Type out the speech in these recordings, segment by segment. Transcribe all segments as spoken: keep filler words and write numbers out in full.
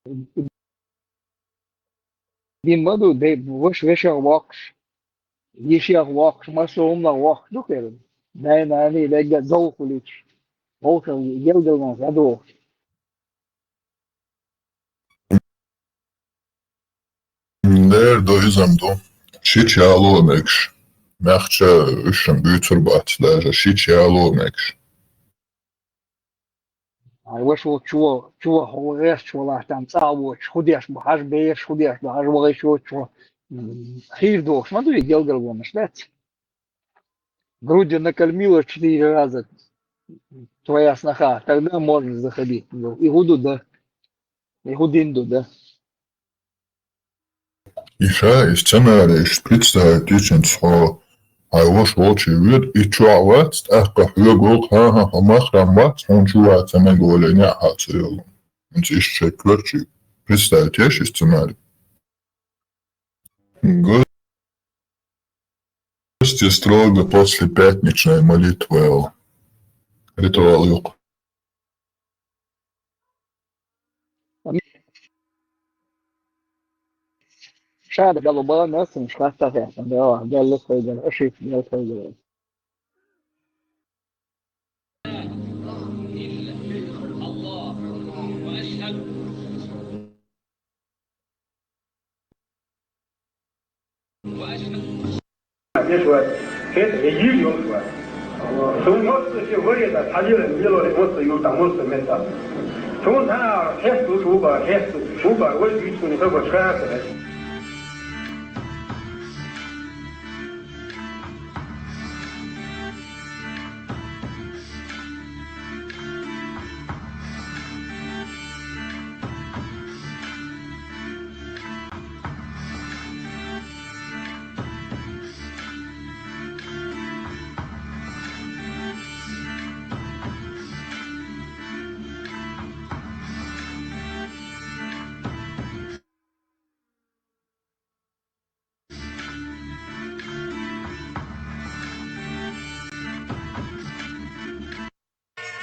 Дин ма ду, де-, ваш вешех воккхуш, йишех воккхуш, массо а хӀуманах воккхуш ду кхеран. Дай-наний дегга дов хулича, вовшах гелгалонца дӀадохуш. Дера ду, иза-м ду. Шича яло а мегаш. Мехча уьш-м буьйцур бац, даже шича яло а мегаш. Ай, ваша волчо, чо хьо гӀерташ валахь, там цӀа а воцуш, хӀун деш бу, хьажа бераш, хӀун деш бу, хьажа вахийташ воцуш, м, хийра дохуш ма ду и гелгалонаш, дац? Грудью накормила четыре раза твоя сноха, тогда можно заходить. И хӀун ду, да? И хӀун дин ду, да? И ша и сценарий представить йича хьо, хьайн ваша волчу воьду, и чохь вац, тӀаккха хьоьга волу, хьан-хьан, хьо махрам вац, хьуна чу ваца мега волийна а хьан ца йолу. ХӀинца иштта шайн коьртачу представить еш и сценарий. Гости строго после пятничной молитвы. Ритуал юкъа. Шада гало бала насин шхаста хяхтан дала, дала лас хайгара, аши дала хайгара. Деш вац, хӀета йийр йолуш вац. Суна массо а шен варе дац, хьалера лелоре массо а юртахь, массо а меттахь. Суна цхьа а хеста луш ву бара, хеста ву бара, вай дуьйцу суна хабар ша а ца хеза.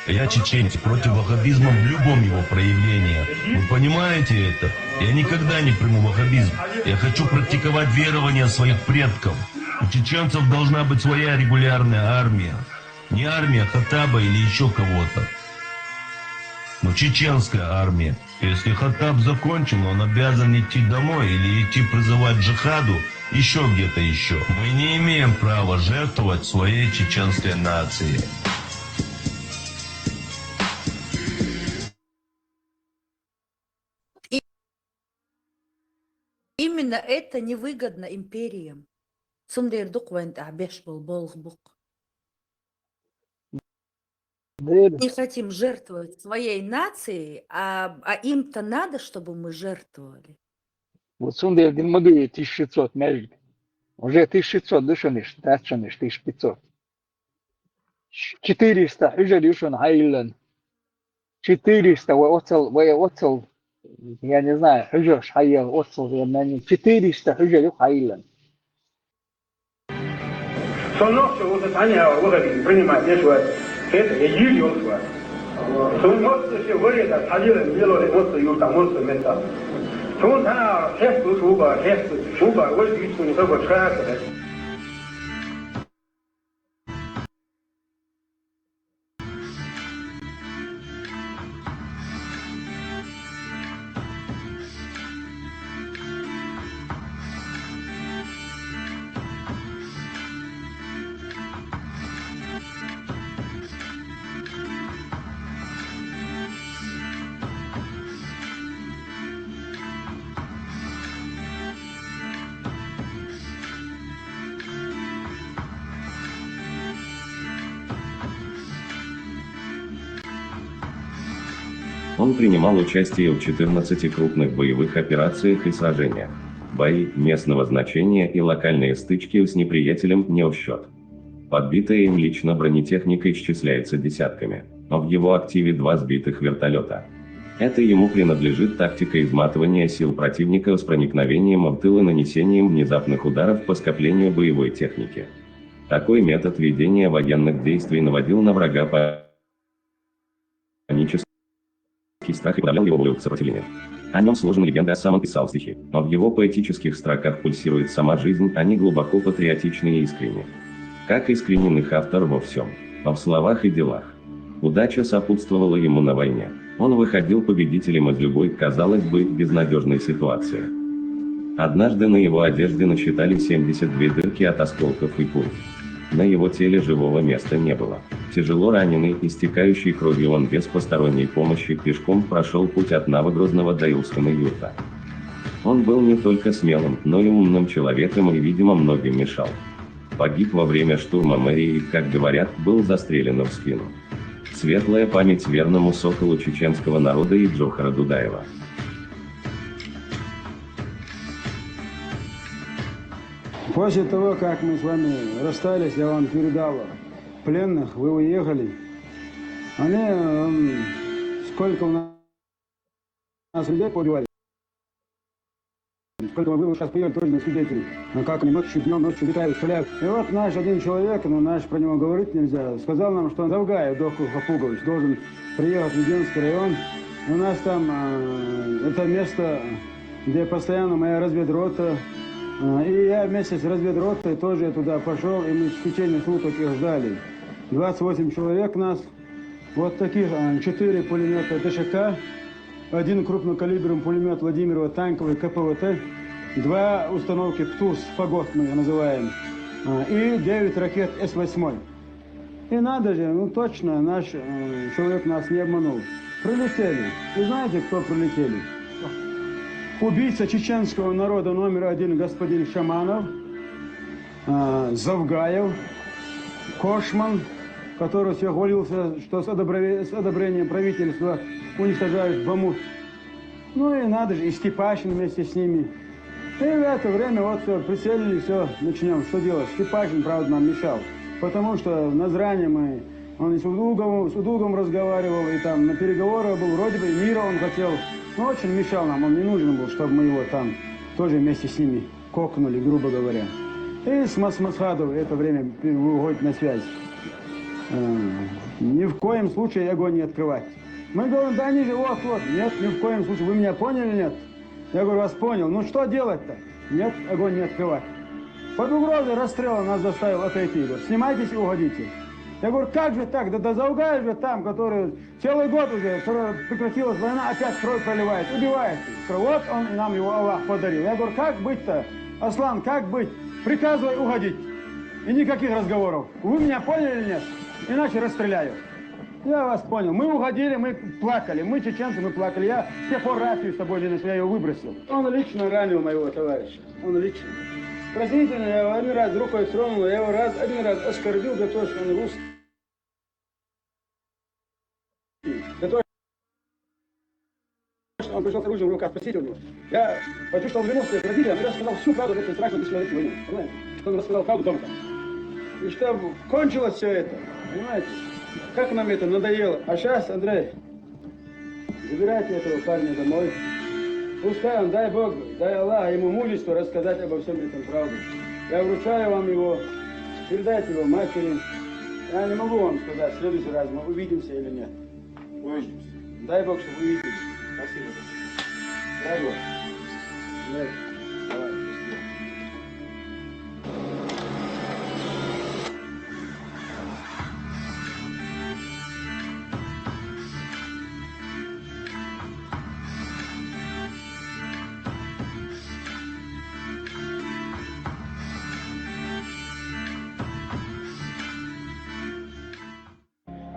Я чеченец против ваххабизма в любом его проявлении. Вы понимаете это? Я никогда не приму ваххабизм. Я хочу практиковать верования своих предков. У чеченцев должна быть своя регулярная армия. Не армия Хаттаба или ещё кого-то, но чеченская армия. Если Хаттаб закончил, он обязан идти домой или идти призывать джихаду ещё где-то ещё. Мы не имеем права жертвовать своей чеченской нацией. И именно это невыгодно империям. Цундела дукха вайн тӀехь беш болу болх бу-кх. Дера. Мы хотим жертвовать своей нацией, а, а им-то надо, чтобы мы жертвовали. Вот цундела дина ма ду и тысяча шестьсот маьждиг. Уже тысяча шестьсот ду шуна иштта, дац шуна иштта тысяча пятьсот. Четыреста хьуьжар ю шуна хьайиллина. Четыреста, вай оццал, вай оццал, я не знаю, хьуьжарш хьайелла оццал, я не, четыреста хьуьжар ю хьайиллина. Со нохчо ву, со цхьаьна а ваххабизм принимать деш вац. ХӀета я йийр йолуш вац. Суна массо а шен варе дац, хьалера лелоре массо а юртахь, массо а меттахь. Суна цхьа а хеста луш ву бара, хеста ву бара, вай дуьйцу суна хабар ша а ца хеза. Он принимал участие в четырнадцати крупных боевых операциях и сражениях. Бои местного значения и локальные стычки с неприятелем не в счёт. Подбитая им лично бронетехника исчисляется десятками, но в его активе два сбитых вертолёта. Это ему принадлежит тактика изматывания сил противника с проникновением в тыл и нанесением внезапных ударов по скоплению боевой техники. Такой метод ведения военных действий наводил на врага панический страх и подавлял его волю к сопротивлению. О нем сложена легенда, сам он писал стихи. Но в его поэтических строках пульсирует сама жизнь, они глубоко патриотичны и искренни. Как искренен их автор во всем. В словах и делах. Удача сопутствовала ему на войне. Он выходил победителем из любой, казалось бы, безнадежной ситуации. Однажды на его одежде насчитали семьдесят две дырки от осколков и пуль. На его теле живого места не было. Тяжело раненый, истекающий кровью, он без посторонней помощи пешком прошел путь от Новогрозного до Илского юрта. Он был не только смелым, но и умным человеком и, видимо, многим мешал. Погиб во время штурма мэрии и, как говорят, был застрелен в спину. Светлая память верному соколу чеченского народа и Джохара Дудаева. После того, как мы с вами расстались, я вам передал пленных, вы уехали. Они, м, сколько у нас людей поубивали. Сколько мы было сейчас приехали тоже на свидетелей. А как они ночью, днем, ночью летают, стреляют. И вот наш один человек, ну, наш, про него говорить нельзя, сказал нам, что Завгаев Доху Хапугович должен приехать в Меденский район. У нас там, э, это место, где постоянно моя разведрота. Э, и я вместе с разведротой тоже туда пошел, и мы в течение суток их ждали. Двадцать восемь человек нас. Вот таких, э, четыре пулемета Д Ш К, один крупнокалиберный пулемет Владимирова танковый К П В Т, два установки ПТУС, Фагот мы их называем, э, и девять ракет С восемь. И надо же, ну точно, наш, э, человек нас не обманул. Прилетели. И знаете, кто прилетели? Убийца чеченского народа номер один господин Шаманов, э, Завгаев, Кошман, который все хвалился, что с, одобре- с одобрения правительства уничтожают Бамут. Ну и надо же, и Степашин вместе с ними. И в это время вот все, прицелили, все, начнем. Что делать? Степашин, правда, нам мешал. Потому что на Зране мы, он и с Удуговым, с Удуговым разговаривал, и там на переговорах был, вроде бы и мира он хотел. Но очень мешал нам, он не нужен был, чтобы мы его там тоже вместе с ними кокнули, грубо говоря. И с Мас- Масхадов это время выходит на связь. Э, Ни в коем случае огонь не открывать. Мы говорим, да они же вот-вот. Нет, ни в коем случае. Вы меня поняли, нет? Я говорю, вас понял. Ну что делать-то? Нет, огонь не открывать. Под угрозой расстрела нас заставил отойти. Говорит, снимайтесь и уходите. Я говорю, как же так? Да до Заугая же там, который целый год уже, вчера прекратилась война, опять кровь проливает, убивает. Я говорю, вот он и нам его Аллах подарил. Я говорю, как быть-то, Аслан, как быть? Приказывай уходить. И никаких разговоров. Вы меня поняли или нет? Иначе расстреляю. Я вас понял. Мы уходили, мы плакали. Мы, чеченцы, мы плакали. Я с тех пор рацию с собой не ношу, я ее выбросил. Он лично ранил моего товарища. Он лично. Простите, я его один раз рукой тронул, я его раз, один раз оскорбил за то, что он русский. За то, что он пришел с оружием в руках, спросите у него. Я почувствовал вину своих родителей, я сказал всю правду об этом страшном бесчеловечном войне. Понимаете? Что он рассказал правду дома. И чтобы кончилось все это. Понимаете? Как нам это надоело. А сейчас, Андрей, забирайте этого парня домой. Пускай он, дай Бог, дай Аллах ему мужество рассказать обо всем этом правду. Я вручаю вам его, передайте его матери. Я не могу вам сказать, в следующий раз мы увидимся или нет. Увидимся. Дай Бог, чтобы увидимся. Спасибо. Дай Бог. Нет. Давай, счастливо.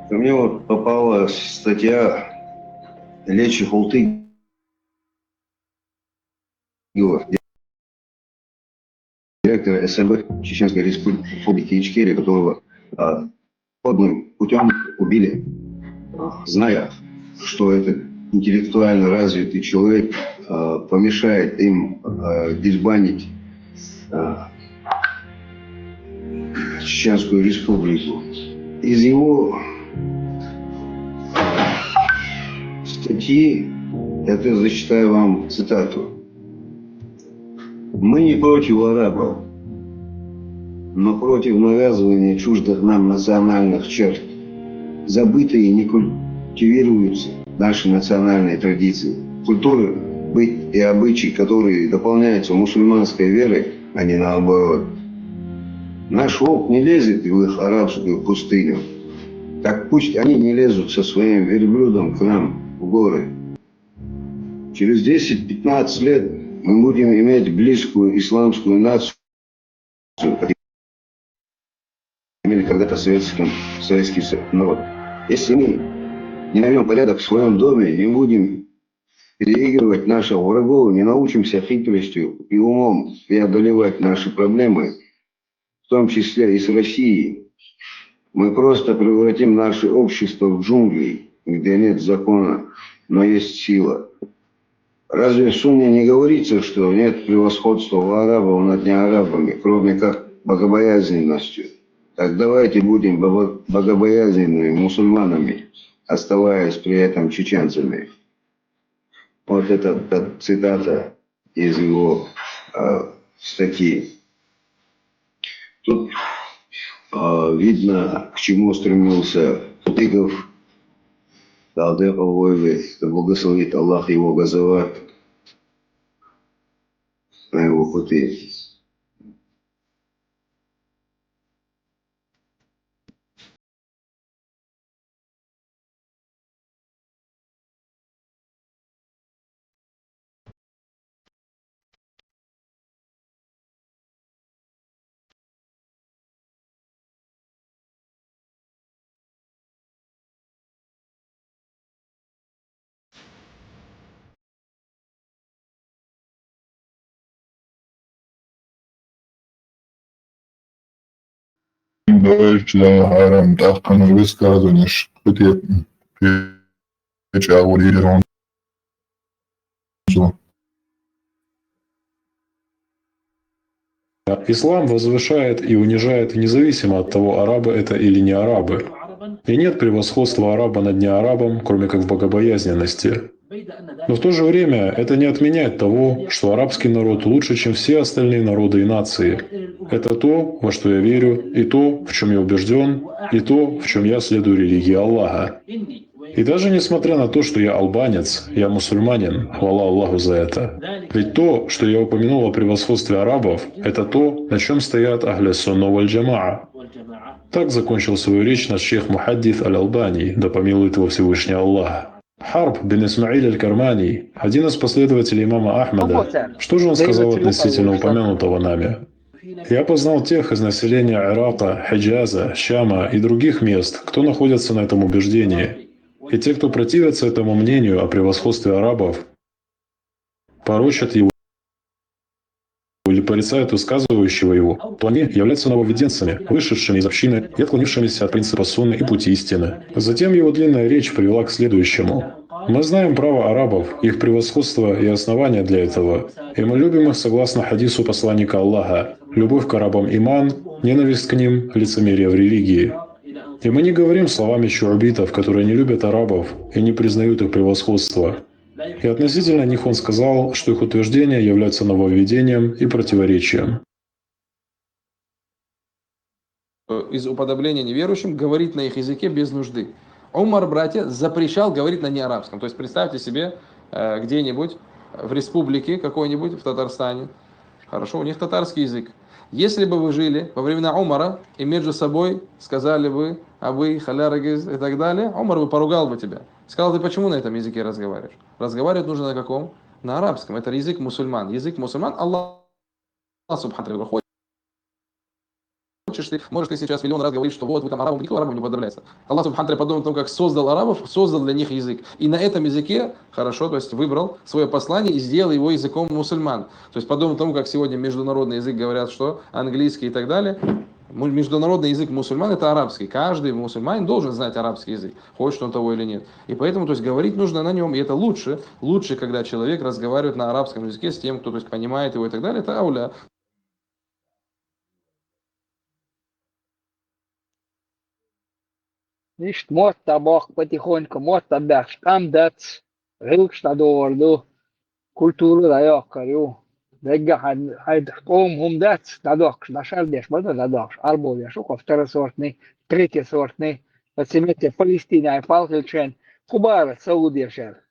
Ко мне вот попала статья Лечи Хултыгова, директора С М Б Чеченской Республики Ичкерия, которого, а, подлым путем убили, а, зная, что этот интеллектуально развитый человек, а, помешает им, а, дербанить, а, Чеченскую Республику. Из его статьи, это зачитаю вам цитату. Мы не против арабов, но против навязывания чуждых нам национальных черт. Забытые и не культивируются наши национальные традиции, культуры быть и обычаи, которые дополняются мусульманской верой, а не наоборот. Наш волк не лезет в их арабскую пустыню. Так пусть они не лезут со своим верблюдом к нам в горы. Через десять-пятнадцать лет мы будем иметь близкую исламскую нацию, как имели когда-то советским, советский со- народ. Если мы не наведем порядок в своем доме, не будем переигрывать наших врагов, не научимся хитростью и умом преодолевать наши проблемы, в том числе и с Россией, мы просто превратим наше общество в джунгли, где нет закона, но есть сила. Разве в сунне не говорится, что нет превосходства у арабов над неарабами, кроме как богобоязненностью? Так давайте будем бого- богобоязненными мусульманами, оставаясь при этом чеченцами. Вот это, это цитата из его э, статьи. Тут э, видно, к чему стремился Хатыгов, Далдеков, да благословит Аллах его газават на его пути. Давай, читаем Харам, так, ну, высказывание, что ты, ты, ты, Ислам возвышает и унижает независимо от того, арабы это или не арабы. И нет превосходства араба над неарабом, кроме как в богобоязненности. Но в то же время это не отменяет того, что арабский народ лучше, чем все остальные народы и нации. Это то, во что я верю, и то, в чем я убежден, и то, в чем я следую религии Аллаха. И даже несмотря на то, что я албанец, я мусульманин, хвала Аллаху за это. Ведь то, что я упомянул о превосходстве арабов, это то, на чем стоят Ахля Сунна валь Джамаа. Так закончил свою речь наш шейх Мухаддис Аль-Албани, да помилует его Всевышний Аллах. Харб бин Исмаиль Аль-Кармани, один из последователей имама Ахмада, что же он сказал относительно упомянутого нами? Я познал тех из населения Ирака, Хиджаза, Шама и других мест, кто находится на этом убеждении. И те, кто противятся этому мнению о превосходстве арабов, порочат его или порицают высказывающего его, то они являются нововведенцами, вышедшими из общины и отклонившимися от принципа сунны и пути истины. Затем его длинная речь привела к следующему. Мы знаем право арабов, их превосходство и основания для этого, и мы любим их согласно хадису посланника Аллаха: любовь к арабам иман, ненависть к ним — лицемерие в религии. И мы не говорим словами шуабитов, которые не любят арабов и не признают их превосходство. И относительно них он сказал, что их утверждения являются нововведением и противоречием. Из уподобления неверующим говорить на их языке без нужды. Умар, братья, запрещал говорить на неарабском. То есть представьте себе, э, где-нибудь в республике какой-нибудь, в Татарстане, хорошо, у них татарский язык. Если бы вы жили во времена Умара и между собой сказали бы «абы», «халярагиз» и так далее, Умар бы поругал бы тебя. Сказал: «Ты почему на этом языке разговариваешь?» Разговаривать нужно на каком? На арабском. Это язык мусульман. Язык мусульман, Аллах Субхану говорит: «Хочешь ты, можешь ты сейчас миллион раз говорить, что вот вы там арабам, никто арабам не уподобляется». Аллах Субхану подумал о том, как создал арабов, создал для них язык. И на этом языке, хорошо, то есть выбрал свое послание и сделал его языком мусульман. То есть подобно тому, как сегодня международный язык говорят, что английский и так далее, международный язык мусульман — это арабский. Каждый мусульманин должен знать арабский язык, хочет он того или нет. И поэтому, то есть, говорить нужно на нем, и это лучше, лучше, когда человек разговаривает на арабском языке с тем, кто, то есть, понимает его и так далее, это ауля. Ишт мотт а бохк потихоньку, мотт а баьхкаш, къам дац, гӀиллакхаш дӀадогӀур ду, культура дӀайоккхур ю. Даггара хьай, хьай къоман хӀума дац дӀадохкаш, дӀашардеш ма дар дӀадохкаш, Ӏарбо деш укхо второсортный, третьесортный, оцу метте Палестинехь пал хилча хӀен, хӀун бара Саудехь шаьра?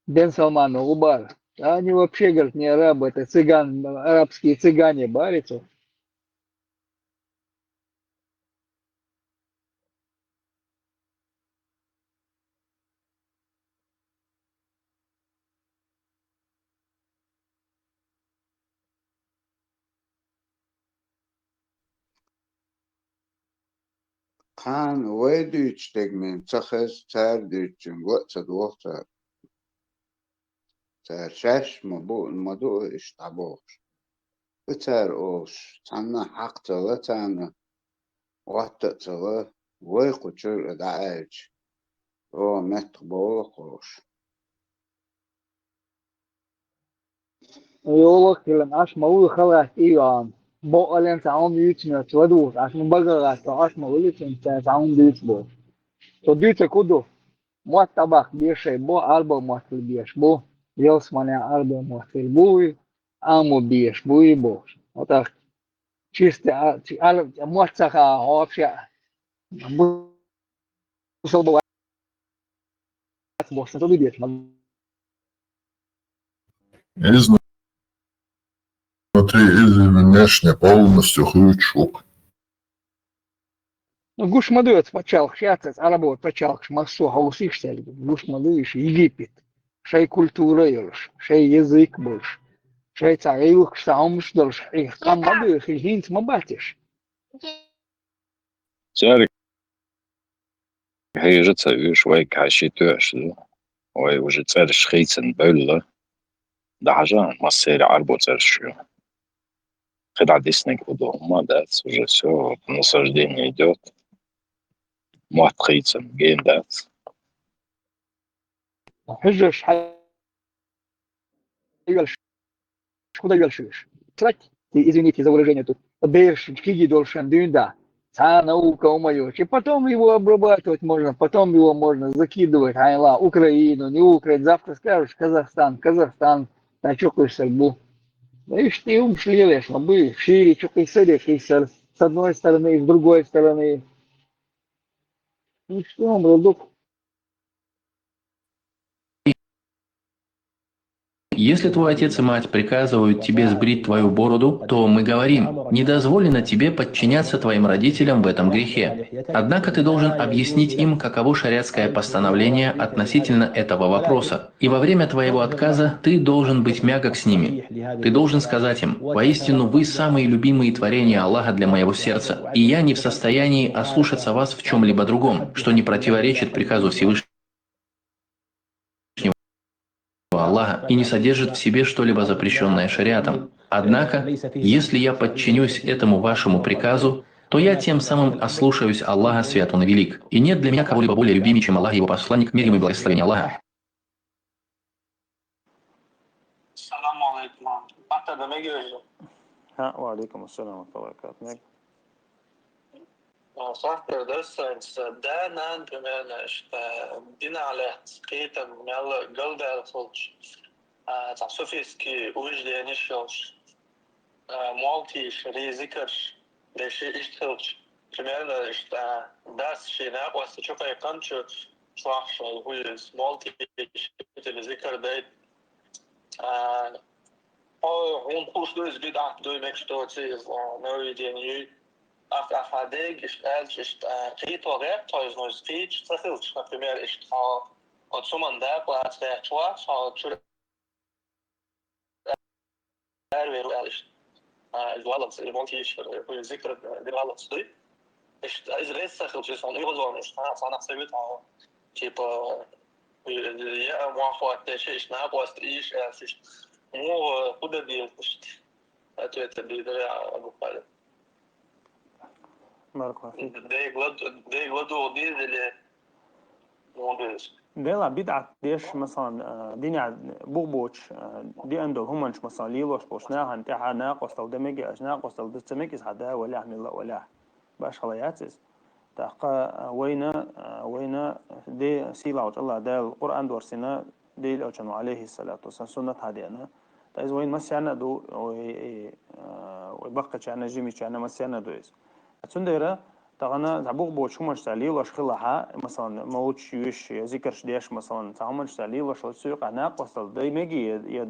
Бен Салмано хӀун бара? Да они вообще, говорит, не арабы, это цыган, арабские цыгане, барицу. Кхана вай дуьйцу дегнийн ца хеза, цара дуьйцучуьнга ла а ца догӀу цара. Цара шаьш ма бу, ма ду иштта дӀабохуш. И цара олуш, цхьанна хьакха ца ло царна, гӀотта а ца ло, вай кху чуьра дӀааьлча, оха меттах бовла кхуш. Йолах хилан Ӏаш ма вуй халаьтта и йоӀан. Бакъален цхьа хӀума юьйцинарца ладугӀуш, Ӏаш ма бага гӀатта, Ӏаш ма вуьлуьйтинча цхьа хӀума дуьйцу боху. Цо дуьйцург хӀун ду? Мотт дӀабаккха безаш бу, Ӏарбойн мотт хила безаш бу, ялсаманехь Ӏарбойн мотт хила буй, Ӏамо безаш буй бохуш. Вот так. Чисто а, чи-, а, мотт ца хаахь хьо вообще. Бусалба вац бохуш, сан ца дуьйцуш ма. Изнутри и внешне полностью хуьйцуш ву-кх. Ну, гуш ма ду оцу пачхьалкхаш яц, аса Ӏарбойн пачхьалкхаш массо а хьовсийша цаьрга. Гуш ма ду уьш, Египет. Шайн культура а йолуш, шайн язык а болуш, шайн цхьа гӀиллакхаш, цхьа хӀуманаш а долуш, и къам ма ду, хи-, хӀинца ма бац уьш. Цаьрга хьежа ца вуьйш, вайга хьаьший тоьаш ду. Вай уже цӀераш хийцина бевлла. ДӀахьажа, массеран Ӏарбойн цӀераш ю. КхидӀа диснарг хӀун ду, хӀумма дац, уже всё, насаждение идёт. Мотт хийцина гена дац. Хьуьжарш хьан йоьллуш, хӀун дан йоьллуш уьш? Трать, извините за выражение тут, бераш кегий долуш шайн дуьйна да. Цхьа наука хӀума йоцуш. И потом его обрабатывать можно, потом его можно закидывать, хьайна ла, Украину, не Украину. Завтра скажешь, Казахстан, Казахстан, ткъа чу кхуьссург бу. Иштта и хӀумаш лелош ма буй, шире чу кхиссаре кхиссар, с одной стороны и с другой стороны. Иштта и хӀума ду. Если твой отец и мать приказывают тебе сбрить твою бороду, то мы говорим: «Не дозволено тебе подчиняться твоим родителям в этом грехе». Однако ты должен объяснить им, каково шариатское постановление относительно этого вопроса. И во время твоего отказа ты должен быть мягок с ними. Ты должен сказать им: «Воистину, вы самые любимые творения Аллаха для моего сердца, и я не в состоянии ослушаться вас в чём-либо другом, что не противоречит приказу Всевышнего Аллаха и не содержит в себе что-либо запрещённое шариатом. Однако, если я подчинюсь этому вашему приказу, то я тем самым ослушаюсь Аллаха, Свят Он и Велик, и нет для меня кого-либо более любимее, чем Аллах и Его Посланник, мир ему и благословение Аллаха». Салам алейкум. Ата да мегиожу. Ха, ва алейкум ассалам ва баракатух. Мег. А, сахтар дерсанца, да, нан, примерно, что динах лаьцна кхетам мел галдаьлла хилча, а, цхьа суфийский убежденеш йолуш, а, молитваш, зикарш деш иштта хилча, примерно, иштта, а, дас шен накъост чу кхайкхинчу чохь шайн хӀуьллуьйту, молитваш, зикар дайта. А, хьо, хьуна хууш ду иза бидӀат дуй, мегаш доций иза, а, нововведение юй. Ахь, ахь хьан дега иштта аьлча, иштта, а, кхето гӀерта хьо иза, ну, иза кхийча ца хилча, например, иштта хьо оцу хӀуманна дакъа лаца гӀерташ вац, хьо чуьра аравер ву аьлла иштта. А, иза валлалц, иза вон тийшара, хӀуьллу зикр, а, дин валлалц дуй. Иштта, иза реза ца хилча, иза хьуна оьгӀазлонаш, хьан, хьан нах ца витахь, типа, я мохь хӀоттадеш, иштта накъост ийша аьлла, иштта. МугӀа хӀун дан деза иштта? Ответ бийдар Абу Халид. Баркалла фик. Дегла, дегла дугӀу деза или муха деза? Дела бидӀат деш, масалан, а, динехь бух боцуш, а, деана долу хӀуманаш, масалан, лелош болчу нахана тӀаьхьа накъосталла дан мега аьлча, накъосталла дан ца мега иза хьан да валехь, милла а валехь. Башхала яц иза. ТӀаккха, а, вайна, а, вайна де сийлахьчу Аллах Дала Къуръан дорсина, Дела Элчано, алейхиссалату вассалам, суннат хьадеана. Ткъа иза вайна массарна а ду, вай, э, вай баккхачарна, жимичарна массарна а ду иза. Цундела, Тахана цхьа бух боцу хӀуманаш цхьа лелош хилахьа, масалан, молча юьйш, я зикарш деш, масалан, цхьа хӀуманаш цхьа лелош, оцу цу юкъа накъостал дай меги, я, я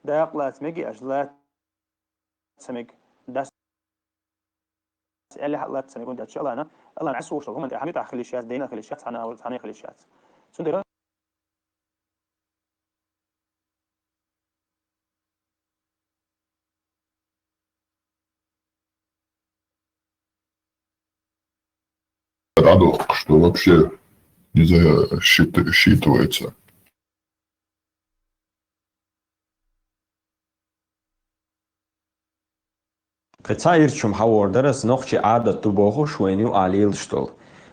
дакъа лаца меги, аш лаца мег, дас элли хьа лаца мег, унда чалана, Аллахьна Ӏесуш хӀуман тӀе хьамитахь хилиш яц, дайна хилиш яц, цхьана, цхьана хилиш яц. Цундела Радух, что вообще не засчитывается. Кхин цхьа ирча хӀума хьавор дара, аса нохчийн Ӏадат ду бохуш вайна ю ахьа лелаш долу.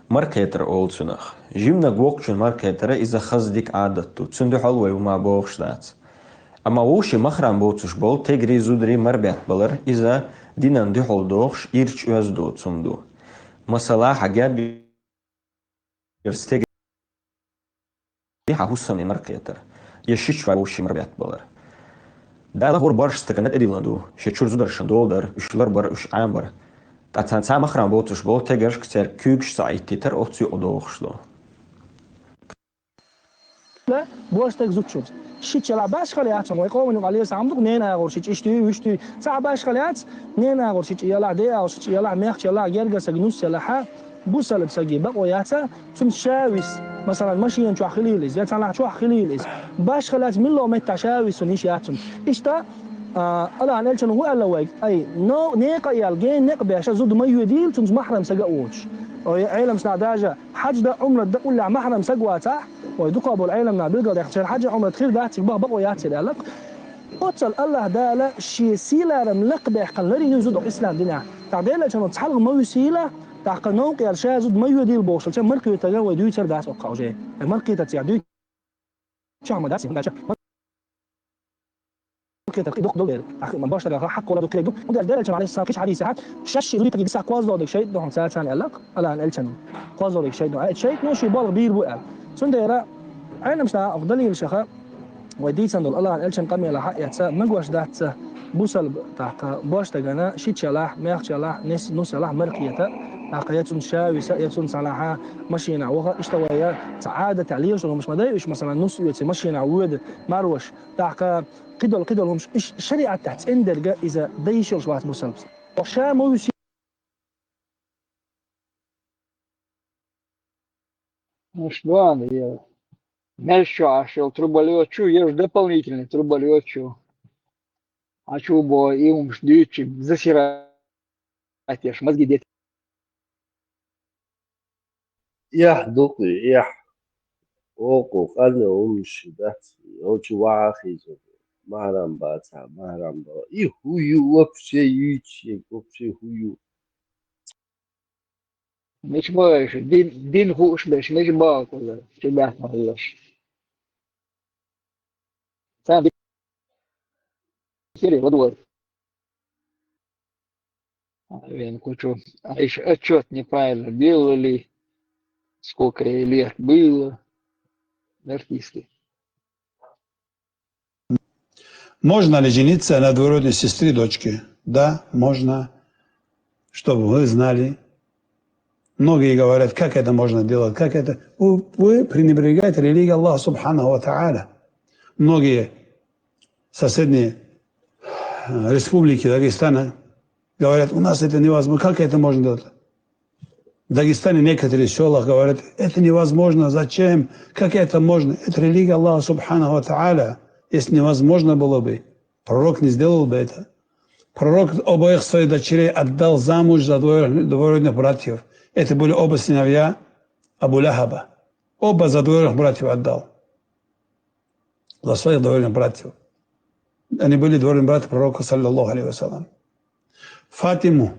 Маркхетар олу цунах. Жиманиг воккхачун маркхетара иза хаза дика Ӏадат ду. Цуьнан дуьхьал вай хӀума бохуш дац. Амма вовшийн махрам боцуш болу тегарий, зударий марбетта балар, иза динан дуьхьал дохуш, ирча оьзда доцу хӀума ду. Масала, хьан герга стеган хьан хӀусамнин маркхетар, я шича вовшийн марбетта балар. Дала хӀора барх стагана тӀедиллина ду, шен чуьра зударшна дола дар, уьш ларбар, уьш Ӏамабар. Ткъа царна цхьа махрам боцуш болу тегаршка церан куьйгаш ца Ӏиттийтар оцу юкъа дохуш ду. Бо стаг зудчуьнца. Шича ялахь башхалла яц, вай къоман юкъахь леса хӀума ду-кх, ненан агӀор шича иштта юй, вуьшта юй. Цхьа башхалла яц, ненан агӀор шича ялахь, ден агӀор шича ялахь, мехкачу ялахь, гергарчу стага нус ялахь, бусалба стаге бакъо яц, цунна ша виса, масалан, машина чохь хилийла иза, я цхьанхьа чохь хилийла иза. Башхалла яц, муьлхха меттехь ша виса цунна йиш яц цунна. Иштта, а, Аллахьан элчано хӀун аьлла вайга? Ай, но, некъа а яьлла, гена некъ а беш, зуда ма йоьдийла, цуьнца махрам стаг а воцуш. Ой, Ӏеламнаха даже хьаьж дан, Ӏумрат дан уллехь махрам стаг вацахь, вай дукхах болу Ӏеламнаха билгалдаьккхина, шайн хьаьж а, Ӏумрат хир дац цига, бах-, бакъо яц церан аьлла. Оццул Аллахь Дала шен сийлалларна лакхабаьккхина ларйина зуда ислам динехь. ТӀаккха Делан элчано цхьалха ма висийла, тӀаккха новкъа яьлла ша зуда ма йоьдийла бохуш, маркхетарг вай дуьйцур дац оцу хьаьжа. Маркхетарца дуьйцуш ма дац, хӀунда аьлча маркхетарг кхин дукха долу дела. ТӀаккха башха дагахь хьакъ а ду, кхерг ду. ХӀунда аьлча Делан элчано, Ӏалайхиссалам, кхечу хьадисехь, шаьш шен зудчуьнга дисахь кхозлагӀа дерг шайтӀа ду хьуна, царна аьлла, Аллахьан элчано. КхозлагӀа дерг шайтӀа ду. Э, шайтӀано шен болх бийр бу аьлла. Цундела Ӏеламнаха оха далилашха вай дийцина долу Аллахьан элчан къамелехь а эцна, магош дац бусалба, тӀаккха башха стагана шича ялахь, мехкачу ялахь, нес-, нус ялахь маркхета, тӀаккха я цунна ша виса, я цунна цхьанхьа машинахь ваха, иштта вай я цхьа Ӏадатехь лелаш долу хӀумаш ма дай уьш, масалан, нус оьций, машинахь воьду, марваш, тӀаккха кхидолу, кхидолу хӀумаш, уьш шариӀатехь цӀена дерг иза дан йиш йолуш вац бусалба стаг. Оха ша ма вуьсу. Ну что, я мел чу Ӏаш йолу труболёт чу, я уж дополнительный труболёт чу. А чу бо и хӀумаш дуьйцучи засирать еш, мозги дет. Эхь, дукха, эхь. Оха къанна хӀумаш дац, оха чу ваха хеза. Махьрам бац, махьрам бац. И хӀун ю вообще, юьйцуш, вообще хӀун ю? Мича бохуш, дин, дин хууш берш, мича боху, чу баьхна хьуллаш. Царна дикаре ладогӀа. Вен кучу. А ещё отчёт неправильно делали, сколько ей лет было, артисты. Можно ли жениться на двоюродной сестре дочки? Да, можно. Чтобы вы знали. Многие говорят, как это можно делать, как это. Вы, вы пренебрегаете религией Аллаха Субханаху ва Тааля. Многие соседние, э, республики Дагестана говорят, у нас это невозможно, как это можно делать? В Дагестане некоторые в селах говорят, это невозможно, зачем, как это можно? Это религия Аллаха Субханаху ва Тааля. Если невозможно было бы, пророк не сделал бы это. Пророк обоих своих дочерей отдал замуж за двоюродных, двоюродных братьев. Это были оба сыновья Абу Лахаба. Оба за двоюродных братьев отдал. За своих двоюродных братьев. Они были двоюродные братья пророка, саллаллаху алейхи ва саллям. Фатиму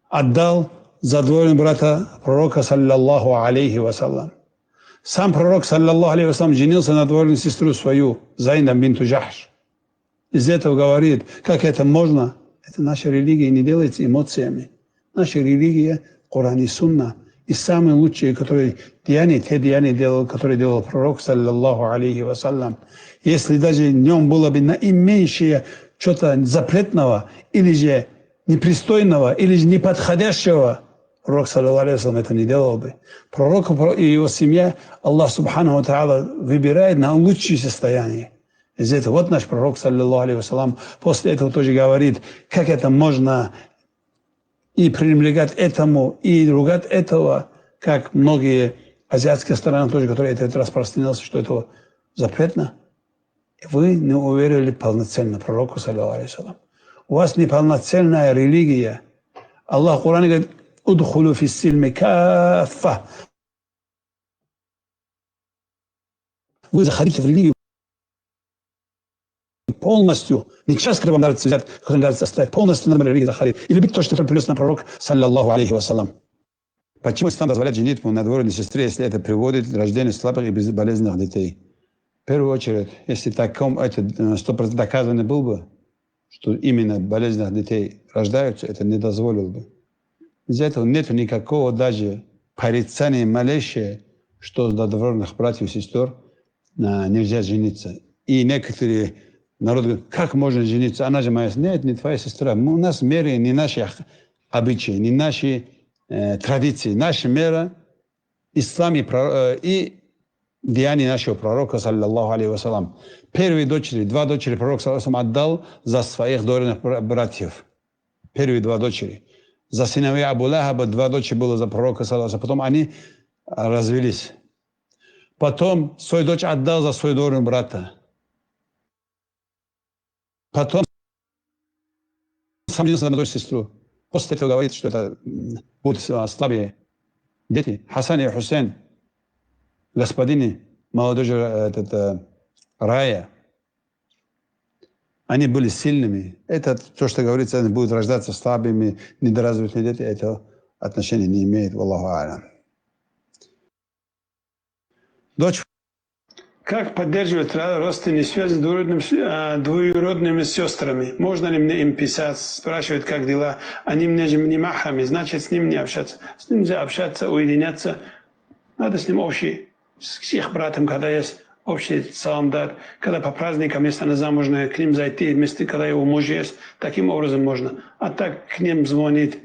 отдал за двоюродного брата пророка, саллаллаху алейхи ва саллям. Сам пророк, саллаллаху алейхи ва саллям, женился на двоюродную сестру свою, Зайнаб бинту Джахш. Из этого говорит, как это можно? Это наша религия не делается эмоциями. Наша религия — Коран и Сунна. И самые лучшие, которые деяния, те деяния делал, которые делал пророк, саллаллаху алейхи ва саллям. Если даже в нем было бы наименьшее что-то запретного, или же непристойного, или же неподходящего, Пророк, саллаллаху алейхи ва саллям, это не делал бы. Пророку про- и его семья Аллах, субханаху ва тааля, выбирает на лучшее состояние. Из этого вот наш пророк, саллаллаху алейхи ва саллям, после этого тоже говорит, как это можно и пренебрегать этому, и ругать этого, как многие азиатские страны тоже, которые это распространилось, что это запретно. Вы не уверовали полноценно пророку, саллаллаху алейхи ва саллям. У вас неполноценная религия. Аллах в Коране говорит: «Удхулю фис-сильми каффа». Вы заходите в религию полностью. Не часть, которую вам нравится взять, которую нравится оставить. Полностью надо в религию заходить. И любить то, что принес нам пророк, саллаллаху алейхи ва саллям. Почему ислам дозволяет женитьбу на двоюродной сестре, если это приводит к рождению слабых и без- болезненных детей? В первую очередь, если таком это э, сто процентов доказано был бы, что именно болезненных детей рождаются, это не дозволил бы. Из-за этого нет никакого даже порицания малейшее, что за двоюродных братьев и сестер а, нельзя жениться. И некоторые народы говорят: «Как можно жениться? Она же моя с-». Нет, не твоя сестра. Мы- У нас в мире не наши ах- обычаи, не наши э, традиции. Наша мера — ислам и, про- э, и деяния нашего пророка, саллаллаху алейхи ва саллям. Первые дочери, два дочери пророк, саллаллаху алейхи ва саллям, отдал за своих двоюродных бра- братьев. Первые два дочери. За сыновей Абу Лахаба два дочери было за пророка, саллаллаху алейхи ва саллям. Потом они а, развелись. Потом свою дочь отдал за своего двоюродного брата. Потом сам женился на дочь сестру. После этого говорит, что это м, будут а, слабые дети. Хасан и Хусейн, господины молодежи э, этот, э, рая, они были сильными. Это то, что говорится, они будут рождаться слабыми, недоразвитыми дети, это отношения не имеет, валлаху алям. Дочь Как поддерживать ра- родственные связи с двоюродным с- а, двоюродными сестрами? Можно ли мне им писать, спрашивать, как дела? Они мне же не махрами, значит, с ним не общаться. С ним же общаться, уединяться. Надо с ним общий, с с их братом, когда есть общий салам дать, когда по праздникам, если она замужняя, к ним зайти, вместе, когда его муж есть, таким образом можно. А так к ним звонить,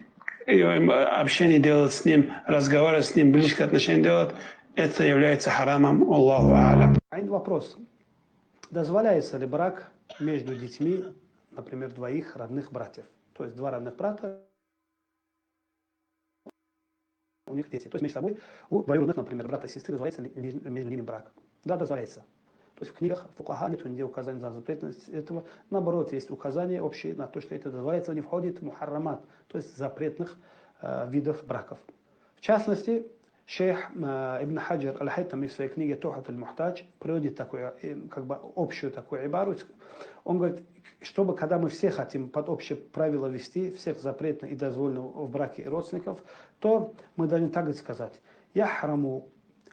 и, э, общение делать с ним, разговаривать с ним, близкие отношения делать, это является харамом. Аллаху алям. А вопрос. Дозволяется ли брак между детьми, например, двоих родных братьев? То есть два родных брата, у них дети. То есть между собой, у двоюродных, например, брата и сестры, дозволяется ли между между ними брак? Да, дозволяется. То есть в книгах фукаха нет нигде указания на запретность этого. Наоборот, есть указание общее на то, что это дозволяется, не входит в мухаррамат, то есть запретных э, видов браков. В частности, шейх э, Ибн Хаджар Аль-Хайтами в своей книге «Тухат аль-Мухтадж» приводит такую, э, как бы общую такую ибару. Он говорит, чтобы, когда мы все хотим под общее правило вести, всех запретных и дозволенных в браке родственников, то мы должны так сказать: «Яхраму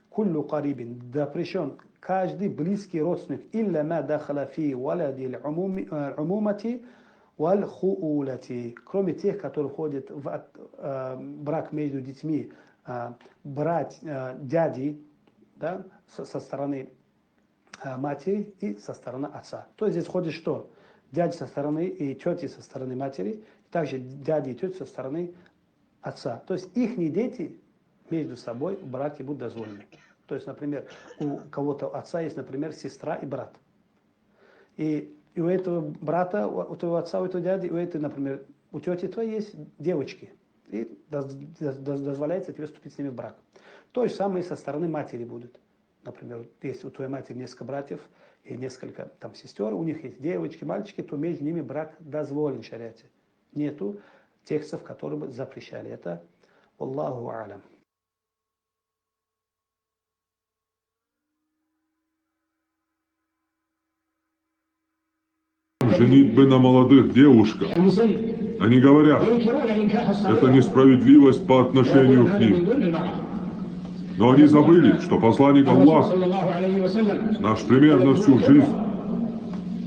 куллю карибин», запрещен каждый близкий родственник, «илля ма дахала фи валади умумати валь хуулати», кроме тех, которые входят в от- э, брак между детьми, э, брать э, дяди, да, со, со стороны э, матери и со стороны отца. То есть здесь входит что? Дяди со стороны и тети со стороны матери, также дяди и тети со стороны отца. То есть их дети между собой в браке будут дозволены. То есть, например, у кого-то отца есть, например, сестра и брат. И, и у этого брата, у у твоего отца, у этого дяди, у этой, например, у тети твоей есть девочки. И доз- доз- доз- дозволяется тебе вступить с ними в брак. То же самое и со стороны матери будет. Например, вот если у твоей матери несколько братьев и несколько там сестер, у них есть девочки, мальчики, то между ними брак дозволен в шариате. Нету текстов, которые бы запрещали это. Аллаху алям. Женитьбы на молодых девушках. Они говорят: «Это несправедливость по отношению к ним». Но они забыли, что посланник Аллаха, наш пример на всю жизнь,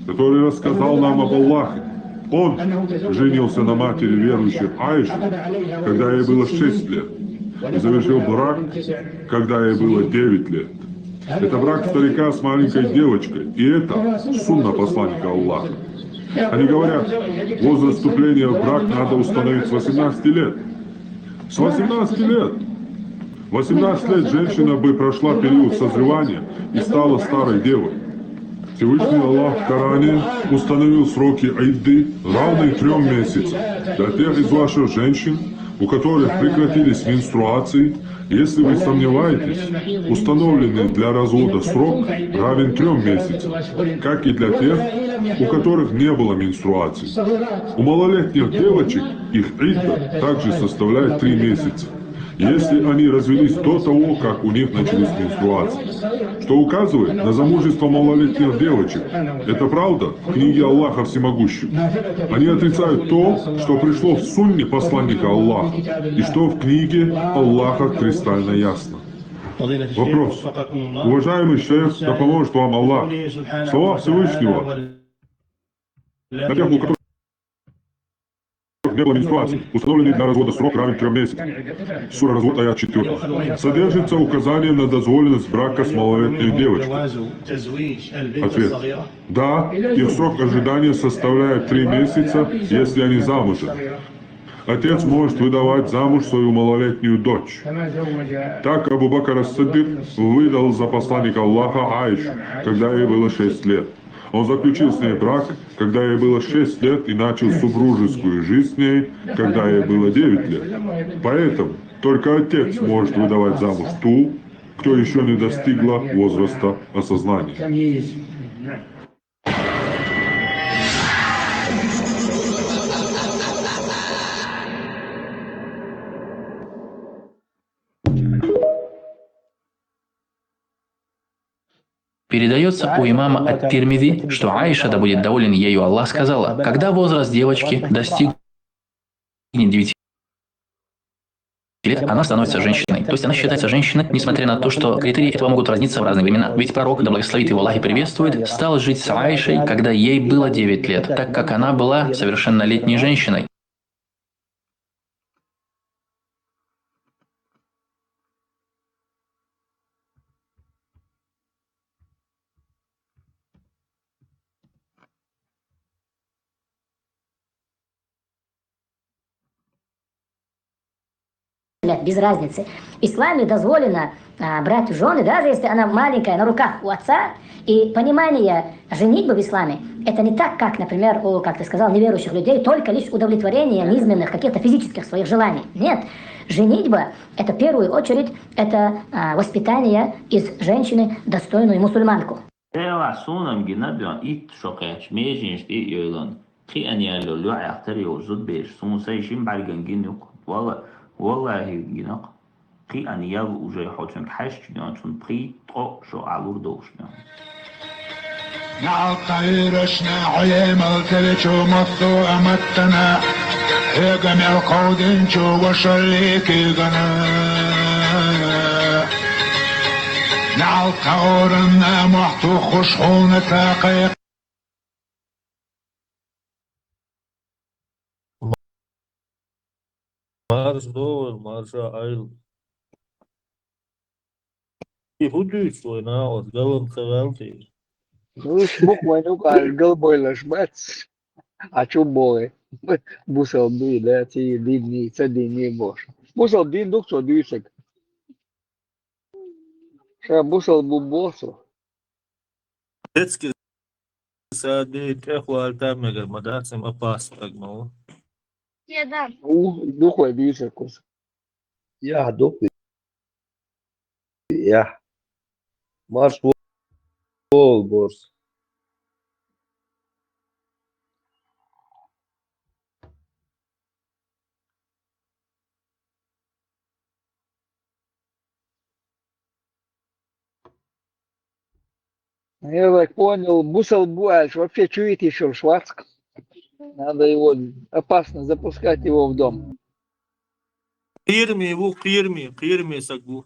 который рассказал нам об Аллахе, он женился на матери верующих Аиши, когда ей было шесть лет, и завершил брак, когда ей было девять лет. Это брак старика с маленькой девочкой, и это сунна посланника Аллаха. Они говорят: «Возраст вступления в брак надо установить с восемнадцати лет». С восемнадцати лет. Восемнадцать лет женщина бы прошла период созревания и стала старой девой. Всевышний Аллах в Коране установил сроки идды, равные трём месяцам. Для тех из ваших женщин, у которых прекратились менструации, если вы сомневаетесь, установленный для развода срок равен трём месяцам, как и для тех, у которых не было менструации. У малолетних девочек их идда также составляет три месяца, если они развелись до того, как у них начались менструации, что указывает на замужество малолетних девочек. Это правда в книге Аллаха Всемогущего. Они отрицают то, что пришло в сунне посланника Аллаха, и что в книге Аллаха кристально ясно. Вопрос. Уважаемый шейх, да поможет вам Аллах. Слова Всевышнего для тех, у которых не было менструации, установленный для развода срок равен трём месяцам. Сура Развод, аят четвёртый. Содержится указание на дозволенность брака с малолетней девочкой. Ответ. Да, их срок ожидания составляет три месяца, если они замужем. Отец может выдавать замуж свою малолетнюю дочь. Так Абу Бакр ас-Сиддик выдал за посланника Аллаха Аишу, когда ей было шесть лет. Он заключил с ней брак, когда ей было шесть лет, и начал супружескую жизнь с ней, когда ей было девять лет. Поэтому только отец может выдавать замуж ту, кто еще не достигла возраста осознания. Передается у имама Ат-Тирмизи, что Аиша, да будет доволен ею Аллах, сказала: «Когда возраст девочки достигнет девяти лет, она становится женщиной». То есть она считается женщиной, несмотря на то, что критерии этого могут разниться в разные времена. Ведь пророк, да благословит его Аллах и приветствует, стал жить с Аишей, когда ей было девять лет, так как она была совершеннолетней женщиной. Без разницы. В исламе дозволено а, брать в жены, даже если она маленькая, на руках у отца. И понимание женитьбы в исламе, это не так, как, например, у, как ты сказал, неверующих людей, только лишь удовлетворение низменных, каких-то физических своих желаний. Нет. Женитьба, это в первую очередь, это а, воспитание из женщины достойную мусульманку. Эла сунам гина дуан ит шокъяч межинш ди йойлан. Кхиан ялло лугӀяхтар йовзуд беш, сун сай шин бӀарган гин юк. Вала, валлахи гинакъ. Кхиан ял уже хоцун хӀяшчи дуан цун пхи тӀо шо алур довшна. Наал таирашна гӀулемал тевечу массу аматтана. Хьега мел кховдинчу вашалли кигана. Наал таоранна махту хуш хьуна тахъай. Марш довар, марша айл. И хӀу дуьйцу вай, накъост галам ца ваьлла тӀе? Ну, уж буквально укъал галбойлаш бац. А чу богӀе? Бусалба дуй, да, ци динни, ца динни бохуш. Бусалба дин ду-кх цо дуьйцург? Ша бусалба ву боху цо. Детский саде тӀехвалта мегар ма дац, ма пас таг ма ву. Седа. У, дукхой дуьйцург кхуза. Я, дукхой. Я. Марш вол, борс. Я так понял, бусалба ву аьлча вообще чуете ещё шварцк. Надо его, опасно запускать его в дом. Кхераме ву, кхераме, кхераме саг ву.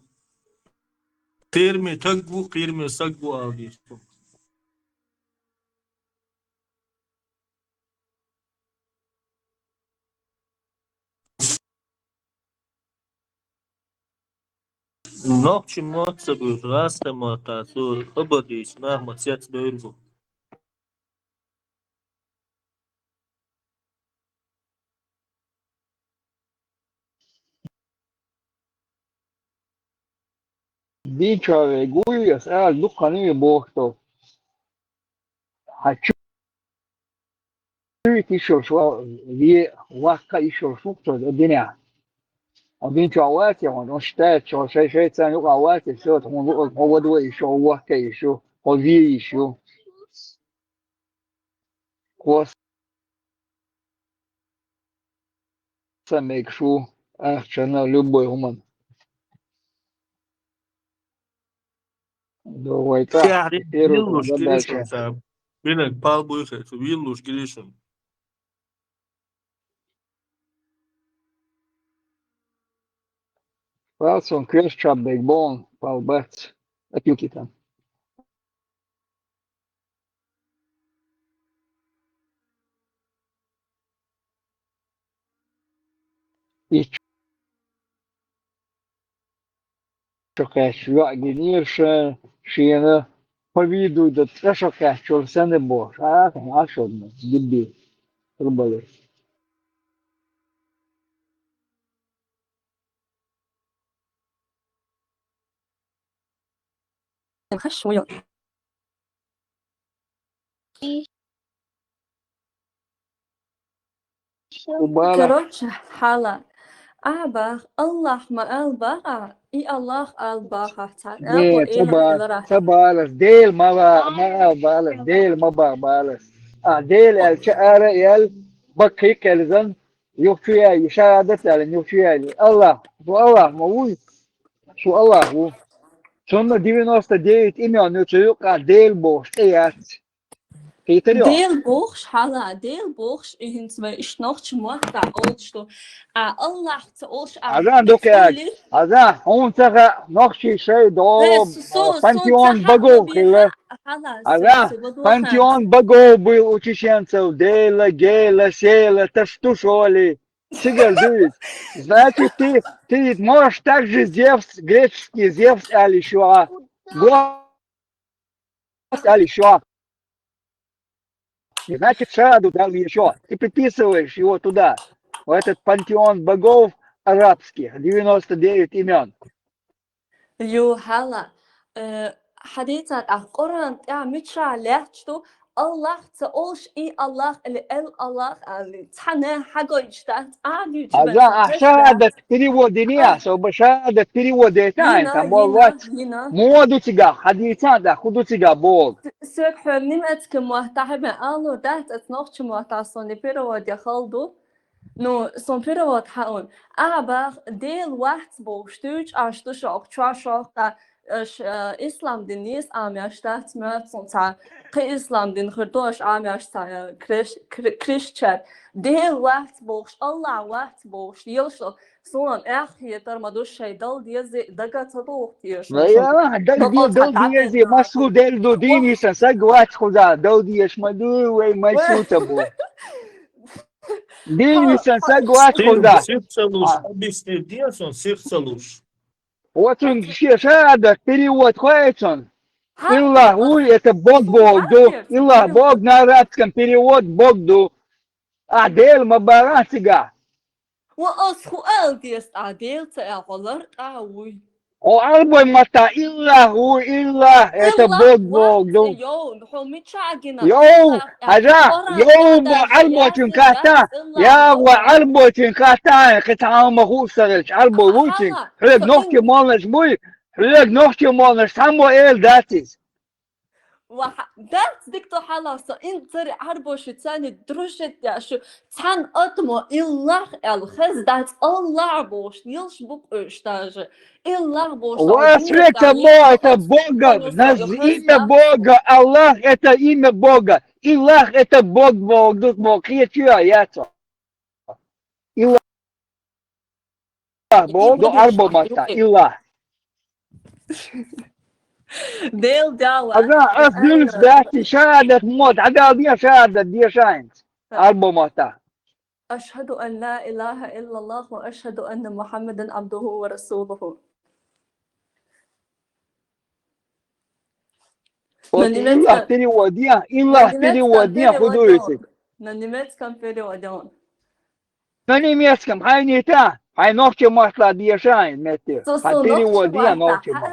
Кхераме таг ву, кхераме саг ву ала дийцу. Нохчийн мотт ца буьйцу, гӀазкхийн мотта цо хабар дийцу нах ма цецбевр бу. Дийна чоа вай гуй, ас ала дукха ханаве боху тхо. Хьан чуьйта йиш йолуш ва-, ве-, ваккха йиш йолуш ву-кх цо динехь. Хьо дийна чохь вац, я хьуна, оцу штатчохь шай-шайца юкъахь вац, и всё, хьуна луъург хьо вада вай йиш ю, хьо воккха йиш ю, хьо ве йиш ю. Кхо са мегаш ву ахчанна, любой хӀуманна. Давай, Ша так, первый виллуш гири шуна, дальше. Ша. Бинаг пал буй хе, шу виллуш гири шуна. Пал сон квеш чаббег бон, пал бац. Атюкитан. И чу кхаьчча йоӀ гинера ша-, шена, по виду дан цкъа шо кхаьччалла санна бохуш. А, а шо ма, дибби. Турбале. Хаш вуйо. Убала. Короче, хьала. Ахьа бах, Аллах ма ала баха, и Аллах ала баха цхьа. Нет, ца ба-, ца балас, Дела ма ва-, ма ала балас, Дела ма баха балас. А, Дела аьлча ара а яьлла, баккхий а кхелзан, юха чу яй, шахӀадат аьлла, юха чу яй. Аллах, шу Аллах ма вуй, шу Аллах ву. Цунна девяносто девять имён ю, цу юккъахь Дела бохуш тӀе яц. Кхетар ю? Дела бохуш хьала, Дела бохуш, и хӀинца вай иштта нохча мотт а олуш ду. А Аллах ца олуш а. Азан дукха яц. Азан, хьуна ца хаьа, нохчий шай догӀу, э, су-, су-, пантеон су-, богов хилла. Хьала, азан, су-, су-, пантеон богов буй у чеченцев, Дела, Гела, Села, таш ту шоли. Цигара дуй иза. Значит, ты, ты можешь также Зевс, греческий Зевс али шуа. Гос али шуа. Значит, шаду дал ещё. Ты приписываешь его туда, в этот пантеон богов арабских, девяносто девять имён. Ю, хьала, э, хьадийцад ахь Къуръан тӀехь мичахь лаьтташ ду, Аллах ца олуш, и Аллах или эл Аллах али, цхьана хьагойчу дац, Ӏадуьйчу. Аза, ахь шахӀадат перевод йиний, а, со ба шахӀадат перевод яйта, хьайн там боху вац. Мо ду цигахь, хьадийцад ахь, хӀун ду цигахь боху. Соьга хьоьга немецкий мотт хьабен алур дац, аса нохча мотт аса суна перевод яхал ду. Ну, сон перевод хьаун. Ахьа бах, Дела вац бохуш, дуьйцу аш ду шух, чош шух, ткъа аш, э, ислам дин нийса Ӏамош дац, моьтту суна цхьа, кхин ислам дин хир ду, аш Ӏамош цхьа, э, криш-, кри-, кришчар. Дела вац бохуш, Аллах вац бохуш, елаш ду, суна эхь хетар ма ду шай дал дези, дага ца духу теша. Ва я, дал де-, дал дези, масху дел ду, дийна висан саг вац хуза, дал деш ма ду, вай масху ца бу. Дийна висан саг вац хуза. Сих ца луш, а, объясни, де сон сих ца луш. Оцун ше-, шахӀадат перевод хой цун. Илла вуй, это Бог, Бог ду. Илла Бог на арабском перевод Бог ду. А Дела ма бара цигахь. Ва ас хӀу ала деза, тӀа Дела ца аьлла, гӀо лар тӀа вуй. О, Ӏарбой матта Иллах ву, Иллах, это Бог, Бог ду. Йоу, хьо мича гина? Йоу, хьажа, йоу, бо Ӏарбочин катта, я, ва Ӏарбочин катта, кхин цхьа ма хууш саралч, Ӏарбой вуйчин. Хьоьга нохчий молнаш буй, хьоьга нохчий молнаш цхьаммо эл дац иза. Ва хьа-, дац дика тхо хьаласа, ин цари Ӏарбоши царни дружить деш шу, цхьана атмо Иллах аьлла хеза дац, Аллах бохуш, йилш бу къуьш даже. Иллах бохуш, ва света мо, это Бога, наз имя Бога, Аллах, это имя Бога. Иллах, это Бог, Бог, Бог, кхечу яц. Иллах боху, до Ӏарбо матта, Иллах. Дел дала. Ага, ас дилш бахти шахадат мо, дагал дия шахадат дия шайнц. Ӏарбо матта. أشهد أن لا إله إلا الله وأشهد أن محمدا عبده ورسوله. Вот Иллах перевод, я, Иллах перевод, я, худуйцик. На немецком переводе он. На немецком, хайнита. Хьай нохчийн маттала деша хьайн метте. Хьан перевод де нохчийн мотт.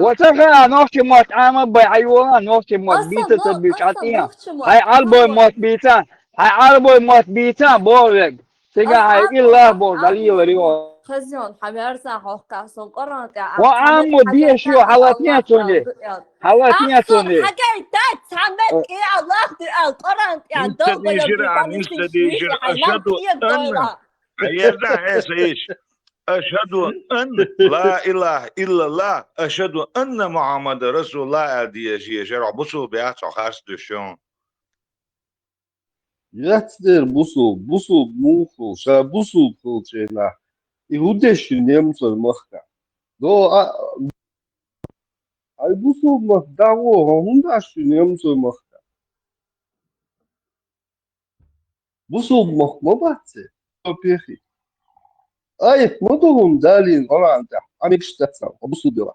Ва ца хаа нохчийн мотт Ӏама бай, хьайола нохчийн мотт бийца ца буьйча Ӏатия. Хьай Ӏарбой мотт бийца, хьай Ӏарбой мотт бийца, бо вег. Цига хьай илла бо, далила рио. Хазион, хьамярза хохка сон Къуръан тӀа. Ва Ӏамма дешио хьалатне цунге. Хьалатне цунге. Хагай дац, хьамет и Аллах ди ал Къуръан тӀа. Нисса дежира, нисса дежира. Ашаду анна. Хьаерда хьеса иш. Ашаду ан ла илаха иллаллах, ашаду анна Мухаммадан расулуллах аьл деш, шера бусул бяхцо харс душон. Яц дер бусул, бусул мухул, ша бусул хулчена. И худеш немцой махка. До а, ай бусул мах даго, хундаш немцой махка. Бусул мах ма бац, то пехи. Ай, ма догун далин, Къуръан тӀа, амикш тацал, бусул дела.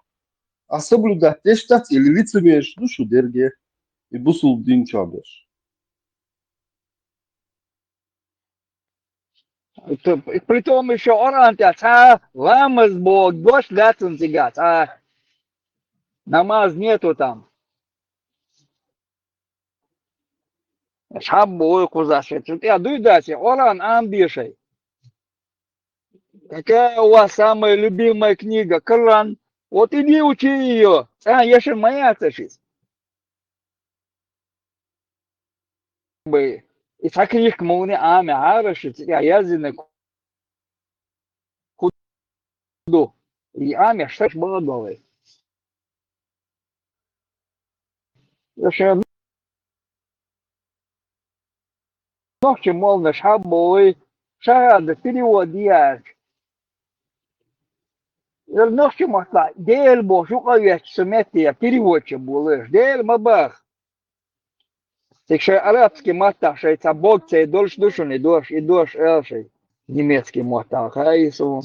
А соблюдать деш тац, или лицемеришь душу дерге, и бусул дин чабеш. Притом ещё Къуръан тӀа цхьа ламаз бо дош лацун цига, цхьа намаз нету там. Шаббо ой кхуза шей, цу тӀа дуй дац, Къуръан Ӏам бе шей. Какая у вас самая любимая книга? Коран. Вот иди учи её. Цхьа яшин ма яц шиз. Бай, и цхьа книжка муни Ӏаме гьараш, цӀи язйина ку-, ду. И Ӏаме шаш бадалай. Яшан нохчи молнаш хьаббой, шагьада перевод яц. Ил нохчи матла, Дел бо, шукъа веч суметти я переводчи булыш. Дел ма бах. Тек шей арабский матта шей ца бог цей дольш душуни дош, и дош эл шей. Немецкий матта хайсу.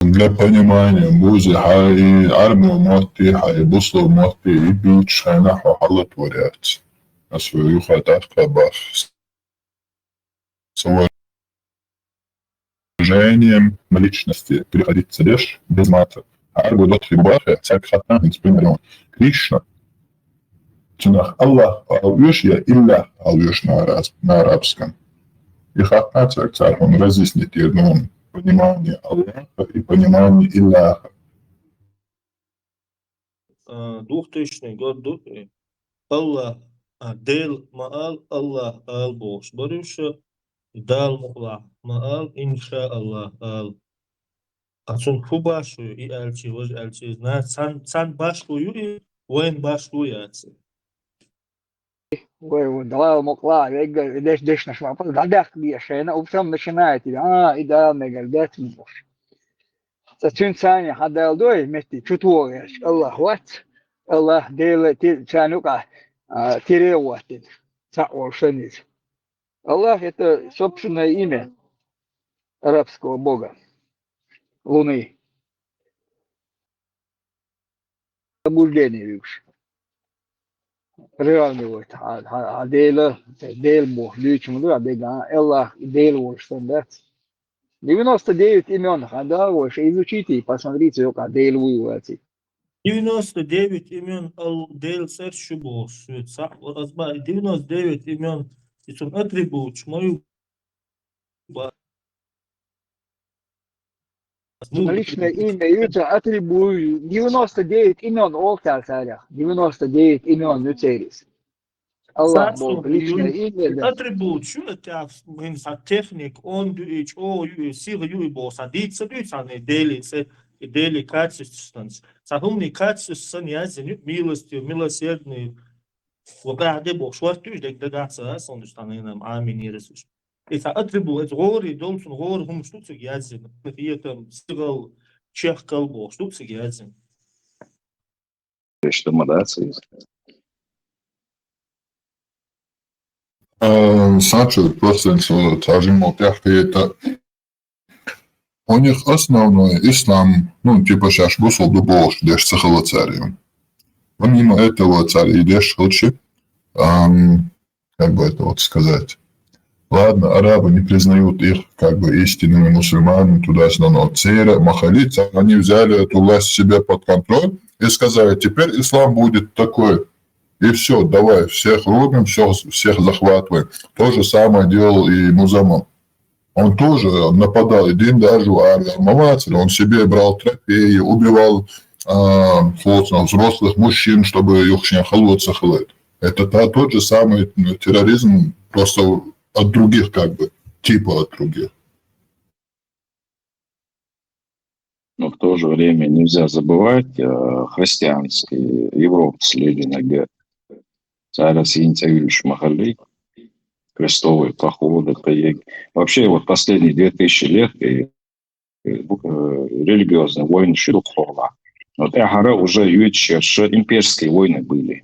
Для понимания, бузи хьай арму матти, хьай бусу матти, и бич хайна хо халат варят. Асу юха тахка бах. С уважением на личности переходить цадеш без мата. Аргу дот хибахе, цак хатан инспинерон. Кришна. Цунах Аллах ал уж я Илля ал уж на араб-, на арабском. И хатан цак цар он разъяснить ернон понимание Аллаха и понимание Илляха. А, двухтысячный год ду, э, Аллах, а, Дел ма ал, Аллах ал бохуш баруша, Дал мукъла ма ал, иншааллах ал. А цун фу башлуй, и алчи, вож алчи, на цан, цан башлуй, и вайн башлуй яц. Вай, вай, давай, мукъла, вегга, деш, дешнаш ма пал, дадах бия шена, упсам начинает, а, и да, мегар, дец муш. Ца цуьнца цани хьадал дой, метти чутвогӀерч, Аллах вац, Аллах Дела ти-, цани юкъа, а, тире ваттин, цаъ волшенец. Аллах — это собственное имя арабского бога Луны. Заблуждение вуьгуш. Приравнивает. А, а, а Дела, Дел бу, луьйчу ма ду, а Дела, Аллах, Дел волуш сан дац. Девяносто девять имён, хьан да, ваша, изучите и посмотрите, юкъа Дел вуй ваци. Девяносто девять имён ал Дел цӀерш шу бохуш, шу цхьаъ, азба, девяносто девять имён, и цун атрибуташ ма ю, ба. Ну, личное имя, ю ца атрибут, девяносто девять имён ол цар царях, девяносто девять имён ю церис. Аллах Бог, личное имя, да. Атрибут, шу это, мин са техник, он ю и чо ю и сига ю и бо, са дийца ду, са не Дели, се, Дели качество станц. Са хумни качество сан язин, милостью, милосердный, Ва къагӀде бохуш вартуьш дег дагахь ца сан душ тхьана йинам Ӏамин йирас уьш. И цхьа атрибу, эца гӀори долчун гӀори хӀумаш ду цига язйина. Хетам, сигал, чехкал бохуш ду цига язйина. Иштта ма дац иза. Э, сачу просто цо цажимо тяхкета. У них основной ислам, ну, типа, щас бусул ду бохуш деш ца хала царева. Помимо этого цар и деш хилчи, ам, как бы это вот сказать, ладно, арабы не признают их как бы истинными мусульманами, туда-сюда, но церковь, махалица, они взяли эту власть себе под контроль и сказали: «Теперь ислам будет такой». И все, давай, всех рубим, всех, всех захватываем. То же самое делал и Музаммал. Он тоже нападал, и Дин Дажу, а, Мавацель, он себе брал трофеи, убивал, а, собственно, взрослых мужчин, чтобы их не холодца хватит. Это та, тот же самый, ну, терроризм, просто от других, как бы, типа от других. Но в то же время нельзя забывать, э, христианские, Европа следует, царя Синтевич Махали, крестовые походы, поеги. Вообще, вот последние две тысячи лет и, и, э, религиозные войны шуток хвала. Но это уже юичерши имперские войны были.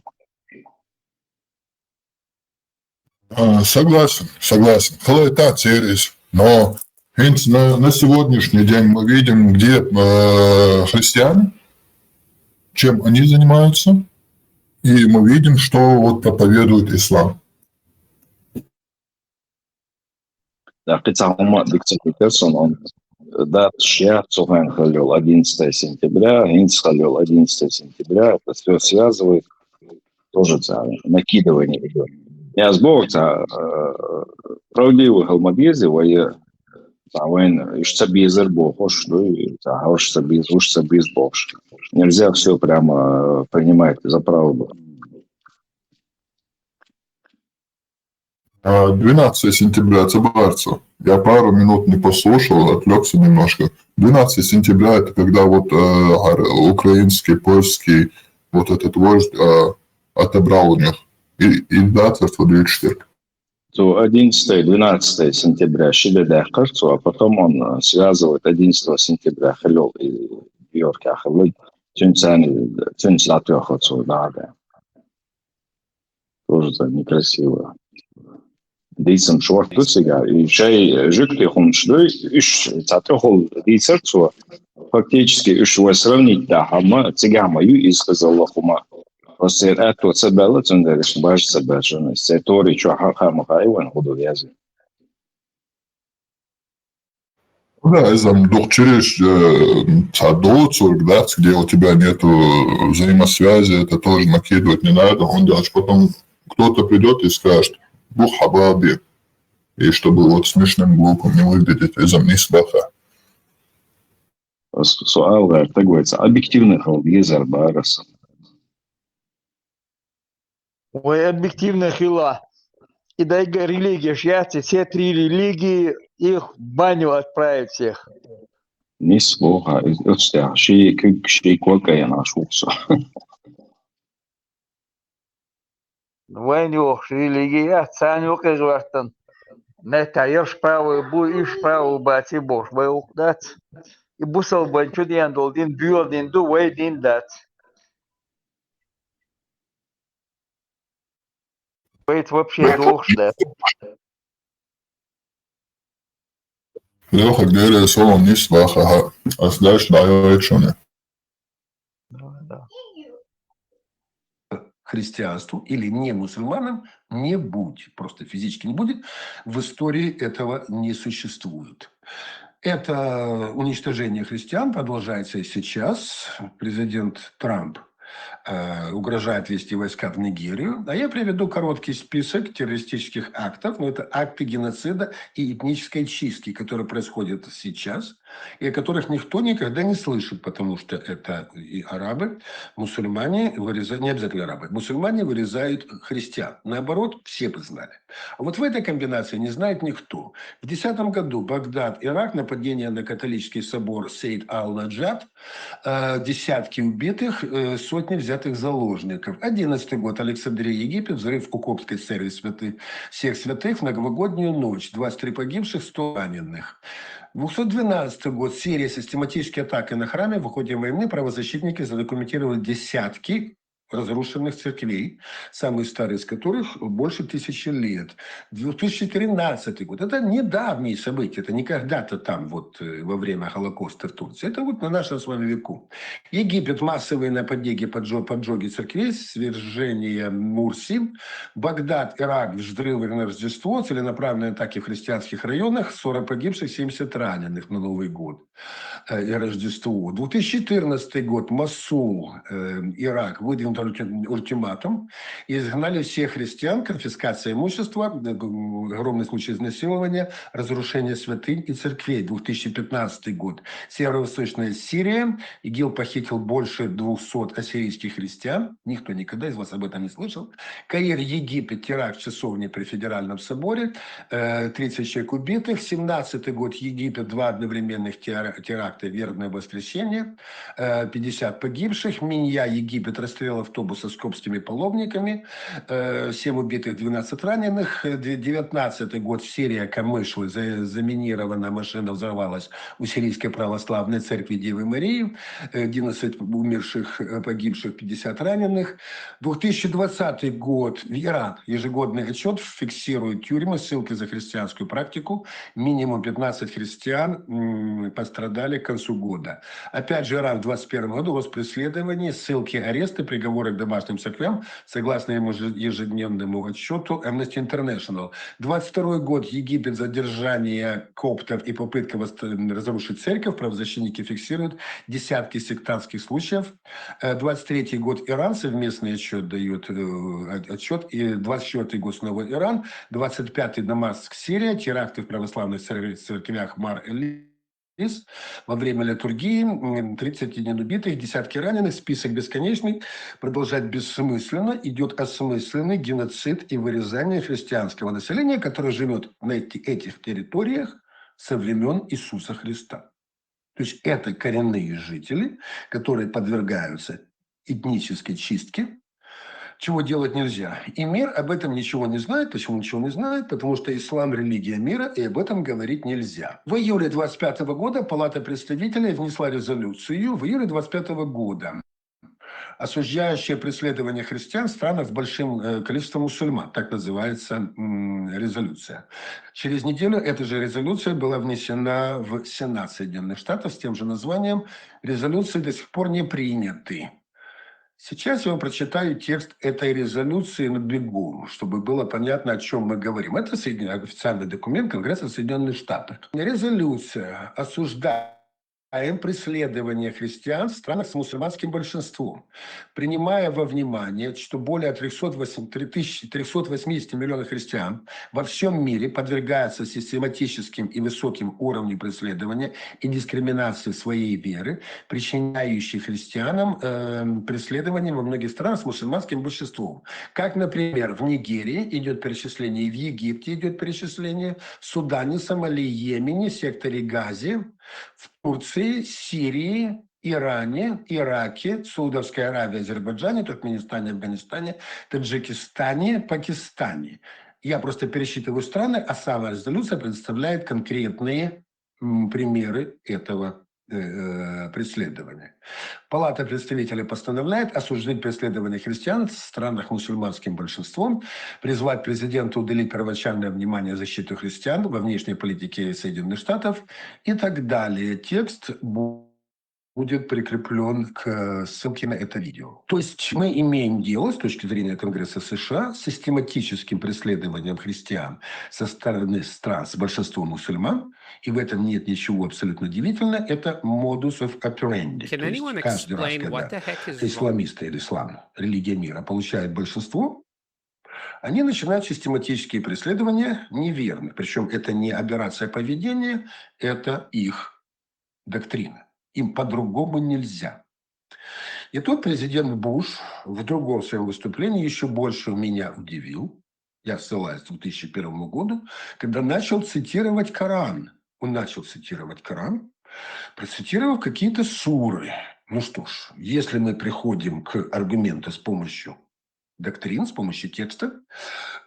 А, согласен, согласен. Халайтан сервис. Но ведь на, на сегодняшний день мы видим, где, э, христиане, чем они занимаются, и мы видим, что вот проповедует ислам. Да, кицахума дикцепитерсон, он, да, шья, цухан халёл, одиннадцатое сентября, инц халёл, одиннадцатое сентября, это все связывает, тоже, да, накидывание идет. Я сбор, да, э, правдивый халмабизи, вая, да, вайн, ишь сабизер бохош, ну, и, да, уж сабиз, уж сабиз бохош. Нельзя все прямо, э, принимать за правду. А, двенадцатое сентября, Цабарцу. Я пару минут не послушал, отвлекся немножко. Двенадцатое сентября — это когда вот, э, ар-, украинский, польский вот этот вождь, э, отобрал у них. И, и да, царство Дюйчтер. То одиннадцатое, двенадцатое сентября шиде дехкар, то, а потом он, э, связывает одиннадцатого сентября халёл и Йорк халёл. Тюнцани, тюнц латвия хо, да, да. Тоже так некрасиво. Дейсам шорт тусига, и чай жюкти хунш дуй, иш цатохол дейсар цо. Фактически иш вай сравнить да хама, цигама ю из хазалла хума. Просто это то цабелла, цундериш баш цабержана. Се тори чо ха-, хама хайван худу вязи. Ну да, изам духчириш, э, цадо, цург, да, где у тебя нету взаимосвязи, это тоже накидывать не надо. Он делает, потом кто-то придет и скажет: «Бух хабаби». И чтобы вот смешным, глупым не выглядеть, изам не сбаха. Суал, да, так говорится, объективный хал, езар барас. Ой, объективный хила. И дай га-, религия шьяцы, все три религии, их в баню отправить всех. Нис бога, устя, ши кюк, ши кока я наш ухса. Вайн ёхш религия, цан ёк эзвартан. Мета ёш правый бу, иш правый баци бош, вай ух дац. И бусал бан чудян дол дин, бюл дин ду, вай дин дац. Вай вообще дохш дац. Лёха, говорю, солон не сваха, а сдашь на вечуне. Да, да. Христианству или не мусульманам не будет, просто физически не будет, в истории этого не существует. Это уничтожение христиан продолжается и сейчас. Президент Трамп э, угрожает вести войска в Нигерию. А я приведу короткий список террористических актов, но это акты геноцида и этнической чистки, которые происходят сейчас, и о которых никто никогда не слышит, потому что это и арабы, мусульмане вырезают, не обязательно арабы, мусульмане вырезают христиан. Наоборот, все бы знали. А вот в этой комбинации не знает никто. В десятом году Багдад, Ирак, нападение на католический собор Сейд Ал-Наджат, э, десятки убитых, э, сотни взятых заложников. Одиннадцатый год, Александрия, Египет, взрыв у Копской церкви святых, всех святых в новогоднюю ночь, двадцать три погибших, сто раненых. Двухсот двенадцатый год, Сирия, систематические атаки на храмы, в ходе войны правозащитники задокументировали десятки разрушенных церквей, самые старые из которых больше тысячи лет. Две тысячи тринадцатый год. Это недавние события, это не когда-то там вот э, во время Холокоста в Турции. Это вот на нашем с вами веку. Египет, массовые нападения, поджо- поджоги церквей, свержение Мурси. Багдад, Ирак, взрывы на Рождество, целенаправленные атаки в христианских районах, сорок погибших, семьдесят раненых на Новый год э, и Рождество. Две тысячи четырнадцатый год, Мосул, э, Ирак, выдвинут ульти- ультиматум. Изгнали всех христиан, конфискация имущества, э, г- огромный случай изнасилования, разрушение святынь и церквей. Две тысячи пятнадцатый год, северо-восточная Сирия, ИГИЛ похитил больше двухсот ассирийских христиан. Никто никогда из вас об этом не слышал. Каир, Египет, теракт в часовне при Федеральном соборе, э, тридцать человек убитых. Семнадцатый год, Египет, два одновременных тера- теракта, Вербное воскресенье, э, пятьдесят погибших. Минья, Египет, расстрел автобуса с копскими паломниками, э, семь убитых, двенадцать раненых. Э, де- Девятнадцатый год, Сирия, Камышлы, за- заминирована машина, взорвалась у Сирийской православной церкви Девы Марии, э, одиннадцать умерших, э, погибших, пятьдесят раненых. Две тысячи двадцатый год, Иран, ежегодный отчет фиксирует тюрьмы, ссылки за христианскую практику. Минимум пятнадцать христиан м, пострадали к концу года. Опять же, Иран в двадцать первом году, рост преследований, ссылки, аресты, приговоры к домашним церквям, согласно ему же- ежедневному отчету Amnesty International. Двадцать второй год, Египет, задержание коптов и попытка восст- разрушить церковь. Правозащитники фиксируют десятки сектантских случаев. Э, двадцать третий год, Иран, совместный отчет дают, э, от- отчет. И двадцать четвёртый год, снова Иран. Двадцать пятый, Дамаск, Сирия. Теракты в православных цер- церквях Мар-Элис. Во время литургии м, тридцать один убитых, десятки раненых, список бесконечный. Продолжать бессмысленно, идет осмысленный геноцид и вырезание христианского населения, которое живет на эти- этих территориях со времен Иисуса Христа. То есть это коренные жители, которые подвергаются этнической чистке, чего делать нельзя. И мир об этом ничего не знает. Почему ничего не знает? Потому что ислам — религия мира, и об этом говорить нельзя. В июле двадцать пятого года Палата представителей внесла резолюцию, в июле двадцать пятого года, осуждающая преследование христиан в странах с большим э, количеством мусульман, так называется м, резолюция. Через неделю эта же резолюция была внесена в Сенат Соединенных Штатов с тем же названием. Резолюции до сих пор не приняты. Сейчас я вам прочитаю текст этой резолюции на бегу, чтобы было понятно, о чем мы говорим. Это Соедин- официальный документ Конгресса Соединенных Штатов. Резолюция: осуждаем преследование христиан в странах с мусульманским большинством, принимая во внимание, что более трёхсот восьмидесяти миллионов христиан во всем мире подвергаются систематическим и высоким уровням преследования и дискриминации своей веры, причиняющей христианам э, преследование во многих странах с мусульманским большинством. Как, например, в Нигерии идет перечисление, в Египте идет перечисление, в Судане, Сомали, Йемене, секторе Газе, в Турции, Сирии, Иране, Ираке, Саудовской Аравии, Азербайджане, Туркменистане, Афганистане, Таджикистане, Пакистане. Я просто пересчитываю страны, а сама резолюция представляет конкретные м, примеры этого э, преследования. Палата представителей постановляет осуждать преследование христиан в странах мусульманским большинством, призвать президента уделить первоначальное внимание защите христиан во внешней политике Соединенных Штатов и так далее. Текст будет прикреплен к ссылке на это видео. То есть мы имеем дело с точки зрения Конгресса США с систематическим преследованием христиан со стороны стран с большинством мусульман, и в этом нет ничего абсолютно удивительного, это modus of operandi. То есть каждый раз, когда исламисты или ислам, религия мира, получает большинство, они начинают систематические преследования неверных. Причем это не аберрация поведения, это их доктрина. Им по-другому нельзя. И тут президент Буш в другом своем выступлении еще больше меня удивил. Я ссылаюсь к две тысячи первому году, когда начал цитировать Коран. Он начал цитировать Коран, процитировав какие-то суры. Ну что ж, если мы приходим к аргументу с помощью доктрин, с помощью текста,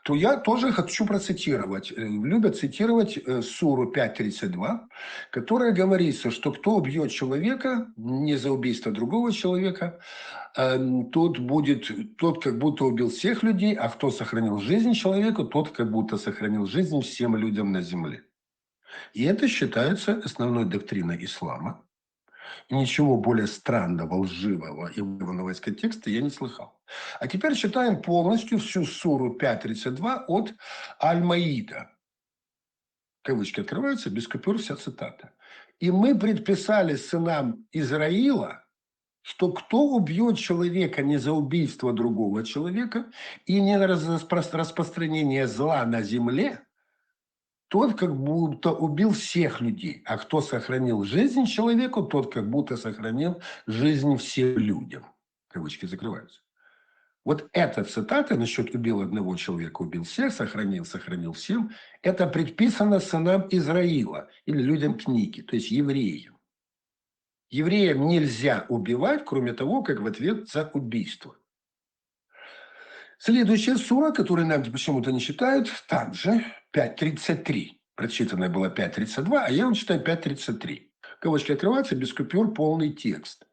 то я тоже хочу процитировать. Э, Любят цитировать э, суру пять тридцать два, которая говорится, что кто убьет человека не за убийство другого человека, эм, тот будет, тот как будто убил всех людей, а кто сохранил жизнь человеку, тот как будто сохранил жизнь всем людям на земле. И это считается основной доктриной ислама. И ничего более странного, лживого и вырванного из контекста я не слыхал. А теперь читаем полностью всю суру пять тридцать два от Аль-Маида. Кавычки открываются, без купюр вся цитата. «И мы предписали сынам Израила, что кто убьет человека не за убийство другого человека и не на раз- распро- распространение зла на земле, тот как будто убил всех людей, а кто сохранил жизнь человеку, тот как будто сохранил жизнь всем людям». Кавычки закрываются. Вот эта цитата насчет «убил одного человека, убил всех, сохранил, сохранил всем», это предписано сынам Израила или людям книги, то есть евреям. Евреям нельзя убивать, кроме того, как в ответ за убийство. Следующая сура, которую нам почему-то не считают, также пять тридцать три. Прочитанная была пять тридцать два, а я вам читаю пять тридцать три. Кавычки открываются, без купюр полный текст.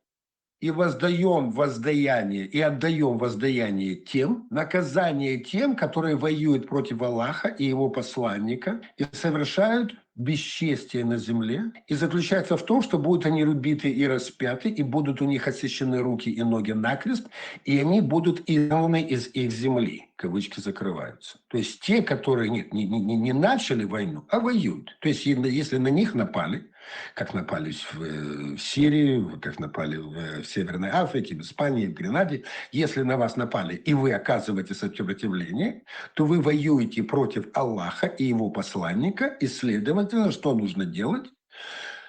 «И воздаем воздаяние, и отдаем воздаяние тем, наказание тем, которые воюют против Аллаха и его посланника и совершают бесчестие на земле, и заключается в том, что будут они рубиты и распяты, и будут у них отсечены руки и ноги накрест, и они будут изгнаны из их земли». Кавычки закрываются. То есть те, которые нет, не, не, не начали войну, а воюют. То есть если на них напали, как напали в, э, в Сирии, как напали в, э, в Северной Африке, в Испании, в Гренаде, если на вас напали, и вы оказываете сопротивление, то вы воюете против Аллаха и его посланника, и, следовательно, что нужно делать?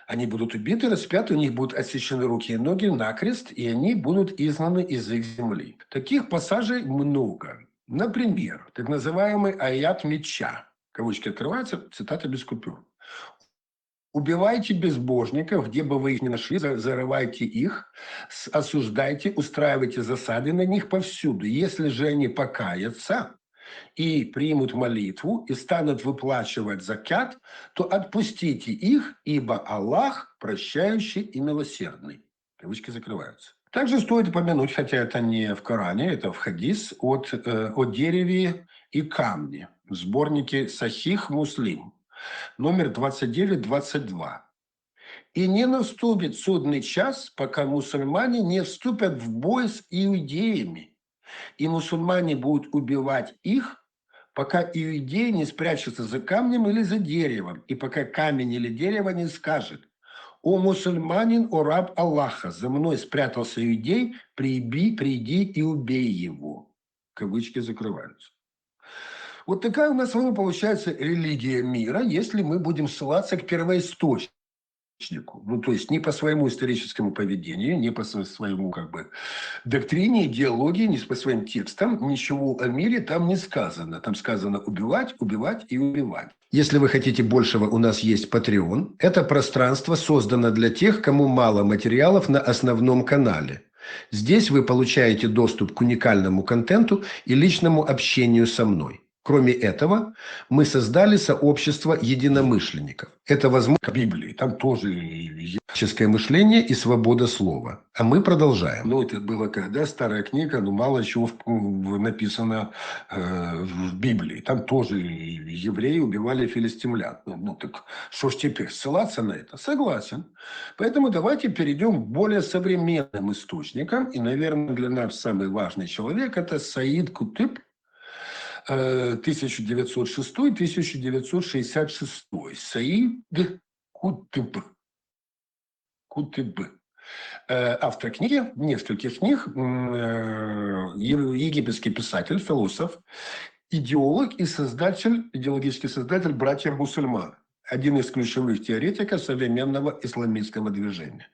Они будут убиты, распяты, у них будут отсечены руки и ноги накрест, и они будут изгнаны из их земли. Таких пассажей много. Например, так называемый аят меча. Кавычки открываются, цитата без купюр. «Убивайте безбожников, где бы вы их ни нашли, зарывайте их, осуждайте, устраивайте засады на них повсюду. Если же они покаятся и примут молитву и станут выплачивать закят, то отпустите их, ибо Аллах прощающий и милосердный». Кавычки закрываются. Также стоит упомянуть, хотя это не в Коране, это в хадис, от, э, о дереве и камне в сборнике «Сахих Муслим», номер двадцать девять двадцать два. «И не наступит судный час, пока мусульмане не вступят в бой с иудеями, и мусульмане будут убивать их, пока иудей не спрячется за камнем или за деревом, и пока камень или дерево не скажет: „О мусульманин, о раб Аллаха, за мной спрятался иудей, приби, приди и убей его“». Кавычки закрываются. Вот такая у нас с вами получается религия мира, если мы будем ссылаться к первоисточнику. Ну, то есть не по своему историческому поведению, не по сво- своему, как бы, доктрине, идеологии, не по своим текстам, ничего о мире там не сказано. Там сказано убивать, убивать и убивать. Если вы хотите большего, у нас есть Patreon. Это пространство создано для тех, кому мало материалов на основном канале. Здесь вы получаете доступ к уникальному контенту и личному общению со мной. Кроме этого, мы создали сообщество единомышленников. Это возможно Библии, там тоже и- и- мышление и свобода слова. А мы продолжаем. Ну, это было когда? Старая книга, ну, мало чего в- в- написано э, в Библии. Там тоже и евреи убивали филистимлян. Ну, ну, так что ж теперь, ссылаться на это? Согласен. Поэтому давайте перейдем к более современным источникам. И, наверное, для нас самый важный человек — это Саид Кутыб, э, тысяча девятьсот шестой — тысяча девятьсот шестьдесят шестой. Саид Кутыб. Кутыб. Э, автор книги, нескольких книг, м, э, е- египетский писатель, философ, идеолог и создатель, идеологический создатель братьев мусульман, один из ключевых теоретиков современного исламистского движения.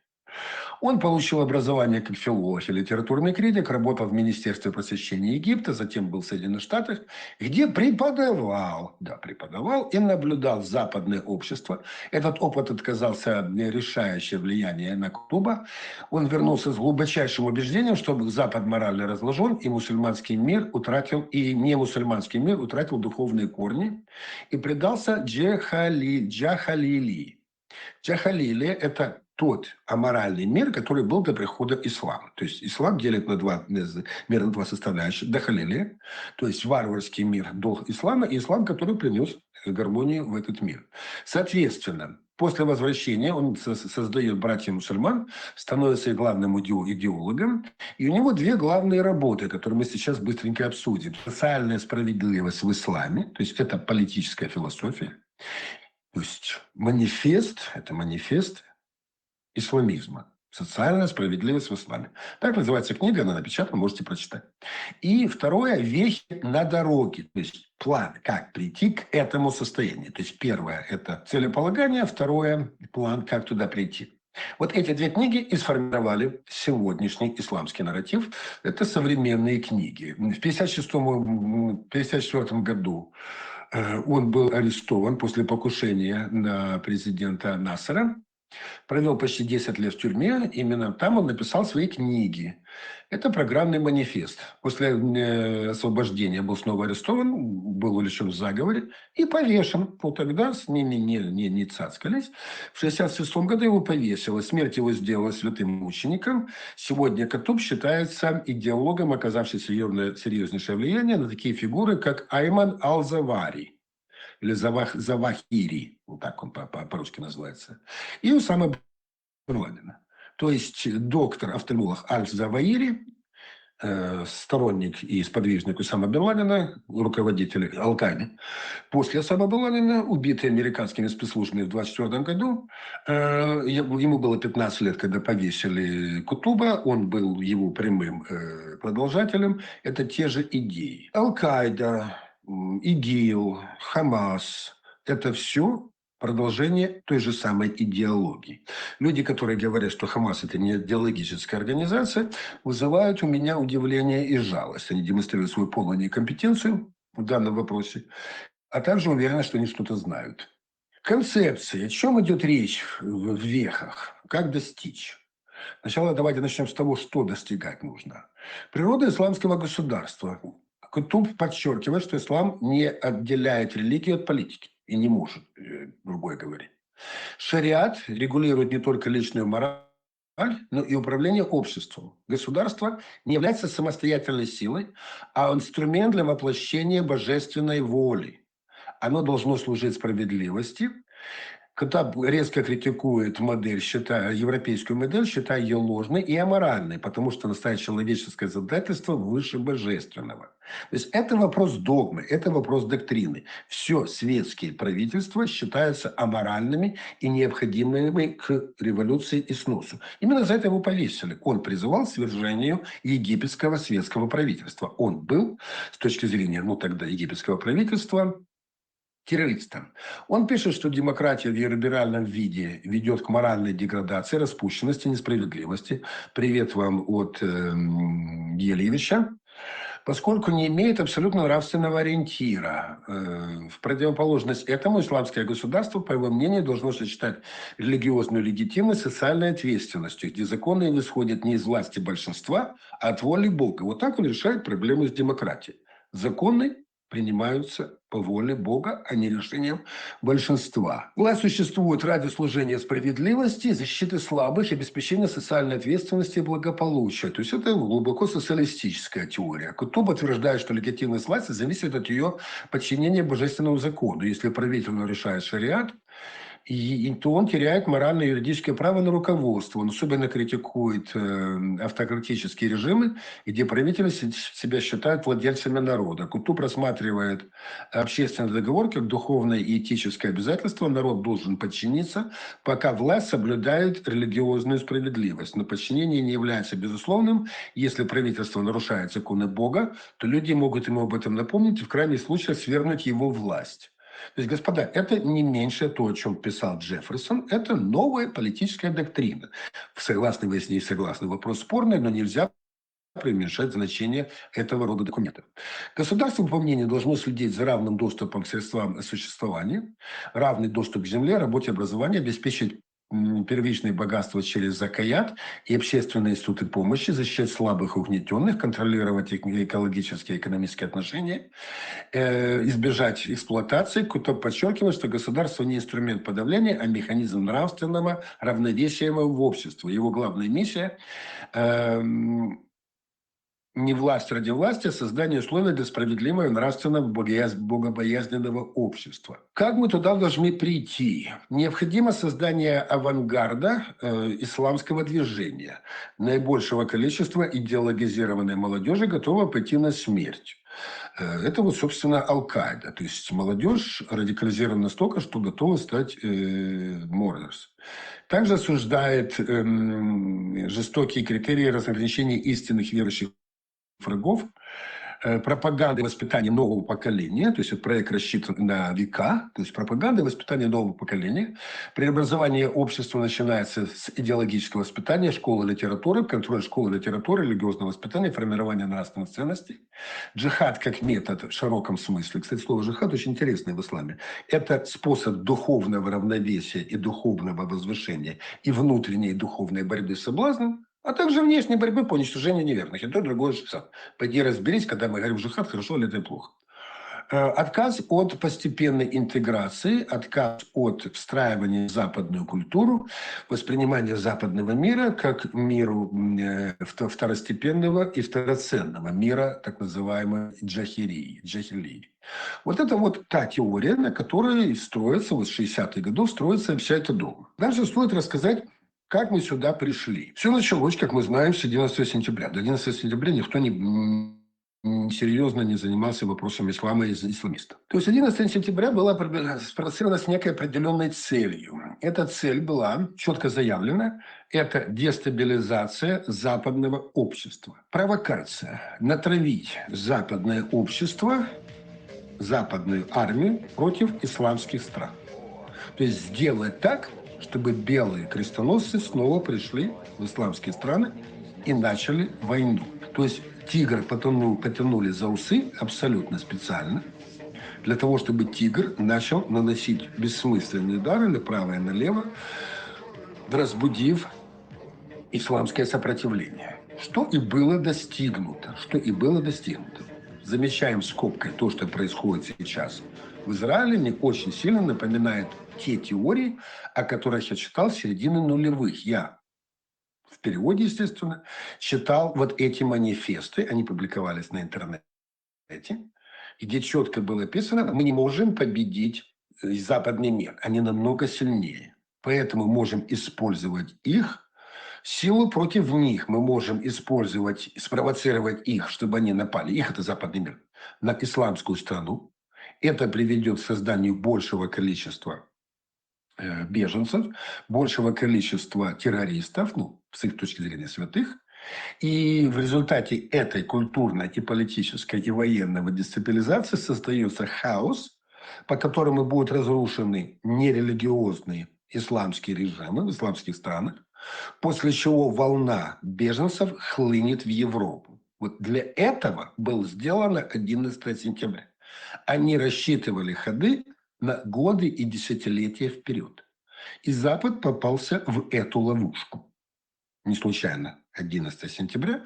Он получил образование как филолог и литературный критик, работал в Министерстве просвещения Египта, затем был в Соединенных Штатах, где преподавал, да, преподавал и наблюдал западное общество. Этот опыт оказался решающее влияние на Кутуба. Он вернулся с глубочайшим убеждением, что Запад морально разложен, и мусульманский мир утратил, и не мусульманский мир утратил духовные корни, и предался джахали, джахалили. Джахалили — это тот аморальный мир, который был до прихода ислама. То есть ислам делит на два, мир на два составляющих. Джахалили, то есть варварский мир до ислама, и ислам, который принес гармонию в этот мир. Соответственно, после возвращения он создает братья мусульман, становится их главным идеологом, и у него две главные работы, которые мы сейчас быстренько обсудим. Социальная справедливость в исламе, то есть это политическая философия, то есть манифест, это манифест исламизма. Социальная справедливость в исламе. Так называется книга, она напечатана, можете прочитать. И второе, вехи на дороге, то есть план, как прийти к этому состоянию. То есть первое — это целеполагание, второе — план, как туда прийти. Вот эти две книги и сформировали сегодняшний исламский нарратив. Это современные книги. В пятьдесят шестом, пятьдесят четвёртом году э, он был арестован после покушения на президента Насера, провел почти десять лет в тюрьме. Именно там он написал свои книги. Это программный манифест. После э, освобождения был снова арестован, был увлечен в заговоре и повешен. Вот тогда с ними не, не, не цацкались. В шестьдесят шестом году его повесило. Смерть его сделала святым мучеником. Сегодня Кутуб считается идеологом, оказавший серьезнейшее влияние на такие фигуры, как Айман Аль-Завари или Завах, Завахири, вот так он по-русски называется, и Усама бен Ладена. То есть доктор офтальмолог Аль-Заваири, э, сторонник и сподвижник Усама бен Ладена, руководитель Аль-Каиды, после Усама бен Ладена, убитый американскими спецслужбами в двадцать четвёртом году, э, ему было пятнадцать лет, когда повесили Кутуба, он был его прямым э, продолжателем, это те же идеи. Аль-Каида, ИГИЛ, Хамас — это все продолжение той же самой идеологии. Люди, которые говорят, что Хамас — это не идеологическая организация, вызывают у меня удивление и жалость. Они демонстрируют свою полную некомпетенцию в данном вопросе, а также уверены, что они что-то знают. Концепция. О чем идет речь в вехах? Как достичь? Сначала давайте начнем с того, что достигать нужно. Природа исламского государства. Кутуб подчеркивает, что ислам не отделяет религию от политики и не может э, другое говорить. Шариат регулирует не только личную мораль, но и управление обществом. Государство не является самостоятельной силой, а инструмент для воплощения божественной воли. Оно должно служить справедливости. Кутуб резко критикует модель, считая, европейскую модель, считая ее ложной и аморальной, потому что она ставит человеческое задательство выше божественного. То есть это вопрос догмы, это вопрос доктрины. Все светские правительства считаются аморальными и необходимыми к революции и сносу. Именно за это его повесили. Он призывал к свержению египетского светского правительства. Он был, с точки зрения, ну, тогда египетского правительства, террористом. Он пишет, что демократия в ее либеральном виде ведет к моральной деградации, распущенности, несправедливости. Привет вам от э, Елевича. Поскольку не имеет абсолютно нравственного ориентира. Э, в противоположность этому, исламское государство, по его мнению, должно сочетать религиозную легитимность с социальной ответственностью, где законы исходят не из власти большинства, а от воли Бога. Вот так он решает проблему с демократией. Законы принимаются по воле Бога, а не решением большинства. Власть существует ради служения справедливости, защиты слабых, обеспечения социальной ответственности и благополучия. То есть это глубоко социалистическая теория. Кутуб утверждает, что легитимность власти зависит от ее подчинения божественному закону. Если правитель нарушает шариат, и, и то он теряет морально-юридическое право на руководство. Он особенно критикует э, автократические режимы, где правители себя считают владельцами народа. Кутуб рассматривает общественный договор как духовное и этическое обязательство. Народ должен подчиниться, пока власть соблюдает религиозную справедливость. Но подчинение не является безусловным. Если правительство нарушает законы Бога, то люди могут ему об этом напомнить и в крайних случаях свергнуть его власть. То есть, господа, это не меньше то, о чем писал Джефферсон, это новая политическая доктрина. Согласны вы с ней, согласны, вопрос спорный, но нельзя преуменьшать значение этого рода документов. Государство, по мнению, должно следить за равным доступом к средствам существования, равный доступ к земле, работе, образованию, обеспечить первичные богатства через закаят и общественные институты помощи, защищать слабых и угнетенных, контролировать экологические и экономические отношения, э, избежать эксплуатации, кто подчеркивает, что государство не инструмент подавления, а механизм нравственного равновесия в обществе. Его главная миссия э, не власть ради власти, а создание условий для справедливого, нравственного, богобоязненного общества. Как мы туда должны прийти? Необходимо создание авангарда э, исламского движения, наибольшего количества идеологизированной молодежи, готового пойти на смерть. Э, это вот, собственно, Ал-Каида. То есть молодежь радикализирована настолько, что готова стать э, murderers. Также осуждает э, жестокие критерии разграничения истинных верующих врагов, э, пропаганда и воспитание нового поколения, то есть проект рассчитан на века, то есть пропаганда и воспитание нового поколения. Преобразование общества начинается с идеологического воспитания, школы литературы, контроль школы литературы, религиозного воспитания, формирование нравственных ценностей. Джихад как метод в широком смысле. Кстати, слово джихад очень интересное в исламе. Это способ духовного равновесия и духовного возвышения и внутренней духовной борьбы с соблазном, а также внешней борьбы по уничтожению неверных. И то, и другое джихад. Пойди разберись, когда мы говорим джихад, хорошо ли это или плохо. Э, отказ от постепенной интеграции, отказ от встраивания в западную культуру, воспринимание западного мира как миру э, второстепенного и второценного мира, так называемой джахирии, джахилии. Вот это вот та теория, на которой строится, вот с шестидесятых годов строится вся эта догма. Дальше стоит рассказать, как мы сюда пришли. Все началось, как мы знаем, с одиннадцатого сентября. До одиннадцатого сентября никто не серьезно не занимался вопросом ислама и исламистов. То есть одиннадцатого сентября была спровоцирована с некой определенной целью. Эта цель была четко заявлена. Это дестабилизация западного общества. Провокация. Натравить западное общество, западную армию против исламских стран. То есть сделать так, чтобы белые крестоносцы снова пришли в исламские страны и начали войну. То есть тигр потянул, потянули за усы абсолютно специально, для того, чтобы тигр начал наносить бессмысленные удары направо и налево, разбудив исламское сопротивление. Что и было достигнуто, что и было достигнуто. Замечаем скобкой то, что происходит сейчас в Израиле, мне очень сильно напоминает те теории, о которых я читал с середины нулевых. Я в переводе, естественно, читал вот эти манифесты, они публиковались на интернете, где четко было описано, мы не можем победить э, западный мир, они намного сильнее. Поэтому можем использовать их силу против них, мы можем использовать, спровоцировать их, чтобы они напали, их это западный мир, на исламскую страну. Это приведет к созданию большего количества э, беженцев, большего количества террористов, ну, с их точки зрения святых, и в результате этой культурной и политической и военного дестабилизации создается хаос, по которому будут разрушены нерелигиозные исламские режимы в исламских странах, после чего волна беженцев хлынет в Европу. Вот для этого был сделан одиннадцатого сентября. Они рассчитывали ходы на годы и десятилетия вперед. И Запад попался в эту ловушку. Не случайно одиннадцатое сентября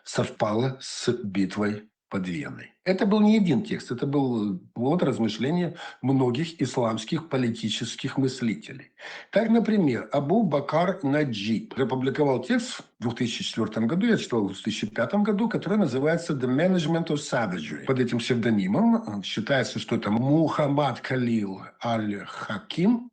совпало с битвой под Веной. Это был не один текст, это был плод размышления многих исламских политических мыслителей. Так, например, Абу Бакар Наджиб опубликовал текст в две тысячи четвёртом году, я читал в две тысячи пятом году, который называется The Management of Savagery. Под этим псевдонимом э, считается, что это Мухаммад Калил Аль-Хаким,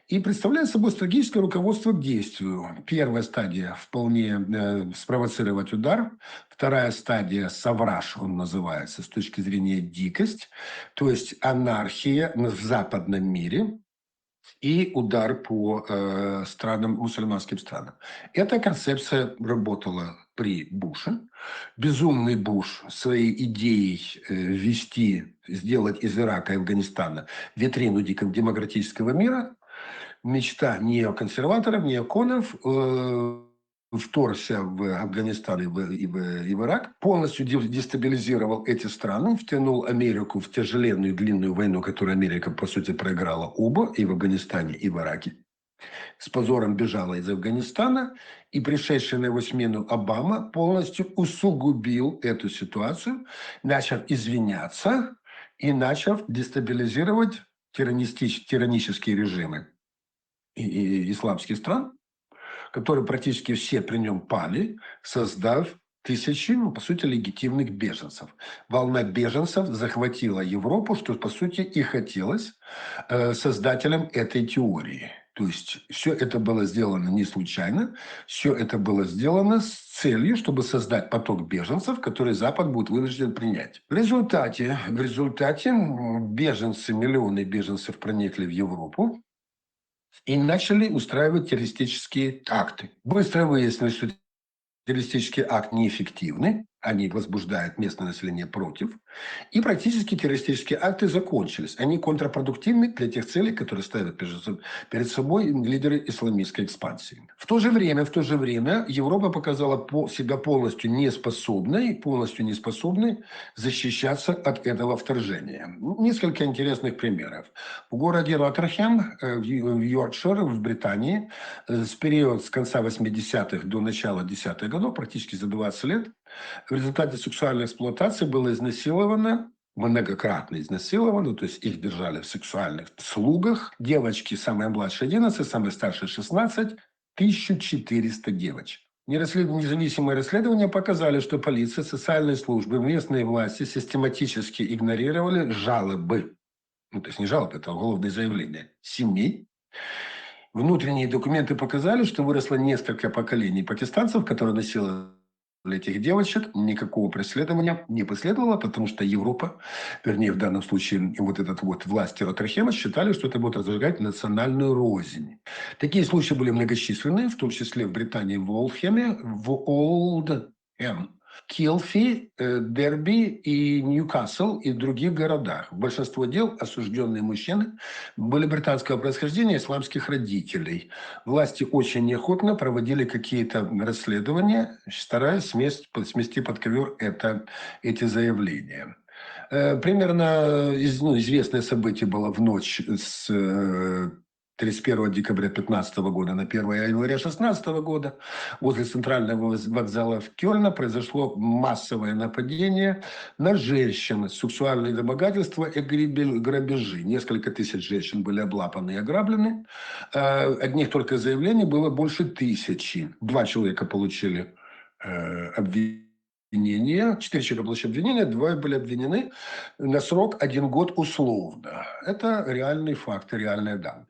и представляет собой стратегическое руководство к действию. Первая стадия вполне э, спровоцировать удар. Вторая стадия савраж, он называется, с точки зрения дикость, то есть анархия в западном мире. и удар по э, странам, мусульманским странам. Эта концепция работала при Буше. Безумный Буш своей идеей э, ввести, сделать из Ирака и Афганистана витрину дикого демократического мира, мечта неоконсерваторов, неоконов, э, вторгся в Афганистан и в, и в, и в Ирак, полностью де- дестабилизировал эти страны, втянул Америку в тяжеленную длинную войну, которую Америка, по сути, проиграла оба, и в Афганистане, и в Ираке. С позором бежала из Афганистана, и пришедший на его смену Обама полностью усугубил эту ситуацию, начав извиняться и начав дестабилизировать террористич- террористические режимы и, и исламских стран, которые практически все при нем пали, создав тысячи, ну, по сути, легитимных беженцев. Волна беженцев захватила Европу, что, по сути, и хотелось э, создателям этой теории. То есть все это было сделано не случайно, все это было сделано с целью, чтобы создать поток беженцев, который Запад будет вынужден принять. В результате, в результате м, беженцы, миллионы беженцев проникли в Европу и начали устраивать террористические акты. Быстро выяснилось, что террористический акт неэффективны, они возбуждают местное население против, и практически террористические акты закончились. Они контрпродуктивны для тех целей, которые ставят перед собой, перед собой лидеры исламистской экспансии. В то же время, в то же время Европа показала по, себя полностью неспособной, полностью неспособной защищаться от этого вторжения. Несколько интересных примеров. В городе Роттерхем, э, в Ю- в Йоркшир, в Британии, э, с период с конца восьмидесятых до начала десятых годов, практически за двадцать лет, в результате сексуальной эксплуатации было изнасиловано, многократно изнасиловано, то есть их держали в сексуальных слугах. Девочки, самая младшая одиннадцать, самая старшая шестнадцать, тысяча четыреста девочек. Независимые расследования показали, что полиция, социальные службы, местные власти систематически игнорировали жалобы, ну, то есть не жалобы, это уголовные заявления, семей. Внутренние документы показали, что выросло несколько поколений пакистанцев, которые насиловали этих девочек. Никакого преследования не последовало, потому что Европа, вернее, в данном случае вот этот вот власти Роттерхема считали, что это будет разжигать национальную рознь. Такие случаи были многочисленные, в том числе в Британии, в Олдхеме, в Олд М. Килфи, э, Дерби и Ньюкасл и в других городах. В большинство дел осужденные мужчины были британского происхождения исламских родителей. Власти очень неохотно проводили какие-то расследования, стараясь смести под ковер это, эти заявления. Э, примерно из, ну, известное событие было в ночь с э, тридцать первого декабря пятнадцатого года на первое января шестнадцатого года возле центрального вокзала в Кёльне произошло массовое нападение на женщин, сексуальные домогательства и грабежи. Несколько тысяч женщин были облапаны и ограблены. Э, одних только заявлений было больше тысячи. Два человека получили э, обвинения, четыре человека получили обвинения, двое были обвинены на срок один год условно. Это реальные факты, реальные данные.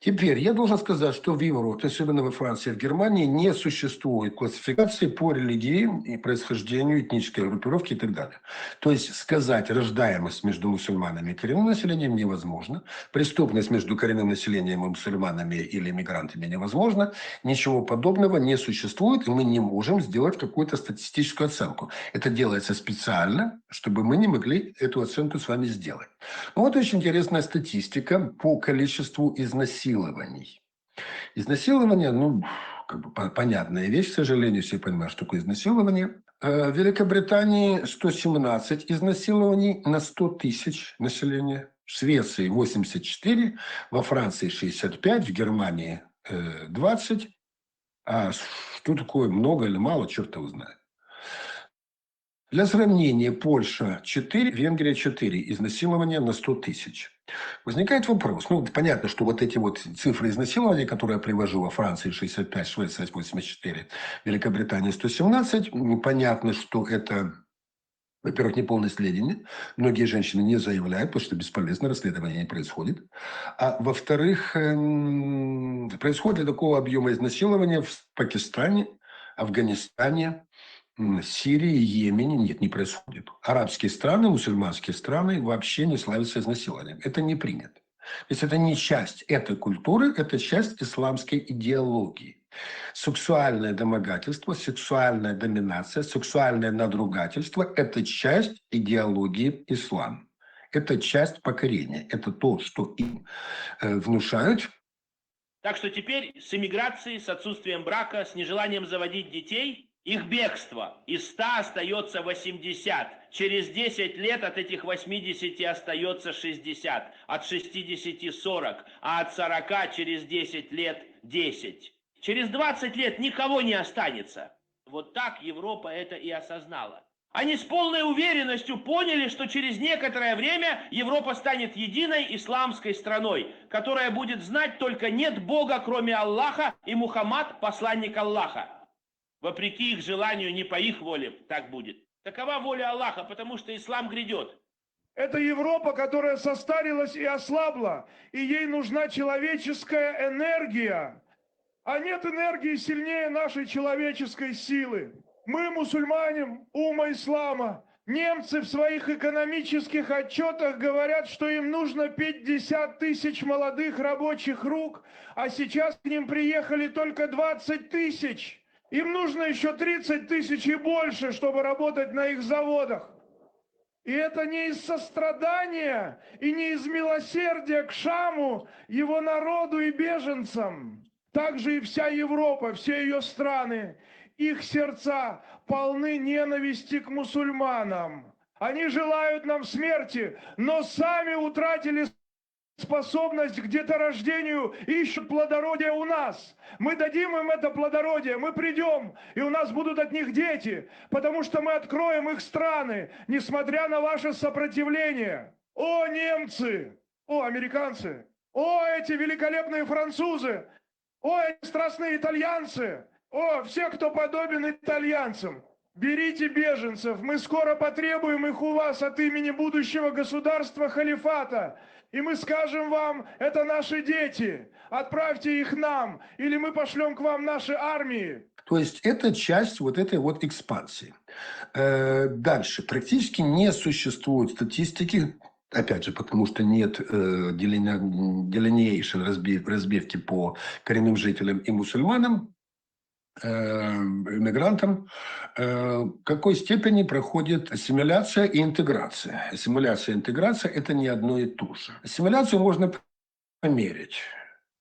Теперь я должен сказать, что в Европе, особенно во Франции и в Германии, не существует классификации по религии и происхождению этнической группировки и так далее. То есть сказать, рождаемость между мусульманами и коренным населением невозможно, преступность между коренным населением и мусульманами или мигрантами невозможно, ничего подобного не существует, и мы не можем сделать какую-то статистическую оценку. Это делается специально, чтобы мы не могли эту оценку с вами сделать. Ну вот очень интересная статистика по количеству изнасилований. Изнасилование, ну, как бы понятная вещь, к сожалению, все понимают, что такое изнасилование. Э, в Великобритании сто семнадцать изнасилований на сто тысяч населения, в Швеции восемьдесят четыре, во Франции шестьдесят пять, в Германии э, двадцать. А что такое много или мало, черт его знает. Для сравнения, Польша четыре, Венгрия четыре изнасилования на сто тысяч. Возникает вопрос, ну, понятно, что вот эти вот цифры изнасилования, которые я привожу, во Франции шестьдесят пять, Швеция восемьдесят четыре, Великобритания сто семнадцать, понятно, что это во-первых, неполные сведения. Многие женщины не заявляют, потому что бесполезно, расследование не происходит. А во-вторых, эм, происходит ли такого объема изнасилования в Пакистане, Афганистане, Сирии, Йемене? Нет, не происходит. Арабские страны, мусульманские страны вообще не славятся изнасилованием. Это не принято. То есть это не часть этой культуры, это часть исламской идеологии. Сексуальное домогательство, сексуальная доминация, сексуальное надругательство — это часть идеологии ислама. Это часть покорения. Это то, что им э, внушают. Так что теперь с эмиграцией, с отсутствием брака, с нежеланием заводить детей, их бегство. Из ста остается восемьдесят. Через десять лет от этих восьмидесяти остается шестьдесят. От шестидесяти сорок. А от сорока через десять лет десять. Через двадцать лет никого не останется. Вот так Европа это и осознала. Они с полной уверенностью поняли, что через некоторое время Европа станет единой исламской страной, которая будет знать только нет Бога, кроме Аллаха, и Мухаммад — посланник Аллаха. Вопреки их желанию, не по их воле так будет. Такова воля Аллаха, потому что ислам грядет. Это Европа, которая состарилась и ослабла, и ей нужна человеческая энергия. А нет энергии сильнее нашей человеческой силы. Мы, мусульмане, умма ислама. Немцы в своих экономических отчетах говорят, что им нужно пятьдесят тысяч молодых рабочих рук, а сейчас к ним приехали только двадцать тысяч. Им нужно еще тридцать тысяч и больше, чтобы работать на их заводах. И это не из сострадания и не из милосердия к Шаму, его народу и беженцам. Также и вся Европа, все ее страны, их сердца полны ненависти к мусульманам. Они желают нам смерти, но сами утратили способность к деторождению, ищут плодородия у нас. Мы дадим им это плодородие, мы придем, и у нас будут от них дети, потому что мы откроем их страны, несмотря на ваше сопротивление. О, немцы! О, американцы! О, эти великолепные французы! О, эти страстные итальянцы! О, все, кто подобен итальянцам! Берите беженцев, мы скоро потребуем их у вас от имени будущего государства халифата. И мы скажем вам, это наши дети, отправьте их нам, или мы пошлем к вам наши армии. То есть это часть вот этой вот экспансии. Э, дальше. Практически не существует статистики, опять же, потому что нет э, деления, delineation, разбив, разбивки по коренным жителям и мусульманам, э, иммигрантам, э, в какой степени проходит ассимиляция и интеграция. Ассимиляция и интеграция — это не одно и то же. Ассимиляцию можно померить.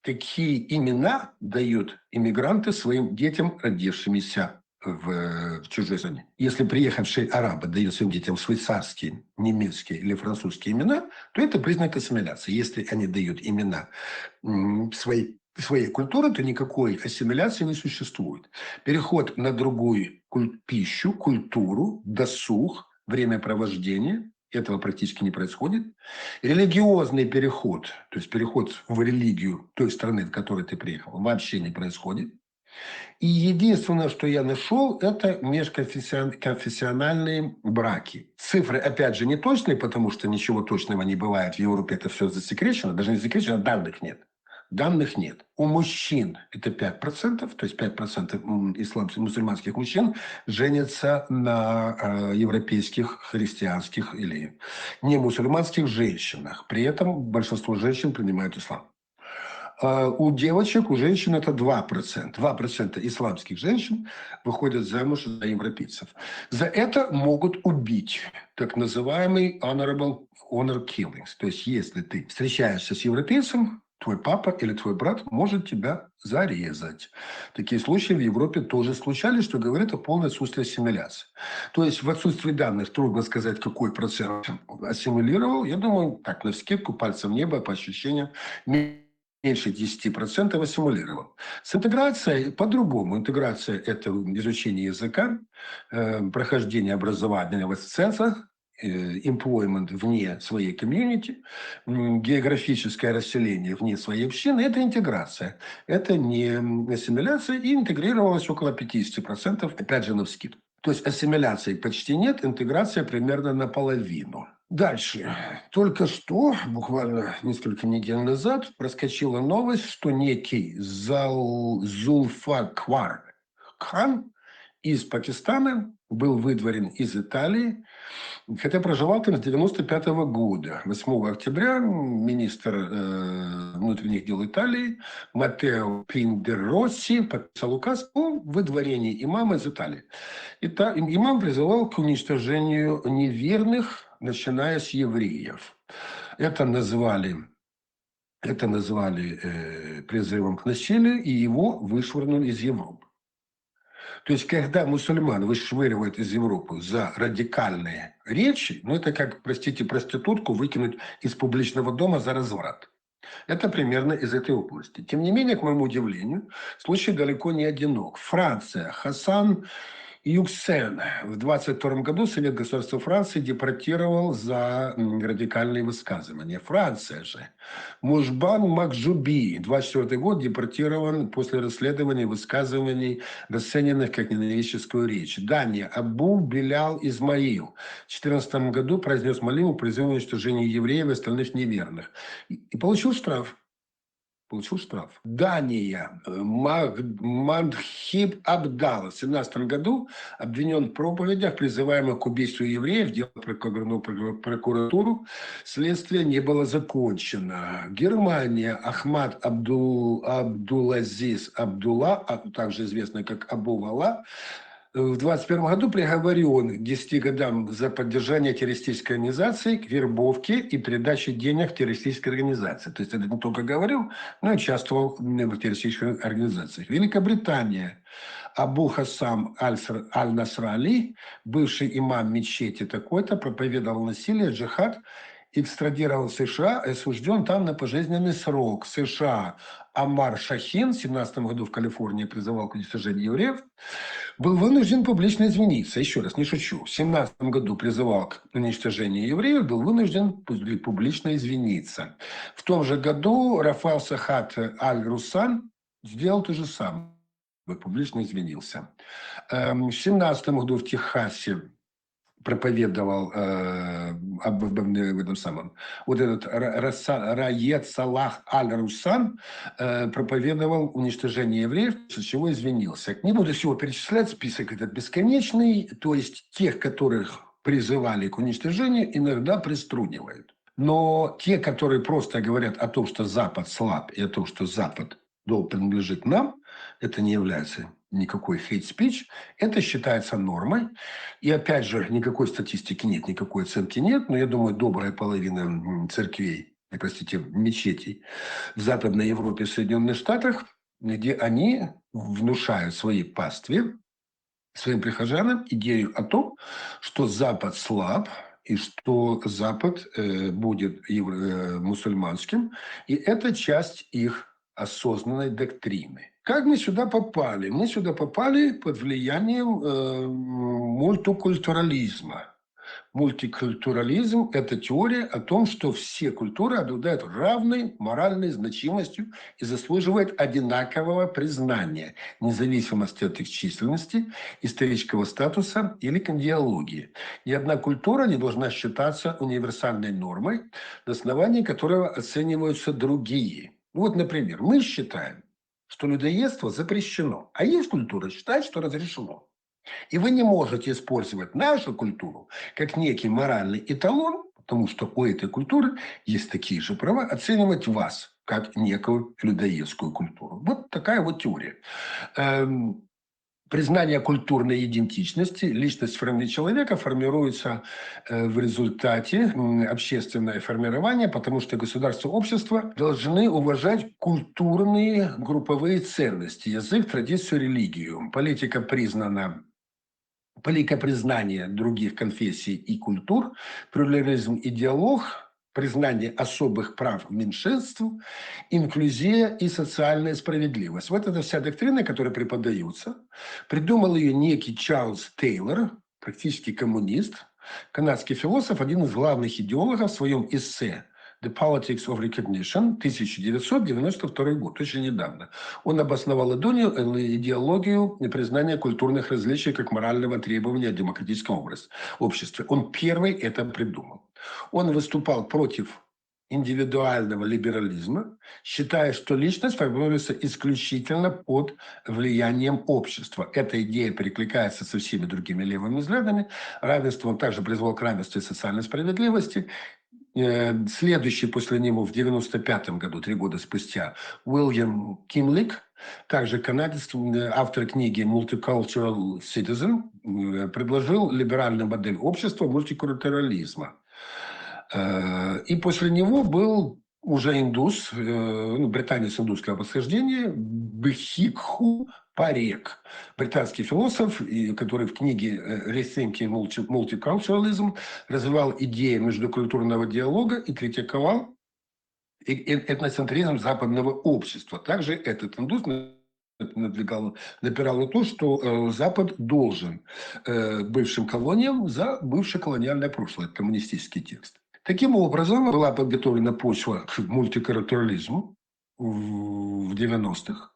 Какие имена дают иммигранты своим детям, родившимися в, в чужой стране? Если приехавшие арабы дают своим детям швейцарские, немецкие или французские имена, то это признак ассимиляции. Если они дают имена своей, своей культуры, то никакой ассимиляции не существует. Переход на другую куль, пищу, культуру, досуг, времяпровождение — этого практически не происходит. Религиозный переход, то есть переход в религию той страны, в которой ты приехал, вообще не происходит. И единственное, что я нашел, это межконфессиональные браки. Цифры, опять же, не точные, потому что ничего точного не бывает. В Европе это все засекречено. Даже не засекречено, а данных нет. Данных нет. У мужчин это пять процентов, то есть пять процентов исламских, мусульманских мужчин женятся на э, европейских, христианских или не мусульманских женщинах. При этом большинство женщин принимают ислам. А у девочек, у женщин это два процента. Два процента исламских женщин выходят замуж за европейцев. За это могут убить, так называемый honorable honor killings. То есть если ты встречаешься с европейцем, твой папа или твой брат может тебя зарезать. Такие случаи в Европе тоже случались, что говорит о полном отсутствии ассимиляции. То есть в отсутствии данных трудно сказать, какой процент ассимилировал. Я думаю, так, навскидку, пальцем в небо, по ощущениям, меньше десяти процентов ассимилировал. С интеграцией по-другому. Интеграция — это изучение языка, э, прохождение образования в центрах, э, employment вне своей community, географическое расселение вне своей общины — это интеграция. Это не ассимиляция, и интегрировалось около пятидесяти процентов, опять же, навскидку. То есть ассимиляции почти нет, интеграция примерно наполовину. Дальше. Только что, буквально несколько недель назад, проскочила новость, что некий Зал... Зулфаквар Кхан из Пакистана, был выдворен из Италии, хотя проживал там с девяносто пятого года. Восьмого октября министр э, внутренних дел Италии Маттео Пиндеросси подписал указ о выдворении имама из Италии. И та, имам призывал к уничтожению неверных, начиная с евреев. Это назвали, это назвали э, призывом к насилию, и его вышвырнули из Европы. То есть, когда мусульман вышвыривают из Европы за радикальные речи, ну, это как, простите, проститутку выкинуть из публичного дома за разврат. Это примерно из этой области. Тем не менее, к моему удивлению, случай далеко не одинок. Франция. Хасан Юксен. В двадцать втором году Совет государства Франции депортировал за радикальные высказывания. Франция же. Мужбан Макджуби, двадцать четвёртый год, депортирован после расследования высказываний, расцененных как ненавистническую речь. Дания. Абу Белял Измаил в четырнадцатом году произнес молитву, призывая уничтожение евреев и остальных неверных. И получил штраф. Получил штраф. Дания. Мандхиб Абдал в семнадцатом году обвинен в проповедях, призываемых к убийству евреев, дело прокуратуру, следствие не было закончено. Германия. Ахмад Абдул, Абдулазиз Абдулла, а также известный как Абу Вала, в двадцать первом году приговорен к десяти годам за поддержание террористической организации, к вербовке и передаче денег террористической организации. То есть это не только говорил, но и участвовал в террористических организациях. Великобритания. Абу Хасам Аль-Насрали, бывший имам мечети такой-то, проповедовал насилие, джихад, экстрадирован в США и осужден там на пожизненный срок. США. Амар Шахин в семнадцатом году в Калифорнии призывал к уничтожению евреев, был вынужден публично извиниться. Еще раз, не шучу. В семнадцатом году призывал к уничтожению евреев, был вынужден публично извиниться. В том же году Рафаэль Сахат Аль-Русан сделал то же самое, публично извинился. Эм, в семнадцатом году в Техасе проповедовал э, об, об, об этом самом. Вот этот Раед Салах Аль-Русан э, проповедовал уничтожение евреев, после чего извинился. Не буду всего перечислять, список этот бесконечный, то есть тех, которых призывали к уничтожению, иногда приструнивают. Но те, которые просто говорят о том, что Запад слаб, и о том, что Запад принадлежит нам, это не является никакой hate speech, это считается нормой. И опять же, никакой статистики нет, никакой оценки нет, но я думаю, добрая половина церквей, простите, мечетей в Западной Европе, в Соединенных Штатах, где они внушают своей пастве, своим прихожанам идею о том, что Запад слаб, и что Запад э, будет евро, э, мусульманским, и это часть их осознанной доктрины. Как мы сюда попали? Мы сюда попали под влиянием э, мультикультурализма. Мультикультурализм – это теория о том, что все культуры обладают равной моральной значимостью и заслуживают одинакового признания, независимости от их численности, исторического статуса или к идеологии. Ни одна культура не должна считаться универсальной нормой, на основании которого оцениваются другие. Вот, например, мы считаем, что людоедство запрещено, а есть культура считает, что разрешено. И вы не можете использовать нашу культуру как некий моральный эталон, потому что у этой культуры есть такие же права оценивать вас как некую людоедскую культуру. Вот такая вот теория. Эм, признание культурной идентичности, личность форми человека формируется э, в результате общественное формирование, потому что государство, общество должны уважать культурные групповые ценности, язык, традицию, религию. Политика признана политика признания других конфессий и культур, плюрализм и диалог, признание особых прав меньшинств, инклюзия и социальная справедливость. Вот эта вся доктрина, которая преподается, придумал ее некий Чарльз Тейлор, практически коммунист, канадский философ, один из главных идеологов в своем эссе The Politics of Recognition, тысяча девятьсот девяносто второй год, очень недавно. Он обосновал идеологию признания культурных различий как морального требования в демократическом обществе. Он первый это придумал. Он выступал против индивидуального либерализма, считая, что личность формируется исключительно под влиянием общества. Эта идея перекликается со всеми другими левыми взглядами. Равенство он также призвал к равенству и социальной справедливости. Э, следующий после него в девяносто пятом году, три года спустя, Уильям Кинлик, также канадец, э, автор книги Multicultural Citizen, э, предложил либеральную модель общества мультикультурализма. Э, и после него был уже индус, э, ну, британец индусского происхождения, Бхикху Парек, британский философ, и, который в книге э, Rethinking Multi- Multiculturalism развивал идеи межкультурного диалога и критиковал э- э- этноцентризм западного общества. Также этот индус на- надвигал, напирал на то, что э, Запад должен э, бывшим колониям за бывшее колониальное прошлое, это коммунистический текст. Таким образом, была подготовлена почва к мультикультурализму в в девяностых.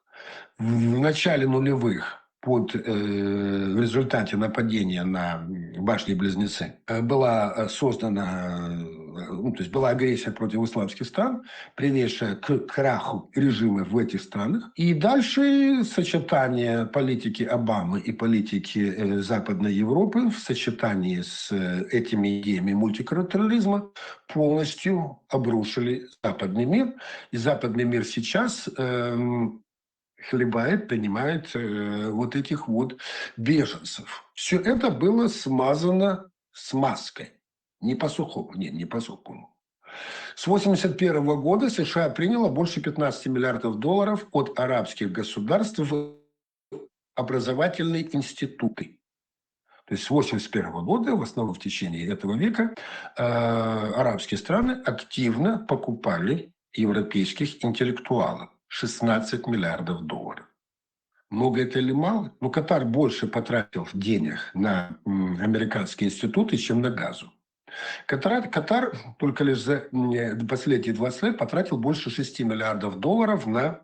В начале нулевых под, э, в результате нападения на башни-близнецы э, была э, создана, э, ну, то есть была агрессия против исламских стран, приведшая к краху режима в этих странах. И дальше сочетание политики Обамы и политики э, Западной Европы в сочетании с э, этими идеями мультикультурализма полностью обрушили западный мир. И западный мир сейчас эм, хлебает, принимает э, вот этих вот беженцев. Все это было смазано смазкой. Не по сухому, нет, не по сухому. С восемьдесят первого года США приняло больше пятнадцати миллиардов долларов от арабских государств в образовательные институты. То есть с восемьдесят первого года, в основном в течение этого века, э, арабские страны активно покупали европейских интеллектуалов. Шестнадцать миллиардов долларов. Много это или мало? Ну, Катар больше потратил денег на м, американские институты, чем на Газу. Катар, Катар только лишь за м, последние двадцать лет потратил больше шести миллиардов долларов на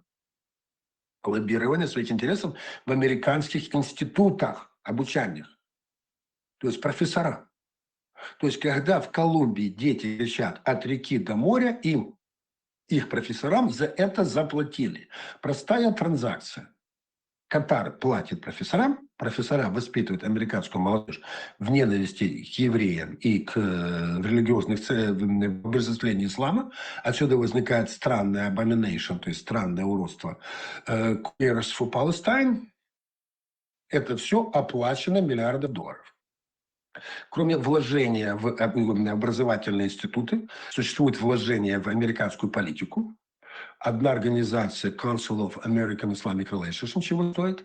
лоббирование своих интересов в американских институтах обучальных. То есть профессора. То есть, когда в Колумбии дети кричат от реки до моря, им, их профессорам за это заплатили. Простая транзакция. Катар платит профессорам, профессора воспитывают американскую молодежь в ненависти к евреям и к э, в религиозных целях, в обожествлении ислама. Отсюда возникает странное abomination, то есть странное уродство э, Queers for Palestine. Это все оплачено миллиардов долларов. Кроме вложения в э, образовательные институты, существует вложение в американскую политику. Одна организация, Council of American Islamic Relations, ничего не стоит.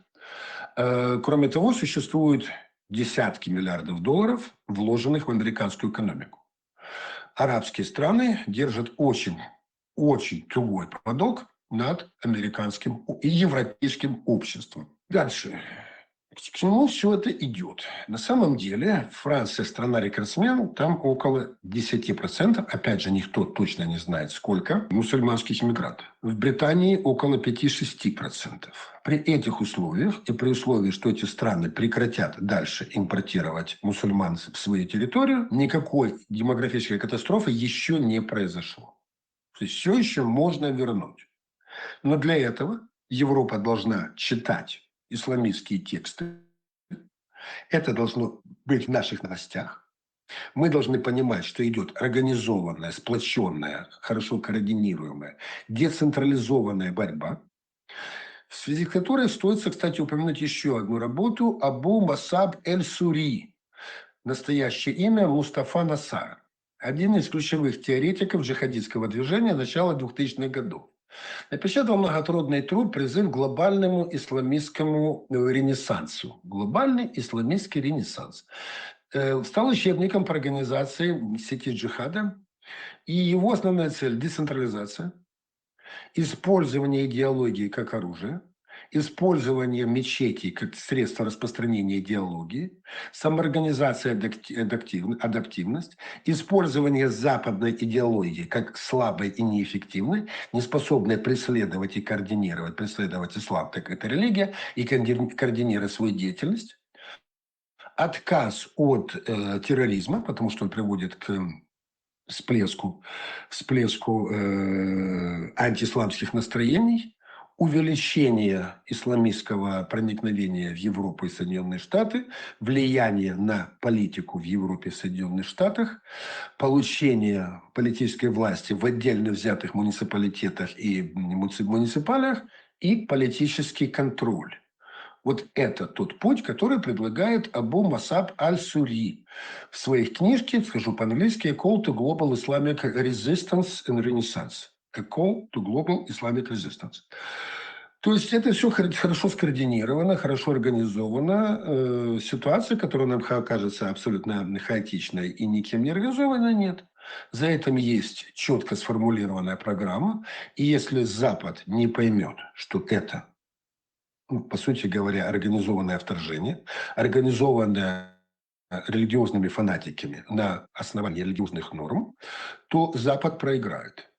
Э, кроме того, существуют десятки миллиардов долларов, вложенных в американскую экономику. Арабские страны держат очень, очень тугой поводок над американским и европейским обществом. Дальше. К чему все это идет? На самом деле Франция страна рекордсмен, там около десяти процентов, опять же, никто точно не знает сколько, мусульманских иммигрантов. В Британии около пяти-шести процентов. При этих условиях и при условии, что эти страны прекратят дальше импортировать мусульман в свою территорию, никакой демографической катастрофы еще не произошло. То есть все еще можно вернуть. Но для этого Европа должна читать исламистские тексты. Это должно быть в наших новостях. Мы должны понимать, что идет организованная, сплоченная, хорошо координируемая, децентрализованная борьба, в связи с которой стоит, кстати, упомянуть еще одну работу Абу Масаб Эль-Сури, настоящее имя Мустафа Насар, один из ключевых теоретиков джихадистского движения начала двухтысячных годов. Напечатал многотрудный труд «Призыв к глобальному исламистскому ренессансу». Глобальный исламистский ренессанс. Э, стал учебником по организации сети джихада. И его основная цель – децентрализация, использование идеологии как оружие, использование мечетей как средство распространения идеологии, самоорганизация, адаптивность, использование западной идеологии как слабой и неэффективной, не способной преследовать и координировать, преследовать ислам, так это религия, и координировать свою деятельность, отказ от э, терроризма, потому что он приводит к всплеску, всплеску э, антиисламских настроений, увеличение исламистского проникновения в Европу и Соединенные Штаты, влияние на политику в Европе и Соединенных Штатах, получение политической власти в отдельно взятых муниципалитетах и муници- муниципалиях и политический контроль. Вот это тот путь, который предлагает Абу Масаб Аль-Сури в своих книжке, скажу по-английски, A Call to Global Islamic Resistance and Renaissance. A Call to Global Islamic Resistance. То есть это все хорошо скоординировано, хорошо организовано. Э, ситуация, которая нам кажется абсолютно хаотичной и никем не организованной, нет. За этим есть четко сформулированная программа. И если Запад не поймет, что это, ну, по сути говоря, организованное вторжение, организованное религиозными фанатиками на основании религиозных норм, то Запад проиграет.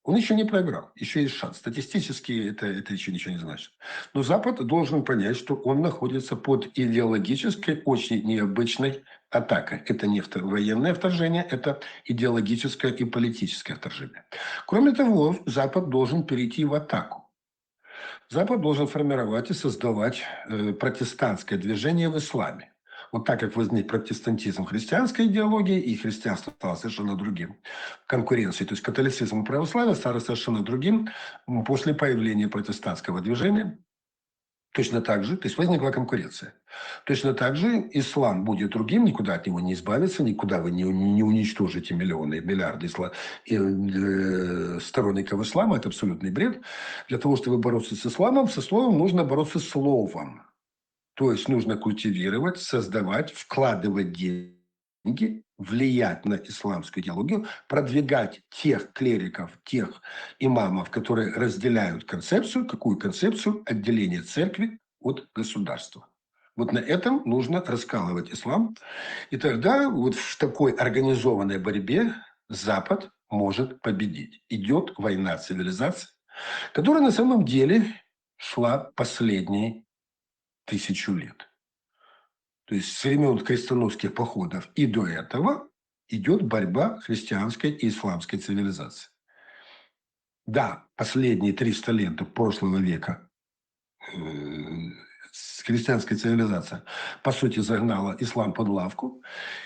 Он еще не проиграл, еще есть шанс. Статистически это, это еще ничего не значит. Но Запад должен понять, что он находится под идеологической, очень необычной атакой. Это не военное вторжение, это идеологическое и политическое вторжение. Кроме того, Запад должен перейти в атаку. Запад должен формировать и создавать э, протестантское движение в исламе. Вот так как возник протестантизм христианской идеологии, и христианство стало совершенно другим конкуренцией, то есть католицизм и православие стало совершенно другим после появления протестантского движения. Точно так же, то есть возникла конкуренция. Точно так же ислам будет другим, никуда от него не избавиться, никуда вы не, не уничтожите миллионы, миллиарды исла, э, сторонников ислама, это абсолютный бред. Для того, чтобы бороться с исламом, со словом нужно бороться словом. То есть нужно культивировать, создавать, вкладывать деньги, влиять на исламскую идеологию, продвигать тех клериков, тех имамов, которые разделяют концепцию, какую концепцию отделения церкви от государства. Вот на этом нужно раскалывать ислам. И тогда вот в такой организованной борьбе Запад может победить. Идет война цивилизаций, которая на самом деле шла последние тысячу лет. То есть с времен крестоносных походов и до этого идет борьба христианской и исламской цивилизации. Да, последние триста лет прошлого века э, христианская цивилизация, по сути, загнала ислам под лавку.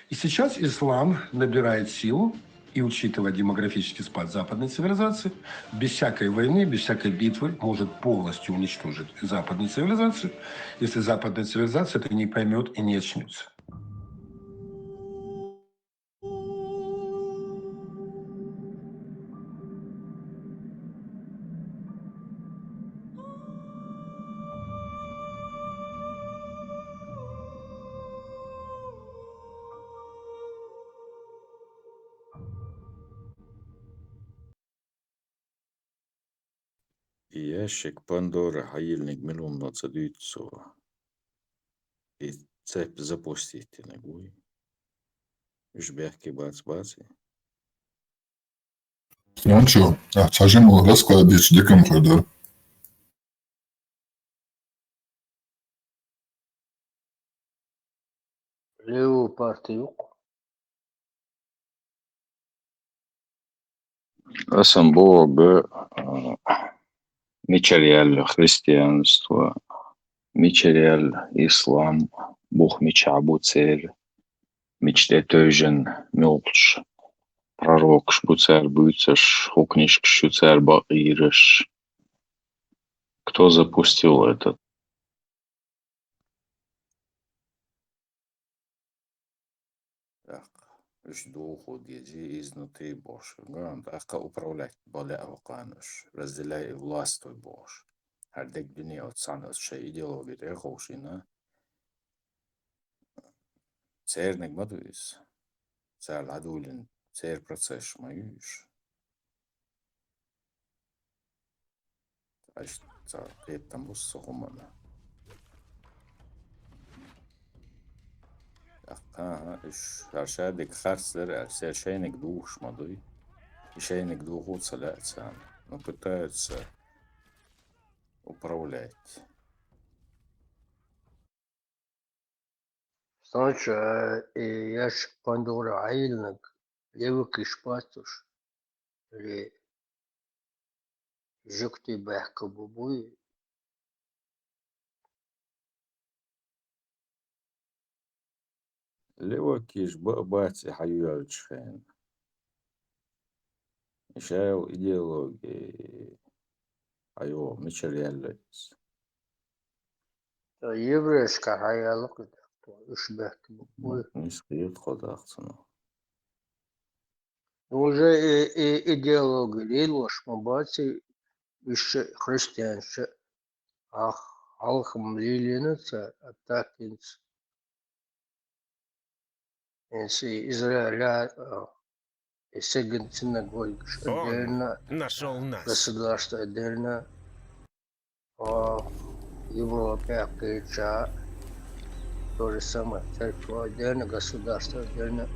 И сейчас ислам набирает силу, и учитывая демографический спад западной цивилизации, без всякой войны, без всякой битвы может полностью уничтожить западную цивилизацию, если западная цивилизация это не поймет и не очнется. Ящик Пандоры хьайиллиниг мел хӀуманца дуьйцу цо. И цепь запустить йиниг вуй. Уьш бехке бац, бац. Ну чё, а, цхьа жимма раскладывать дикам хӀара дара. Леопард юкъ. Асан бохург, а, мичара яьлла христианство, мичара яьлла ислам, бух мичахь бу церан, мича тӀе тевжина муьлххачу пророкаш бу цара буьйцуш, хӀун книжкаш ю цара бакъ йийраш. Кто запустил этот? ТӀаккха уьш духу дезий изнутри бохуш. Ган, тӀаккха управлять бан лаьа хӀокхарна уьш. Разделяй и властвуй бохуш. ХӀара дерриг дуьне оцу цхьана оцу шайн идеологи тӀе а ховшийна. Церниг ма ду иза. Цара дӀадуьйлина, церан процесс ма ю уьш. Аш ца кхетам бу со хӀуманна. ТӀаккха, уьш хӀара шадерг харц дара аьлла, церан шайниг духуш ма дуй. И шайниг духу ца лаьа царна. Ну, пытаются управлять. Санчо, э, и ящик Пандоры хьайиллиниг левакаш бац уж, или жугтий баьхка бу буй. Левакаш ба а бац и хьайоьллачу хенахь. И шайла идеологи хьайо мичара яьлла иза? Ткъа еврейшка хьаяьлла кху тӀаккха, уьш баьхка бу буй. Нисхийла тхо дахцунах. Ну, уже и, и идеологи лелош ма бац и, уьш христианча, ах, хьалха-м лелийна цара, а так хӀинца. ХӀинца и Израиля, а, и сигана синагогаш отдельно, нашёл нас. Государство отдельно. О, Европе кхеча то же самое. Церковь отдельно, государство отдельно.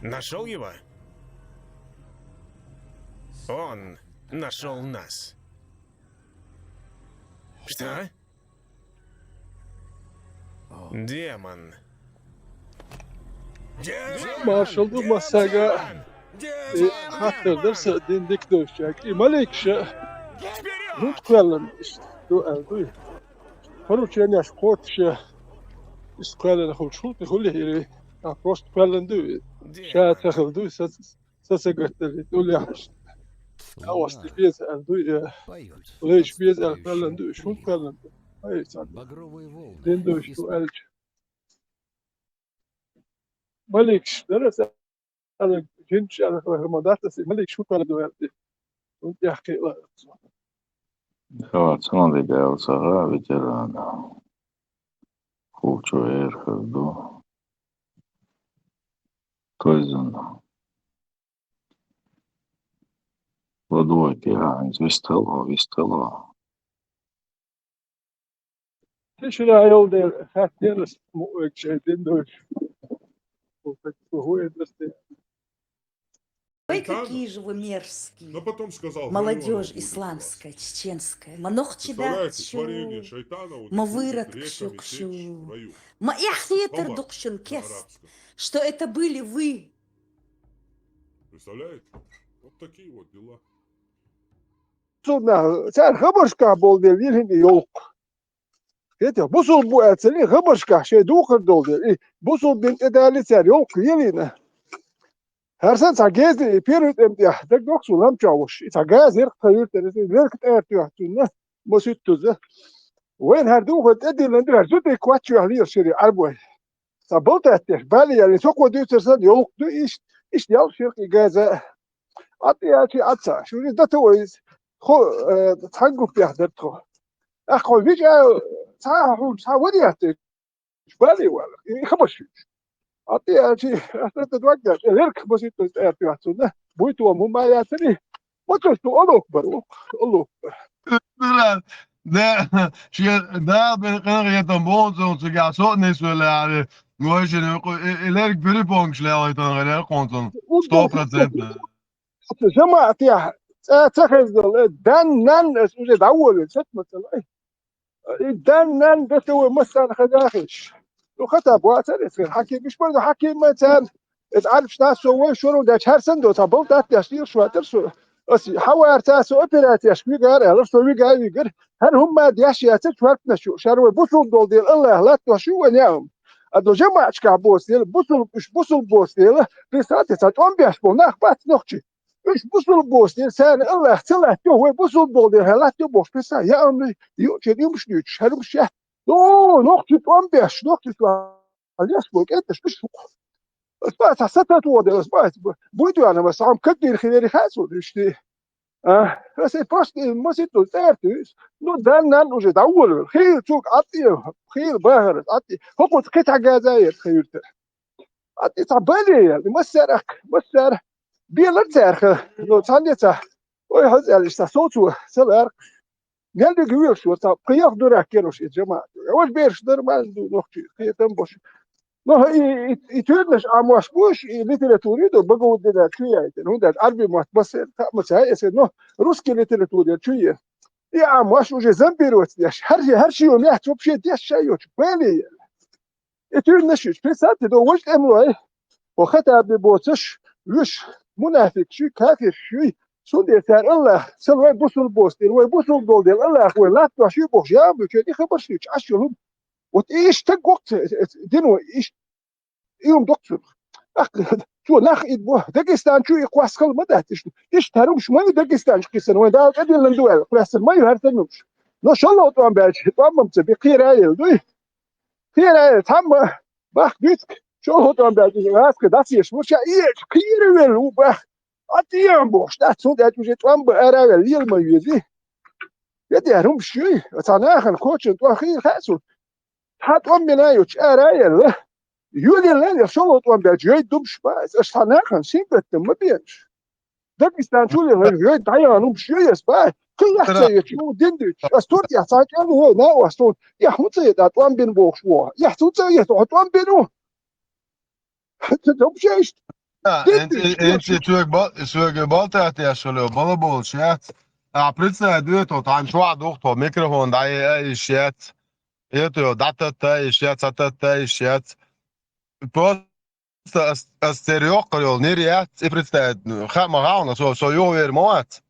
Нашёл его? Он нашёл нас. Что? Демон. Маршалла ду массаьрга, э, хаттар дар сан дин дика долчу. И маликаш, хӀунда кхоьллина иштта ду аьлла дуй? Порученеш кхочуш, иза кхоьллина хуьлуш хӀунда хуьлу хӀирий? А, просто кхоьллина ду иза. Ша ца хилла ду иза, сан ца гатдале, дуьллехь. Ладно. Оцу тӀе беза аьлла дуй, э, поёт. Лайш беза аьлла кхоьллина ду, уьш хӀунда кхоьллина ду? Ай, цхьа. Багровые волны. Дин дуьйш ду аьлча. Маликаш дара аса, аса, жинчу аса, аса, ма дац аса, маликаш хӀунда кхоьллина ду аьлла. ХӀунда тӀехь кхиъла. Хьо, цунах дика аьлла ца хаьа, ветерана. Хулчу эр хир ду. Тойзан. ЛадогӀа кхин а хӀинца вистхила, вистхила. Тишина йолу дела, хаьттина ас муъвега шайн дин дойчу. Ой, какие же вы мерзкие. Но потом сказал: молодёжь исламская, чеченская. Ма нохчий дац шу, ма выродкаш ю-кх шу. Ма эхь хетар ду-кх шуна кест, что это были вы. Представляете? Вот такие вот дела. Цунна, цара хабаршкахь болу дела, вирхӀина йолу-кх. Хетий, бусулба бу аьлла, хабаршкахь шайн духар долу дела. И бусулба дин тӀедалли цара йолу-кх лелийна. ХӀара санна цхьа геза и первый тӀеман тӀехь дагадогӀу суна лам чохь волуш. И цхьа газа яра-кх тхан юьртара, и лерг тӀера тоьхна цунна, масийттаза. Вайна хӀара духар тӀедиллина дира, хӀара зуда кхоччуьйхьа лелаш яра Ӏарбой. Цхьа балтаттеш, бале яьлла, со кхо дуьйцур санна, йолу-кх ду иштта, иштта яьлла ширкъ и газа. Ӏад яьлчи Ӏад ца, шу иза дата вай иза. Хо, э, цхьана гуппех дара тхо. Ахьа хьо вича, цхьа а хьуна, цхьа ваде яцтеш, бале вала, и хабарш вуьйцуш. Ӏад яьлчи, ахьа дата дог даьлча, лерг масийттаза тӀера тоьхна цунна, буй тома хӀума яцара и. Ма цо шу Аллаху акбар, ву, Аллаху акбар. Дара, да, шен Дала бен къинхетам боху цунах, цигахь со а нисвелла аьлла, вайшинна и, и лерг пирипонгаш лелайтан гӀайре кхунцун. Сто процентов. ЖамаӀатехь цӀа ца хезна долу, э, дан, нан, ас уже дӀаволавелла, сатма ца лай. И дан, нан, дата вай массарна хаза хезаш. Ну, хата боацара эцкара, хьаким, миш бара ду хьаким ма царна. Иза Ӏарбаш дас со вай шура даьлча, хӀара санна доцу, хьан балда даттеш дийла шоьтара со. Аса хьавара цара со операцешка вигара аьлла, со вига а вигара. ХӀара хӀумма деш яцара чорпанаш ю. Шара вай бусулба долу дела Аллах латтош ю вай неӀалма. А до жамаӀаташкахь боцу дела, бусулба, уьш бусулба боцу дела, представьте, цхьа тӀом беш болу нах бац нохчий. Уьш бусулба боцу дела, царна Аллах ца латтайо, вай бусулба долу дела, хьан латтайо бохуш, представь, яа хӀума, юучуьра юмаш дуьйцуш, хӀара юмаш яц. О, нохчий тӀом беш, нохчий тӀом Ас леш бу кӀенташ ду шух. Ас бац, хьан сатат вон дела, ас бац, буй дуьйна, ас хьан кагдийр хилари хаьа цо, иштта. А, ас и просто, и маситтаза цӀерта вуьйцу. Ну, дан-нан уже дӀаволавелла. Хийла цуьнга Ӏад тӀе, хийла бахара Ӏад тӀе. ХӀокхуьнца кхин цхьа газа а яра тхан юьртара. Ӏад тӀе цхьа бале яьлла, и массара ахка, массара. Белара цаьрха, ну, цхьанне цхьа. Ой, хьаза аьлла, иштта совцо, ца лаьркхаш. Мел дерг вуьйлуш вара, цхьа пхи-ялх дурак кхералаш иза жамаӀат. Важа бераш дара, ма ду нохчий, кхетам бош. Ну, и, и, и туьйранаш Ӏамош бу уьш, и литература ю ду, Багауддина чу яйтина. ХӀунда аьлча Ӏарби мотт массеран а ма ца яйа эсар, но русский литература чу е. И а мош уже зомбировать деш, хӀара, хӀара ши йола мехь вообще деш ша йоцу, бале яла. И туьрнаш ю, представьте, до вож тӀемалой, хӀо Хаттаби боцуш, вуьш, мунафикъаш ю, кафираш ю, цундела цара Аллах, сан вай бусулба боцу дела, вай бусулба долу дела, Аллах вай латтош ю бохуш, я бу чуьра и хабарш ю, Ӏаш йолу. Вот и иштта гоккха, э, э, дино, иштта И хӀума доккхура. Ах, цо нах идбо, Дагестан чу и кхоссал ма дац иштта. Иштта хӀара хӀумаш ма ю Дагестан чу кхиссина, вайн Дала тӀедиллина ду аьлла, кхоьссина ма ю хӀара сан хӀумаш. Но шолгӀа тӀом баьлча, тӀом ма ца би, кхера а елла дуй. Кхера а елла, цхьамма бахка дуьйцу, шолгӀа тӀом баьлча, гӀаскхи дӀасаеш ву, ша и кхера велла ву бах. А тӀема бохуш, дац, цунна тӀаьча уже тӀом бан ара а ваьлла, лела ма вези. Я де хӀара хӀумаш юй, цхьа нахана кочана тӀом хир хаьа цунна. Цхьа тӀом бина йоцуш ара а елла, йоьллина а елла, шолгӀа тӀом баьлча, йой думаш бац, аша цхьа нахана сингаттам ма беанаш. Дагестан чу лелхина, йой дӀаяхана хӀумаш йой ас бац, кхин яхца йоцуш, ну, дин дуьйцуш. Ас тур тӀехь цхьа кӀел ву, вой, на ас ту, я хӀун ца йета, тӀом бина бохуш ву, я хӀун ца йета, хьо тӀом бина ву. Вообще иштта. Да, Дин дуьйцуш, вообще. Соьга бал-, соьга балтахь теш хилла, балаболуш яц. А представь, дуьйцу, тхьайн чохь дух тхо, микрофон дӀаяйа а йиш яц. Это, дӀататта а йиш яц, цхьа татта а йиш яц. Просто ас, ас церан йоккхар йолу нир яц, и представь, хаа ма гӀавна, со, со юхавер ма вац.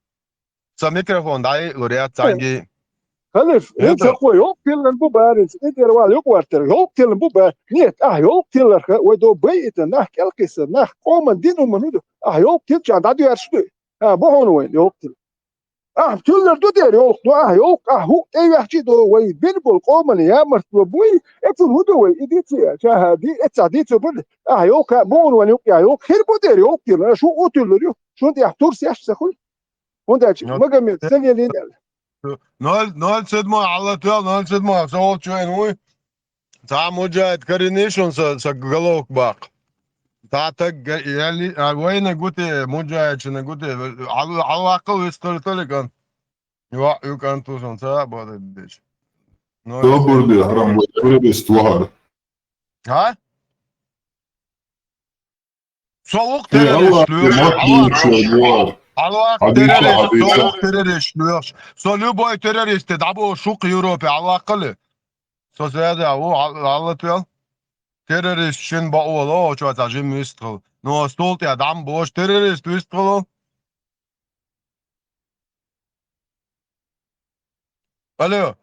Сан микрофон дӀайиълур яц цхьаьнгге. Халиф, хӀинца хӀокхо йолу тиллина бу баринца, и тӀера вала юкъа вартара, йолу тиллина бу ба-, нет, ахь йолу тилларх, вай до байита, нах кӀелкхиссар, нах къоман дин хӀуман хӀун ду, ахь йолу тиллачарна дӀадоьрзуш дуй? А, бу хьуна вайна йолу тилла. Ахь тиллар ду дера йолу, ду ахь йолу, ахь хӀуъа тӀе ваьхчи до, вай бина болу къоман ямартло буй, эцун хӀун ду вай, и дици, чаха, ди, эццахь дицо бу, ахь йолу, бу хьуна вайна юкъа, йолу, хир бу дера йолу тилла, шу у тиллар ю, шун тӀехь турс еш ца хуй. ХӀунда аьлча Магомед ца лелийна аьлла. Ноль, ноль седьмой, Алла тел, ноль седьмой, со волчу вайн вуй. Цхьа муджахид карийний шуна са, са головка баккха. Цхьа таг га-, яли-, а, вайна гути, муджахидшина гути, хьал-, хьалваккхал вистхила таликан. Йоа, ю кӀант ву шуна, ца а бохуьйту дечу. Ноль седьмой. Собар де, хьарам вай, террорист вахар. А? Со ву-кх террорист лоьхуш, хьалваккха террорист, со ву-кх террорист лоьхуш. Со любой террористе дӀабохуш ву-кх Европе, хьалваккхали. Со саьда ву, хьал-, хьаллатвел. Террорист шина бакъо ло, оцо цхьа жима вистхила. Но стул тӀехь дӀа ма бохуш, террорист вистхила. Алло.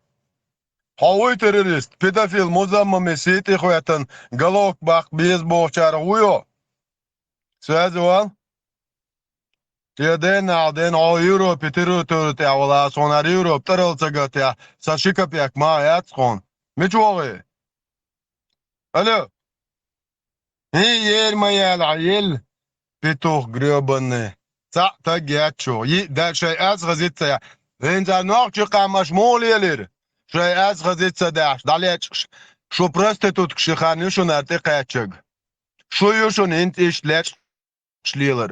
Хьо вуй террорист? Педофил Музаммами сий тӀе хӀоьттина головка баккха беза бохучарах вуй хьо? Связи вал? Те ден нахь ден хьо Европе территори тӀехь вала, суна Европа тӀарал ца гатехь, сан ши капек ма яц хьуна. Мича вогӀий? Алло. ХӀин, ера ма яла хьан елла, петух грёбанный. Цхьаъ таг яц шу. Йиъ даьлла шайн аз хазица я. ХӀинца нохчи къамаш муха лелира? Шайн аз хазица даьхьаш, дӀалечкъаш. Шу проституткаш ши хан ю шуна тӀекхаьччаг. Шу ю шуна хӀинца иштта лечкъаш лелар.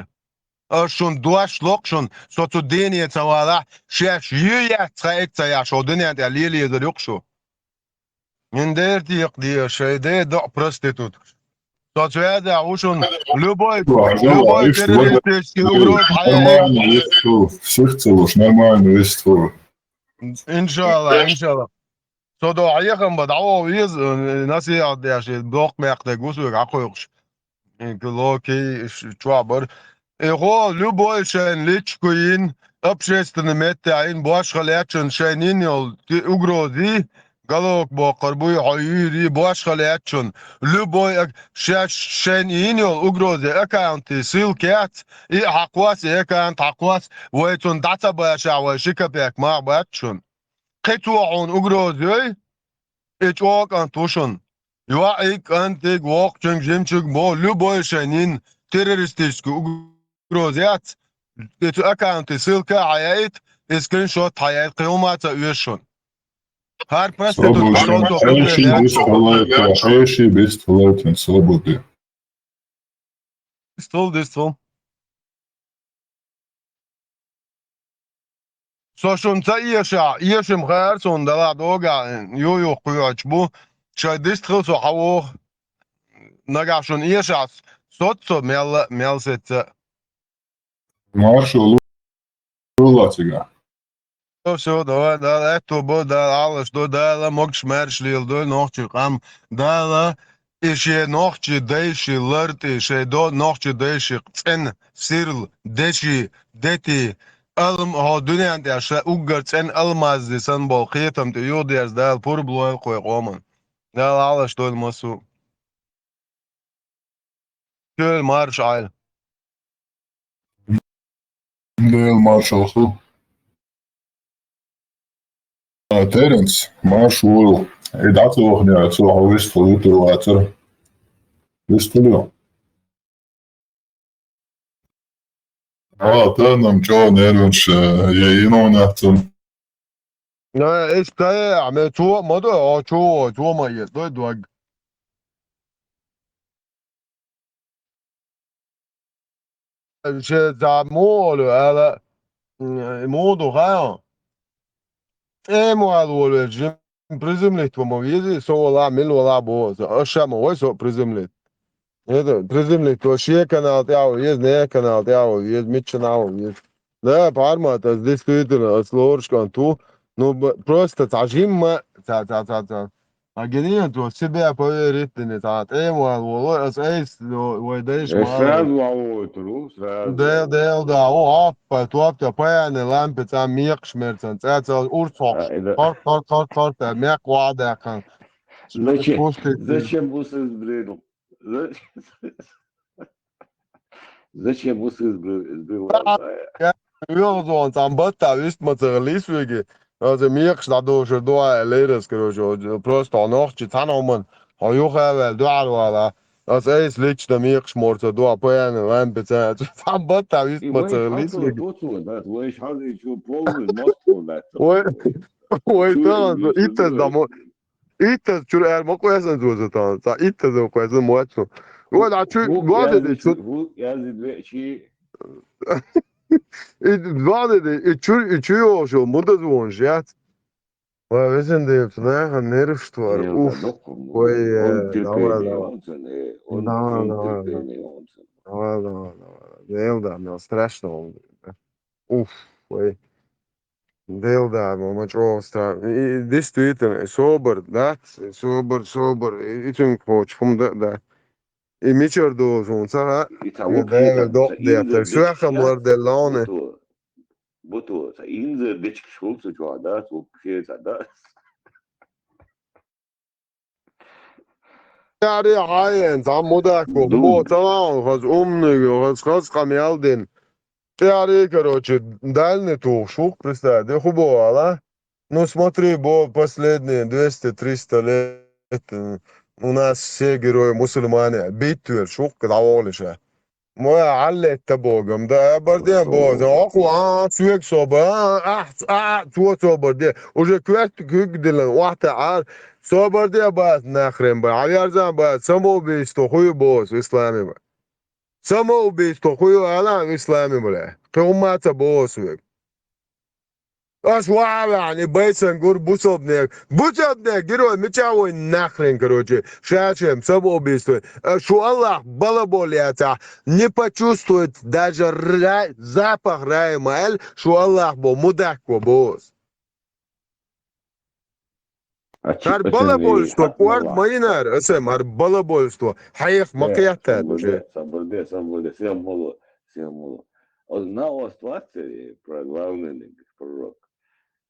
Аш шуна дош локх шуна, со цу дийне ца валахь, шаьш ю яц цхьа эццаяхь, шо дуьнен тӀехь лелезар юкъ шу. Мин дер текха де, шай де доӀ проституткаш. Со цвяза ву шуна любой, любой террористический угроза хьаяйта. Нормально вистхур, сих ца луш, нормально вистхур. Иншалла, иншалла. Со до хьехам ба дӀавоха веза, э, насихьат деш, доккха мекх дерг ву соьга хьакхойкхуш. Э, локи, ш-, чохь бара. Э, хьо любой шайн личку йина, общественный меттехь йина, бошха лечун шайн йина йолу ти-, угрози, головка боккхур буй, хьо юьйри, бошха лечун. Любой ак-, шаьш шайн йина йолу угрози аккаунти ссылка яц, и хьакхос, и аккаунт хьакхос, вай цунна дӀа ца башахь, вай ши капек мах бац шуна. Кхин цо хьуна угроза йой, и чӀогӀа кӀант ву шуна. ЙоӀиг, кӀантиг, воккхачуьнга, жимачуьнга боху, любой шайн йина террористический угроза яц, и цу аккаунте ссылка а хьаяйта, и скриншот хьаяйта, кхин хӀума а ца оьшу шуна. ХӀара проститутка шонто хӀун хир яц шуна. Хьеший бистхалайтин, хьеший бистхалайтин, собаде. Дистхула, дистхула. Со шуна ца эшахь, эшам хаьара суна далахь догахь, ю-юха кхоьхьуьйтуш бу, шайн дистхила со хьавогӀу. Нагахь шуна эшахь, соццо мелла а, мел сецца а. Маршо лула цигахь. Всё, давай, Дала аьтто бо, Дала Ӏалаш до, Дала могаш-маьрша леладой нохчий къам, Дала и шен нохчий дайши лартӀи, шен до нохчий дайши цӀен сирл, деши, дети, алм-, хьо дуьнен тӀехь ша уггар цӀен алмаззи санна болу кхетам тӀе юхадерза Дала пурба лойла кхой къоман. Дала Ӏалаш дойла массо а. Шуьйла марша Ӏайла. Дела маршалла ху. А, Теренс, марша вуйла. И дӀа ца вахана, цо хьо вистхуьлу, вуьтур вацара. Вистхуьлу. А, тахана-м чӀогӀа нервнаш, э, яйина ву нах цунна. Э, иштта, э, ме цо а ма дой, хьо чу а, цо ма эцдой дог. Ше цхьа муха олу ала, м, муха ду хаьа? ТӀема вала волавелча, жим приземлить ван ма везий, со валахь, мила валахь боху аса. Аша ма вай со а приземлить. Это, приземлить ван шен канал тӀехь а ван веза, нехан канал тӀехь а ван веза, миччанахь а ван веза. Да, Пармат, ас действительно, ас лоруш кӀант ву. Ну, б-, просто цхьа жимма, цхьа, цхьа, цхьа, цхьа. А гинийна цо себе поверить дина, цхьа тӀема вала волу, ас айса вай дайша Э, мала. Сразу вовтур ву, сразу. Дел, дел, да, о, аппа, топта, паяна лампа, цхьа мекхаш мерцан, цхьа, цхьа урс хьокхуш, А, и да. Тор, тор, тор, тор, та, мекх ваха даьккхина. Зачем? Пусти. Зачем вы создали? За-, зачем вы создали? ВёгӀазон цхьана баттахь вист ма ца хилла веге. Аса мекхаш дӀадошур ду аьлла лерас, короче, просто хьо нохчи цхьана хӀуман, хьо юха а ваьлла, дуьхьал вала. Аса айса лично мекхаш морца дуа, паяна лампа ца, цхьана баттахь вист ма ца хилла веге. Вай, вай, тахана, иттаза дӀа мо-, иттаза чуьра аьлла ма къоьсна цо сан тахана, цхьа иттаза къоьсна моьтту. Вай, дӀа чу, гладеде, чу. И гладеде, и чу, и чу йогӀуш йолу мудаза вонаш яц. Вай, везан Дела, цу нахана нерваш твар, уф. Вай, э, давай, давай. Давай, давай, давай. Давай, давай, давай. Дела, да, мел страшно. Уф, вай. Дела да, ма чӀогӀа стра-, и, и, действительно, и собар, да? И собар, собар, и, и цуьнга кхочу хӀума да, да. И мичара дозу хӀума ца хаьа, и ца и вукхи Дела ца, ца доккха инзар деттар. Соьхам ларделла хьуна. Буту, буту, ца инзар дечкаш хуьлу цу чохь, да? Цу вукхи ца, да? Яри хьаен, цхьа мудак ву, бо, ца ваун, хаз умный ву, хаз, хаз къамел дин. Яри, короче, дальний тухуш ву, представь, де ху бо ала. Ну, смотри, бо, последние двести-триста лет, м, у нас все герои мусульмане, битве шух, когда волиша. Моя аллетта богом, да, барде богом. Оху, а, цвек соба, а, а, а, цо собар де. Уже квест куг дилан, вахта, а, собар де бас нахрен ба, а, вярзан ба, самоубийство хуй бос в исламе ба. Самоубийство хуй ала в исламе, бля. Кхумаца бос век. Аш ваьллехь, и байсан гур бусалбанег. Бусалбанег герой мича вайн нахрен, короче. Шачем, самоубийство. Э, шу Аллах балабол яцахь, не почувствует даже ра-, запах рая ма аьлла, шу Аллах бо, мудак во бос. А чи-, хӀара а балабольство, кӀорд ма йинара, асем, хӀара балабольство. Хьех ма кхеттад уже. Сабар де, сабар де, сем моло, сем моло. Оз на ост вацари, про главный ниг, пророк.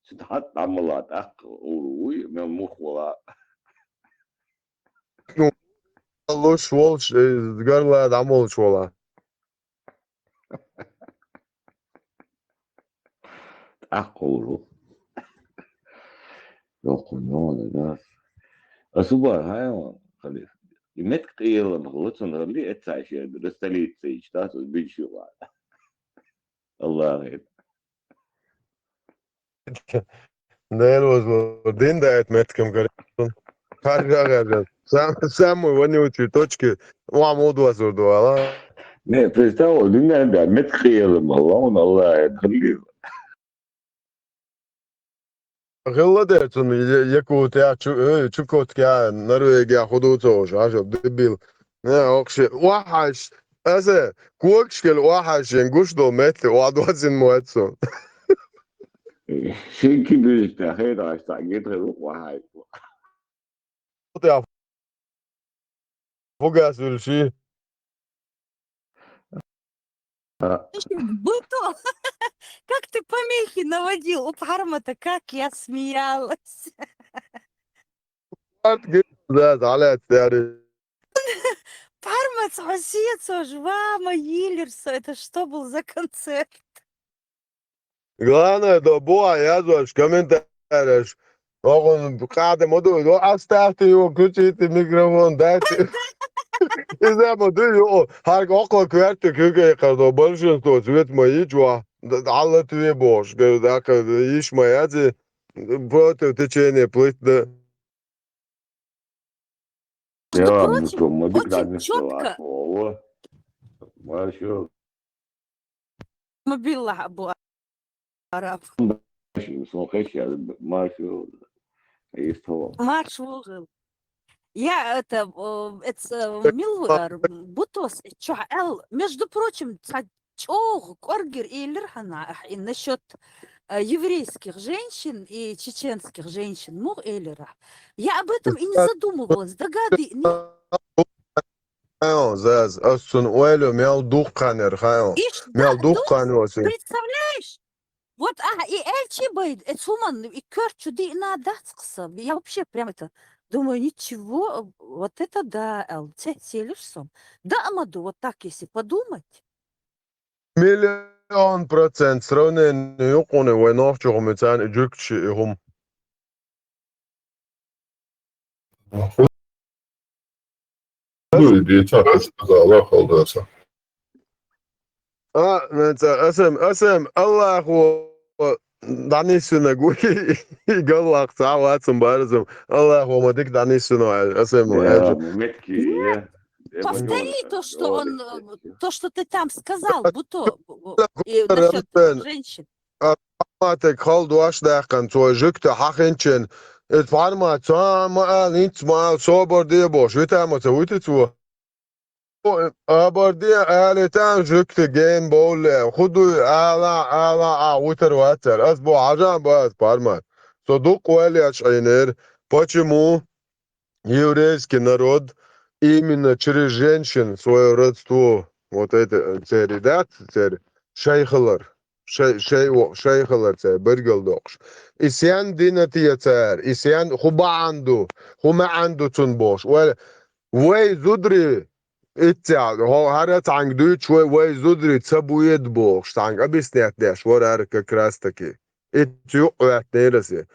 Цу тӀаьхьа дӀа ма ла тӀаккха, ур вуй, мел мух вала. Ну, луш волуш, э, гарла дӀа молуш вала. ТӀаккха ур ву. Йоккхун йогӀу, да. Ас убар, хьайван, халиф. И метка къийлам хӀуцун хӀалли, эццай шен, да, столица ичта, со бинчу вала. Аллахе. Дела возло, дин даьтта меттигам карийта. Харжа, харжа. Сам-, самый вонючий точки, ва муд вазур ду, ала? Не, представь, дин даьтта меттиг кхиэла ма, лаун Аллахе, хилли. Хилла дер цунна, я-, Якутия, Чу-, э, Чукотка, Норвегия, ху ду ца уж, ажал, дебил. Не, окши, вахаш, аса, кокшкел вахаш, ен гуш дол метли, ва дуазин моцу. Шинки бюджетта хейдаш та гидре луква хайпу. Фугас вилши. А. Быто, как ты помехи наводил у Пармата, как я смеялась. Да, да, да, да. Пармат, Россия, цо жвама йилер, со это что был за концерт? Главное, до боя язош комментареш. Огъун къаде моду, до оставьте его, включите микрофон, дайте. Иза моду, ю, хар около кверти кюге кардо, большинство цвет мои чуа. Алла тве бош, га, да, ка, иш моя зи, против течения плыть, да. Между прочим, очень чётко. Мобильла бу араб. Марш вугъал. Я это, э, это, э, милвар, бутос, чё, эл, между прочим, ца чӀоагӀа кӀоргера элира хьона ахь и насчёт, э, еврейских женщин и чеченских женщин, мугӀ элира. Я об этом и не задумывалась. Дагадиъни. Хьо, заз, ас цун ойла мел дуккханер, хьо. Иш мел дуккхан дус, оси. Представляешь? Вот, а, и элчи байд, э, цуман, и кёрчу диъна дац кса. Я вообще прям это, думаю, ничего, вот это да, эл, цехь селиш сом. Да, амаду, вот так, если подумать. Миллион процент сравнение юкъуни вай нохчухъ мицан и жуьгчи и хум. Хуй, децахь, сказала халдаса. А, нанца, асам, асам, Аллаху данисина гуй, и галлах цава цум барзум. Аллаху ма дик данисина, асам, я, аджу. Метки, я. Повтори то, что он, э, то, что ты там сказал, бутос, э, насчёт женщин. Амма тек хал дуаш дахкан, цой жуьгта хьахинчен. Эт фарма, цама ал, инц ма ал, собар де бош, витама ца витицу. Абар де, али там жуьгта ген боуле, худу ала, ала, а, витар вацар. Аз бо хьажан баз фарма. Со дукъ вале аш айнер. Почему? Еврейский народ именно через женщин своё родство, вот это, э, цери, да, цери, шайхалар, шай-, шай-, о, шайхалар цери, бергал докш. И сян дина тия цар, и сян ху баанду, ху маанду цун бош. Вай, вай зудри, итця, хо, хара цанг дуч, вай, вай зудри, ца буед бош, цанг объяснять деш, варар как раз таки. Итцю ватнераси.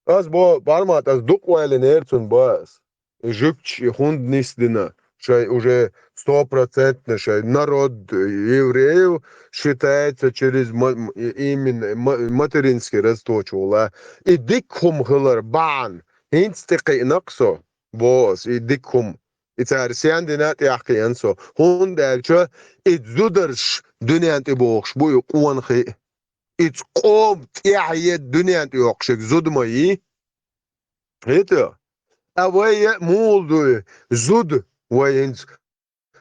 Аз бо, бармат, аз дукъ вайлинер цун баз. И жугч, и хунд нисдина. Шай уже стопроцентно, шай народ евреев считается через ма-, м-, и-, именно ма-, материнский родство чула. И дик хум хилар баан. Хинц тикъи наксо. Бос, и дик хум. И цар сян дина тяхки ансо. Хунд элча, и зударш дунян ти бохш, бу и къуан хи. Иц къом тӀехье дуьнен тӀе йоккхушиг зуда ма йий. ХӀета? А вай е мугӀал дуй, зуда вай хӀинца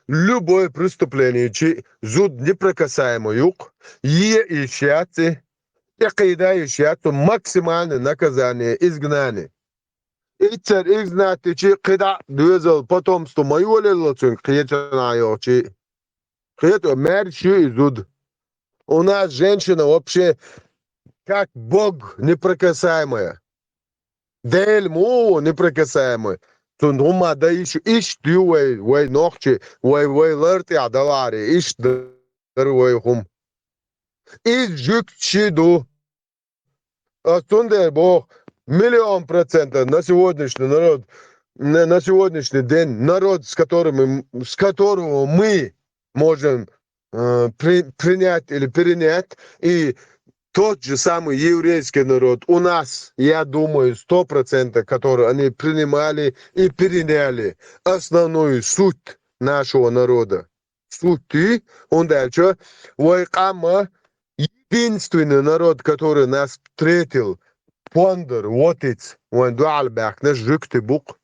любое преступление чи зуда неприкасаемо юкъ, е йиш яц и, тӀекхийда йиш яц цу максимальное наказание, изгнание. Иццар изгнать дичи кхидӀа доьзал потомство ма йолелла цуьнга кхечанхьа йохчи. ХӀета, маьрша ю и зуда. У нас женщина вообще как Бог неприкасаемая. Дела ма ву неприкасаемый. Цунна хӀумма дан йиш, иштта ю вай, вай нохчи, вай, вай лар тӀехь даларе, иштта дара вай хӀума. Иза жуьгташи ду. А цундела боху, миллион процентов на сегодняшний народ, на, на сегодняшний день народ, с которым мы, с которого мы можем, э, при-, принять или перенять, и тот же самый еврейский народ у нас, я думаю, сто процентов, который они принимали и переняли основную суть нашего народа. Суть и, хӀунда аьлча вай къамма единственный народ, который нас встретил, пондар, вотиц, вайн дуьхьал баьхкинарш жуьгти бу-кх.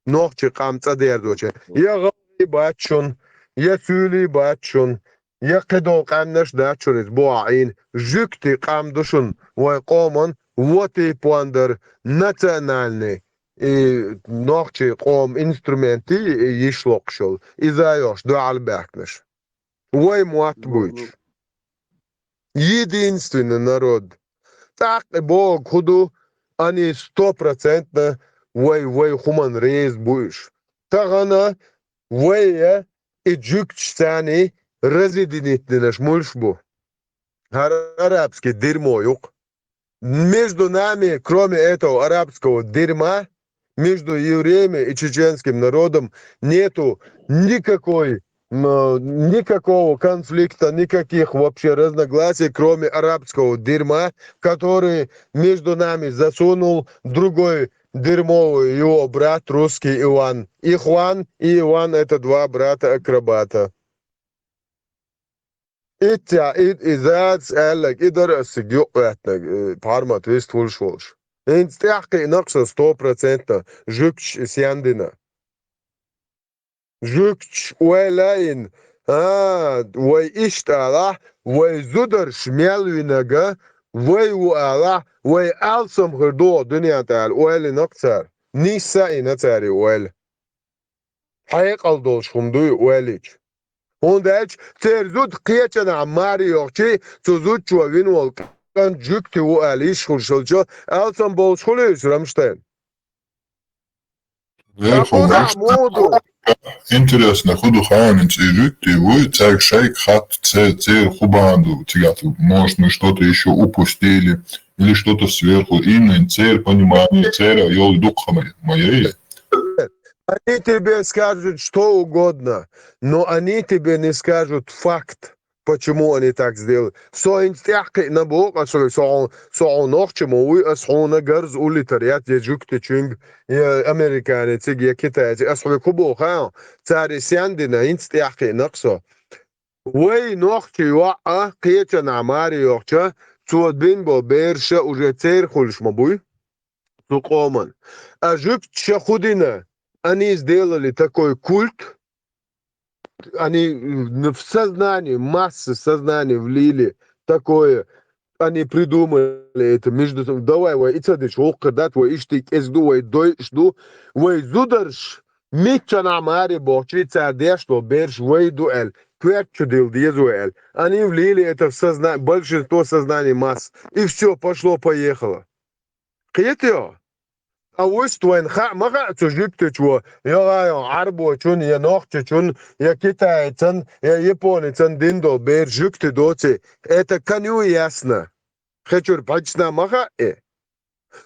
Нохчи къам цӀа дерзоча. Я гӀалгӀи бац шун, я суьйли бац шун, я кхидолу къаьмнаш дац шуна иза бохьа Ӏийна. Жуьгти къам ду шуна вайн къоман вотий пондар национальный, и нохчий къоман инструментий йиш локхуш йолу. Иза а йохуш дуьхьал баьхкинарш. Вай мотт буьйцуш. Единственный народ. ТӀаккха бохург хӀун ду, ани сто процентно вай, вай хӀуманна реза бу уьш. Тахана вай я и жуьгташ царний разъединить динарш муьлш бу? ХӀара арабский дерьмо ю-кх. Между нами, кроме этого арабского дерьма, между евреями и чеченским народом нету никакой, м, никакого конфликта, никаких вообще разногласий, кроме арабского дерьма, который между нами засунул другой дерьмовый его брат русский Иван. Ихван и Иван — это два брата-акробата. Итт я, и, и заз аьлларг, и дара ас цига юкъа гӀеттинарг, э, Пармат вист хуьлуш волуш. ХӀинца тӀаьхьакхиъна-кх со сто процентов жуьгташ и сен дина. Жуьгташ ойла а йина, а, вай иштта алахь, вай зударш мел винарг вай ву алахь, вай алсам хир ду оха дуьнен тӀе аьлла ойла йина-кх цара. Нийса а йина цара и ойла. Хьекъал долуш хӀума ду и ойла йича. ХӀунда аьлча церан зуда кхечанхьа маре йохчий, цу зудчо вина волу кӀант жуьгти ву аьлла йиш хуьлуш хилча, алсам болуш хуьлий иза, Рамштайн? Эх, Ткъа хӀун ду, Рамштайн. Интересно, хӀун ду хаамца и жуьгти вуй, цаьрга шайга хатта, це-, церан хӀун бахьана ду, цигахь, может, мы что-то ещё упустили, или что-то сверху, именно церан понимание, церан йолу дукха ма, ма яй. Они тебе скажут что угодно, но они тебе не скажут факт, почему они так сделали. Со хӀинца тӀаьхьакхиъна боху ас хьоьга, со хьуна, со хьуна нохчо ма вуй, ас хьуна гарза уллитар яц я жуьгтичуьнга, я американециг, я китайциг. Ас хьоьга хӀун боху хаьий? Цара и сен дина, хӀинца тӀаьхьакхиъна-кх со. Вай нохчий йоӀ а кхечанхьа маре йохча, цо бина болу бераш а уже церан хуьлуш ма буй? Цу къоман. А жуьгташа хӀун дина? Они сделали такой культ, они в сознание массы, сознание влили такое, они придумали это между собой. Давай, вай и ца дича гӀуллакх дац, вай иштта кӀезиг ду, вай дойуш ду, вай зударш миччанхьа маре бохчий, цара деш долу бераш вай ду аьлла, коьртачу дилла деза вай аьлла. Они влили это в созна-, большинство сознание масс. И всё, пошло-поехало. Кхетий хьо? Ткъа вуьшта вайна хаа ма хаьа цу жуьгтичо, я гӀайо, Ӏарбочун, я нохчочун, я китайцан, я японецан дина долу бер жуьгти доций. Это коню ясно. Хечуьра пхьаьчна ма хаьа и.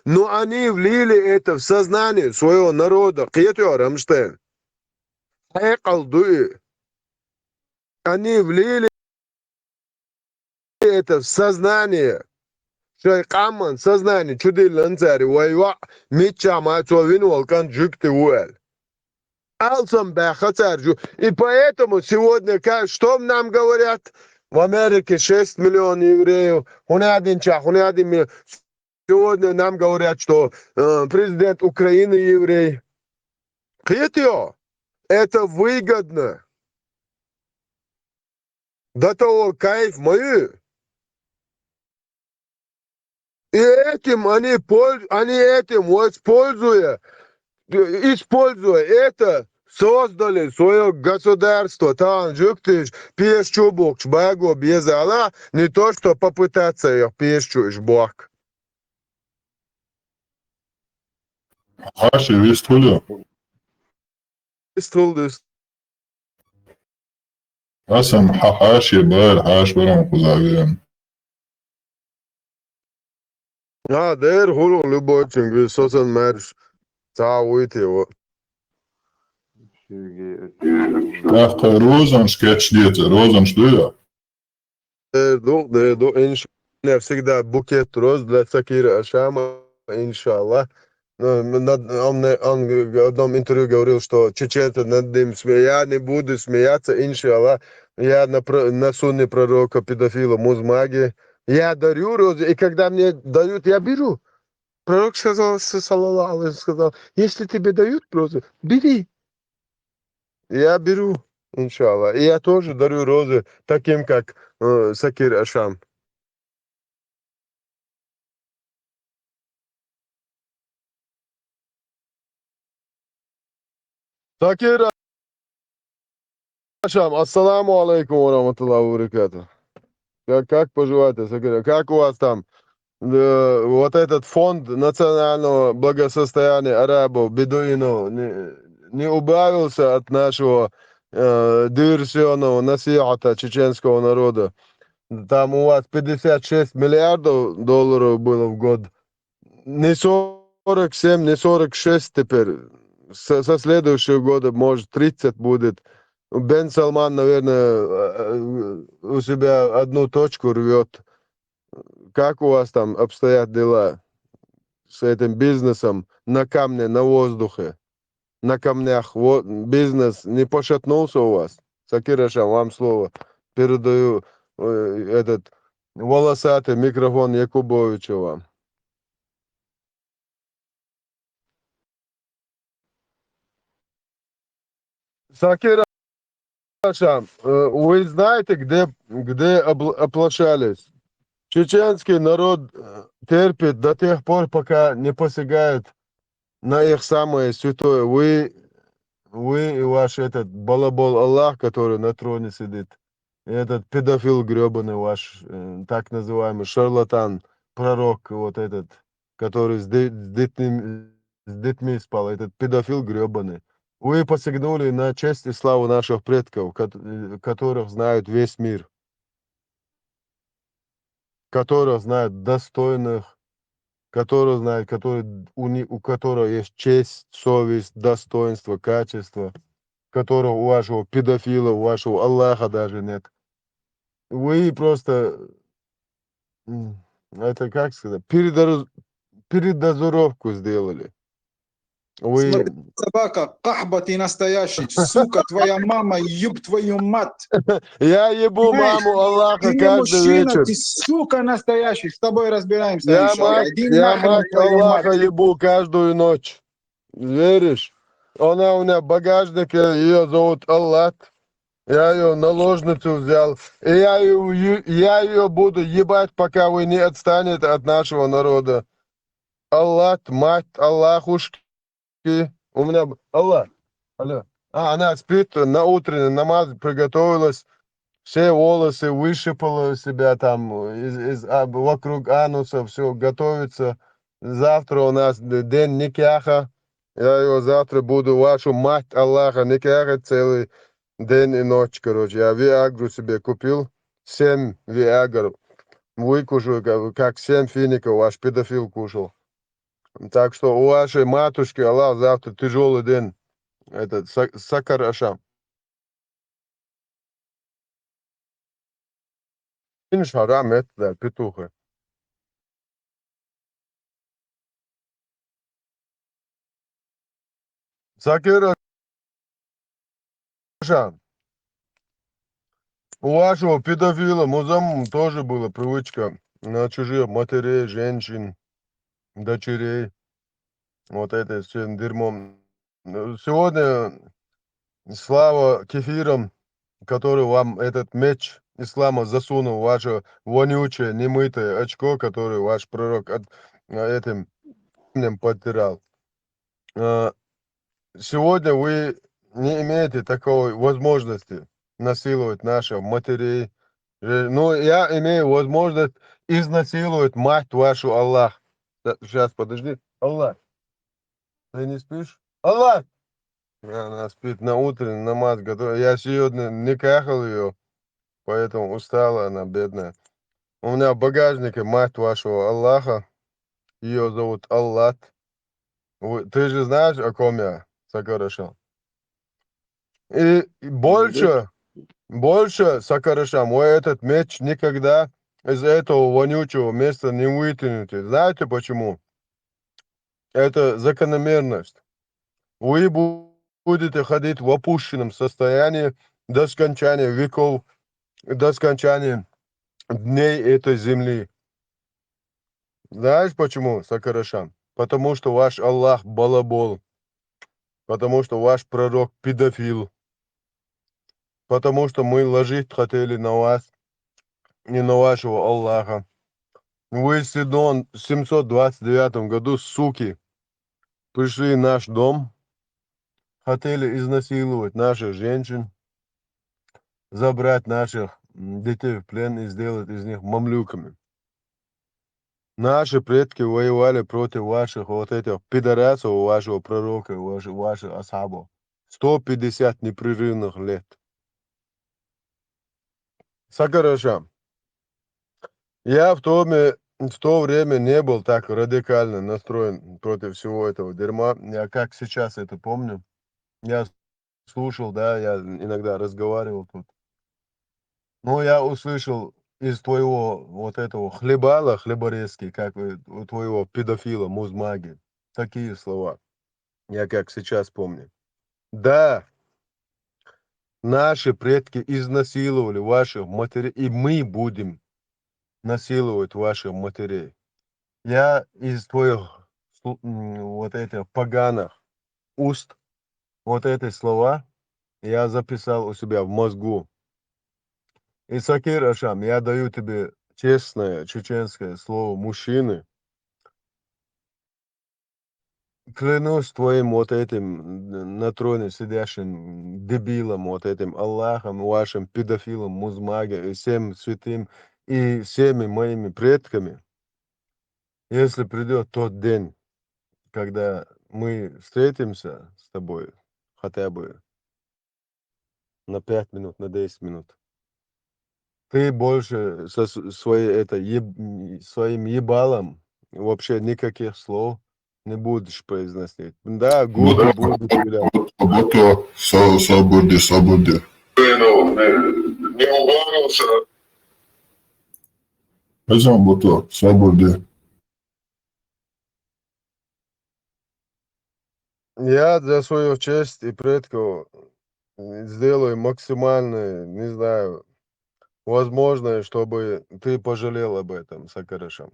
Но они влили это в сознание своего народа. Кхетий хьо, Рамштайн? Хьекъал ду и. Они влили это в сознание. Шайн къаман сознание чу диллина цара, вай йоӀ мичча ма цо вина волу кӀант жуьгти ву аьлла. Алсам баьхна цара жу-, и поэтому сегодня ка-, что нам говорят? В Америке шесть миллион евреев. ХӀун аьлла динчахь, хӀун аьлла дин ми-, Сегодня нам говорят, что, э, президент Украины еврей. Кхетий хьо? Это выгодно. До того кайф ма ю. И этим они польз-, они этим воспользуя, используя это, создали своё государство. Тахана жуьгтий пеша чу бухкуш баго беза ала, не то что попытаться их пеша чу иш бохка. Хьаший вистхуьлу? Вистхуьлу дис. Асан хьан хьаший бара, хьаша барам кхуза вен. А, дера хӀурух любой чуьнга, сосан маьрш ца вуй те во. ТӀаккха розанаш кечдеца, розанаш дуй? Э, ду, э, ду, инш-, у меня всегда букет роз для Сакира Ашама, иншаллах. Ну, на, он, он в одном интервью говорил, что чеченцы над ним смея-, я не буду смеяться, иншаллах. Я на, про-, на сунне пророка педофила Музмаги. Я дарю розы, и когда мне дают, я беру. Пророк сказал, с-, саллаллаху алейхи ва саллям, сказал: «Если тебе дают розы, бери». Я беру. Иншаллах. И я тоже дарю розы таким, как э, Сакир Ашам. Сакир Ашам, ассаламу алейкум ва рахматуллахи ва баракатух. Как, как поживаете, Сакир? Как у вас там? Э, вот этот фонд национального благосостояния арабов, бедуинов, не, не убавился от нашего э, диверсионного насихата чеченского народа? Там у вас пятьдесят шесть миллиардов долларов было в год. Не сорок семь, не сорок шесть теперь. Со, со следующего года, может, тридцать будет. Бен Салман, наверное, э, э, у себя одну точку рвет. Как у вас там обстоят дела с этим бизнесом на камне, на воздухе, на камнях? Во- бизнес не пошатнулся у вас? Сакир Ашам, вам слово. Передаю э, этот волосатый микрофон Якубовича вам. Сакир Ашам, э, вы знаете, где, где обл- оплошались? Чеченский народ э, терпит до тех пор, пока не посягают на их самое святое. Вы, вы и ваш этот балабол Аллах, который на троне сидит, и этот педофил грёбаный ваш, э, так называемый шарлатан, пророк, вот этот, который с, де- с детьми, с детьми спал, этот педофил грёбаный. Вы посягнули на честь и славу наших предков, кот- э, которых знают весь мир, которых знают достойных, которых знают, которые, у, них, у которых есть честь, совесть, достоинство, качество, которого у вашего педофила, у вашего Аллаха даже нет. Вы просто, м, это как сказать, передоз- передозировку сделали. Вы... Смотри, собака, кахба ты настоящий, сука, твоя мама, еб твою мать. Я ебу маму Аллаха ты не каждый мужчина, вечер. Ты сука настоящий, с тобой разбираемся. Я еще. Мать, Иди я нахрен, мать твою Аллаха мать. Ебу каждую ночь. Веришь? Она у меня в багажнике, ее зовут Аллат. Я ее наложницу взял. И я ее, я ее буду ебать, пока вы не отстанете от нашего народа. Аллат, мать, Аллахушки. У меня... Аллат. Алло. А, она спит, на утренний намаз приготовилась. Все волосы выщипала у себя там, из, из, а, вокруг ануса, все готовится. Завтра у нас день никяха. Я его завтра буду, вашу мать Аллаха, никяха целый день и ночь, короче. Я Виагру себе купил, семь Виагр. Выкушу, как, как семь фиников ваш педофил кушал. Так что у вашей матушки Аллах завтра тяжелый день. Этот, Сакар Ашам. Ин шарам это, да, петуха. Сакир Ашам. У вашего педофила Музам тоже была привычка на чужих матерей, женщин, дочерей. Вот это всем дерьмом. Сегодня слава кефирам, который вам этот меч ислама засунул, ваше вонючее, немытое очко, который ваш пророк от, этим камнем подтирал. Э, Сегодня вы не имеете такой возможности насиловать наших матерей. Ну, я имею возможность изнасиловать мать вашу, Аллах. Сейчас, подожди. Аллах, ты не спишь? Аллах! Она спит, на утренний намаз готова. Я сегодня не кахал ее, поэтому устала она, бедная. У меня в багажнике мать вашего Аллаха. Ее зовут Аллат. Ты же знаешь, о ком я, Сакар Ашам? И больше, больше, Сакар Ашам, вы этот меч никогда из этого вонючего места не вытянете. Знаете почему? Это закономерность. Вы будете ходить в опущенном состоянии до скончания веков, до скончания дней этой земли. Знаешь почему, Сакар Ашам? Потому что ваш Аллах балабол. Потому что ваш пророк педофил. потому что мы ложить хотели на вас и на вашего Аллаха. Вы в семьсот двадцать девятом году, суки, пришли в наш дом, хотели изнасиловать наших женщин, забрать наших детей в плен и сделать из них мамлюками. Наши предки воевали против ваших вот этих пидорасов, вашего пророка, ваших, ваших асхабов. Сто пятьдесят непрерывных лет. Сакарашам. Я в то, в то время не был так радикально настроен против всего этого дерьма. Я как сейчас это помню. Я слушал, да, я иногда разговаривал тут. Но я услышал из твоего вот этого хлебала, хлеборезки, как у твоего педофила Музмаги, такие слова. Я как сейчас помню. Да, наши предки изнасиловали ваших матерей, и мы будем насиловать ваших матерей. Я из твоих вот этих поганых уст вот эти слова я записал у себя в мозгу. И Сакир Ашам, я даю тебе честное чеченское слово мужчины. Клянусь твоим вот этим на троне сидящим дебилом, вот этим Аллахом, вашим педофилом, Музмаге и всем святым, и всеми моими предками, если придет тот день, когда мы встретимся с тобой, хотя бы на пять минут, на десять минут, ты больше со своей это еб... своим ебалом вообще никаких слов не будешь произносить. Да, губы будут вилять. Бото, сабурди, сабурди. Не угорился. Эзан бото, сабурди. Я для своего честь и предков сделаю максимальное, не знаю, возможное, чтобы ты пожалел об этом, Сакарашам.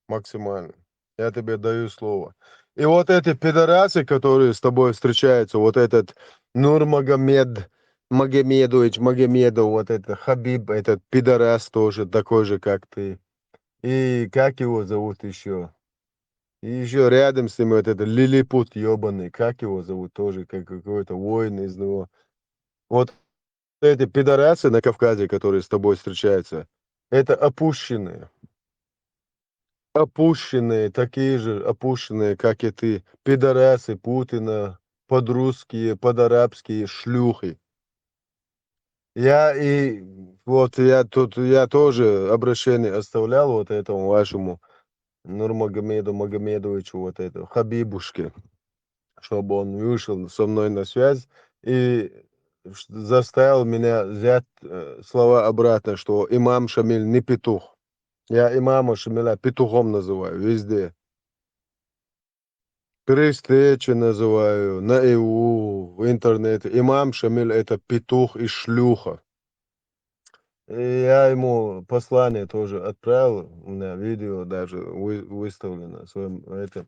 Максимально. Я тебе даю слово. И вот эти пидорасы, которые с тобой встречаются, вот этот Нурмагомед Магомедович Магомедов, вот это Хабиб, этот пидорас тоже такой же, как ты. И как его зовут еще? И еще рядом с ним вот этот лилипут ебаный, как его зовут тоже, как какой-то воин из него. Вот эти пидорасы на Кавказе, которые с тобой встречаются, это опущенные. Опущенные, такие же опущенные, как и ты. Пидорасы Путина, подрусские, подарабские шлюхи. Я и вот я тут, я тоже обращение оставлял вот этому вашему Нурмагомеду Магомедовичу, вот этому Хабибушке, чтобы он вышел со мной на связь и заставил меня взять э, слова обратно, что имам Шамиль не петух. Я имама Шамиля петухом называю везде. При встрече называю, наяву, в интернете. Имам Шамиль — это петух и шлюха. И я ему послание тоже отправил, у меня видео даже выставлено в своем этом.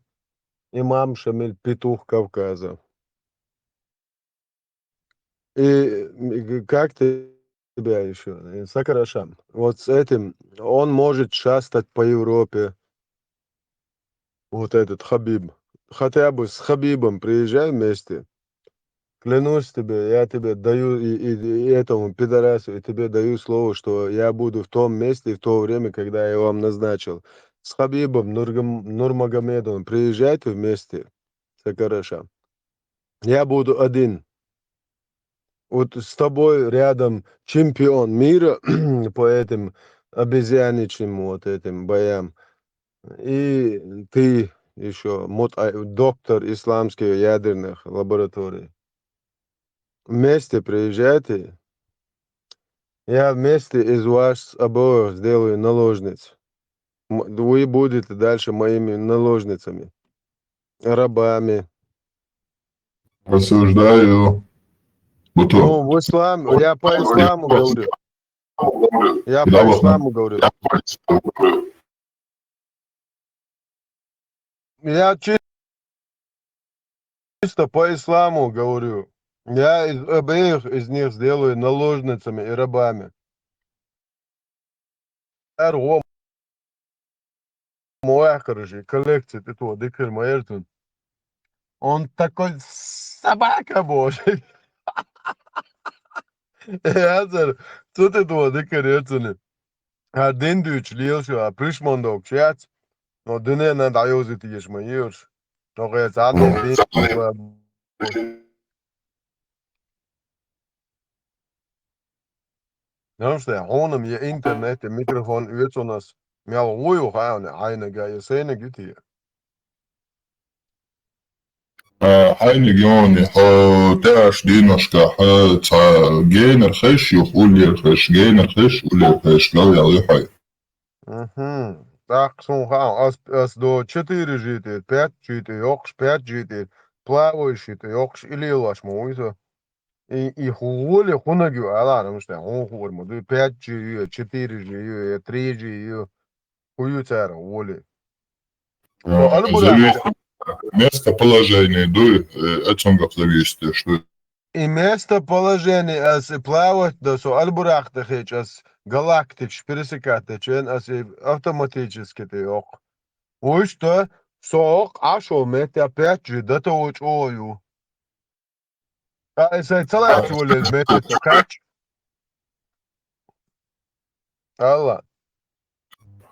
Имам Шамиль — петух Кавказа. И как ты тебя еще, Сакарашам? Вот с этим он может шастать по Европе. Вот этот Хабиб. Хотя бы с Хабибом приезжай вместе. Клянусь тебе, я тебе даю и, и, и этому пидорасу, и тебе даю слово, что я буду в том месте, в то время, когда я вам назначил. С Хабибом Нургам, Нурмагомедовым приезжайте вместе, Сакарашам. Я буду один. Вот с тобой рядом чемпион мира по этим обезьяничьим вот этим боям. И ты еще мут, а, доктор исламских ядерных лабораторий. Вместе приезжайте. Я вместе из вас обоих сделаю наложниц. Вы будете дальше моими наложницами, рабами. Осуждаю. Ну, в ислам, я по исламу говорю. Я по исламу говорю. Я чисто по исламу говорю. Я из обеих из них сделаю наложницами и рабами. Ар гӀо ма ваьккхараш, и коллекция тӀе тоха дикар ма яр цун. Он такой собака божий. Яцар, цу тӀе тоха дикар яр цуна. Хьа дин дуьйцуш лелаш, а пришман догуш яц. Но дуьненан дӀайовзийташ ма йоьрш. Но гӀе цхьанне дин Нуьшта, хьуна-м я интернет, я микрофон оьцунас, мел гӀо ю хьайна, хьайнага, я сайнага ю те? А, хьайниг йони, хьо тӀаьш дийнашка, хьо ца генар хеш, юх уллер хеш, генар хеш, уллер хеш, гал ял ю хьай. Мгм. ТӀаккха суна хаьа, ас, ас до четыре G тӀе, пять G тӀе йоккхуш, пять G тӀе, плавающий тӀе йоккхуш, и лелаш ма вуй со. И, и ху-, гӀоли хунаг ю, аларам шта, хьуна хуур ма ду, пять G ю, четыре G ю, я три G ю, хӀу ю цара гӀоли. Со А, албурахь зависит, местоположение ду, э, от цунгах зависит, что И местоположение ас и плавать до со албурахь тӀе хеча ас галактикаш пересекать дечен ас и автоматически тӀе йоккху. Вуй шта, со йоккху Ӏаш волу метте пять G дата вочу ю. Ткъа и сайн ца лаьцна волу метте ца кхаьчча. Алла.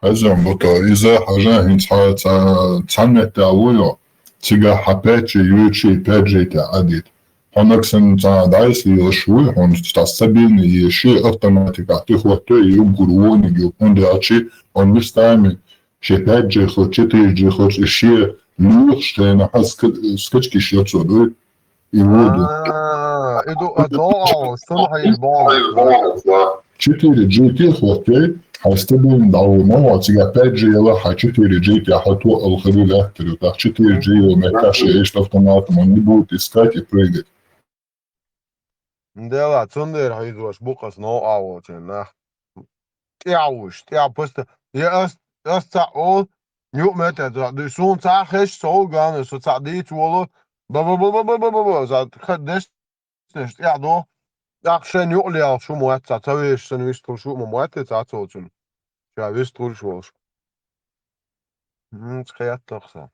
Хьажа, Буто, иза хьажа, хӀинца хьа ца-, цхьана метте вуй хьо, цигахь хьан пять G юьйцу, и пять G тӀе Ӏадийта. Хьо нагахь санна цхьа дӀасалелаш вуй, хьуна цхьа стабильный еши автоматика тӀе хӀотто, и уггар вониг ю, хӀунда аьлча он местами шен пять G хилча, четыре G хилча, и шен лоьхуш хенахь ска-, скачкаш яцо дуй. И воду. А, и ду, а, догӀа, сунхьа и богӀа. Четыре G тӀе хӀотте, хьайн стабильно дӀавуй ма вац, цигахь пять G яла хьан четыре G тӀе хьан тоъал хир ю лаьттар ю, тӀаккха четыре G йолу меттехь шен иштта автоматом он не будет искать и прыгать. Дела, цундела хьийзош бу-кх ас новкъа волчийн нах. ТӀаьхьа вуьш, тӀаьхьа поста-, я ас, ас цхьаъ олу, юкъа метта цхьаъ дуьйш, суна цхьа а хезаш ца олу, ганна со цхьаъ дийца волу, ба-ба-ба, за ха дешнаш тӀаьхьа до, тӀаккха шайна юкъа лелхаш хӀума вац цхьа, ца вешаш санна вистхуьлуш хӀума вац те цхьацца волчунна, ша вистхуьлуш волуш. М, хеттахь сан.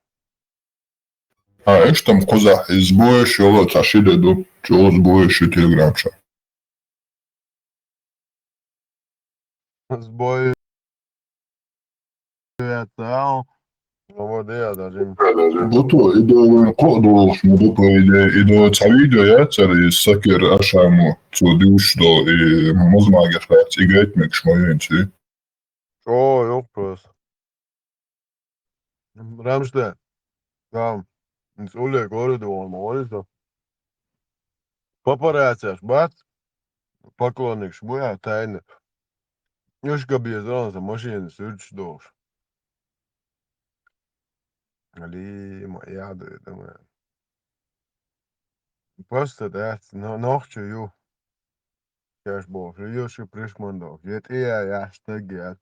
А, иштта-м кхузахь иза боеш йолу цхьа ши де ду, чӀогӀа иза боеш ю Telegram чохь. Сбой. Буту, и до вайн кхоъ долуш ма ду, по идее, и до цхьа видео яцара, и Сакер Ашамо, цо дуьйцуш долу, и музмагеш лаьцна, и гайтмегаш ма винчи. Чо, йоккхус. Рамштайн. Там. Уле городу он молится. Папарацци бац. Поклонникаш бу я тайна. Ишка безаланца машина суьрташ долуш. Али, ма яду, я думаю. Просто, да, но-, нохча ю. Кеш боху, ю шу пришман доху. Я тӀе я, я стаг яц.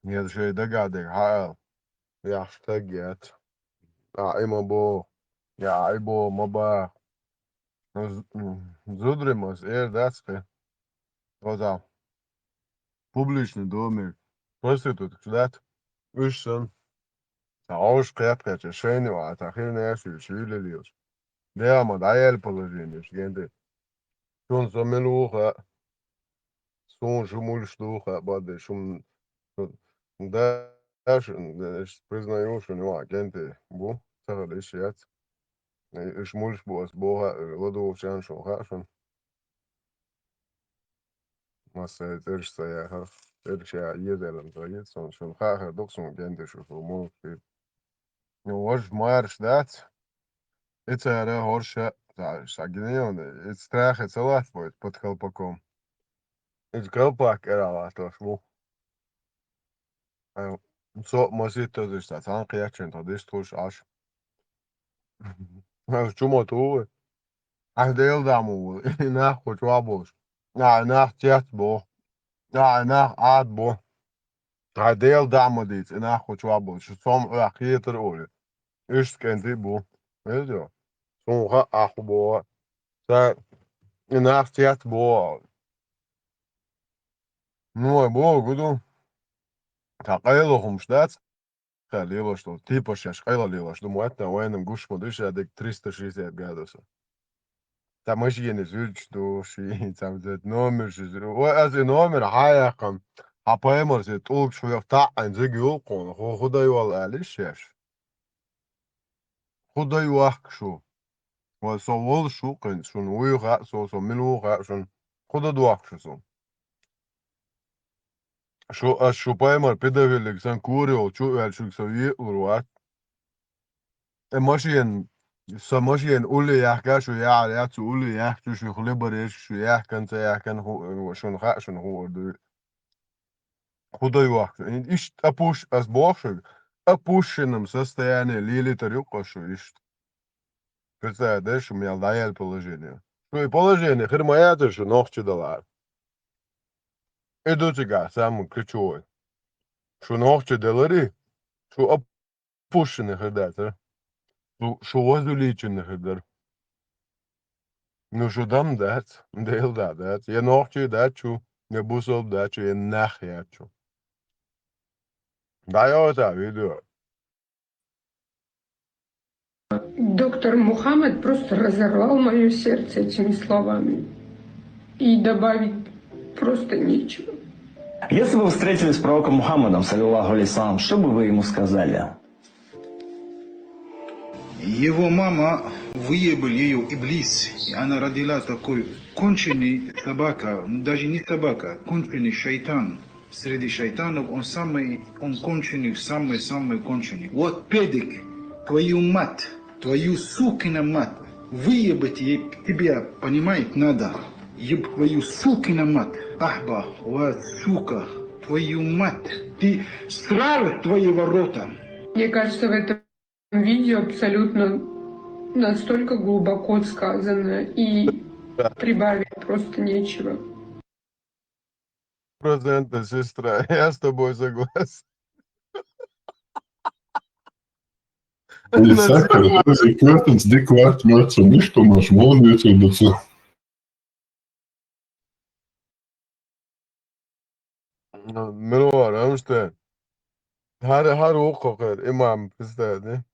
Я шай дагадег хьаал. Я стаг яц. А, и ма бо. Я, и бо, ма ба. З-, м, зудри ма, эр дац кхе. Оза. Публичный доме. Проститутка дац. Уьш сан. Ца хьовш кхетхеча, шайна ваха, ца хилнеш уьш, вилалелаш. Дела ма дӀаяьлла положение, генде. Шуна со мила ву хаьа. Суна шу муьлш ду хаьа, баде, шун, да, ш-, ш-, признаю, шуна юкъа генде бу, ца хила иш яц. Иш муьлш бу ас боху хаьа, ладугӀучарна шуна хаьа шуна. Масса цӀераш ца яхара, цӀераш я езаран ца еза, сон шуна хаьа хир ду-кх суна генде шу, шу муьлш хир. Ну, важа марш дац. И цара хӀорша, ца, ца гинийон, и страхе ца лац вай под колпаком. Иза колпак кӀера латтош ву. Ай, со маситтазаш ца цхьаьна кхеччина тхан дистхуш Ӏаш. Ай, чу ма ту вай. Ай, Дела дӀа ма ву, и нах кху чохь болуш. Ай, нах цец бо. Ай, нах Ӏад бо. Ай, Дела дӀа ма дийца, и нах кху чохь болуш. Со ма хьоьх кхетар олий. Иштта кӀентий бу. Видео. Цунга хаьа хӀун боху. Ца и нах цец боху. Ну, ай боху, гу ду. Цхьа къайла хӀумаш дац, ха лелош долу. Типа шаьш къайла лелош ду, мотта вайна гуш ма ду ша дерг триста шестьдесят градусов. Цхьа машина зуьрчу ду, ши, цхьа номер ши зуьр-, ой, аса и номер хьан яьккхина, хьан паймар се тӀулгаш хьоьху таӀӀайн зиг юлкхуна, хӀу, хӀу дай вал алиш шаьш. ХӀу дай вахка шу? Вай со волуш ву кхин, шуна вуй хаьа со, со мила ву хаьа шуна. ХӀу дан дохку шу суна? Шу, ас шу паймар педофилиг сан кури йолчу аьлла шуьга со векъалур вац. Э, машен, сан машен улле яхка, шу яхьар яц, улле яхчу, шу хлебареш, шу яхкан, ца яхкан, ху-, шуна хаьа, шуна хуур ду. ХӀу дай вахка? Иштта опуш-, ас боху шуьга, опущенном состоянии лелийтар юккъа шу иштта. Представь, да, шу мел дӀаяьлла положение. Шу и положение хир ма яцара шу нохчи далара. И ду цигахь самый ключевой. Шу нохчи делари, шу опущенный хир дацара. Шу, шу возвеличенный хир дара. Ну, шу дам дац, Дела да дац. Я нохчи дац шу, я бусалба дац шу, я нах яц шу. ДӀайойтӀа видео. Доктор Мухаммад просто разорвал моё сердце этими словами. И добавить просто нечего. Если бы вы встретились с пророком Мухаммадом, саллиллаху алейхи салям, что бы вы ему сказали? Его мама выебал ее иблис, и она родила такой конченый собака, даже не собака, конченый шайтан. Среди шайтанов он самый, он конченый, самый-самый конченый. Вот педик, твою мать, твою сукина мать, выебать ей тебя, понимать надо. Еб твою сукина мать, ахба, вот сука, твою мать, ты срал твоего рота. Мне кажется, в этом видео абсолютно настолько глубоко сказано, и прибавить просто нечего. Процентов, сестра, я с тобой согласен. Эй, Саша, ты же квартенс, ди квартенс, ну что, наш молодец, это всё. Милугара, амма шу те. ХӀара, хӀара ву кхо кхера имам, представь, ди?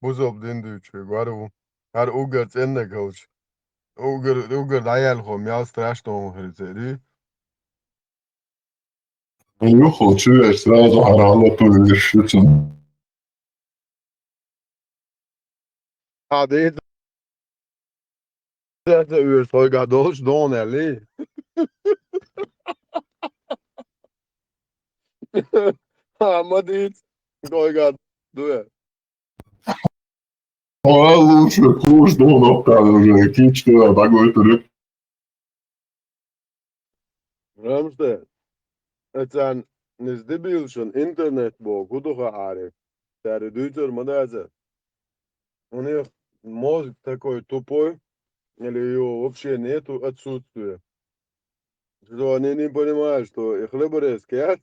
Бусалба дин дуьйцуш верг хӀара ву. ХӀара уггар цӀеннаг хилча. Уггар, уггар дӀаяьлла хӀума, ял страшно хӀума хир церий. Юха чуьра сразу хӀара хьалатур веш шуьца. А, дийца. Дийца уьш тхойгахь долуш догӀун аьллий? А, ма дийца, тхойгахь ду аьлла. Ой, лучше куш догӀун оккхал уже, кичка, дагойтарик. Рамштайн, а царна иза дебилшан интернет боху хӀун ду хаарий? Цара дуьйцур ма дацара. У них мозг такой тупой, или его вообще нету, отсутствие. Что они не понимают, что их либерес кец,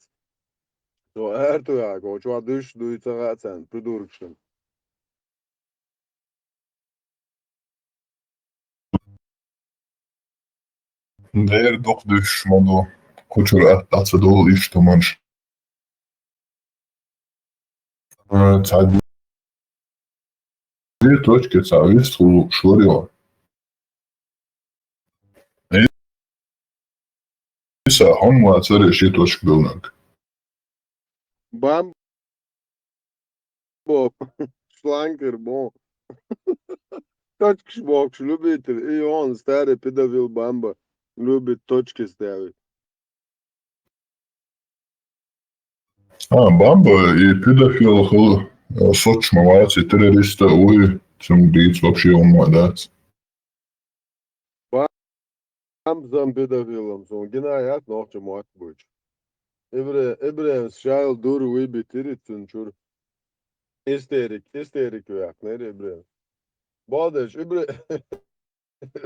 что арту яко, чё душ дуй цагацан, придуркшин. Дера дукха дуьсуш ма ду, кху чуьра атта ца долу иштта хӀуманаш. Э, цхьа ди-, ди точка цхьа вистхула шоръяла. Иса хьун ма царе ши точка белнаг. Бам-, бо-, шлангер бо. Точкаш боккхуш любитель, и он старый педофил Бамба любит точки ставить. А, Бамба и педофил хила, э, соцуш ма вац, и террориста вуй, цунна дийца вообще хӀумма дац. Бамба сан педофилам суна гина яц нохча мотт буьйцу. Ибре-, Ибрахимс шайла дур вуй битири цун чуьра. Истерик, истерик ваьккхинера Ибрахим. Балдеш, Ибре-,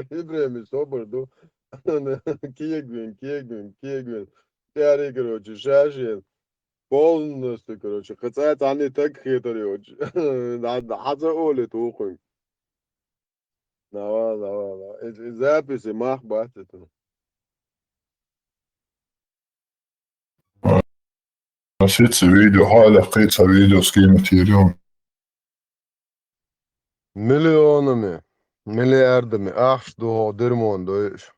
Ибрахим собар ду. Кегвин, кегвин, кегвин. Тяри, короче, шашин. Полностью, короче, кхы цӀа цхьанне таг хетар йоцуш. Хьан ца оле тухуьнга. Давай, давай, давай. Из, из записи мах батту. Ас ца видео, хьалакхийа цхьа видео скинуть йийр ю. Миллионами, миллиардами ахча ду хьо дермон дойуш.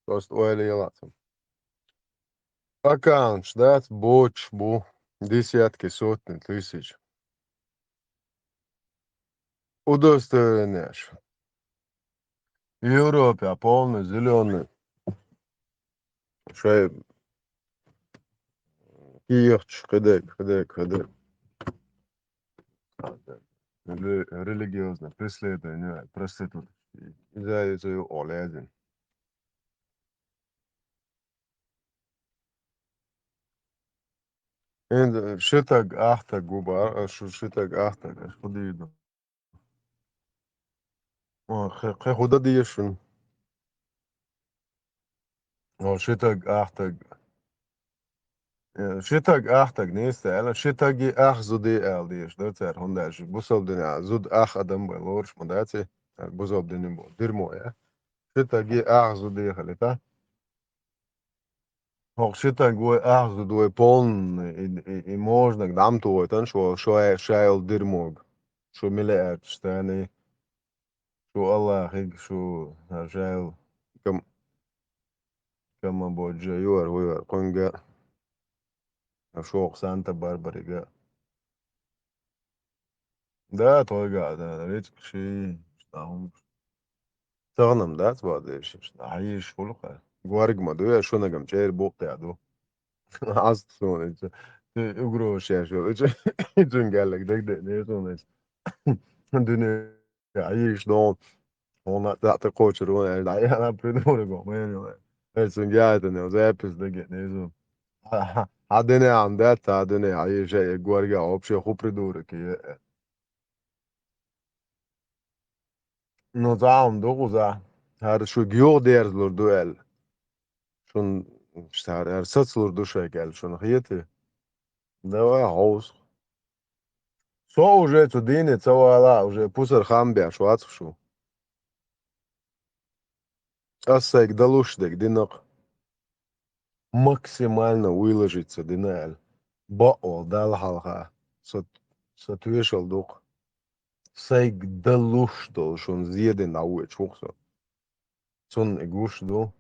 Просто ойла ялацам. Аккаунташ дац, боцуш бу, десятки, сотни тысяч. Удостоверенеш. Европе полный зеленый. Шай кехаташ, кхидерг, кхидерг, кхидерг. Ре- Религиозное преследование проституток. Иза, иза, олезин. Эн ши таг, ахтаг губа, а, шу ши таг, ахтаг, аш худийду. О, хе, хе худа дешун. О, ши таг, ахтаг. Э, ши таг, ахтаг, нестаьла, ши таги ах зуди эл деш, да, цар, хунда шу бусалдина, зуд ах адам бай лорш, ма даци, бусалдина бу, дермо, я. Ши таги ах зуди хали, та? Хох ши таг вой ах зуд вой полный, и, и, и можно к нам туойтан, шо, шо, шо эл дермог, шо миллиард штаны, шо Аллахиг, шо, а, шо эл кам, кама боджа, юар, юар, конга, а шо Санта-Барбарига. Да, тойга, да, речка ши, штаун. Тагнам, да, цба деш. Айиш хулха. Гварг ма дуя, шунагам чер букъя ду. Аст сунеча. Ты угрош я шо. Ичун галлак даг де, не сунеч. Дуне айиш дон. Она да ты хочешь, он, да, я на придурок, мен. Ичун галлак не, запись даг не сун. А, а, а дуне ам да, та дуне айиш я гварга вообще ху придурок. Ну, цхьа хӀума ду кхуза. ХӀара шуьга юха дерзалур ду аьлла. Шун, хӀара, хӀара сацалур ду шайга аьлла, шуна хетий? Давай, хьовса. Со уже цу дийне ца вала, уже пусар хам беш вац шу. Ас сайга далуш дерг динах. Максимально выложиться дина аьлла. Баъо Далла хьалха. Со, со тоьшалла ду-кх. Сайга далуш долу шуна зедина дӀавоьдуш ву-кх со. Цунна и гуш ду.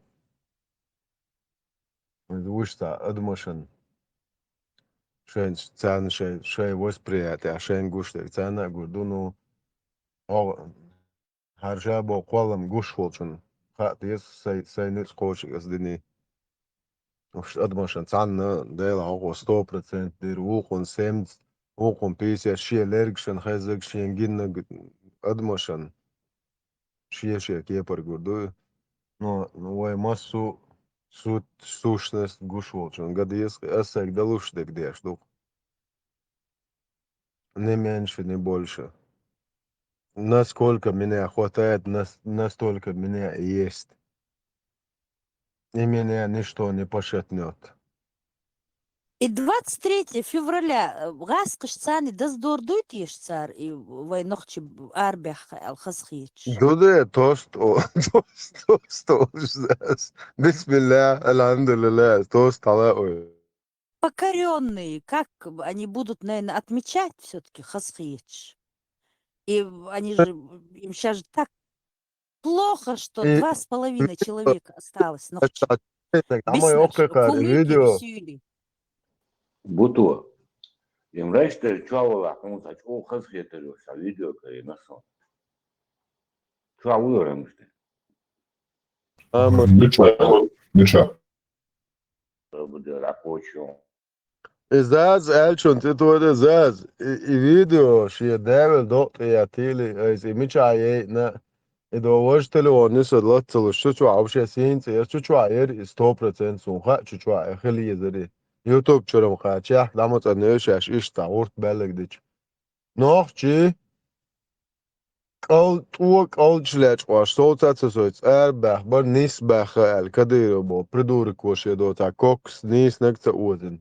Иза вуьш цхьа адамашна. Шайн, царна шайн, шайн восприятие, шайн гуш дерг царна а гур ду, ну, хьо-, хӀара ша боху кхоллам гуш волчунна хаа деза, сай, сай нуьцкъ кхочуш ас дини. Уьш адамашна цхьанна Дела хьокхо сто процент дира, вукхунна семьдесят, вукхунна пятьдесят, шен лергашна хеззарг, шен гиннарг адамашна шен-шен кепара гур ду. Но, но вай массо а су-, сущность гуш волчунна ган деза, ас сайга далуш дерг деш ду-кх. Ни меньше, ни больше. Насколько меня хватает, нас-, настолько меня и есть. И меня ничто не пошатнёт. И двадцать третьего февраля, э, гӀаскхаш царна даздор дуй теша цара, и вай нохчи арабехха аьлла хазахеташ? Ду де, тост о, тост, тост о, бисмилла, алхьамдулилла, тост хьала ой. Покорённые, как они будут, наверное, отмечать всё-таки хазахеташ? И они же, им щас же так плохо, что И два с половиной человека осталось, нохчий. А мы Биснарш, оккхакара кулыки видео. Сюйли. Буто. Им райста чуа вала, кому-то чуа хазахетар, ша видео кари, нашел. Чуа вуйла рамшта. А мы Мича, мича. Иза аз аьллачун тӀе тоьда иза аз. И, и видео шен даьвал докъа тӀе яьттийла, айса и мичахь яйна, и до важа телефон нисса лаца ца луш, цу чохь вообще сийна цӀе яра, цу чохь яра и сто процент суна хаьа, цу чохь и хила езара и. YouTube чуьра-м кхачехь, дӀа ма цӀанъеш шаьш иштта гӀурт баьллаг дича. Нохчий кӀал-, тӀо кӀалдаш лечкъош, совца ца сойту, цӀара баьхна бара, нисса баьхна аьлла, Кадыров боху, придурок ву шен доцахь, кокас нийснарг ца озина.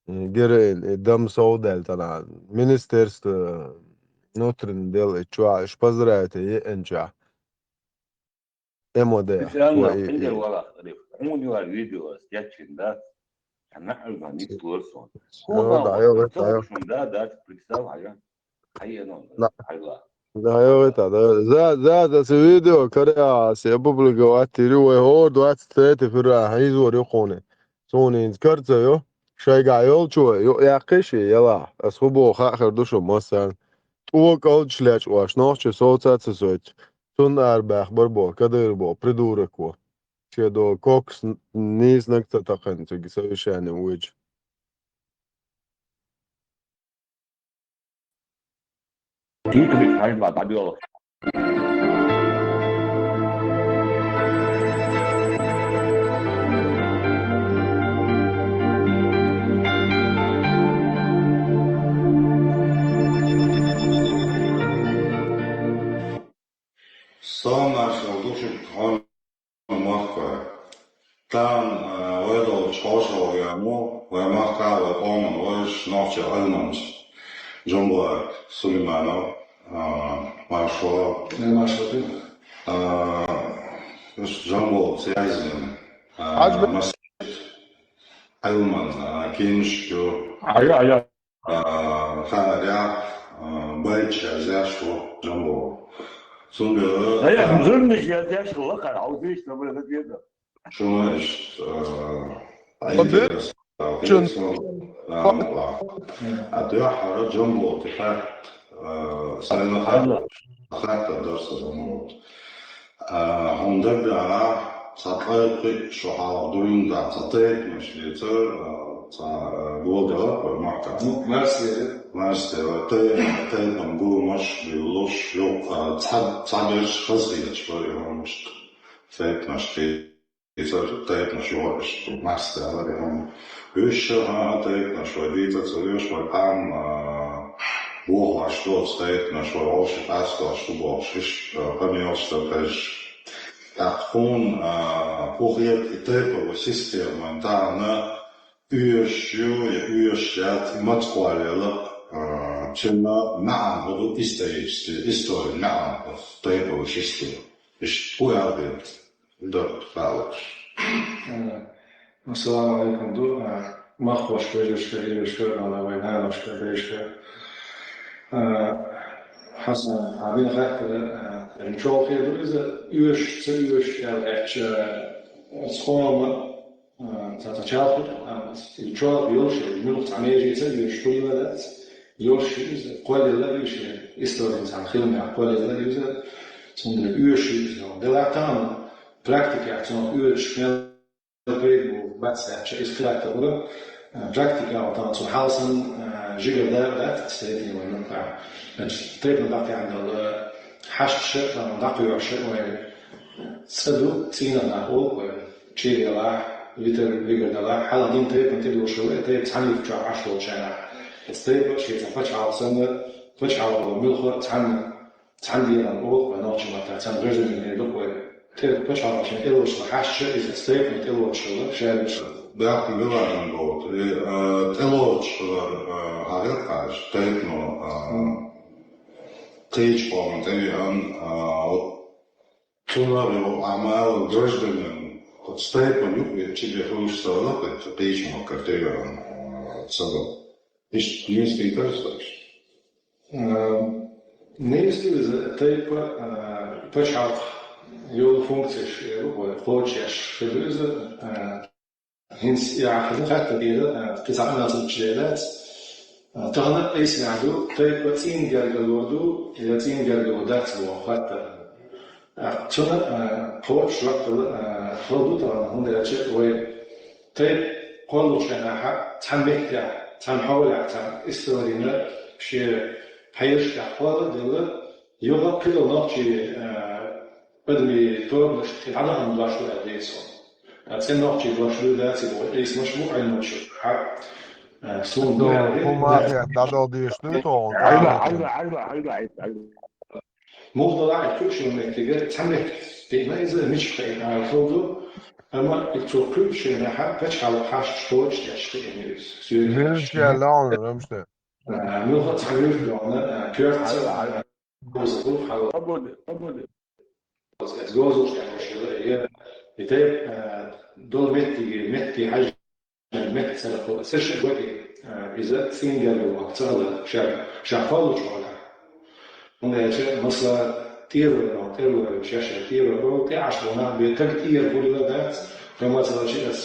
Героин, и дам совдаьлла тӀана. Министерство внутренних дел и чохь, уьш поздравить еанчохь. Специально хӀинца вала, Ариф. Хьуна юхьа видео скетчинг дац. Хьан нахьал ван ник лор сон. Хьуна дӀайо, дӀайо. Шун да, дац, представь, хьайга. Хьайено, хьайла. ДӀайо, дӀайо. За, за, за, се видео, короче, се опубликовать тирю, вай хӀор двадцать третье февраля, хьайзор юхуне. Суна хӀинца карцайо, шайгахь йолчо, юкъ яккхий шен, яла. Ас хӀун боху хаа хир ду шун массарна. ТӀо кӀалдаш лечкъош, нохчий совца ца сойту. Цунна арабаьхна бар боху, Кадыров боху, придурок ву. Шен до кокас н-, нийса наг ца такхина цига совещание вуьйча. Дикрик хьайба дӀабоьлху. Салам-маршалла ду шуьга, хьоме махкахой. Тахана, а, вай долчу хьошалгӀа веана ву вай махкахь а, вай къоман вайша нохчийн Ӏилманча Джамбулаев Сулейманов, а, маршо. Э, маршо ду. А, уьш Джамбул ца яздина. А, Хьажа бе- масех Ӏилман, а, книжка ю. Ая, ая. А, хаарехь, а, байташ язъеш ву Джамбул. Цундела, ая, а, жирнаш язъеш ву, лакхара, хьовсийша, ца бай хаза. Шуна иштта, а, интересно. А, а, а, дуьххьара Джамбул тӀе хаьттад, а, сайна хаьттад, хаьттар дара сан Джамбул. А, хьуна дагахь, цхьа ткъе пхиъ шо хьалха дуьйна дӀа цхьа тайпанаш дийцар, а, цхьа, а, гулделла вай махкахь. Ну, Марсера. Марсера. Тайпа, тайпана гуламаш, буьйлуш, ю, а, цхьа, цхьаберш хазахеташ бара и хӀуманаш. Тайпанаш дийцар, тайпанаш йогӀуш, Марсера и хӀума. Уьш, а, тайпанаш вай дийца ца веш, вай къам, а, бохош доцу тайпанаш, вай вовшийн къастош ду бохуш, иштта, а, къамелаш дан хезаш. ТӀаккха хьуна, а, хӀун хета и тайпа вай система вайн тахана оьшуш ю, я оьшуш яц, и маца кхоллаелла, а, цуьнан маьӀна хӀун ду исторически, историн маьӀна хӀун ду, тайпа вай система. Иштта хӀун аьлла деза? Дар хаалуш. Э, ассаламу алейкум ду, э, махкахошка, вежаршка, эршка, а, вай наношка, дайшка. Э, Хьасан, хьан дина хаттар, э, чолхе ду иза, оьшуш, ца оьшуш аьлла аьлча, э, цхьа хӀума, э, цхьа, цхьа чалхе, э, и чолхе йолуш, муьлхха цхьа меже ца оьшуш, хуйла дац, йолуш иза, кхоллаелла иза, историн цхьана хиламехь кхоллаелла иза, цундела оьшуш иза. Делахь тахана практикехь цунах оьшуш мел пайда бу, бац аьлча, иза хилаьттар вара, а, практика а ван тахана цунна хьал санна, а, жигара дакъа дац, сайтин вайн нукъа. Значит, тайпана дакъа яхьна дала, хьашташа, а, дакъа йоьхуша вайн цӀа ду, цӀийнах нах олу вай, чийра ялахь, витар, вигар далахь, хьалха дина тайпана тӀедоьшу вай, тайпа цхьаьна юкъа чохь Ӏаш волчу хенахь. Иза тайпа шен цхьа пачхьалкх санна, пачхьалкхо муьлхха а цхьаьна Цхьана дийнахь олу вай нохчийн маттахь, цхьана гражданин дукха вай. Тайпа пачхьалкхашна тӀелоцуш хилла хьаьшча, иза тайпана тӀелоцуш хилла, шаьргаш. Баьхкина виларан боху. И, а, тӀелоцуш хилар, а, хьан хета хьаьжа, тайпано, а, кхечу къоман тӀевеана, а, вот цунах йолу Ӏамал гражданин, вот тайпана юкъа чу бен хуьлуш ца хилла, кхечу махкара тӀевеана, а, ца до. Иштта нийса дитар аса. А, нийса иза тайпа, а, пачхьалкх йолу функцеш, э, вай кхочушъеш хир ду иза, а, хӀинца и ахь хаза хаттар дийра, а, кхин цхьа къамел ца дича дела дац. А, тахана айсинехь ду, тайпа цӀийнан гергарло ду, я цӀийнан гергарло дац боху хаттар. А, цуьнан, а, кхочуш жоп дала, а, хала ду тахана, хӀунда аьлча вай тайпа кхоллучу хенахь цхьана меттехь, цхьана хьолехь, цхьана историна шен хьешашкахь кхолла а делла, юха кхидолу нохчийн, а, адамийн тобанашна тхе дӀадахана дош ду аьлла дийца. А цӀена нохчийн дош ду, дац и боху, айсамаш бу Ӏилманчаш. Хьа, а, суна ду аьлла, хӀун махех дӀадала дезаш дуй тхуна? Айла, айла, айла, айла, айла. Муха далахь а, и кхуьуш йолу меттиг цхьа метта деана иза, мичахь кхиъна ала хала ду, амма и цо кхуьучу хенахь пачхьалкх хьашташ кхочушдеш кхиъна иза. Соьга муьлш яьлла хьуна, Рамштайн? А, муьлхха а цхьа муьлш догӀна, а, коьртаца, а, буза ду хьала. Къабули, къабули. оцу эцу говзалш тӀехь йолуш йолу, я и тайпа, а, долу меттиге, метте хьаьжжина, метта цӀера кхо, цӀерш а гой, а, иза цӀийнан гергарлонах ца хилла, ша, ша кхоллучу хьолехь. ХӀунда аьлча, масала, тӀера вайна, тӀера вайна, шаьш шайн тӀера вайна, тӀе Ӏаш вайна, бен таг тӀера гулла дац, хӀума ца лачи ас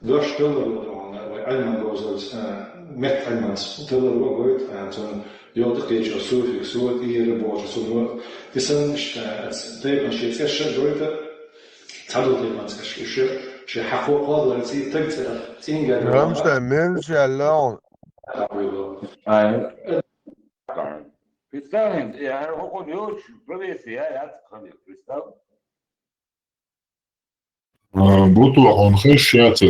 дош таллар ву дохана, вай Ӏилман говзалц, а, метта Ӏилманца таллар ву гойту, а, цунна йолу тӀекхечо суффикс ву, тӀера бохучу цунна ву. И санна, а, тайпана шен цӀерш а гойту, цхьадолу тайпана цӀерш уьш, шен хьакхо кхолларций, таг цӀерах цӀийнан гергарлонах. Рамштайн, мел шаьлла хьуна. Ай. Представь, я говорю, хӀокхуьнан йоцуш, проверь, я яц ханна, представь. А, бу тохана хезаш яц.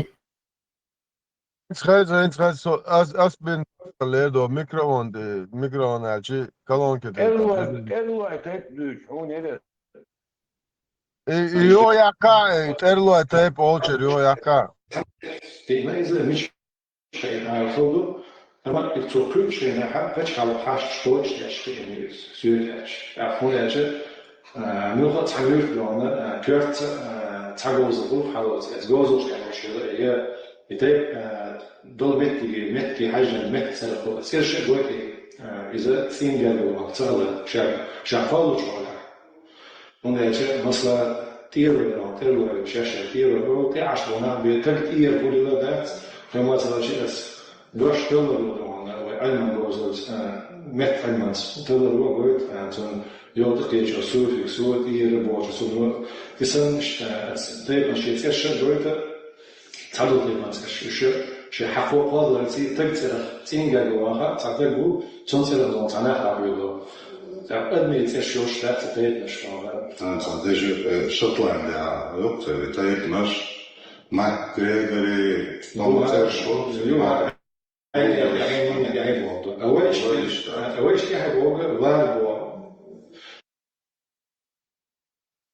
Хеза, хеза, хеза, со, ас, ас бен лердо микрофон, де, микрофон аьлчи, колонки де. ТӀерлой, тӀерлой тайп дуьйцу, хьуна яра. И, и йо якка, и тӀерлой тайп олчер йо якка. Тема иза мича шайн ара хала ду, амма и цо кхуьучу хенахь пачхьалкх хьашташ кхочушдеш хиъна иза, соьтаьча. ТӀаккха хӀунда аьлча, а, муьлхха а цхьа муьрта дохана, а, коьртца, а, цхьа говза гӀуллакх хьалоца, эцу говзалш тӀехь йолуш йолу, я и тайпа, а, долу меттиге, метте хьаьжжина, метта цӀера кхо, цӀерш а гой, а, иза цӀийнан гергарлонах ца хилла, ша, ша кхоллучу хьолехь. ХӀунда аьлча, масала, тӀера вайна, тӀера вайна, шаьш шайн тӀера вайна, тӀе Ӏаш вайна, бен таг тӀера гулла дац, хӀума ца лачи ас дош таллар ву дохана, вай Ӏилман говзалц, а, метта Ӏилманца таллар ву гойту, а, цунна йолу тӀекхечо суффикс ву, тӀера бохучу цунна ву. И санна, а, тайпана шен цӀерш а гойту, цхьадолу тайпана цӀерш уьш, шен хьакхо кхолларций, таг цӀерах цӀийнан гергарлонах цхьа таг ву, цунна цӀерах лома цхьа нах а буьйлу. ТӀаккха адамийн цӀерш йолуш дац цу тайпанаш хьуна. А, цхьа дежи, э, Шотландия, юкъа церан тайпанаш, Мак Грегори, Тома цӀерш, ю, ма, ай, ай, ай, ай, ай, боху. А вайшта, вайшта, а вайшта тӀехь боху, вар боху.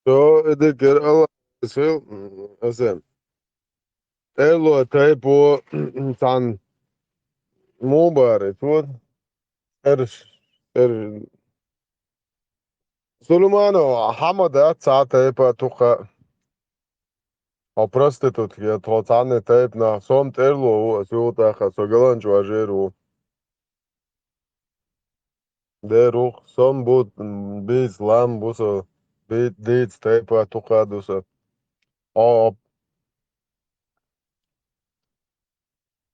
Со и дикира Аллах сел, м, аса. ТӀерло тайпо, цхьаьна муха бара, цо? Эрш, эр-, Сулейманов, хьан ма дац цхьа тайпа тукха? Хьо проститутка, я тхо цхьанне тайпа нах, со-м тӀерло ву, аса юха тӀаккха, со галанчу важер ву. Дерриг со-м бу, м, бийца лам бу со, бий-, дийца тайпа тукха ду со. О,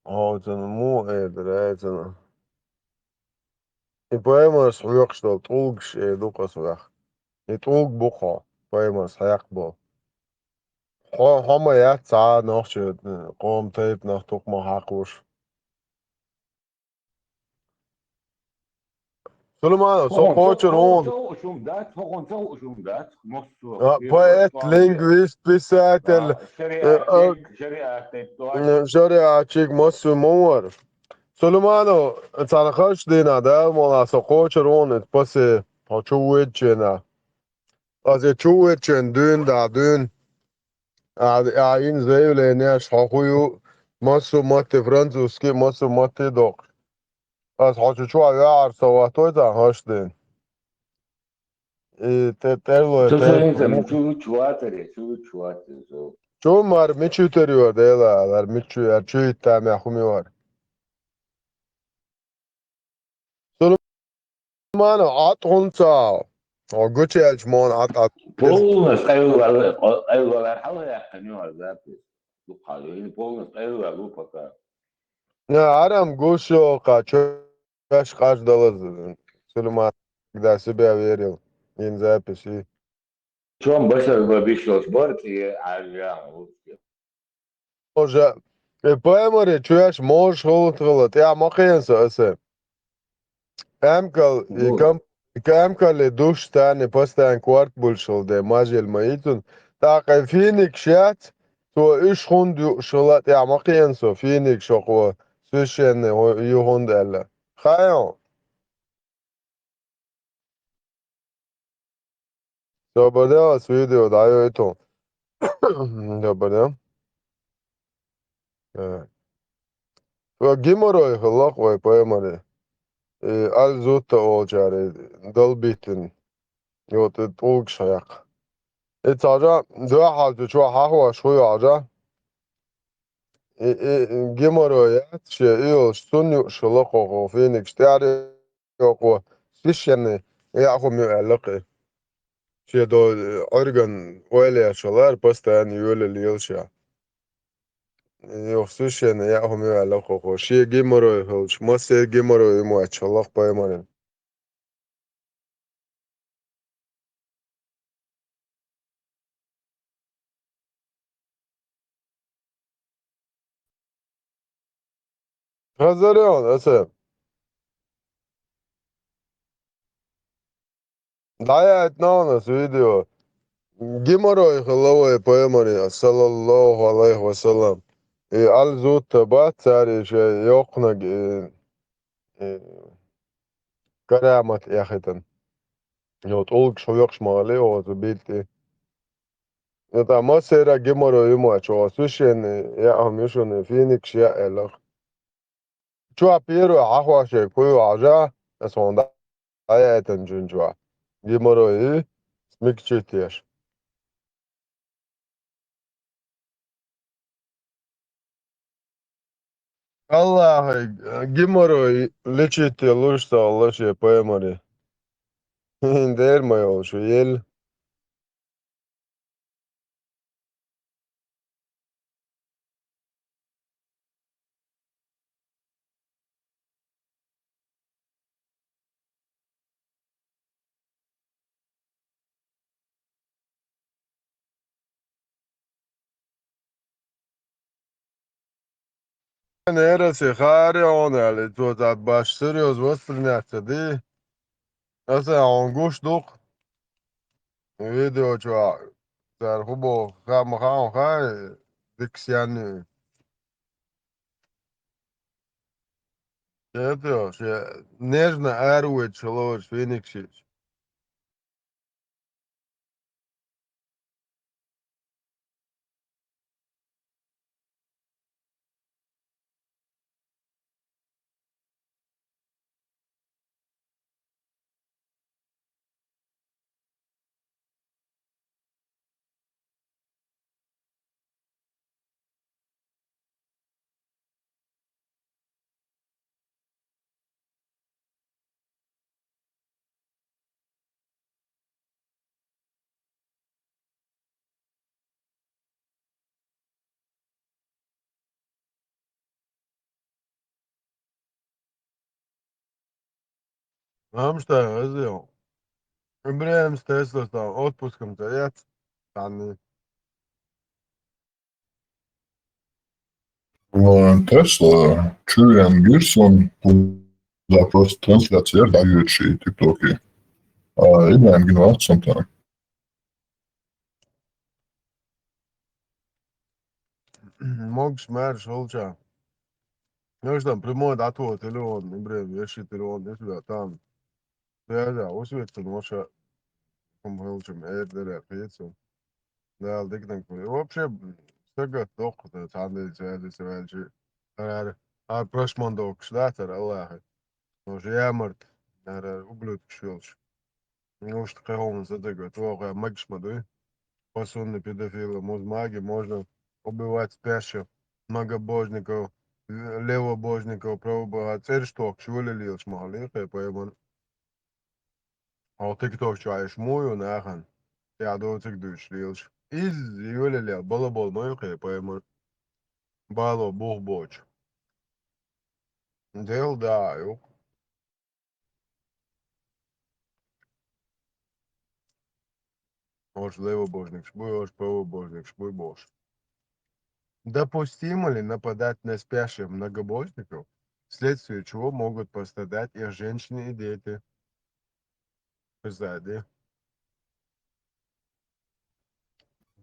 о, цуьнан муха эр дара, ай, цуьнан? И паймарш хьоькхуш долу тӀулгаш эр ду-кх аса ваьхна. И тӀулг бу-кх хьо, паймарш хьекхаболу. Хьо, хьо ма яц цхьа а нохчийн, э, къоман тайпанах тукха ма хьакхалуш. Сулейманов, со кхочур ву. Ца хууш хӀума дац, хӀокхунна ца хууш хӀума дац, массо. А, поэт, лингвист, писатель, а, шариат, э, а, шариат тайпа м, шариатчиг массо ма вара. Сулейманов, цхьана хаш дийнахь, Дала мукъалахь, со кхочур ву, иза пасе, хьо чу вуьйдучу хенахь. Аса и чу вуьйдучу хенахь дуьйна, да, дуьйна. А, а, йина заявленеш хьо хӀун ю, массо а матте, французский, массо а матте доккхуш. Аса хьо чу чохь ваьхьар со ваттой цхьана хаш дийнахь. И тӀе-, тӀерлой тайпа. Чу, чу ватаре, чу, чу ватаре, со. Чу мара мича витар йора, Дела, алар мича ю, ар чу йиттамехь хӀума йора. Сулейманов, Ӏад хӀунда ца Ӏа? Хьо гучуяьлча мона Ӏад, Ӏад. Полностью къайлавала, къайлавала хьала яьккхина ю хьан запись. Дукха ю, и полностью къайлавала ву пока. Я, арам гуш йо, кхачо. Шаьш къаждалаза, Сулейман, когда себя верил, йина записи. Чом башар ба биш йолуш бара цӀе Ӏаьржа а гӀулча. Хьожа, и паймаре чоьш можа хӀуллатхала тӀехь ма кхена со аса. Амкал, и кам-, и амкале душ тани постоянно корта булш хила де, мажел ма йицун. ТӀаккха и финикаш яц, цо уьш хӀунда юуш хила тӀехь ма кхена со, финикаш хӀокхо, священный ю хӀунда аьлла. Хаьий хьуна? Собар де, ас видео дӀайойту. Собар де. Э. Ва геморрой хилла-кх вай паймаре. И аль зутта олчара долбийтина. И вот и тӀулгаш хьекха. И цхьажа дуьхьал цу чохь хьахош хуй хьажа. И, и, и геморрой яц, шен и йолуш, цунна юуш хилла кхо, кхо финикаш тӀаьхьара йоккхо, священный яа хӀума ю аьлла кхин. Шен до Ӏуьрган ойла еш хилла, постоянно йоьлла лела ша. Юха священный яа хӀума ю аьлла кхо, кхо. Шен геморрой хилча, массеран геморрой ю моьттуш хилла пайхамарна. Хазарел, аса. ДӀаяйтина аса видео. Геморрой хилла вай пайхамаре, саллаллаху алейхи ва саллам. И аль зутта бац цара шайн йоккханиг, и, и, карамат яхийтина. Йо, тӀулгаш хьоькхуш ма хилла оцу билла тӀе. И тӀаккха массеран геморрой ю моьттуш, оха священный яа хӀума ю шуна, финикаш яа аьлла. Чохь первый хьахош ерг хӀун ю хьажа, аса хьуна дӀаяйтина чуьнан чохь. Геморрой ю, смягчить еш. Аллахьа геморрой лечить луш ца хилла шен пайхамаре. Дера ма йолуш ву елла. Нераса харе хьуна аьлла, цо цхьа баш серьёзно воспринять ца ди. Аса хьуна гуш ду-кх. Видео чохь цара хӀун боху, хаа ма хаьа хьуна, хаа дикка сенна ю. Кхетий, шен нежно аравоьдуш хилла оцу финикашца. Рамштайн, ХӀ З Л. ИбрахӀим Стесло стан отпуском ца яц, цхьанна. Э, Тесла, чу вен гира суна, куда просто трансляция яра дӀайоьдуш и ТикТоке. А, и бен гина вац суна там. Могуш маьрша хилча. Ну что, прямой дӀатоха телефон, ИбрахӀим, я ши телефон, я сюда, там. Связь, а, усвет, ну, ша, ком хилчам, эр дерер, хецу. Дала диканиг хуьлда. Вообще, стага доккха, цхьана дийца, ваьлла, ца ваьлча, ара, ара прошмандокаш дацара Аллахьа. Може ямарт, ара, ара, ублюдкаш йолуш. Неужто кхин хӀуманца дага, чӀогӀа магаш ма дуй? Посудный педофилы, музмаги, можно убивать спящих, многобожников, левобожников, правобожников, цӀераш тохкаш, йолалелаш ма хилла, кхин пайхамар. Хьо тикток чу Ӏаш муй ю нахана? Я доцург дуьйцуш лелаш. Иза йолалел, балабол ма ю кхин пайхамар. Бало бух боцуш. Дел да, ю. Ош левобожникаш буй, ош правобожникаш буй бохуш. Допустимо ли нападать на спящих многобожников, вследствие чего могут пострадать их женщины и дети? Представь, да?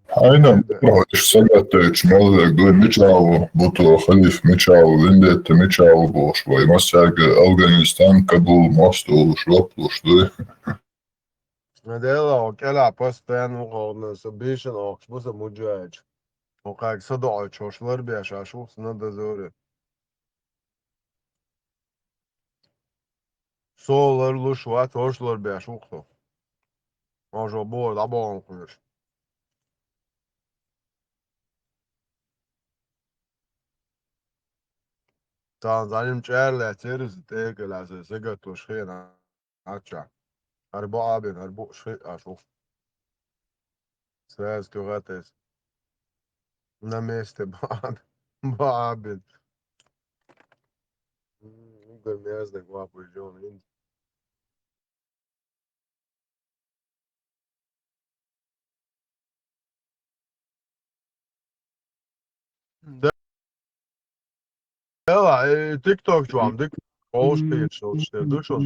Хьайна, э, бухахь сагатдойтуш мел верг дуй, мича ву, буту халиф мича ву, вендетта мича ву бохуш вай. Массаьрга Афганистан, Кабул, мосту луш, вап луш дуй. Дела, хьо кӀелахь постоянно ву хьо, со бийшина охкуш бу сан муджахӀидаш. Хьо кхаьрга садоӀучу хьош ларбеш Ӏаш ву-кх сан на дозоре. Со ларлуш вац, хьош ларбеш ву-кх со. Хьо жо боху дӀабохана кхоьруш. Цхьана зӀанима чӀара лаьцна яра иза, тӀекӀел аз сагатош хиъна Ӏаччахь. ХӀара бо Ӏабина, хӀара бо ши а шу. Сразу кюгатес. На месте бо Ӏаб-, бо Ӏабина. М, угар мездек вапуй жон ин. Да. Эла, э, тикток чуам, дик, олуш кхеташ, олуш те, душуш.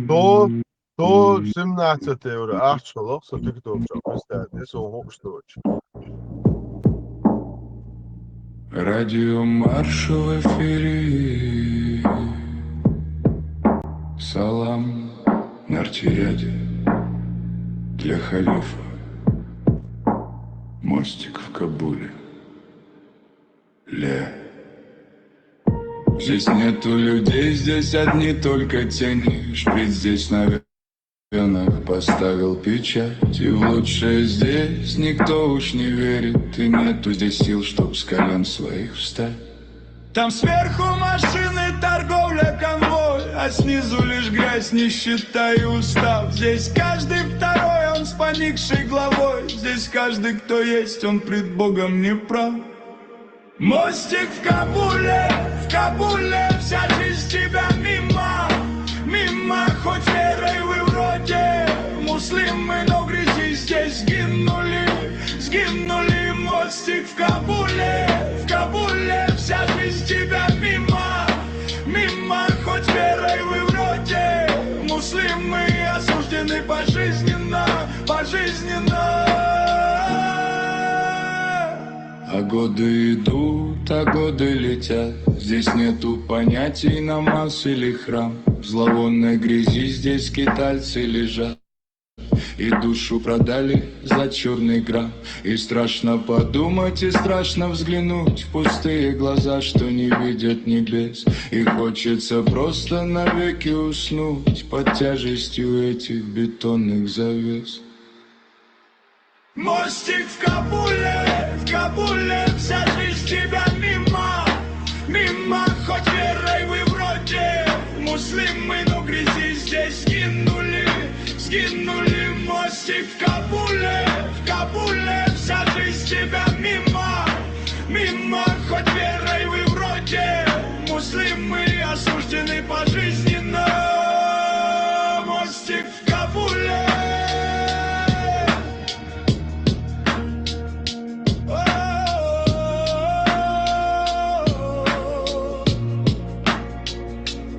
То, то семнадцать евро, ахча лох, со тикток чуам, представь, не со хокш точно. Радио Марш в эфире. Салам, Нартирадио. Для халифа. Мостик в Кабуле. Ле. Здесь нету людей, здесь одни только тени. Шприц здесь на венах поставил печать. И в лучшее здесь никто уж не верит. И нету здесь сил, чтоб с колен своих встать. Там сверху машины, торговля, конвой, а снизу лишь грязь, нищета и устав. Здесь каждый второй, он с поникшей главой. Здесь каждый, кто есть, он пред Богом не прав. Мостик в Кабуле, в Кабуле, вся жизнь тебя мимо, мимо, хоть верой вы вроде муслимы, но в грязи здесь сгинули, сгинули. Мостик в Кабуле, в Кабуле, вся жизнь тебя мимо, мимо, хоть верой вы вроде муслимы, осуждены пожизненно, пожизненно. А годы идут, а годы летят. Здесь нету понятий намаз или храм. В зловонной грязи здесь скитальцы лежат. И душу продали за чёрный грамм. И страшно подумать, и страшно взглянуть в пустые глаза, что не видят небес. И хочется просто навеки уснуть под тяжестью этих бетонных завес. Мостик в Кабуле, в Кабуле, вся жизнь тебя мимо, мимо, хоть верой вы вроде муслимы, но в грязи здесь сгинули, сгинули. Мостик в Кабуле, в Кабуле, вся жизнь тебя мимо, мимо, хоть верой вы вроде муслимы, осуждены пожизненно. Мостик в Кабуле.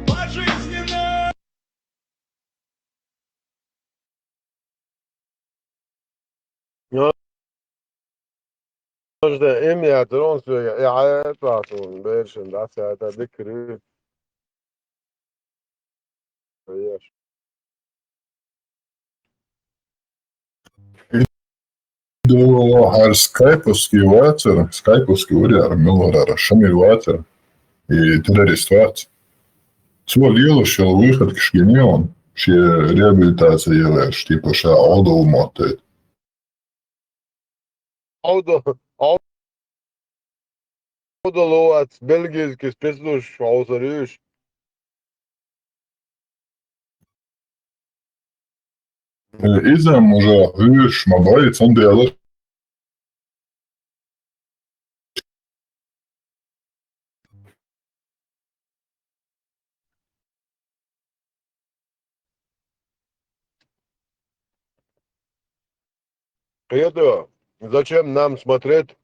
Пожизненно. Ам яц, рон соьга, э, хьаьта суна бершина дӀасаьда дикри. Еш. Ду хӀара скайповский вацар, скайповский вари хӀара, мила вар хӀара, Шамил вацар, и террорист вац. Цо лелаш йолу выходкаш гина он, шен реабилитаци елаеш, типа, ша Ӏодал моттайта. Ӏодал, Ӏодал вац, бельгийский спецслужбаш хьовсур ю уьш. Э, иза-м уже хьоьжуш ма бай, цундела Кхета, зачем нам смотреть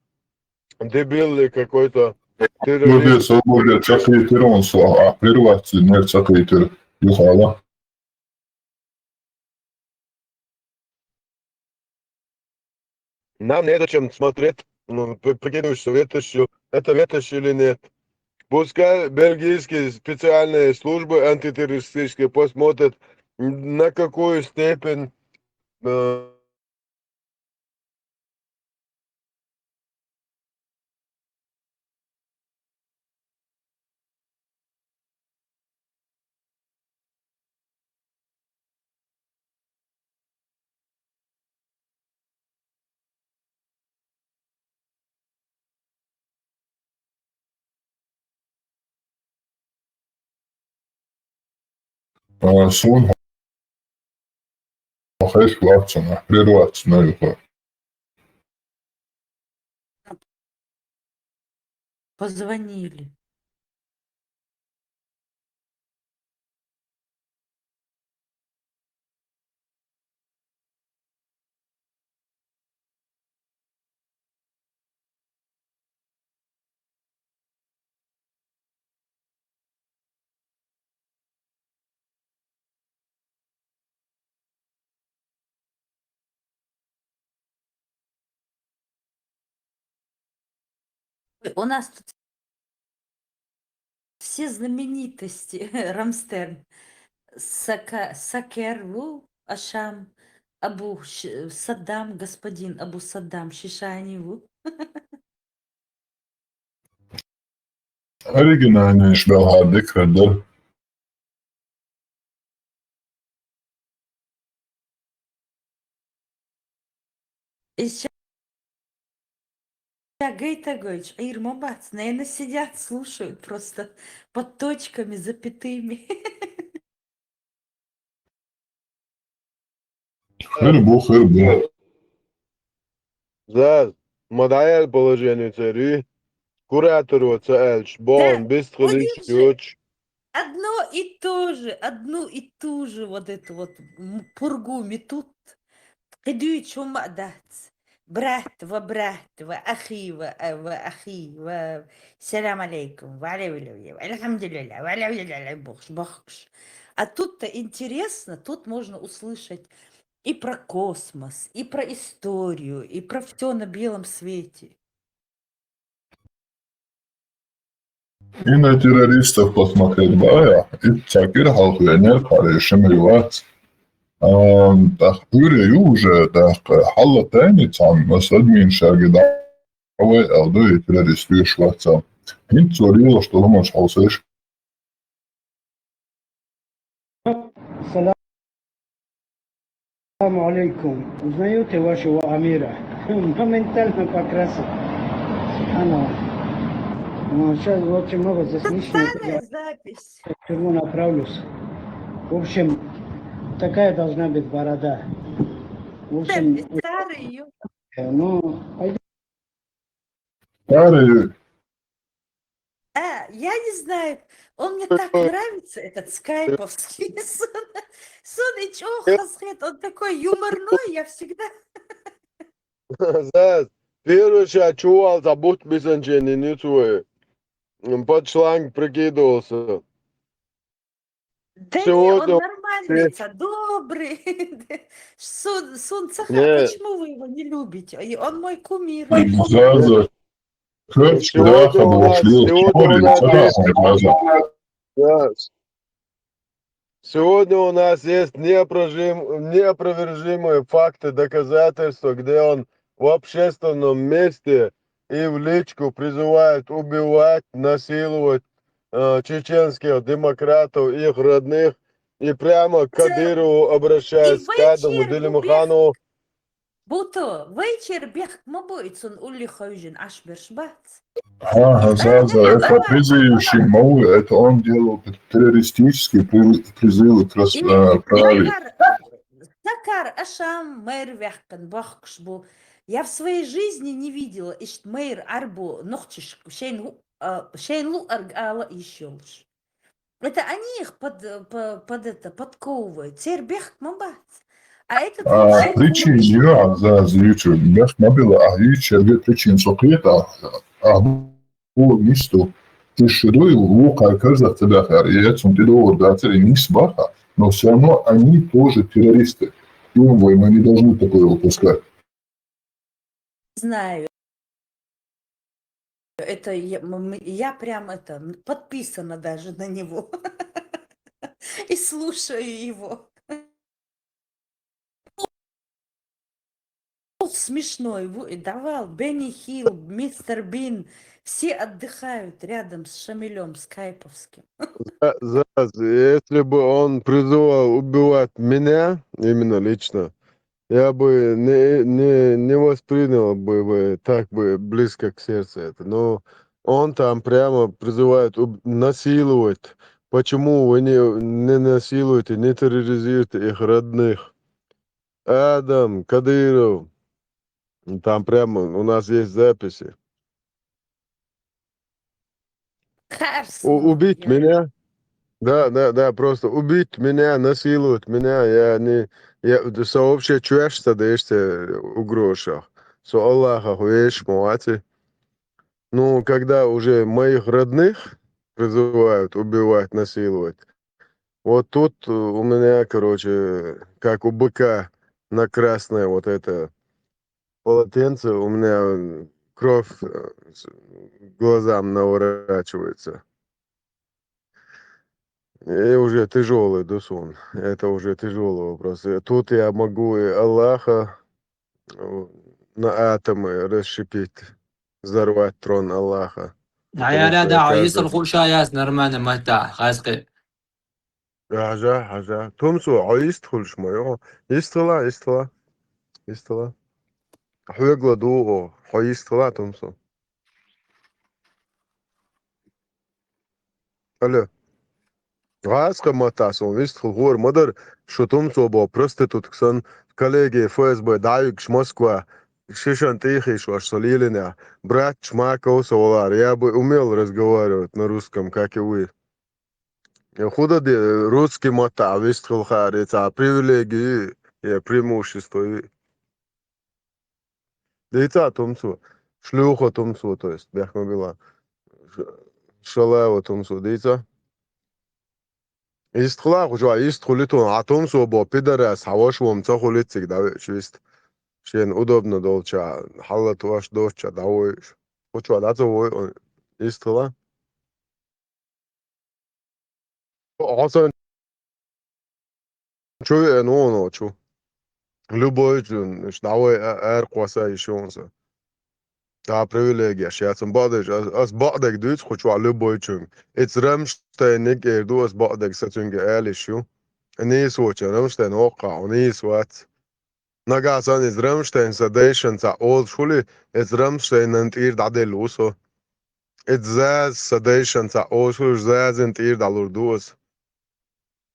дебильный какой-то террорист? Молодец, молодец, ца кхийтира он со, а, прерваться, нет, ца кхийтира, юхала. Нам незачем смотреть, ну, п-, прикидываешься ветошью. Это ветошь или нет? Пускай бельгийские специальные службы антитеррористические посмотрят, на какую степень, э, А, суна хьо хеш вацана, прерваться на юха. Позвонили. У нас тут все знаменитости. Рамстерн. Сака-, Сакер ву, Ашам, Абу Ш-, Саддам, господин Абу Саддам Шишани ву. Оригинальный шбелхардик хардер. Ис ша гайтагойч, Ӏийр ма бац, наверное, сидят, слушают просто под точками, запятыми. Хир бу, хир бу. Заз, ма дӀаял положение цари, куратор ва ца аьлча, бон, Да, бистхилиш, один же, йоч. Одно и то же, одну и ту же вот эту вот, м, пургу метут. Кхидуьйчу хӀума а дац. Брат ва брат ва ахи ва, а, ва ахи ва салам алейкум, ва алейкум, ва алейкум, ва алейкум, ва алейкум, ва алейкум, бохуш, бохуш. А тут-то интересно, тут можно услышать и про космос, и про историю, и про всё на белом свете. И на террористов посмотреть бая, и цакир халхвенер харе шамари вац. Ам, тах пюре ю уже, тах хала тайни цан, мас админ шаги да. Авай алду и террорист ю шваца. Хин цорила, что ломаш халсеш. Салам алейкум. Узнаете вашего Амира? Моментально покрасил. Субханаллах. Ну, сейчас очень много здесь лишнего. Старая запись. Я в тюрьму направлюсь. В общем, такая должна быть борода. В общем, Старый, ё- э, ну, пойдём. Старый. А, я не знаю, он мне так нравится, этот скайповский. Сон, сон и чё, хасхет, он такой юморной, я всегда Заз, первый ша чувал забудь бисанчени ницуэ. М, под шланг прикидывался. Да не, он Сегодня нормальный, ца, добрый. Сун, сун цаха, Не. Почему вы его не любите? И он мой кумир. Заза. Сегодня у нас, сегодня у нас есть, да. Сегодня у нас есть неопровержим-, неопровержимые факты, доказательства, где он в общественном месте и в личку призывает убивать, насиловать, э, чеченских демократов, их родных, и прямо к Кадырову обращаясь, к Кадыму Делимханову. Буто, вайчер бехк ма бу, и цун улли хойжин аш берш бац. Ха, ха, Заза, это призывающий ма ву, это он делал террористические при-, призывы к рас-, э, править. Сакар, Сакар Ашам мэр вяхкан бахкш бу. Я в своей жизни не видела, ишт мэр арбу нухчиш, шейн лу-, э, шейн лу арг ала ишёлш. Это они их под, по-, под это, подковывают. Цер бехк ма бац. А это А, вообще причин, я, за, за YouTube. Бехк ма била, а YouTube причин сокрета, а, а, вот, ничто. Ты шедой, лука, кажется, да, хар, и это, ты доллар, да, цер, не сбаха. Но всё равно они тоже террористы. И мы не должны такое выпускать. Знаю. Это я, м, м, я прям это, м, подписана даже на него. И слушаю его. Ух, смешной. Ву-, давал Бенни Хилл, мистер Бин. Все отдыхают рядом с Шамилём Скайповским. За-, за-, если бы он призывал убивать меня, именно лично, я бы не, не, не воспринял бы, бы так бы близко к сердцу это. Но он там прямо призывает уб-, насиловать, Почему вы не, не насилуете, не терроризируете их родных? Адам, Кадыров, там прямо у нас есть записи. Ters. У- убить меня? Да, да, да, просто убить меня, насиловать меня, я не, я, со вообще чуешь, что даешься угроза. Со Аллаха хуешь, муати. Ну, когда уже моих родных призывают убивать, насиловать, вот тут у меня, короче, как у быка на красное вот это полотенце, у меня кровь э, с- глазам наворачивается. И уже тяжелый, Дусун. Это уже тяжелый вопрос. Э, Тут я могу и Аллаха э, на атомы расщепить, взорвать трон Аллаха. Ай, ай, ай, да, ай, ай, ай, ай, нормально, мата, хазкы. Ажа, ажа. Тумсу, а ист хулш ма, йо. Ист хила, ист хила. Ист хила. Хьвегла ду, хо ист хила, Тумсу. Алло. Газ ка мата сон, ист хул хур, мадар, шу Тумсу бо, проститутк сан, коллеги Ф С Б, дайгш Москва, шишан тихиш ваш со лилина. Брат, шмаков со валар, я бы умел разговаривать на русском, как и вы. Худа де русский мата вистхил хари, ца привилегии, е преимущество. Дица Тумсу, шлюха Тумсу, то есть, бяхма была. Ш- Шалава Тумсу, дица. Истхла хужа, истхулитун, а Тумсу бо пидорас, хаваш вом ца хулицик даве, чист. Шен удобно долча, халат ваш доча, давой. Хуча, да, ца вой, истхла. Хасан чу веъна вон чу. Любой чун, давай эр кхоса ишонса. Та привилегия шияцун бадыш, ас бадыг дюц хучва любой чун. Эц Рамштайниг эрду ас бадыг сацунга алиш ю. Нис воча Рамштайн окха, нис вац. Нагасан из Рамштайн са дейшан ца оз шули, из Рамштайнан тир дадел усо. Из заз са дейшан ца оз шули, зазин тир далур дуос.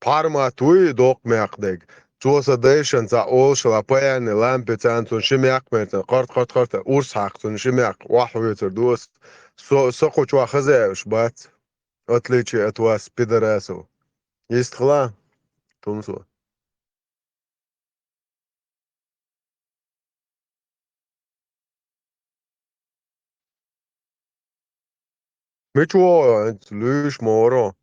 Парма туй док мякдег. Цо са дейшан ца оз шула паяни лампи цан цун ши мякмерцан, карт, карт, карт, урс хак цун ши мяк, вах вецер дуос. Со, со кучва хазяевш бац. Отличие от вас, пидорасов. Есть хла? Тумсо. Мичо, луш моро.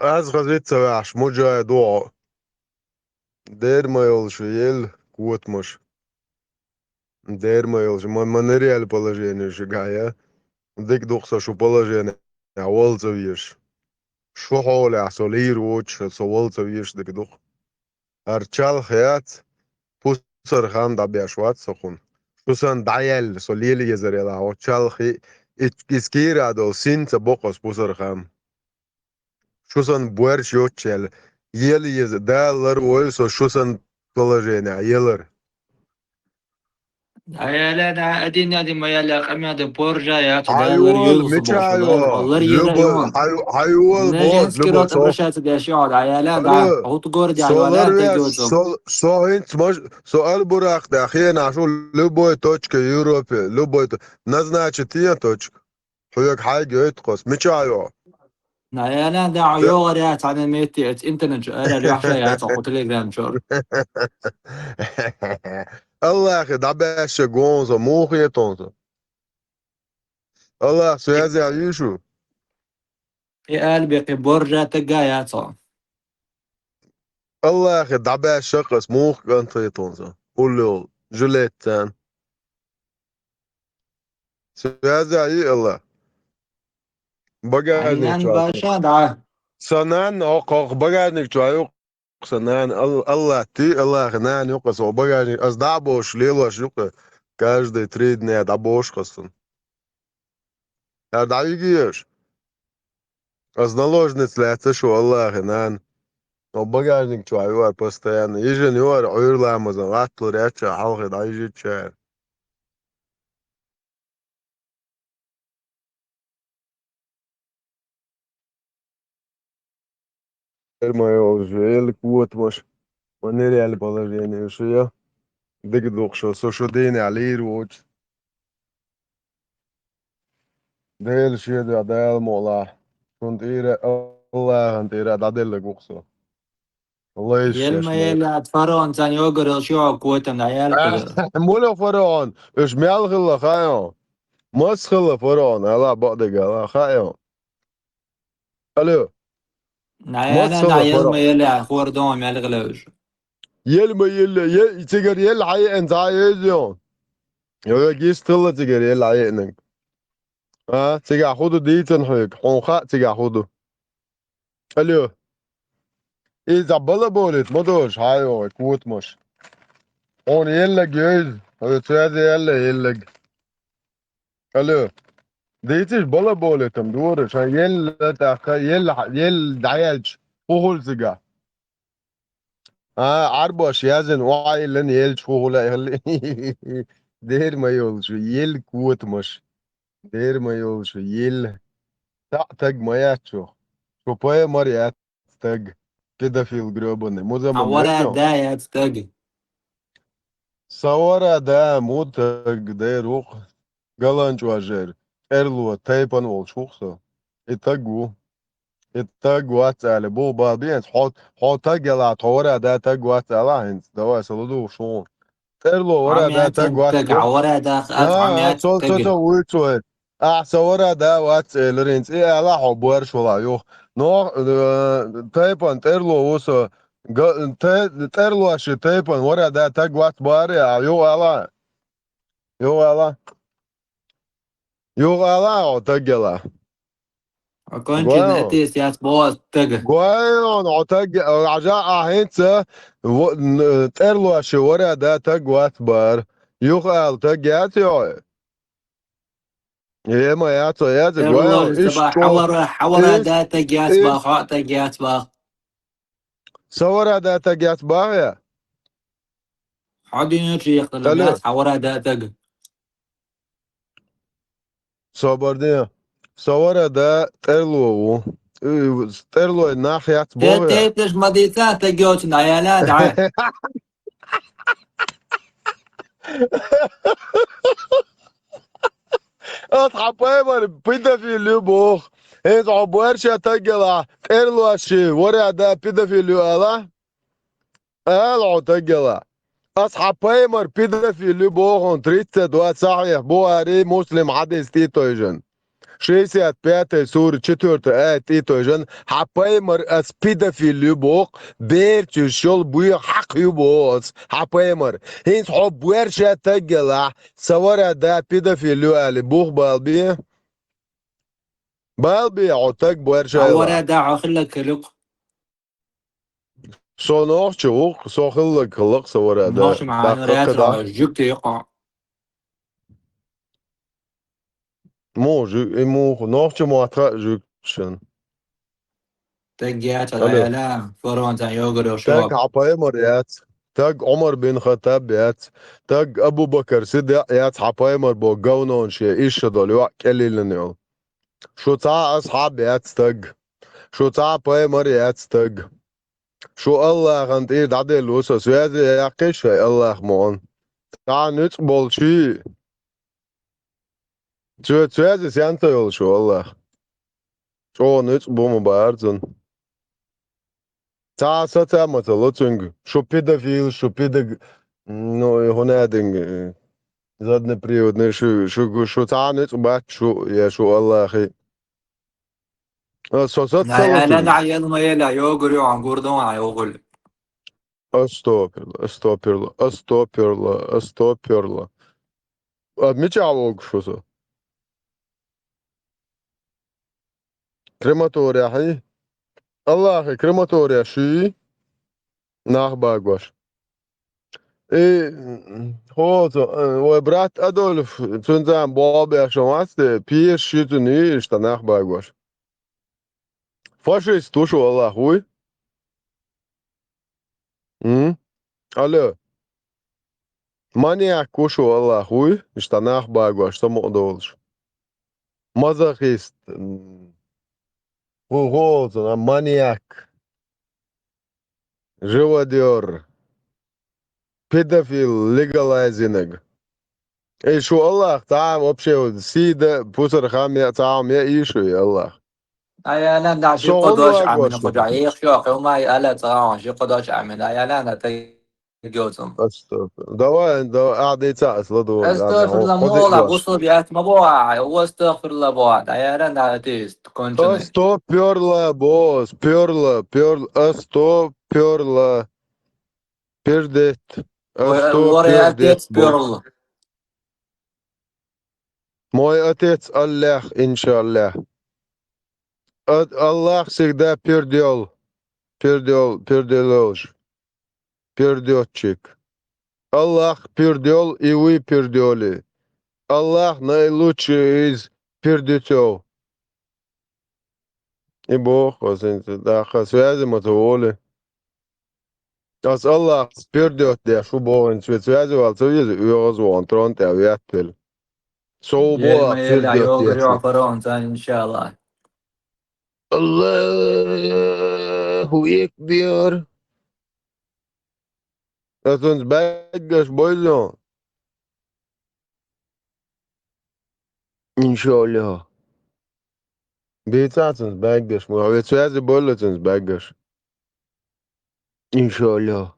Аз газет цаваш, муджай до. Дермайол шиел, куотмаш. Дермайол ши, ма, ма нереал положение ши гая. Дик духса шу положение, а волцавьеш. Шу холя, со лир воч, со волцавьеш дик дух. Арчал хяц, пусар хам да бяш ват сохун. Шусан даял, со лили езарела, очал хи, искира дол синца бокос пусар хам. Шусан буэрч йоччел, ел ез, да лар вой со шусан положение, елар. Аяла да, один один моя ля, камя да поржа, я туда Айвол, лар юл мича субошу, айвол. лар ела Любой, юл. ай- айвол, На бот, женский любой род сох. Обращается для шиода, аяла да, Алло. Хутгор дя, Солар аяла вяз, тегиоцо. сол, со хинц мож, со албурах да хена шу любой точка Европе, любой то, назначит я точка. Хуяк хайги ойт кос, мича айвол. Аяла да, йогар я, цана мети, эц интернет чу, ара ряша я, цо ху Telegram чу. Аллахи дабяша гонза, мухи тонза. Аллах связь я юшу. И албеки боржа тага я, цо. Аллахи дабяша кас мух гантхи тонза. Уллул, жилеттан. Связь я и Аллах. Багажник Аян чуа. баша, да. Санан, ох, ох, багажник чуа, ох, санан, Ал-, Аллах, ти, Аллах, нан, юка, со багажник, аз да бош, лелош, юка. Каждые три дня да бош, касын. Яр да игиеш. Аз наложниц лэца, шу Аллах, нан. О багажник чуа, юар постоянно. Ижен, юар, уйр ламазан, ватлур, яча, халхи, да, ижича. Дера ма йолуш, елла котамаш. Ма нерел положение шу я. Дага дукха шу, со шу дийнахь лийр воцу. Дела шеда, Дала мукъалахь. Шун тӀера, Аллахьан тӀера дӀаделлаг ву-кх со. Лайш Ел ма шаьш елла, фараон царна йогурал ши хьо котам дӀаяьлла кхузара. Муьлха фараон? Уьш мел хилла хаьий хьуна? Мас хилла фараон? Ала бакъдерг ала хаьий хьуна? Алло. ДӀаяьлла, Мас хилла дӀаелла ма фараон? Елла, хӀора дон мел хилла уьш. Ел ма елла, е-, цигара елла хьаеана цхьа а еза йо. Йо, гист хилла цигара елла хьаеанарг. А, цигахь хӀун ду дийцина хьоьга? Хьуна хаьа цигахь хӀун ду? Алло. Иза балаболит ма долуш, хьан йогӀу котамаш? Хьуна еллаг йойза, хьоьца ваьза елла еллаг. Алло. Дийциш балаболитам дора, ша елла тӀаккха, елла, елла дӀаяьлча, хӀун хуьлу цигахь? А, Ӏарбош яздина, охьайиллина елча хӀун хуьлу аьлла. Дера ма йолуш, елла котамаш. Дера ма йолуш, елла. Цхьаъ таг ма яц шу. Шу пайхамар яц таг. Педофил грёбаный. Музаман Хьан вара яц шу? Да яц таг. Сан вара да, муха таг дера ву-кх? Галанчожер, тӀерло тайпана волуш ву-кх со. И таг ву. И таг вац аьлла, бу бал бен, хьо, хьо таг ялахь, тхо вара да таг вац ала хӀинца. Давай, со лу дугӀуш ву. ТӀерло вара да таг вац таг, бу. Хьан вара да, а, хьан яц цо, цо, таг. Цо вуьйцу вай. Ахьа сан вара да вац элира хӀинца. И ала хьо боьрша вала юха. Но, э, тайпана тӀерло ву со. Га-, тай-, тӀерлоши тайпана вара да таг вац бара, а, юха ала. Юха ала. Юха ала хьо таг яла. Хьо кончина атеист яц боху ас тага. Гой хьуна, хьо таг я-, Ӏажа а хӀинца во-, н-, тӀерлоши вара да таг вац бара. Юха ала таг яц йо? Э, ма яц, яц, гой хьуна, иш чӀогӀа. Хьан вара, хьан вара да таг яц бах, хьо а таг яц бах. Сан вара да таг яц бах я? Хьо дуьйна чу яхталла яц, хьан вара да таг. Собар де. Сан вара да тӀерло ву. Э, тӀерлой нах яц боху я? Тетеш ма дийца, таг йоцун, а яла, да. Ас хьан пайхамар педофил ю боху. ХӀинца хьо боьрша таг яла, тӀерлоши вара да педофил ю ала? Ала хьо таг яла. Ас хьан пайхамар педофил ю боху хьуна, тридцать два сахьихь Бухари, Муслим хьадис тӀе тойжан. Шестьдесят пятая сура, четвёртая аят тӀе тойжан, хьан пайхамар ас педофил ю боху, берчуьш йолу буьйха хьакха ю боху ас, хьан пайхамар. ХӀинца хьо боьрша таг яла, сан вара да педофил ю али, бух бал бе. Бал бе хьо таг боьрша яла. Хьан вара да хьо хилларг хилла-кх. Со нохча ву-кх, со хилларг хилла-кх сан вара да. Нохча ма хьан вара да, жуьгти юкъа. Муха жуьг-, и муха, нохча мотт хаьа жуьгташна. Таг яц, алло. Фараон царна йогур йолуш. Таг хьан пайхамар яц. Таг Ӏумар бин Хаттаб яц. Таг Абу-Бакар Сиддикъ яц, хьан пайхамар боху говнонаш я, иша долу йоӀ кӀелиллина йолу. Шу цхьа а асхьаб яц таг. Шу цхьа а пайхамар яц таг. Шу Аллахьан тӀера дӀаделла ву со, связи яккхий шайн Аллахь мукъана. Цхьа а нуьцкъ болчий. Цо, цо связи сенца йолуш ву Аллахь? ЧӀогӀа нуьцкъ бу ма бара цунна. Цхьа а саца а ма ца ло цуьнга. Шу педофил, шу педог-, ну, и хӀун аьдинга, э, заднеприводный, шу, шу, шу цхьа а нуьцкъ бац шу, я шу Аллахьий. А, со саца ца ло цуьнга. Астопирла, астопирла, астопирла, астопирла, астопирла. А, мичахь вогуш ву со? Крематория хьий? Аллахьий, крематория шуьй? Нах багош. И, хӀоца, э, вай брат Адольф, цуьнан зама болх беш вац те, пьеса ши цуьнан йий иштта нах багош. Фашист ву шу Аллахь, вуй? М? Алло. Маньяк ву шу Аллахь, вуй? Иштта нах багош, самукъадолуш. Мазохист. М. Ву хӀоца, а, маньяк. живодёр, педофил, легалайзинаг. Эй, шу Аллах, цхьа вообще сийда, пусар хам я, цхьа хам я, и шу и Аллах. Ай, ана, да, ши Со къодош гӀалла амин гошта. Къодош. Эх, шо, хӀумай, ала, цхьа, ши къодош амин. Ай, ана, да, тайгоцум. Астагфир. Давай, давай, а, децас, ладу, Астагфирулла, а, мола, а, бусу, биат, ма бо, а, астагфирулла, бо, а, ай, ана, да, атеист, конченый. Астагфирулла, бос, перла, перла, астагфирулла. Пердет. Ой, Астагфир, лоре отец пердет, бо. Перл. Мой отец Аллах, иншаллах. Ат-, Аллах всегда пердёл. Пердёл, пердёлёж. Пердётчик. Аллах пердёл, и вы пердёли. Аллах наилучший из пердецов. И бо хозин, да, ха, связи ма ца воли. Ас Аллах пердёт деш, шу бо хин свет связи вал ца вези, уьгӀаз вон трон тӀа веттел. Со бо Ел ма ела, пердёт йогар деш. Йо парон, ца, иншаллах. Аллаху акбар. Ас унз бегаш бойзо. Иншаллах. Бийца цунц бегаш, ма ве цвязи болла цунц бегаш. Иншаллах.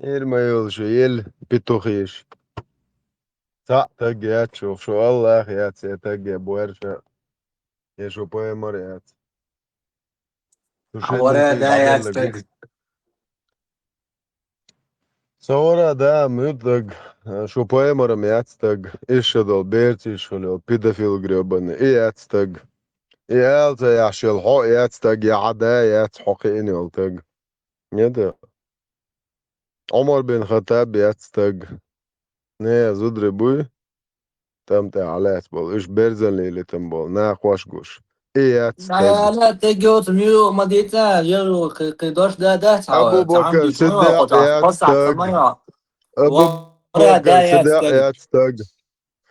Эр ма йолуш, ел петухиш. Цхьаъ таг яц шу, шу Аллах яц, я таг я буьрса, я шу пайхамар яц. Шу шен Хьавара десте да яц дӀаделла таг. Гуш. Савара да муьтӀаг, шу пайхамарам яц таг, иша долу берциш хуьлу, педофил грёбаный, и яц таг. И ала ца яхьаш йолу хьо яц таг, я хьан да яц хьо кхиъна йолу таг. Неда. Ӏумар бин Хаттаб яц таг. Не, зудри буй? Там тӀе Ӏалаьцна болу, уьш берзан лелитам болу, накхош гуш. И яц таг. Ала тегоц муьйо ма дийца, ежу кхи, кхи дош да дац хьо, Абу Бакар Сиддикъ яц таг. Абу Бакар Сиддикъ яц таг.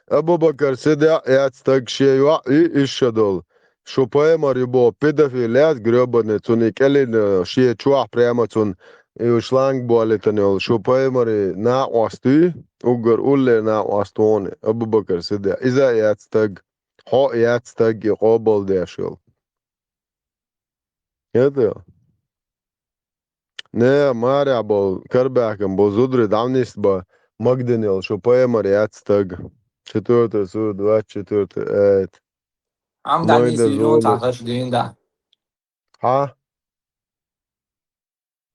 Абу Бакар Сиддикъ яц таг, шен йоӀ и иша долу. Шу пайхамар ю боху педофил яц грёбаный, цунна и кӀелина шен чохь прямо цунна и шланг болитана йолу. Шу пайхамари накъост ю, уггар уллера накъост вон, Абу Бакар Сиддикъ. Иза а яц таг, хьо а яц таг и къобалдеш йолу. Это? Не, марехь болу, карабаьхкина болу зудри дӀанисбан магдина йолу, шу пайхамар яц таг. Четвёртая сура, двадцать четвёртый аят. Ам Майда дӀанисийна зула. Цхьа хаш дийна да. Хьа?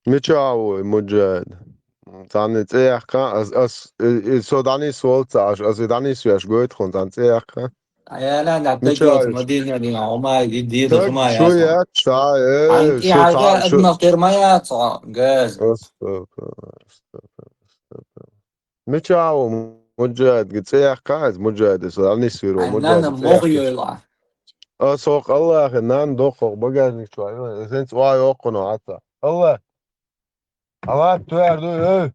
Мичахь ву и Муджахид? Царна цӀе яьккха, ас, ас, и, и со дӀанисволу ца Ӏаш, ас и дӀанисвеш гойту хьуна, царна цӀе яьккха. Аяла, да, Мичахь тегоц ю? Мадина дина, Ӏумай, и дийца Таг хӀума шу яц. Яц, ца, э, Ан и шу хьажа ца, шу адмах тер ма яц, газ. Астагфир, астагфир, астагфир. Мичахь ву Муджахидга цӀе яьккха, ас Муджахид, ас дӀанисвийр ву Ай, Муджахидга нана цӀе моху яьккхича. Йойла. Ас хӀокху Аллахе нан доккхох багажник чу йойла, ас хӀинца охьа йоккхуно хьаца. Аллах! Аллах, туьар ду, эй!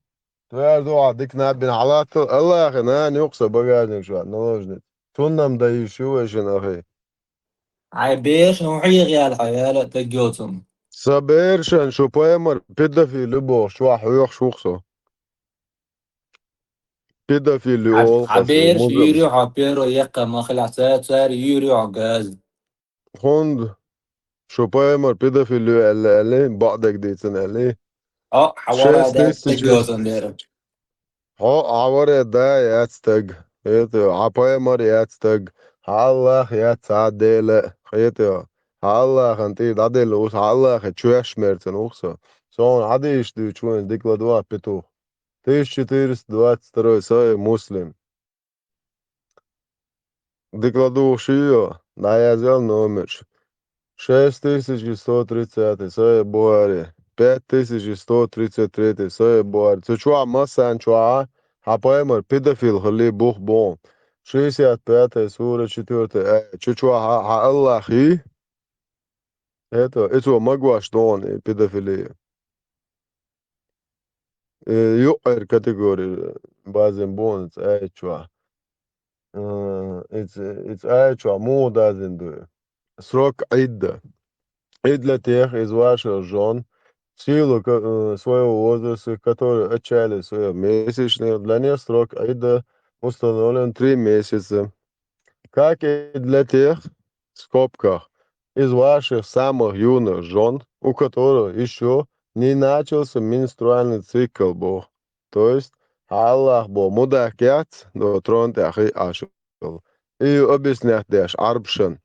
Туьар ду, а дика наб бина хьалаттал, Аллахе нана юкъа сан багажник чу, наложница. Цунна-м дан йиш ю вайшин ахи. Ай, беш, ну хьийгӀ ял хьо, яла таггоцун. Сан берашан шу пайхамар педофил ю бохуш, чохь хьоьхуш ву-кх со. Педофил ю Хьа, олу хьа хьо шу, бераш музаммил. Юьрю хьо, перо еккха ма хила, ца цара юьрю хьо газ. ХӀунда шу пайхамар педофил ю аьлла, аьлли, бакъдерг дийцина аьлли? О, хьа вара Шесть да тысяч. Таггоцун дера. Хьо, хьан варе да яц таг, хета, хьан пайхамар яц таг, хьан Аллах яц, хьан Дела, хета, хьан Аллахана тӀе дӀаделла ву со, хьан Аллахе чоьш мерцина ву со. Со хьуна хьадийша дуьйцу вайна, дика ладогӀа, петух. Тысяча четыреста двадцать второй Сахих Муслим. Дика ладугӀуш йо, дӀаязъял номерш. Шесть тысяч сто тридцатый Сахих Бухари, пять тысяч сто тридцать третий Сахих Бухари. Цу чохь массарна чохь хьан пайхамар педофил хилли бух боху. Шестьдесят пятая сура, четвёртый аят. Цу чохь хьан, хьан Аллах йий? Это, и цо магош дохуна и педофилия. Э, юкъера категори базин бу хьуна цу аят чохь. Э, и цу, и цу аят чохь муха дазина ду? Срок Ӏидда. Ӏидда латеха иза ваша жон, силу ко-, э, своего возраста, которые отчаялись своего месячных, для них срок Ида установлен три месяца. Как и для тех, в скобках, из ваших самых юных жен, у которых еще не начался менструальный цикл, бо. То есть, хьа АллахӀа бо мудак яц, до трон тӀехь и ашал. И объяснять деш, Ӏарбашна.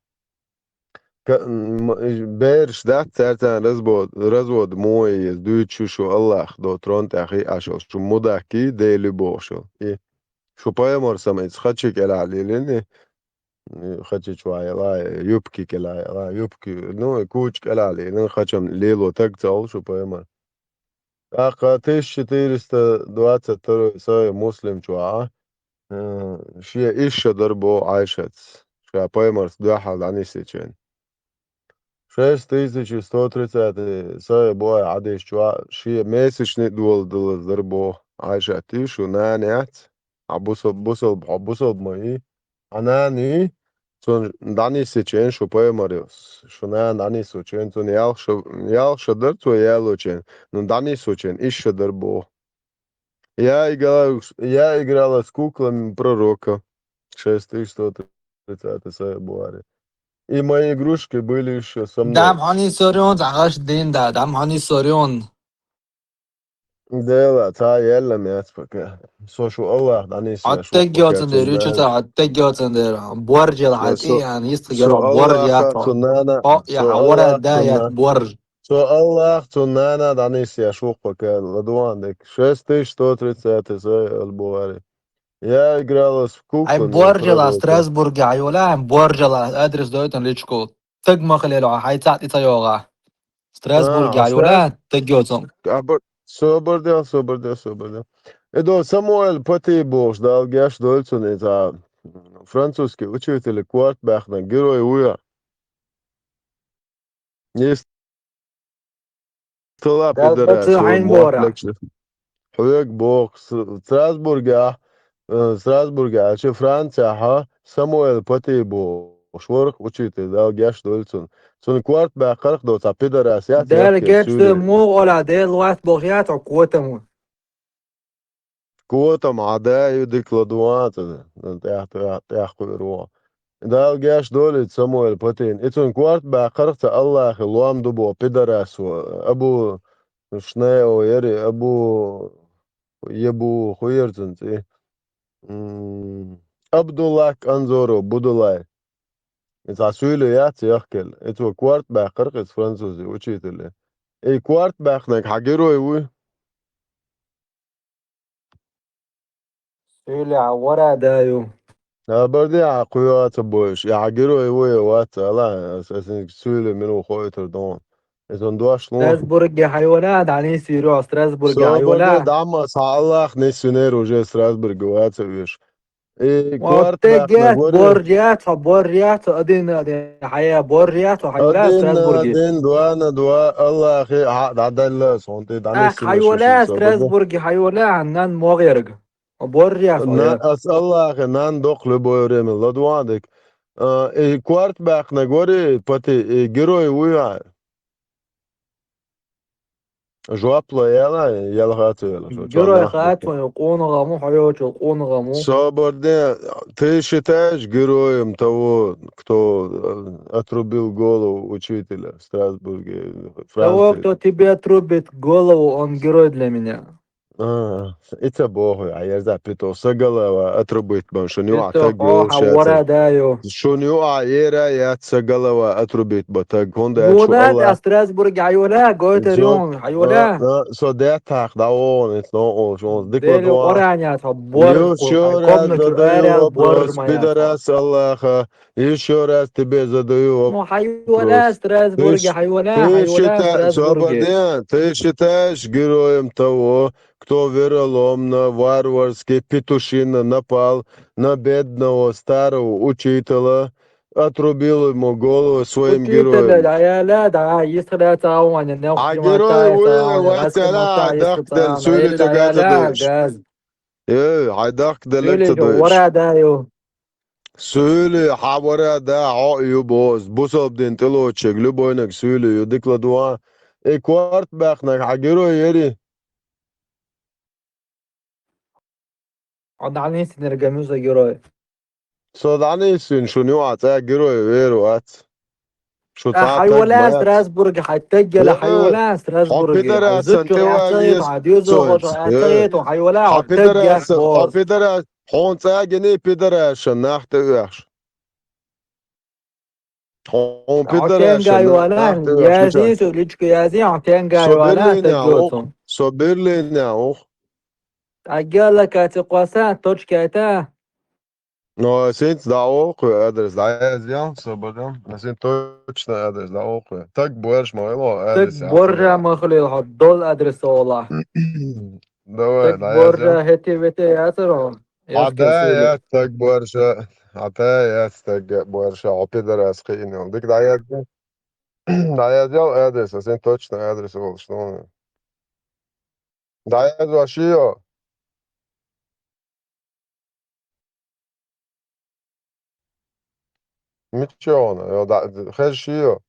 Ка-, м, бераш дац, цаьрца разбо-, развод муе еза, дуьйцуш шу АллахӀа до трон тӀехь и ашал, шу мудак и Дела бохушал. И шу пайхамар сама иза хачи кӀелахь лелийна, и хачи чу ваьлла, юбки кӀелахь яьлла, юбки, ну, и куча кӀелахь лелийна, хачам лело таг ца олу шу пайхамар. ТӀаккха тысяча четыреста двадцать второй Сахих Муслим чохь, э, шен ишша дара боху Ӏайшатс, ша пайхамарца дуьхьал дӀанисъечу хенахь. Шесть тысяч сто тридцатый Сахих Бухари хьадис чохь, шен месячный доладалаза дара боху Ӏайшат, и шу нана яц, хьан бусал-, бусалба, хьо бусалба ма и, хьан нана и, цунна дӀанисъечу хенахь шу пайхамарца, шу нана дӀанисъечу хенахь, цунна ялх ша, ялх ша дара цо ялочу хенахь, ну, дӀанисъечу хенахь, ишша дара боху. Я играла, я играла с куклами пророка. Шесть тысяч сто тридцатый Сахих Бухари. И мои игрушки были ещё со мной. Дам хьуна сорён, загаш дин да, дам хьуна сорён. Дела, ца елла мец пока. Со шу АллахӀа дӀанисъеш ву Аттег пока йоцун дер, цунна. Ючу ца аттег йоцун дер. Боржел хьан со, тӀе ян, йист со гера борж АллахӀа яц. Цунна нана, о, я со хьан вара АллахӀа да цунна яц борж. Со АллахӀа цунна нана дӀанисъеш ву пока, ладуван дек. Шесть тысяч сто тридцатый Сахих аль-Бухари. Я играла с куками. Хьайн боржала пророка. Страсбурге хьайола, хьайн боржала адрес дойтан личку. Таг ма хилел, хьай цхьаъ тӀе ца йогӀа. Страсбурге А, хьайола, Страс-, таг йоцун. а, б-, собар де, собар де, собар де. Эдо Самуэль Пати бохуш, Дала геш дойла цунна иза. Французский учитель, кварт баьхна, герой ву я. Есть. Тала пидорас, хьайн бора. Хьоьга боху, С-, Страсбургехь, э, Страсбургехь, аьлча Францехь, Самуэль Пати бохуш, ворхӀ учитель, Дала геш дойла цунна. Цунна кварт баьккхарх до, цхьа пидорас яц. Дала геш дойла, муха ола, Дела вац боху яц хьо котам ву. Котам хьан да ю дика ладуван цӀа, тӀех-, тӀех-, тӀехкхуьур ву. Дала геш долийта Самуэль Патина. И цунна кварт баьккхарх цхьа АллахӀе лом ду боху пидорас ву. Абу Шнео яри, Абу Ебу, хӀу яра цунна цӀе? М, Абдуллах Анзоров, Будулай. И цхьа суьйле яц яхкелла. И цо кварт баьккхарх иза французи учителе. И кварт баьккхинарг хьан герой вуй? Суьйле хьан вара да ю. Хабар де, хьан кхуьа а ца бойуш. И хьан герой ву я вац, ала, ас, ас суьйле мила ву хоуьйтур ду. Иза дош ло. Страсбурге хьайола, дӀанисвийр, Страсбурге хьайола. Собар де, дӀа ма, ас хьан АллахӀ нисвинера уже Страсбурге вац а веш. И кварт баьккхинарг вара. Боржа яц хьо, боржа яц хьо, один на один хьайола, боржа яц хьо, хьайола Страсбурге. Один на один, два на два, АллахӀе хьа дӀаделла ас хьуна тӀе, дӀанисвинера. Ах, хьайола Страсбурге, хьайола, хьан нан могӀерг. Боржа яц хьо. Ас АллахӀе нан доккха любое время ладуван дика. А, и кварт баьккхинарг вара и Пати, и герой вуй хьан? Жоп ло яла, яла хаца яла. Герой хаца, хьо къонагӀа ма, хьо йоцу къонагӀа ма. Собар де, ты считаешь героем того, кто, э, отрубил голову учителя в Страсбурге, Франции? Того, кто тебе отрубит голову, он герой для меня. А, и ца боху, а я за пито, са голова отрубить бан, шуна юкъахь таг йолуш яц. Шуна юкъахь ера яц са голова отрубить бан таг, хӀунда аьлча АллахӀ. Страсбурге хьайола, гойтар ю, хьайола. Со даьттахь дӀавогӀу, ит новкъа шуна дика ладогӀа. Ещё раз задаю вопрос, пидорас АллахӀа. Ещё раз тебе задаю вопрос. Ну, хьайола Страсбурге, хьайола, хьайола Страсбурге. Собар де, ты считаешь героем того, кто вероломно, варварски, петушино напал на бедного старого учителя, отрубил ему голову своим героем. Учителя, да, я, да, да, если да, ца ваня, не. А герой вуй, вац, ала, хьайн дахка делла суьйле тӀе газ а дойуш. Э, хьайн дахка делларг ца дойуш. Суьйле хьан вара да, хьо а ю боху, бусалба дин тӀелоцург, любойнаг суьйле ю, дика ладуван, И корта баьхнарг хьан герой яри? Хьо дӀанийсинарг муьлха герой? Со дӀанийсина шуна юкъахь цхьа герой вер вац. Шу цхьа а хьайвала таг ма яц. Страсбурге, хьай таг яла, э, хьайвала хьо Страсбурге. Хьай пидорасана зудчух тӀе ван ацаету, еза хьай доьзалхоша цойца, э. Ацаету, хьайвала хьо таг яц боху. Хьо пидорас, хьуна цӀа а гиний пидорашна нах тӀе оьхуш. Хьуна пидорашна нах тӀе оьхуш. Язйин, со личка язйин, хьо тенга йола таг йоцун. Со Берлине ву. Со Берлине ву. Аггала каци кхоса, точка это. Но ас хӀинца дӀаолу кхуьан адрес, дӀаязъял, собардан. Ас хӀинца точно адрес дӀаолу кхуьан. Таг боржа ма хилла хьо адрес. Таг боржа ма хилла хьо, долу адрес олахь. Давай, таг дӀаязъял. Боржа хӀетте-вете яцара хьо? Хьан да яц таг боржа, хьан да яц таг боржа, хьо пидорас кхиъна. Дика дӀаязъял. ДӀаязъял адрес, ас хӀинца точно адрес олуш ду. ДӀаязъял шио. Мича хьуна? Йо, да, хезаш йо?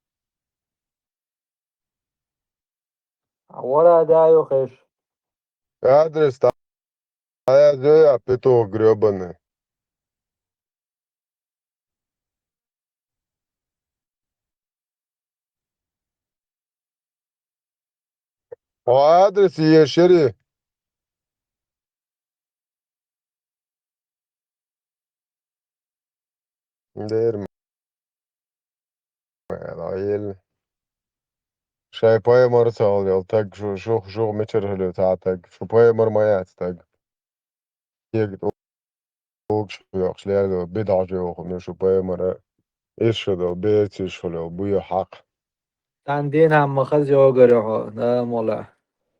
Вара да ю хезаш. Адрес дӀаязъял, петух грёбаный. Хьо адрес ешари? Дера ма яла, Ӏел. Шайн пайхамар ца хилла йолу таг шу, шу, шу мичара хилла цхьа таг? Шу пайхамар ма яц таг. Кега тӀулгаш йохуш лело, бидӀа йоху, ну шу пайхамара иршадо, бециш хуьлу, буьйхьакх. Цхьана дийнахь ма хаза йогарехь, да, мола.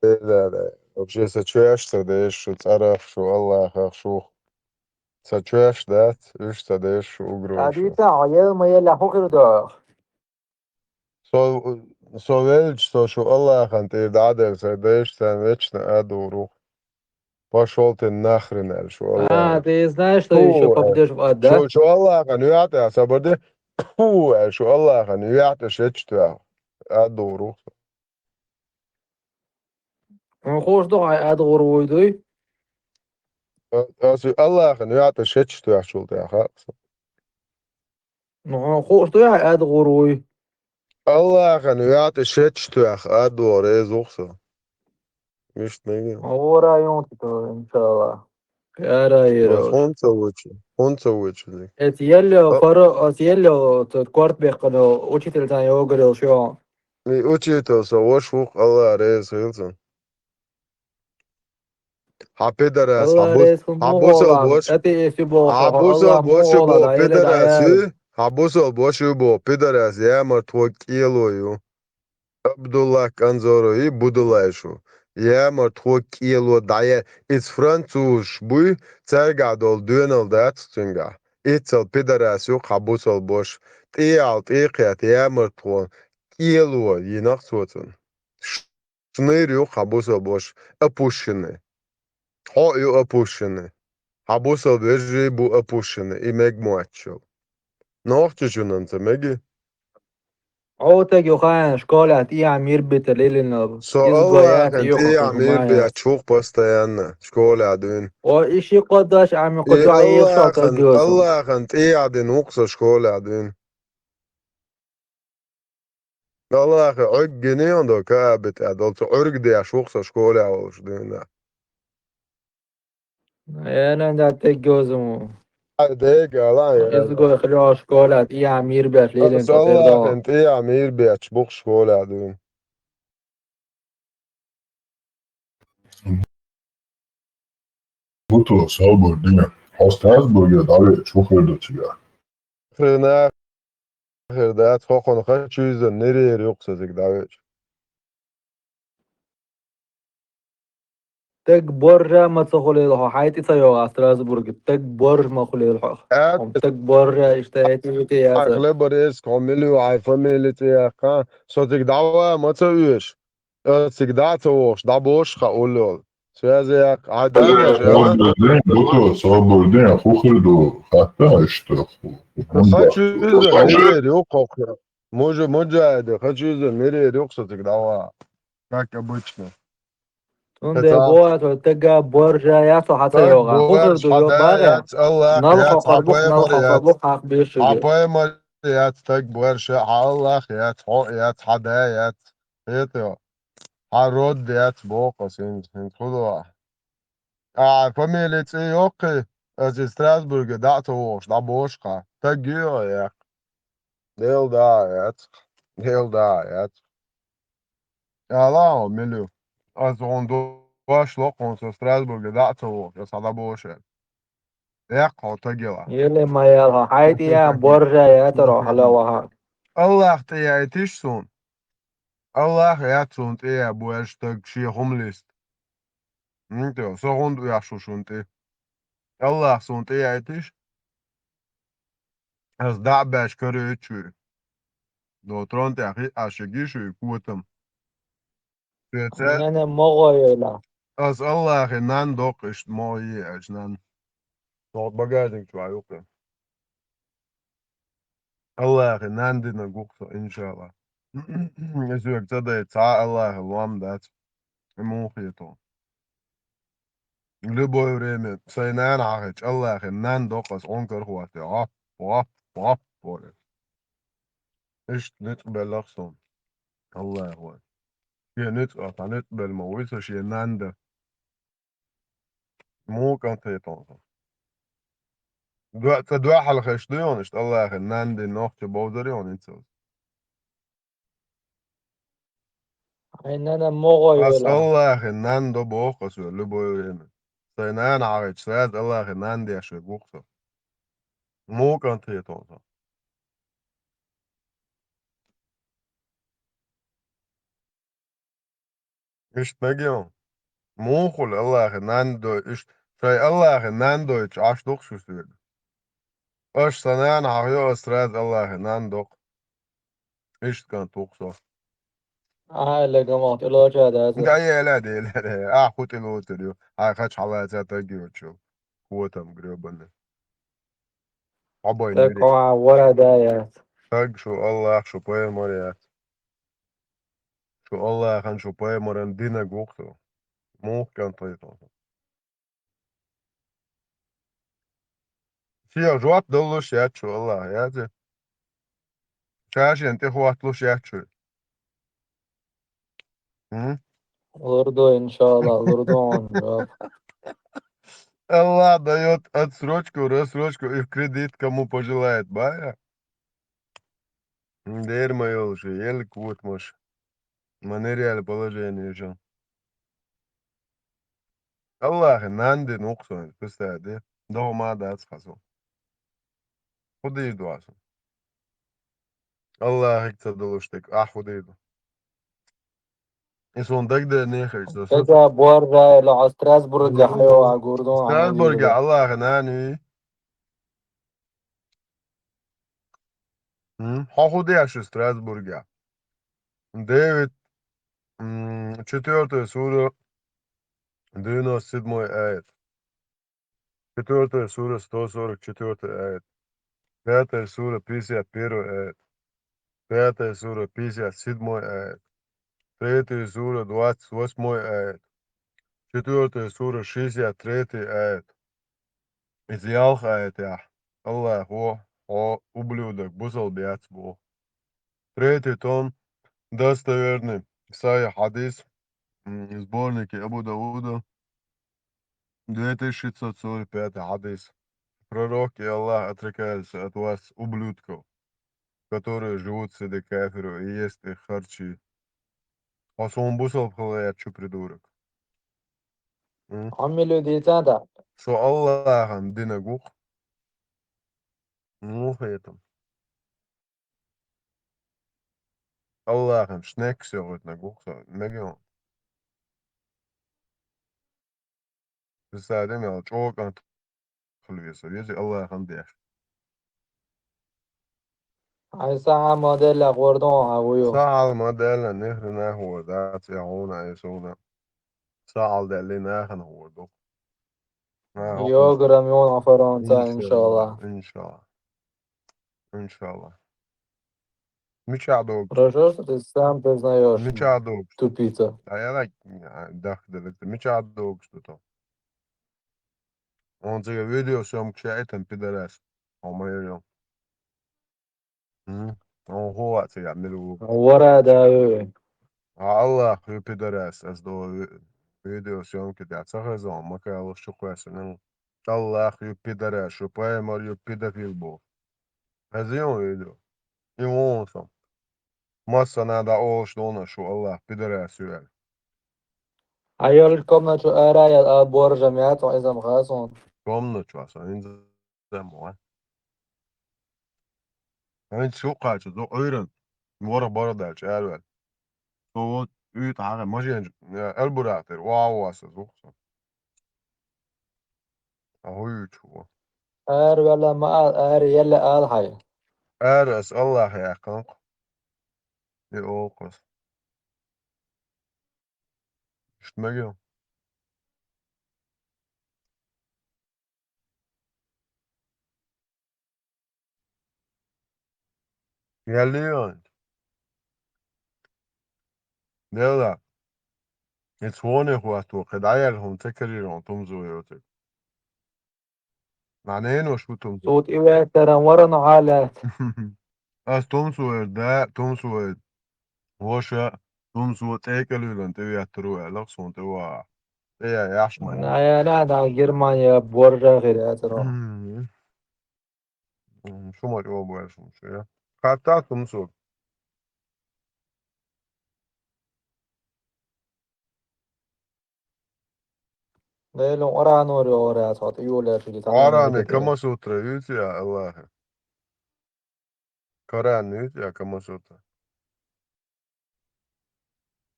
Э, да, да. Вообще, сан чоьш ца деш шу, цӀарах шу, Аллахах шу. Сан чоьш дац, уьш ца деш шу, угроза шу. Хьадийца, хьо ел ма елла хӀун хир ду? Со, со велча, со шу Аллахана тӀера дӀа а делла, сайн дайша царна вечно а дугӀур ву. Пошёл ты нахрен, аьлла шу Аллахана. А, ты знаешь, что ещё попадёшь в ад, да? Шу, шу Аллахана юьхь тӀехь, собар де. Тьфу, аьлла шу Аллахана юьхь тӀе шечу тоьхна. А дугӀур ву со. Хьуна хууш ду хьайн а дугӀур вуй дуй? Ас Аллахана юьхь тӀе шечу тоьхчул тӀехь хаьа со. Ну, хьуна хууш дуй хьайн а дугӀур вуй? Аллахана юьхь тӀе шечу тоьхна а дугӀур реза ву со. Мишта мегий? Хьо вора юнта, иншалла. Яра, яра. Ас хӀунда ца вучу? ХӀунда ца вучу иза? Эца елло, а, пара, ас елло, тот корт беккхано, учитель тан йогарел шо. И учитель со ваша ву, Алла реза хила цунна. Хьан пидорас, хьан бус-, хьан бусал бош, хьан бусал бош ю боху пидорас ю, хьан бусал бош ю боху пидорас, ямарт хӀо кӀело ю. Абдуллах Канзоро и Будулай шу. Ямарт хӀо кӀело дӀая, иза французаш буй, цаьргахь долу доьналла дац цуьнгахь. Иццал пидорас ю хьан бусал бош. ТӀехьал тӀекхетта ямарт хӀо кӀело йинах цо цунна. Шныр ю хьан бусал бош опущенный. Хьо а ю опущенный. Хьан бусал вежарий бу опущенный, и мега моттачул. Нохчичунан ца меги? Хьо таг ю хьан школехь тӀехьа мир бита лилина. Со Аллахьан тӀехьа мир бетташ ву-кх постоянно, школехь дуьйна. О, и ши кхо даш Ӏами кхо чохь ехал таг ю со. Аллахьан тӀехьа дина ву-кх со школехь дуьйна. Аллахьа Ӏуьрг гиний хьуна до Кааби тӀехь долу, цу Ӏуьрг деш ву-кх со школехь волуш дуьйна. Э, нан да теггозу. Ай, дега, ала, я. Иза гой хило школа, тӀехьа мир беш лелин. Аса Аллахьан тӀехьа мир беш бу-кх школехь дуьйна. Буто, собар де. Хьо Страсбурге дӀавеача, хӀун хир ду цигахь? Хрена хир дац, хӀокхунна хан чуьйзан нерера ю-кх со цига дӀавеача. Таг боржа ма ца хуьлийла хьо, хьайн тӀе ца йогӀа Страсбурге, таг боржа ма хуьлийла хьо. Ат- Хьо таг боржа иштта хӀетте-вете яцара. Хлеборезка, хьо мила ю, хьайн фамили цӀе яккха, со цига дӀаван ма ца оьшу. Аса цига дӀа а ца вогӀуш, дӀабошу хьан уллол. Связи яккха, хьайн дагахь жа. Собар де, Буто, собар де, хӀун хир ду, хатта иштта. Хан чуьйзан нерера ю-кх хӀокху. Мужа-, мужаида, хачиза, мирер юкъа со цига дӀаваха. Как обычно. Цунде боа, то тага боржа яц, хьа ца йоагӀа. Хухар ду йо багӀе. Нал хохар бух, нал хохар бух, хьах бешуге. Хьа пайхамар яц, таг боржа, хьа Аллах яц, хьо яц, хьа да яц. Хета йо. Хьа род яц, боху ас хӀинца, хӀинца хӀу ду ахь? А, фамилия цӀе йоккхий, ас и Страсбурге дӀа а ца вогӀуш, дӀабошу хьа. Таг ю йо, яхь. Дела да яц. Дела да яц. Ала хьо, мила ю? Ас хьуна дош ло хьуна со Страсбурге дӀа а ца вогӀуш, ас хьа дӀабошу аьлла. Яккха хьо тагела. Ели ма ял хьо, хьай тӀе ян боржа ятаро хьала ваха. Аллах тӀе яйтиш суна. Аллах яц суна тӀе ян боржа таг шен хӀума листа. М, тӀе, со хӀунда оьшу шуна тӀе? Аллах суна тӀе яйтиш? Ас дӀа а баьш каройтуш вуй. До трон тӀехь хиъаш гиш вуй, котам. Соьца Нана могӀо йойла. Ас Аллахе нан доккхуш могӀо йе аьлча нан. Со багажник чу а юкъе. Аллахе нан динарг ву-кх со, иншалла. И соьга ца дайта цхьа а Аллахе лом дац. И муха хетал. Любое время сайн нана хьахийча, Аллахе нан доккху ас, Ӏункар хӀоттий, гӀоп, гӀоп, гӀоп, боху. Иштта ницкъ белларх суна. Аллах вай. Шен ницкъ а, цхьа ницкъ белла ма вуй со шен нан дан. Муха кӀант хетал со. Дуа-, ца дуьхьал хеш ду йону, иштта Аллахе нан дин нохча бовзар йону, инцалц. Хьайн нана могӀо Ас йойла. Аллахе нан до боху ас вер любое время. Сайн нана хьахийча, сразу Аллахе нан деш верг ву-кх со. Муха кӀант хетал со. Иштта мегий хьуна? Муха хуьлу Аллахе нан дой, иштта шай Аллахе нан дойтуш Ӏаш ду-кх шу соьга? Аша сан нана хьахайо, ас сразу Аллахе нан доккху. Иштта кӀант ву-кх со. Ахьа, легамах тӀелоча даза. Да, ела, дела, ахьа хӀу тӀелоцур ю? Хьайн хача хьалаца таг йоцуш. Котам грёбаный. Хьо бай Так, нерик. Хьо вара да яц. Таг шу, Аллах шу, пайхамар яц. Шу Аллахьан, шу пайхамаран динарг ву-кх со. Муха кӀант хетал со. Шех жоп даллуш яц шу Аллахьа, яц? Ша шен тӀе хӀотталуш яц шу. М? Лур ду, иншалла, лур ду хьуна жоп. Аллах даёт отсрочку, рассрочку и в кредит, кому пожелает, бая. Дера ма йолуш, елла котамаш. Ма нереальное положение шу. Аллахе нан дина ву-кх со, представь, де? ДогӀа ма дац хьан со. ХӀу дийр ду ахьа со? Аллахьига ца далуш дерг, ахьа хӀу дийр ду? И суна дагадер нехаш со. Дага боржа, ила хьо Страсбурге хьайо а гур ду, Страсбурге Аллахьа нана вий? М? Хьо хӀу деш ю Страсбурге? Девять, м, четвёртая сура, девяносто седьмой аят. Четвёртая сура, сто сорок четвёртый аят. Пятая сура, пятьдесят первый аят. Пятая сура, пятьдесят седьмой аят. Третья сура, двадцать восьмой аят. Четвёртая сура, шестьдесят третий аят. Иза ялх аятехь Аллахо хьо ублюдок, бусалба яц боху. Третий том, достоверный, сахьих хьадис, м, сборники Абу Дауда, две тысячи шестьсот сорок пятый хьадис. Пророк и Аллах отрекаются от вас, ублюдков, которые живут среди кафиров и ест их харчи. Хьо суна бусалба хила гӀерташ ю, придурок. М? Хьо мила ю дийцан да? Со Аллахьан динарг ву-кх. Муха хетам? Аллахьан шнек сехуьйтинарг ву-кх со, мегий хьуна? Иза ца де мел чӀогӀа кӀант хила веза, веза Аллахьан деш. Хьайн сахьа ма-делла гӀур ду хьан вуй. Сахьа ма-делла, ни хрена хӀора дац, я хьуна, я суна. Сахьа даьллий нахана хӀора ду. Йогара муьйна Ӏафаронца, иншалла. Иншалла. Иншалла. Мичахь догуш? Хорошо, что ты сам признаёшь, мичахь догуш? Тупица. А я так, а, дахделла. Мичахь догуш ду тхо? Хьуна цига видеосъёмкаш яийтина, пидорас. Хьо ма йо. М? Хьуна хӀун вац я мила ву? Вара да, э. А Аллах ю, пидорас, ас до ви-, видеосъёмки да ца хеза, ма калаш чу кхоьссина. Аллах ю, пидорас, шу пайхамар ю, педофил бу. Хезий хьуна видео? И вон со. Массана да олуш долуна шу Аллах пидорас ю аьлла. Хьан йолчу комнатчу ара ял а боржам яц, хьо иза ма хаьа суна. Комнатчу а со, хӀинца ма ван. ХӀинца шу кхача, ду Ӏуьйран, ворхӀ бара даьлча араваьлла. Со вот уьйтӀа хьагӀе, машенчу, э, Эльбурахь тӀера, вау, васа зух со. А хӀун юьйцу ву? Араваьлла ма ала, ара елла ала хьай. Ара ас Аллах яьккхина-кх. И олу-кх ас. Иштта мегий? Яьллий вайн? Дела, и цхьоне хӀотто, кхин дӀаяьлла хӀума ца карийра хьуна тумсо йоцург. Нана, ненаш ву тумсо. Цо тӀе ваьттаран вара нохьа лаьцна. Ас тумсо яр да, тумсо яр ваша, тумсо тӀекӀел вилан тӀе веттар ву аьлла, суна тӀе ваха. ТӀе яхьаш ма яхьаш. Нана, нана, Германия боржа хир яцаро. Мгм. М, шу ма чӀогӀа бу аьлла, шу, я. Кхатта тумсо. Делан Къуръанор йогӀур яц, хьо тӀе йолаьлла шуьга цхьа Къуръане Камасутра юьйцу я, Аллахе? Коран юьйцу я Камасутра?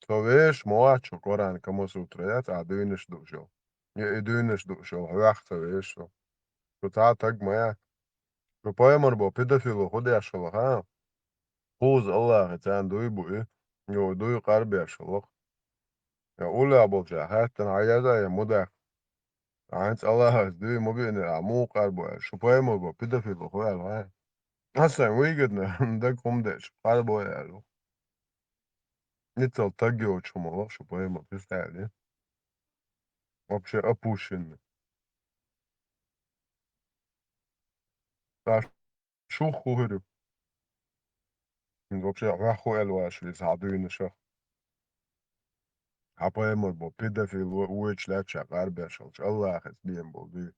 Со вешаш ма вац шу, Къуръан Камасутра яц, ахьа дуьйнаш дууш йолу. Я и дуьйнаш дууш йолу, хьоьх ца вешаш со. Шу цхьа а таг ма яц. Шу пайхамар бо педофило хӀун деш хилла, ха? Кхуза Аллахе царна дуй бу и, йо, дуй къарбеш хилла-кх. Я уллехь болчара хаьттина, хьан яза я мудак? ХӀинца Аллахас дуй ма биънера, ахьа муха къарбо аьлла, шу пайхамар бо педофило хӀун аьлла, хьан? Аса сайн выгодно, дага хӀума дечу, къарбой аьлла. Ниццал таг йоцу хӀума ло шу пайхамар, хӀуьста аьлла. Вообще опущенный. Аш шух хӀу хир ю? Вообще хьоьх хӀу аьлла ваша веза хьан дуьйнашах? Хьан пайхамар бо педофил ву, вуьйцуш лаьтташ къарбеш хилча, Аллахас бен болу дуьйна.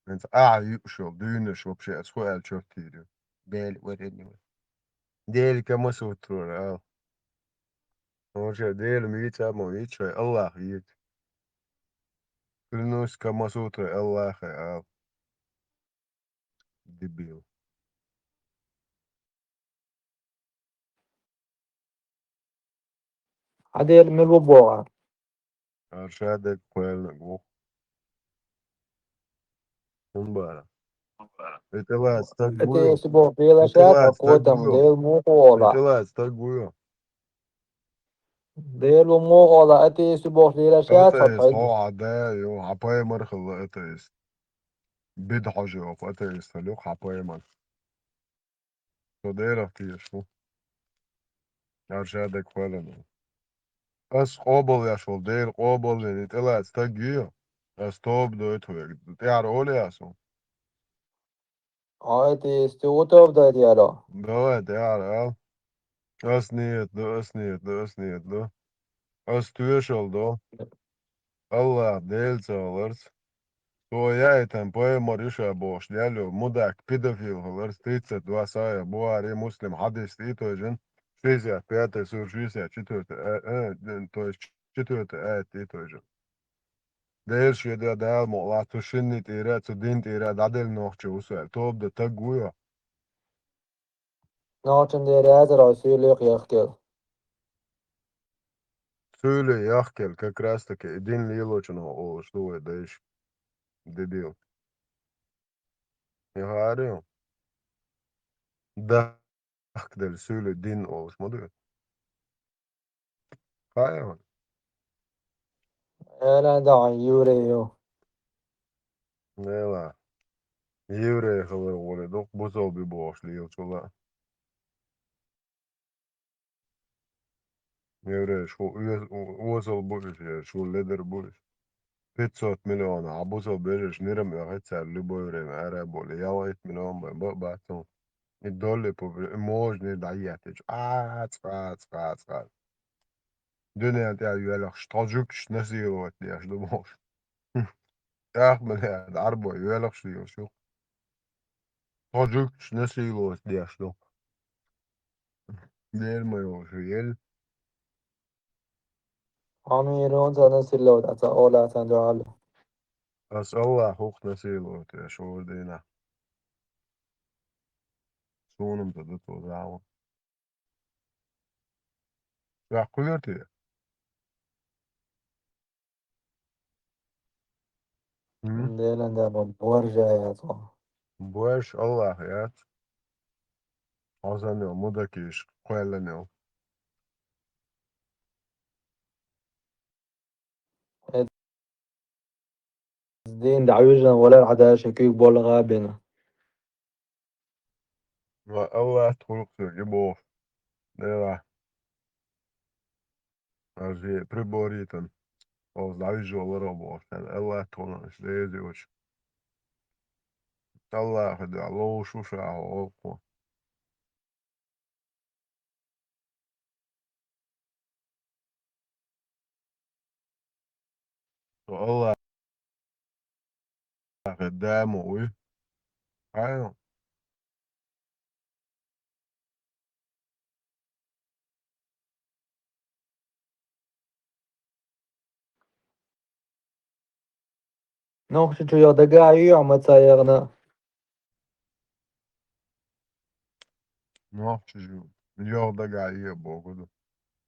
ХӀинца ахьа юуш йолу дуьйнаш вообще аса хӀу аьлла чоттийр ю? Дела варенна ву. Дела Камасутрора ала. Вообще Дела вийца а ма вийца, шай Аллах вийца. Клянусь Камасутрой Аллахе ала. Дебил. Хьан Дела мила ву боху? Ара ша дерг кхоьллинарг ву. ХӀун бара? И тӀелаца стаг ву йо? Атеисты боху Дела ша, а котам Дела муха ола? И тӀелаца стаг ву йо? Дела ву муха ола, атеисты боху Дела ша, атеист хьо хьо хьан да ю, хьан пайхамар хилла атеист. Бида хьожа йоху атеист хилла юкъа хьан пайхамар. Со Делах тешаш ву. Ара ша дерг кхоьллинарг ву. Ас къобалъеш волу Дела къобалйина и тӀелаца стаг ю йо? Ас тоба дойту хьоьга. ТӀаьхьара олий ас хьуна? Ай, атеисты ву тоба дойта яро? Давай, тӀаьхьара ала. Ас ниет ду, ас ниет ду, ас ниет ду. Ас тоьшалла до. Аллах Дела ца хиларца. Цо яийтина пайхамар ю ша бохуш лелла йолу мудак педофил хиларца, тридцать два сахьихь Бухари, Муслим хьадис тӀе а тойжина, шестьдесят пятая сура, шестьдесят четвёртая а, э, то есть четвёртая аят тӀе а тойжина. Дела шен дуьхьа Дала мукъалахь цу шинна тӀера, цу дин тӀера дӀаделла нохчо ву со аьлла. Тоба дан таг ву йо? Нохчан дера язар хьо суьйле яхкел. Суьйле яхкел, как раз таки и дин лелочунах олуш ду вай дайша. Дебил. Я хаьара ю? Дахкаделла суьйле дин олуш ма ду. Хаьа хьуна? Эла дахьа еврей ю. Нела. Еврей хилар гӀури дукха бусалби бохуш лелачула. Еврейш, хӀу оьз-, о-, озал бу уьш, ерш, хӀу ледар бу уьш. Пятьсот миллион, а бусал бежеш, нирам оьхе цар любое время, ара боли, ялгӀайт миллион бай, ба-, бацун. И долли пу-, и можни дӀаяттич. Ац, ац, ац, ац. Дуьнен тӀехь йоьлхуш, тхо жугташ насиловать деш ду бохуш. ТӀаккха ма лаьа, Ӏарбой йоьлхуш лелаш ю. Тхо жугташ насиловать деш ду. Дера ма йолуш ю, ел. Хьо мийра вон царна сирло ву, аса ола сан дуьхьал. Ас Аллах хӀух насило те шура дийна. Суна-м ца ду цо зама. Ша кхуьлар те? М? Делан да бо боржа яц хьо. Борш Аллах яц. Хьо санна йо, мудакиш кхоьллина йо. Эс дийна дӀавижина валар хьадаша куьйга болла гӀа бина. Ва Аллах тхулг соьга боху. Дела. Ажи приборитан. Оз дӀавижо ларо боху. Аллах тхулг дези уч. Аллах да лоуш шу ша хьо гӀолкхо. Со Аллахе да ма вуй. Хьайна. Нохчи чу йо дага ю, ма ца ягъна. Нохчи чу йо дага ю богу ду.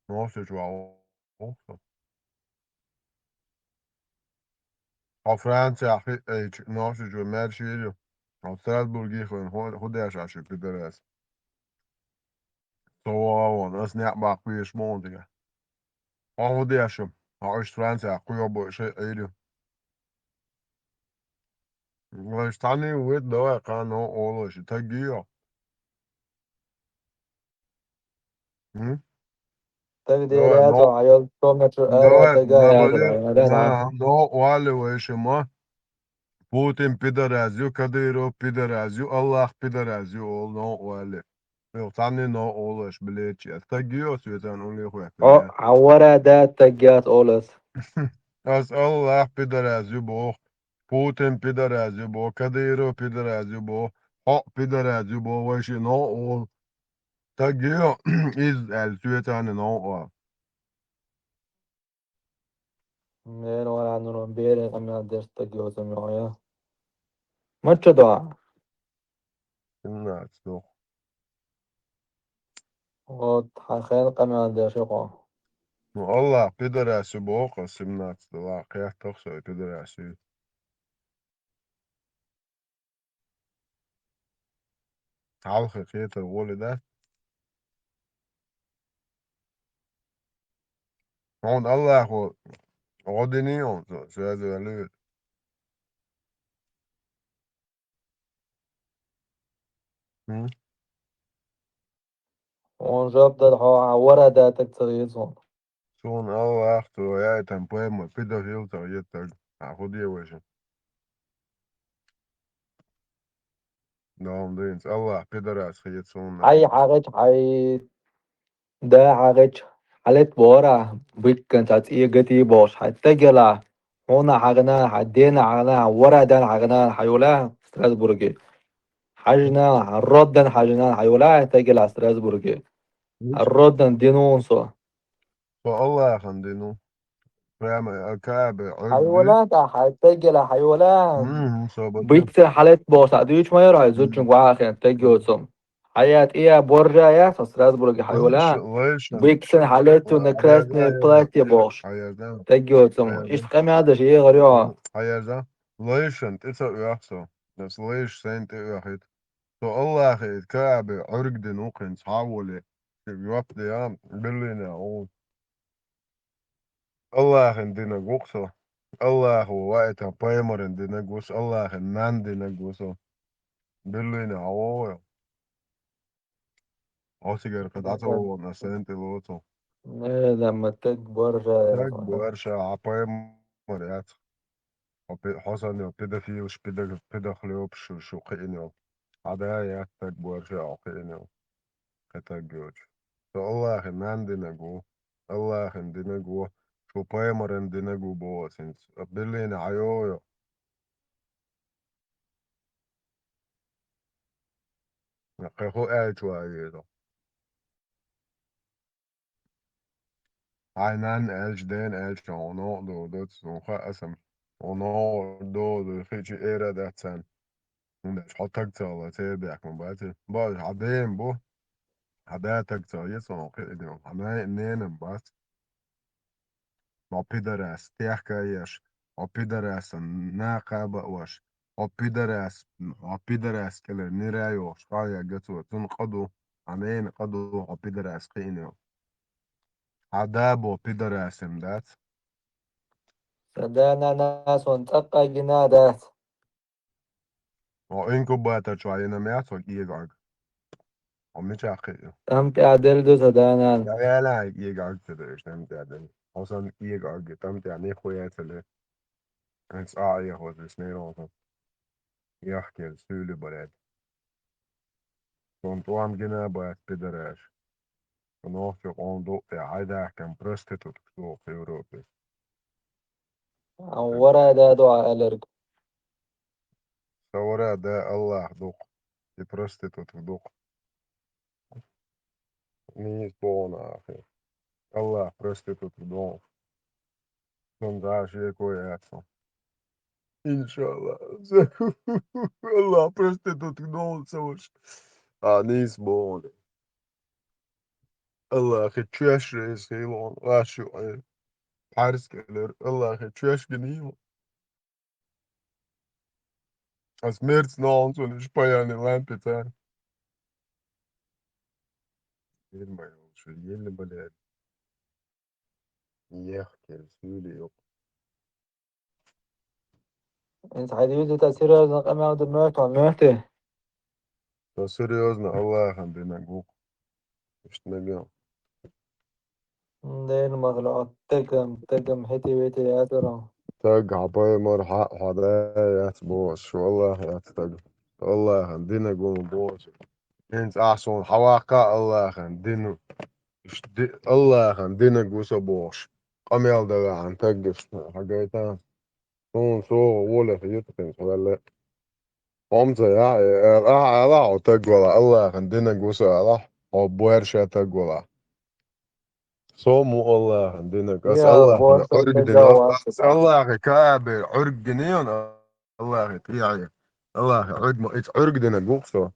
Нохчи чу вау. Хьо Францияхь хи-, ай, чу-, нохчи чу мер шийла ю. Хьо Страсбурге хӀун, хӀу-, хӀу деш аша пидорас? Со вогӀа вон, ас некъ баккха везаш ма вон тӀе. Хьо хӀу деш ю? Хьо уьш Францияхь кхуьйгӀа бу шайн Ӏийр ю. Вайша цхьаьний вуьйта, давай, кхана олуш, таг йо. М? Таг Давай, дера но-, цо хьайол, томачу давай, ара тага находи, яхар, ара на, на. Но, оалли вайша ма. Путин пидораз ю, Кадыров пидораз ю, Аллах пидораз ю, ол но оалли. Йо, цхьаьний но олуш, билечи. Ас таг йо, Светан, улли хуьтту. О, я. Хьавара да таг яц олас. Ас Аллах пидораз ю боху. Путин пидораз ю бо, Кадыров пидораз ю бо, хьо пидораз ю бо, вайши но ол. Таг йо, из аьлла, Светана но ол. Мер вара нур бере къамел дерс таг йо зам йо я. Мачча да? Семнадцать доху. Вот, хьан хен къамел деш ю хьо. Ну, Аллах пидорас ю боху, семнадцать дала, кхеттах со и пидорас ю. Хьалхе кхетар воле дац. Хьуна Аллахо гӀо дини хьуна, со, со яз ваьлла веза. М? Хьуна жоп дала хьо, хьан вара датаг ца хеза хьуна. Суна Аллах цо яйтан пайма пидахил ца хетаг. Хьан хӀу де вайша? Дом динца Аллах пидорас хеташ суна. Хьай хьагӀич, хьай да хьагӀич, хьалет бора, биккан ца цӀе гати бохуш, хьай тагела, хьуна хьагӀна, хьай дена хьагӀна, хьай вара дана хьагӀна, хьайола Страсбурге. Хьажна, хьай роддан хьажна, хьайола тагела Страсбурге. Хьай роддан динун со. Со Аллахан дину. Прямо, а, Каабе, Ӏуьрг ди. Хьайвала, тӀа хьай тегела, хьайвала. Мгм, собаде. Биксен хьалет боху, схьа дуьйцуш ма яра хьай, зудчуьнга вахахен, тег йоцу. Хьая тӀе боржа яц, хьо Страсбурге хьайвала. Лайша, лайша. Биксен хьалет цунна красное платье бохуш. Хьаярда. Тег йоцу. Хьаярда. Иштта къамел деш егӀар йо. Хьаярда. Лайшан тӀе ца оьху со. Ас лайша сайн тӀе оьхийта. Со Аллахе Каабе Ӏуьрг дина ву кхин цхьа а воле. Жоп де, а, Берлине гӀо. Аллахин динаг ву-кх со. Аллахо ваита пайхамаран динаг ву со, Аллахин нан динаг ву со. Берлине хьан вогӀу? Хьо цигара кхин дӀа ца вогӀу, ас сайна тӀе лоцу. Э, да, ма таг боржа яц Таг вай. Боржа, хьа пайхамар яц. Хьо пе-, хьо санна йолу педофилаш, педо-, педохлёбаш шу, шу кхиъна йолу. Хьа да яц таг боржа хьо кхиъна йолу. Кхин таг йоцуш. Со Аллахьан нан динаг ву. Аллахьан динаг ву. Шу пайхамаран динаг ву боху ас хӀинца. Биллина хьан йогӀу йо? Кхин хӀун аьлча ван веза? Хьайн нанна аьлча, дена аьлча, хьуна новкъа догӀу доцу, хьуна хаьа аса, хьуна новкъа догӀу хиъча эр а дац царна. ХӀунда аьлча хьо таг ца хилла, церан бехк ма бац. Боху, хьан дена бу, хьан да таг ца хилла, цунах кхиъна йолу, хьан най-, ненан бац. Хьо пидорас, техка а еш, хьо пидорас, накха а баош, хьо пидорас, хьо пидорас кӀелара нира а йохуш, къа а ягга цо, цунна къа ду, хьан ненан къа ду, хьо пидорас кхиъна йолу. Хьан да боху пидорасим дац? Сан да-нана суна цӀаккха гина а дац. Хьо инкубатор чохь йина меца хьо кӀегӀаг? Хьо мичахь кхиъ ю? ТӀам тӀехь делла ду сан да-нана. Я вела хьайн кӀегӀаг ца дойуш, тӀам тӀехь делла. Хьо санна кӀегӀаг, тӀам тӀехь нихуя ца ле. ХӀинца а Ӏехош виснера хьо сан. Яхкелла, суьйли бараьд. Суна тӀом гина а бац, пидораш. Сан нохчо къоман дукъ тӀе хьайдаьхкина проститутка туху Европе. Ан вара да ду а аьлларг. Сан вара да Аллах дукъ. И проститутка дукъ. Нийса боху ахи. Аллах проститутка доху. Цунна дӀа шеко яц. Иншалла. Аллах проститутка доху ца ваша. А, нийса боху. Аллахи чоьш рейс хилон, вашу, э, пхьарс кӀелер, Аллахи чоьш гинийла. Ас мерц ногӀун цуниш паяни лампица. Ел ма йолуш, ел ма лер. Ехкел, суьйли юкъ. Инца хьайда юьзу тӀа серьёзно къамел ду моьтту, моьтту? Со серьёзно Аллахьан динаг ву-кх. Иштта мегаш. Дена махала, тагам, тагам, хӀети-вети яцара. Таг хьан пайхамар хьа-, хьо да яц боху, шу Аллах яц таг. Аллахьан динаг ву боху. Хьинца ахь суна хьаваккха Аллахьан дину. Иш ди-, Аллахьан динаг ву со бохуш. Къамел дан ваьхьна таг иштта хьагайта. Суна согӀа гӀоле хета хӀинца ваьлла. Хьо-м ца яхьа, э, ала, ала хьо таг вала, Аллахьан динаг ву со ала, хьо боьрша таг вала. Со мо Аллахьан динаг, ас Аллахьан Ӏуьрг дина, ас Аллахьи Каабе Ӏуьрг гинийна, Аллахьи тӀехье. Аллахьи Ӏуьрг ма, ица Ӏуьрг динаг ву-кх со.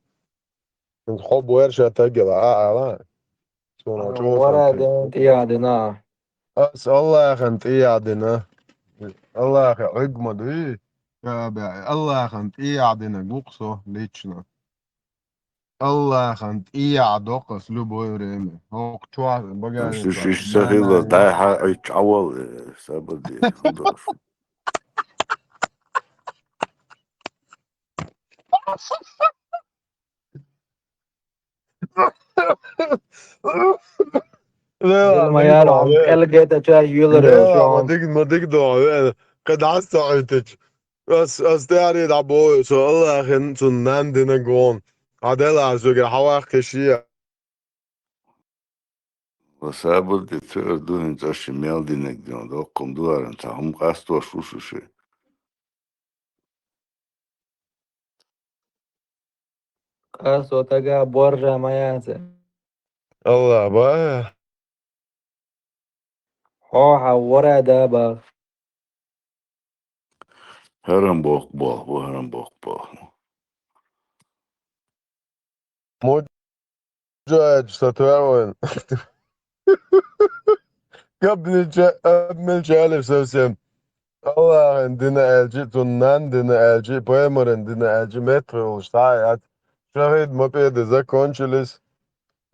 ХӀинца хьо боьрша таг яла, а, ала. Суна чӀогӀа вара ден тӀехьа дина. Ас Аллахьан тӀехьа дина. Аллахьи Ӏуьрг ма дуй. Каабе, Аллахьан тӀехьа динаг ву-кх со лично. Аллахьан тӀехьа доккху ас любое время. ХӀокху чохь багажник. Иш, иш, иш ца хилла, дай хьа Ӏуьтту Ӏавал, э, сабар де, хӀун долуш. Ма яра, хьо кӀелгетача юьлар йолуш. Ма диг, ма диг дохьа, вена, кхин дӀа ца Ӏуьттича. Ас, ас тӀаьхьаре дӀабоху, со Аллахьан цунна нан динаг ву. Хьан делахь соьгара хьаваккхиш я. Ва сабар де, цуьра ду хӀинца аша мел динаг дина, доккхун ду хӀара, цхьа хӀума къастош ву шу ши. Къасто тага боржа ма яц. Аллах бан. Хьо хьан вара да бан. ХӀарам боккху боху, хӀарам боккху боху. Муджахид сатваьван. Кабнича-, обмельчали совсем. Аллахьан дина аьлчи, цунна нан дина аьлчи, пайхамаран дина аьлчи, меттахъевлуш схьа а яц. Шахид ма педа закончились.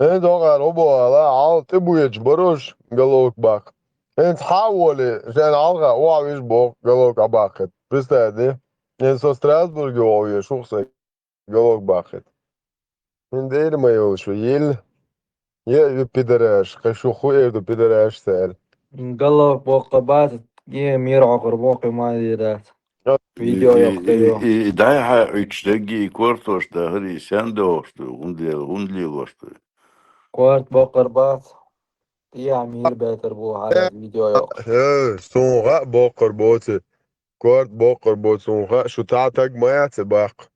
ХӀинца хӀокхара хӀун боху ала, хьал тӀебоьдуш баруш, головка баккха. ХӀинца хьан а волий, шайна хьалха охьавижа боху, головка Ӏабаккхийта. Представь де. ХӀинца со Страсбурге вогӀу веш ву-кх сайн, головка баккхийта. ХӀинца дера ма йолуш ву, йилла. Е, ю пидораш, кхы шу ху эр ду пидораш цара. Галох боккха бац, е мир хьокхур боккха ма дийр дац. Видео И, йоккха и, йо. И, и дай хьа уьч дагги и кортош да хӀари, сен дохуш ду, хӀунда лел-, хӀунда лелош ду? Корт боккхар бац. Я мир бетар бу хьарас видео йоккха. Э, сун ха боккхар боци. Корт боккхар боци, сун ха, шу та таг ма яц баккха.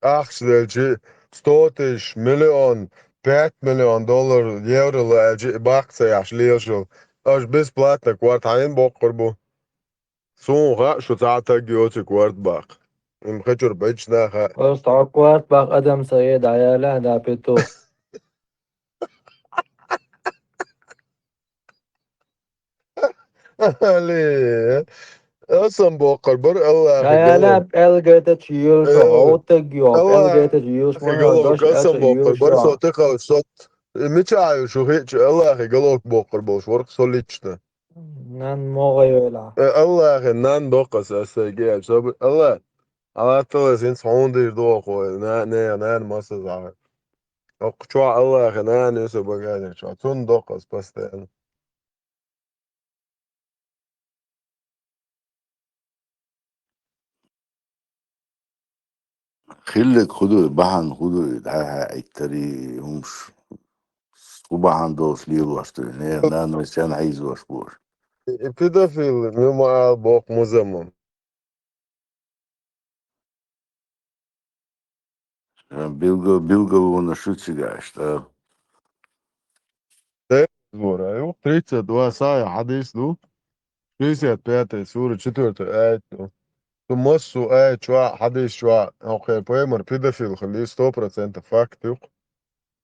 Ахча делчи, сто тысяч, миллион, пять миллион доллар, евро лаьчи, баккха ца яхьаш лелашал. Аш бесплатно корт хьайна боккхар бу. Сун ха, шу цхьа таг йоци корт баккха. Им хачур бачна ха. Просто а корт баккха адам са е даяла да петух. Али, асам боккхар бар Аллахи Даяла галу. Элгета чиюл шо, Э, гъавтаг йо, Аллахи элгета чиюл шо, галу, дош асам элча боккхар юл бар шо. Со тихал, со мичаю шу хичи Аллахи галок боккхар болш варх со лично. Нан могъа йойла. Э, Аллахи нан докъас асайге, со бу-, Аллах. Аллах Таала син схундир дохой, на, не, нан маса зага. Окъ чуа Аллахи нан юса багажник чуа. Цун докъас постоянно. Хиллак худу, бахьан худу, дӀа-хьа Ӏиттари, хӀумш. Ху бахьан долуш лелош ду, не, нана сен хьийзош бу. И педофил, ну, ма ал бокъ музамам. Билгал-, билгалонаш ю цигаш, тӀа. Де, зура, ю, тридцать два сая хьадис ду. Шестьдесят пятая сура, четвёртый аят ду. Цу массу аят чуа, хьадис чуа, окхе, пайхамар педофил хили, сто процентов факт ю.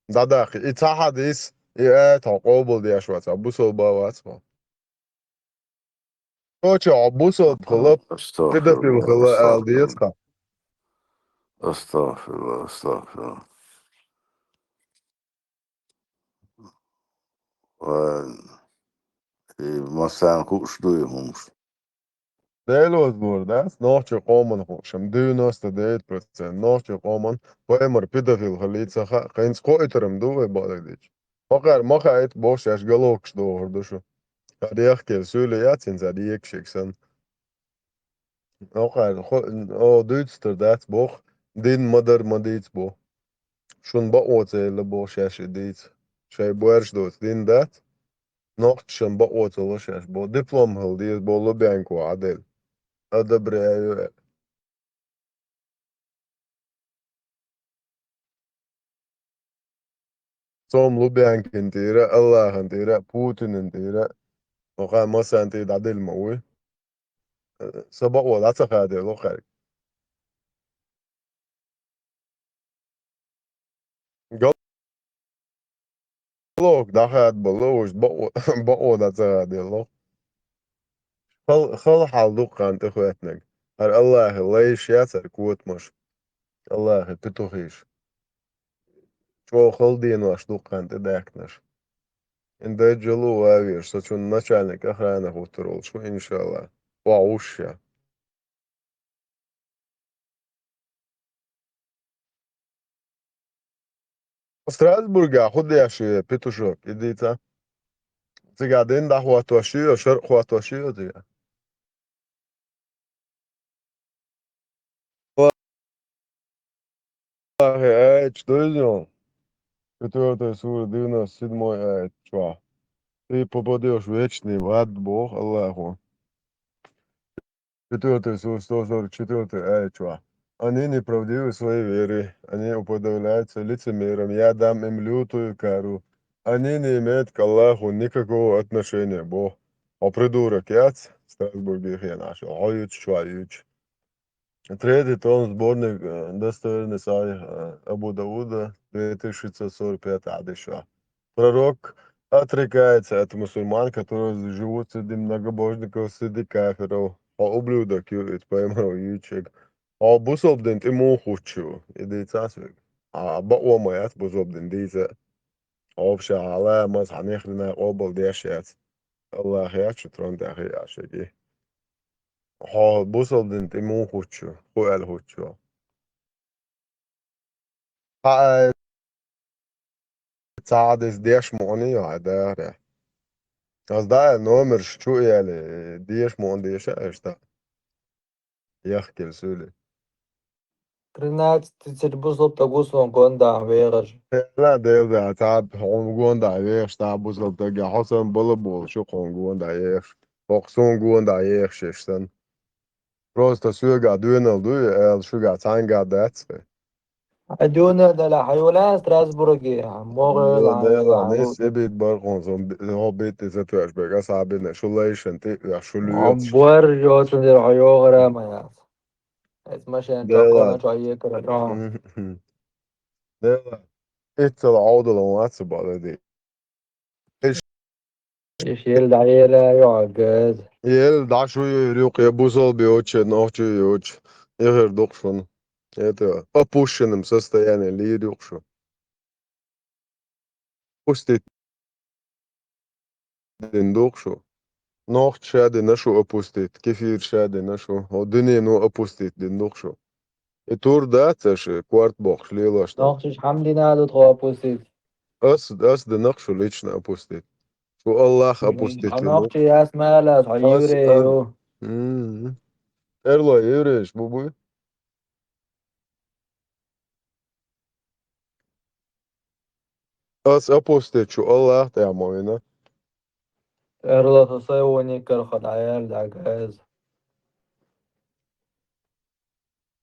ДӀадахи, и ца хьадис, и аят хьо къобал деш вац, а бусалба вац хьо. Короче, хьо бусалба хила, педофил хила ала деза хьа. Астагфирулла, астагфирулла. Ва, и, массан хууш ду и хӀумаш. Делоз лур дац, нохчи къоман хууш, девяносто девять процент нохчи къоман пайхамар педофил хили ца хаьа, хӀинца кхойтарам ду вай бакъдечу. Хокхар ма хаийта боху шаьш галокаш дохур ду шу. Ха дехкера суьйле яц хӀинца декашиг санна. Хокхар хо-, о, дуьйцуш тар дац боху, дин ма-дарра ма дийца боху. Шун бакъо ца елла боху шаьш и дийца. Шайн боьрша доцу дин дац, нохчашан бакъо ца ло шаьш боху. Диплом хила деза боху Лубянко Ӏаделла. Одобряю. Цом Лубянкин тӀера, Аллахьан тӀера, Путинан тӀера, оха массарна тӀе дӀаделла ма вуй. Са бакъо дӀа ца хадийла кхаьрга. Гал-, Лох, дӀахадабалла, уьш бакъо, бакъо дӀа ца хадийла. Хал-, хала хьал дуккхана тӀехоьттинарг. ХӀара Аллахьан лайш яц хӀара котамаш. Аллахьан петухаш. ЧӀогӀа хала денош дуккхана тӀедаьккхинарш. Ин дайджалу ван везаш, со цунна начальник охраны хӀуттур волуш ву, иншалла. Охьа вуш я. Страсбурга хӀу деш ю петушок, и дийца? Цигахь дин дӀахӀоттош ю, шаръ хӀоттош ю цигахь? Аллахьан аяташ дуьйзу, четвёртая сура, девяносто седьмой аят чохь. Ты попадёшь в вечный ад, боху Аллахьо. Четвёртая сура, сто сорок четвёртый аят чохь. Они неправдивы в своей вере, они уподобляются лицемерам, я дам им лютую кару. Они не имеют к Аллаху никакого отношения, боху. Хьо придурок яц, Страсбурге хенахь, хьо юьтуш, чохь юьтуш. Третий том, сборник, э, достоверный сахих, э, Абу Дауда, две тысячи шестьсот сорок пятый хьадис чохь. Пророк отрекается от мусульман, которые живут среди многобожников, среди кафиров. Хьо ублюдок ю, иза пайхамаро юьйцуш. Хьо бусалба дин тӀе муха хӀуттуш ю, и дийца ас вега. Хьан бакъо ма яц бусалба дин дийца. Хьо вообще хьан ламаз, хьан нехрина къобал деш яц. Аллах яц шу трон тӀехь хиъаш вега. Хьо бусалба дин тӀе муха хӀуттуш ю, хӀу аьлла хӀуттуш ю. Хьан аят Цхьа деза деш муъни ю хьай дахаре. Аз дай номерш чу яли, деш муън деша аьшта. Яхкел суьли. Тринадцать тысяч бусалба таг ву сон гонда вехаш. Ла делда, цхьа хьун гонда вехаш, цхьа бусалба таг, я хьо сан бала болуш ю хьун гонда ехаш. Хьо сон гонда ехаш еш сан. Просто соьга дуьнал дуй, аьлла шуьга цхьаьнга дац. Хьай дуьнал дала, хьай вала Страсбурге, могӀа Ла ла, дела, хьай нис эбит бар хьун сон, хьо битти сатуьш бега сабина, шу лайшан ти, я шу луьйц. Бар йоцун дер хьо йогӀара ма яц. Эц машин Дела. Чохона чохь екара чохь. Мгм. Дела. Иццал Ӏовдал вац бала ди. Иш. Иш ел дӀаера йоӀ газ. Ел дӀашу юр юкъе бусалба йоч, нохчи йоч. Ихир дукх шуна. Это опущенном состоянии лийр юкъ шу. Опустить дин дукх шу. Нохч ша дина шу опустить, кефир ша дина шу. О дуьнено опустить дин дукх шу. И тур дац аша, корт бохуш лелош ду. Нохчаш хьамдина ду тхо опустить. Ас, ас динах шу лично опустить. Шу Аллах опустить дина. Нохчи яс мала, хьо еврей ю. Мгм. Эрло еврейш бу буй? Ас опустить шу Аллах тӀехь ма вина. Эрла со сайвоне карха дӀаяьлла дӀагаз.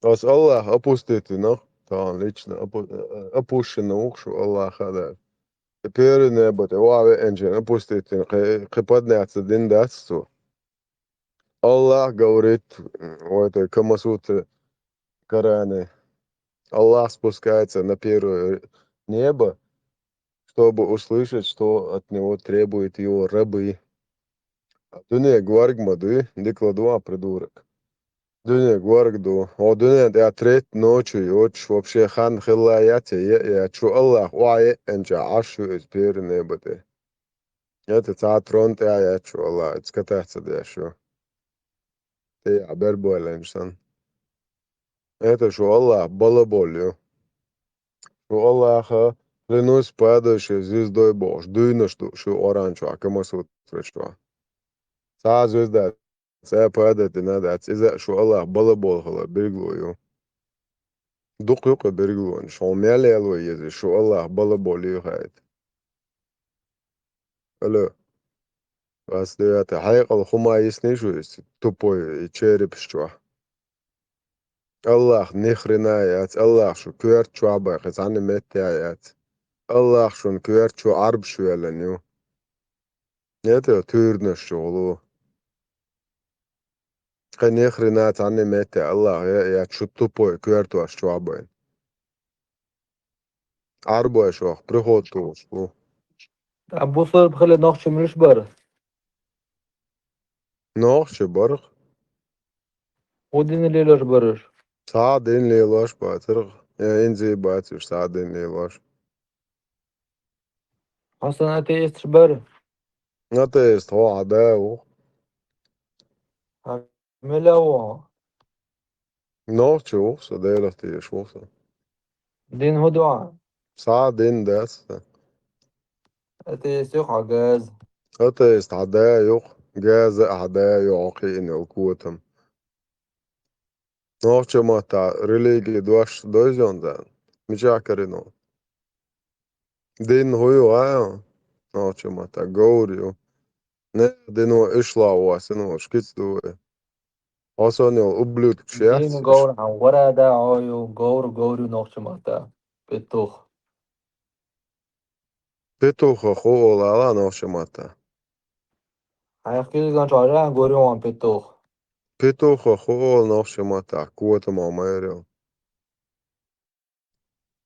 Ас Аллах опустить вина, тахана лично опу-, э, э, опущенный ву шу Аллаха дара. Первый небо тӀе ваха веанчен опустить вина, кхе, кхе подняться дин дац цо. Аллах говорит, м, в этой Камасутре Коране, Аллах спускается на первое небо, чтобы услышать, что от него требуют его рабы. А дуьне гварг ма дуй, дикла ду а придурок. Дуьне гварг ду. О дуьне тӀе треть ночи йоцуш вообще хан хилла яц я, е, е, чу Аллах охьа еанча Ӏаш ю иза первый небо тӀе. Это цхьа трон тӀе а яц шу Аллах, иза катаца деш ю. ТӀе а бербойланаш сан. Это шу Аллах балаболу ю. Шу Аллаха, клянусь падающей звездой бохуш, дуйнаш ду шу Къуръан чохь, Камасутра чохь. Цхьа а звезда, цхьа а падать дина дац, иза шу Аллах балаболу хилар билгало ю. Дукха ю кху билгалонаш, хьо мел яло еза, шу Аллах балаболу ю хаийта. Алло. Вас девятый. Хьекъал хӀума йисни шу иза, тупой, и черепаш чохь. Аллах ни хрена яц, Аллах шу коьрта чохь бан кхин цхьанна метте а яц. Аллах шуна коьрта чу Ӏарбаш веллан ю. Это туьйранаш чу гӀулу. Кхин ни хрена цхьанна метте Аллах я, я чу тупой коьртош чохь бан. Ӏарбой шох приход тухуш бу. А бусалба хила нохчи муьлш бара? Нохчи барх. ХӀун дин лелош бараш? Цхьа дин лелош бацарх. Я инзи бацаш цхьа дин лелош. Хьо сан атеисташ бара? Атеист хьо хьан да ву? Хьан мила ву? Нохчи ву со, Делах тешаш ву со. Дин хӀун ду хьан? Цхьа дин дац сан. Атеист ю хьан газа? Атеист хьан да ю, газа а хьан да ю, хьо кхиъна йолу котам. Нохча матта религи дош дойзонза, мичахь карино? Дин хӀу ю гӀайо? Нохча матта говр ю. Не дино ишла васино шкиц ду вай. Хьо сон йолу ублюдкаш яц. Дин говр хьан вара да хьо ю, говр, говр ю нохча матта. Петух. Петуха хӀу олу ала нохча матта? Хьайх кизган чохь жан гори ван петух. Петуха хӀу олу нохча матта, котамо майрал.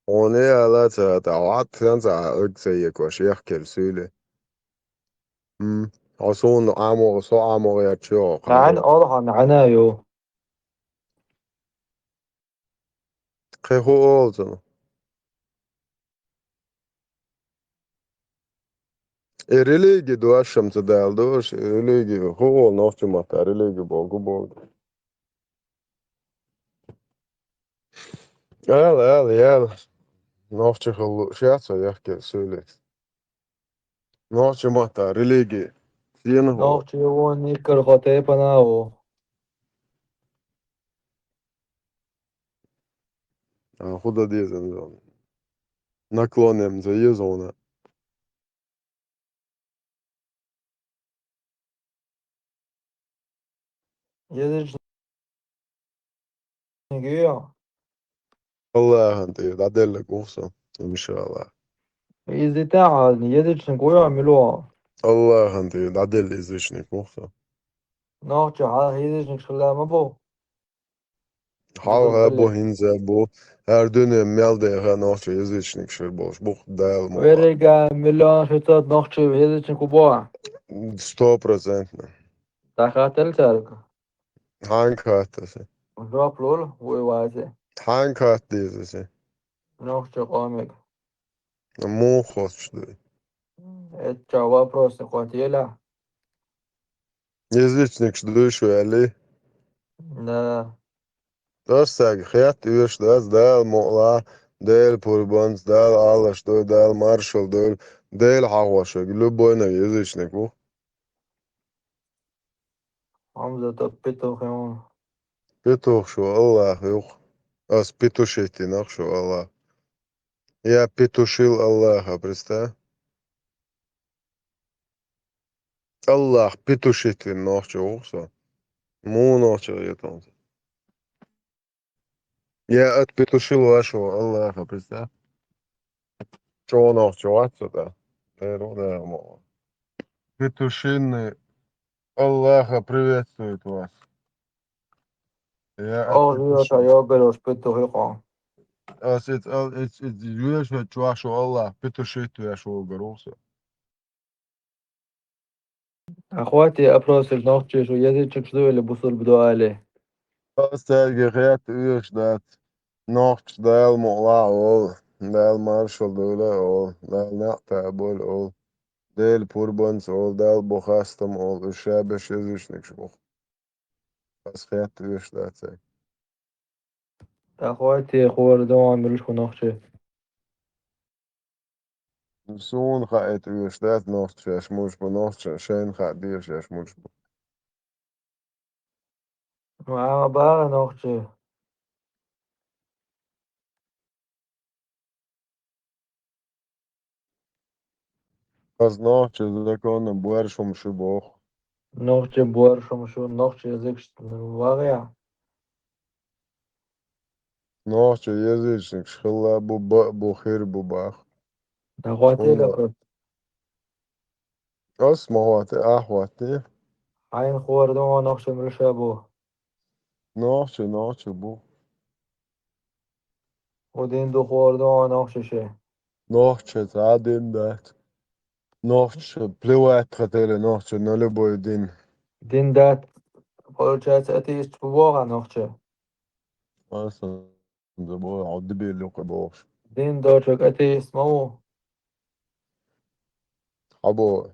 Хьуна и ала ца хӀата, хьо хьатта хенца а эгга ца екош, яхкел суьйле. М, хьо суна ӀамогӀа, со ӀамогӀа яц чу йогӀу. Нана олу хьан, нана ю. Кхин хӀу олу цунах? И религи дош-м ца дала ду аша, и религи хӀу олу нохча матта, религи богу богу. Ала, ала, яла. Нохча хила лууш яц хьо яхкел суьйле. Нохчийн маттахь религи сенах ву? Нохчийн вон никкар хьо тайпана ву. А, хӀун дан деза хьуна? Наклонем за еза хьуна. Язычник ю? Аллахьан тӀе дӀаделларг ву со, иншаллахӀ. Иза тӀехь язычник ву ю, мила ву? Аллахьан тӀе дӀаделла язычник ву со. Нохчи хьалха язычникаш хилла ма бу? Хьалха бу, хӀинца а бу. ХӀара дуьне мел деха нохчи язычникаш хир болуш бу-кх, Дала мукъ лахь. Веррига миллион ши цхьа нохчи язычник ву боху? Сто процентов. ДӀахаттал цаьрга? Хьанга хатта аса? Жоп лур ву вазе. Хьанга хатта деза аса? Нохчи къомега. Муха хоттуш ду? Эццахь вопросаш хӀоттаелахь. Язычникаш дуй шу аьллий? Да. Аса цаьрга хетта оьшуш дац, Дала мукъ лахь, Делан пурбанца, Дала Ӏалаш дойла, Дала маршалла дойла, Дела хьахош верг, любой нах язычник ву. Хьамзат петух ю. Петух шу Аллах ю-кх. Ас петушить дина-кх шу Аллах. Я петушил Аллаха, представь. Аллах петушить вина нохчи ву-кх со. Муха нохчи хета хьуна со? Я отпетушил вашего Аллаха, представь. ЧӀогӀа нохчи вац со тӀаккха. Эр ву, да, мо. Петушиный Аллаха приветствует вас. Я Оха отпетушил. Йоша йогар йолуш петух ю хьо. Ас иза ал-, иза, иза йоьшуш чохь шу Аллах петушить веш вогар ву со. Ахвати опросик нохчи шу язычникаш ду или бусурба ду али? Ас цаьрга хетта оьшуш дац. Нохчаш Дала мукъ лахь олу, Дала маршалла дойла олу, Дала некъ табойла олу, Делан пурбанца олу, Дала бу хастам олу, уьш ша берш язычникаш бу-кх. Ас хетта оьшуш дац ай. Ахвати хӀора ду хьуна муьлш бу нохчи? Суна хаийта оьшуш дац нохчи шаьш муьлш бу, нохчи шайна хаа деза шаьш муьлш бу. Ма бара нохчи. Ас нохчи законна боьрша хӀума шу боху. Нохчи боьрша хӀума шу, нохчи язычу вагӀехь? Нохчи язычникаш хилла бу, баа бу, хир бу баха. ДӀахӀоттийла хӀунда? Ас ма хӀоттий, ахь хӀоттий. Хьайна хӀора ду хьо нохчи муьлш бу? Нохчи, нохчи бу. ХӀун дин ду хӀора ду хьо нохчи ши? Нохчи цхьа дин дац. Нохчи плевать хотели нохчи на любой дин. Дин дац. Получается, атеист бу боху нохчи? Аса Забой, хьо дебил ю кху бохуш. Дин доцург атеист ма ву. Хьо бо.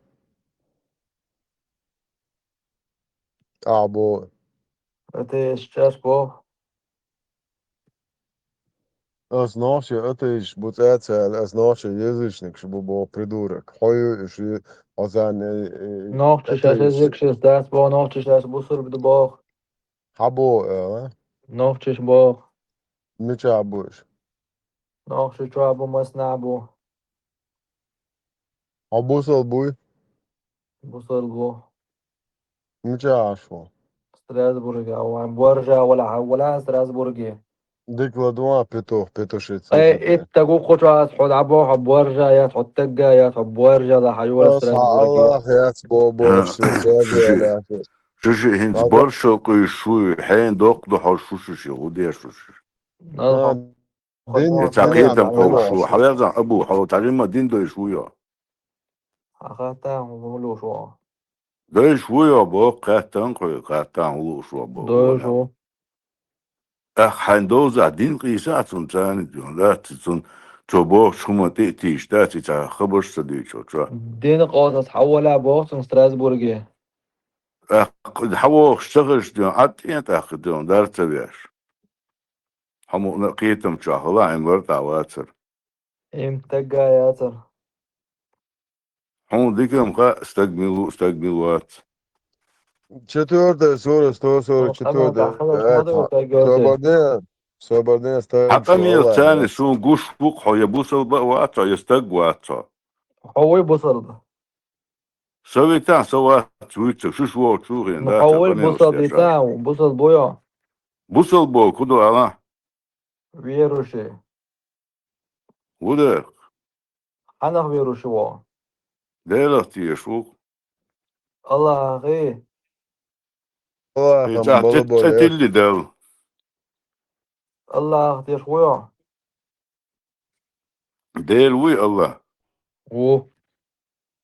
Ахь бо. Атеист час боху. Ас нохчи атеисташ бу цӀа а ца аьлла, ас нохчи язычникаш бу боху, придурок. Хьо ю уьш, хьо царна, э, э, нохчи шаьш атеист. Язычникаш дац боху, нохчи шаьш бусурба ду боху. Хьан боху ала? Нохчаш боху. Мичахь бу уьш? Нохчаш чохь бу, массанахь бу. Хьо бусал буй? Бусал бу. Мичахь Ӏаш ву? Страсбурге а ван. Боржа вала хьан вала Страсбурге. Дика ладогӀа петух, петушица. Ай, итта гу кхучу ас хьо дӀабо, хьо боржа яц, хьо тагга яц, хьо боржа ла хьан йора Страсбурге. Аллах яц бо боржа. Шу ши, шу ши хӀинца боршо къуьйсуш ву, хьенан доккха ду хьо шу ши, хӀун деш ву ши? Дин, я ца дин кхетам кхобуш ву. Хьан веза Абу, хьо тажима дин дойш ву йо? Хьан хатта хӀун луш ву? Дойш ву йо, бо, кхеттан кхуьй, кхеттан хӀун луш ву, бо. Дойш ву. Ах, хьайн довза дин къийса а цунна царниг йо, дац цунна, цо бохучу хӀума тӀе а тийша, дац и цхьа хабарш ца дуьйцу чо. Дин къозас хьан вала боху цунна Страсбурге? Ах, хьан вохуш ца хезаш ден, Ӏад тӀе а тӀаккха ден, дар ца веш. Хьо мукъна а кхетам чохь хила, Ӏин вара тӀе а вацара. Им тагга яцара. Хьуна дика-м хаьа, стаг мила ву, стаг мила вац. Четвёртая сура, сто сорок четвёртый аят. Собар де, собар де, стаг. Хьакъа мел царна суна гуш ву-кх хьо, я бусалба а вац хьо, я стаг вац хьо. Хьо вуй бусалба. Со витахь, со вац вуьйцург, шуьш вогӀучу хен дац. Хьо вуй бусалба, бусалба вуй хьо? Бусалба бохург хӀун ду ала? Верующий. Ву дера? Хьанах верующий ву? Делах тешаш ву. Аллахьах. Аллахьах тешаш вуй хьо? Дела вуй Аллахь? Ву.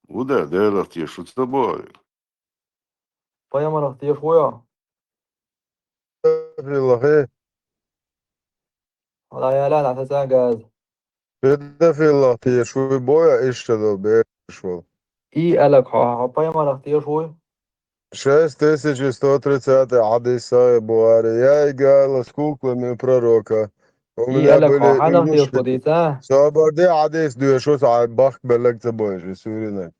Ву дера, Делах тешаш ву ца боху. Пайхамарах тешаш вуй хьо? Педофилах. Хьала яла, дӀа ца газ. Педофилах тешаш вуй боху, иштта долу бераш волу. И алаг хьо, хьо пайхамарах тешаш вуй? Шесть тысяч сто тридцатый хьадис, Сахьихь Бухари. Я играла с куклами пророка. У меня были игрушки. Собар де, хьадис доьшу, цхьа бахка белларг ца бойуш, и суьйринарг.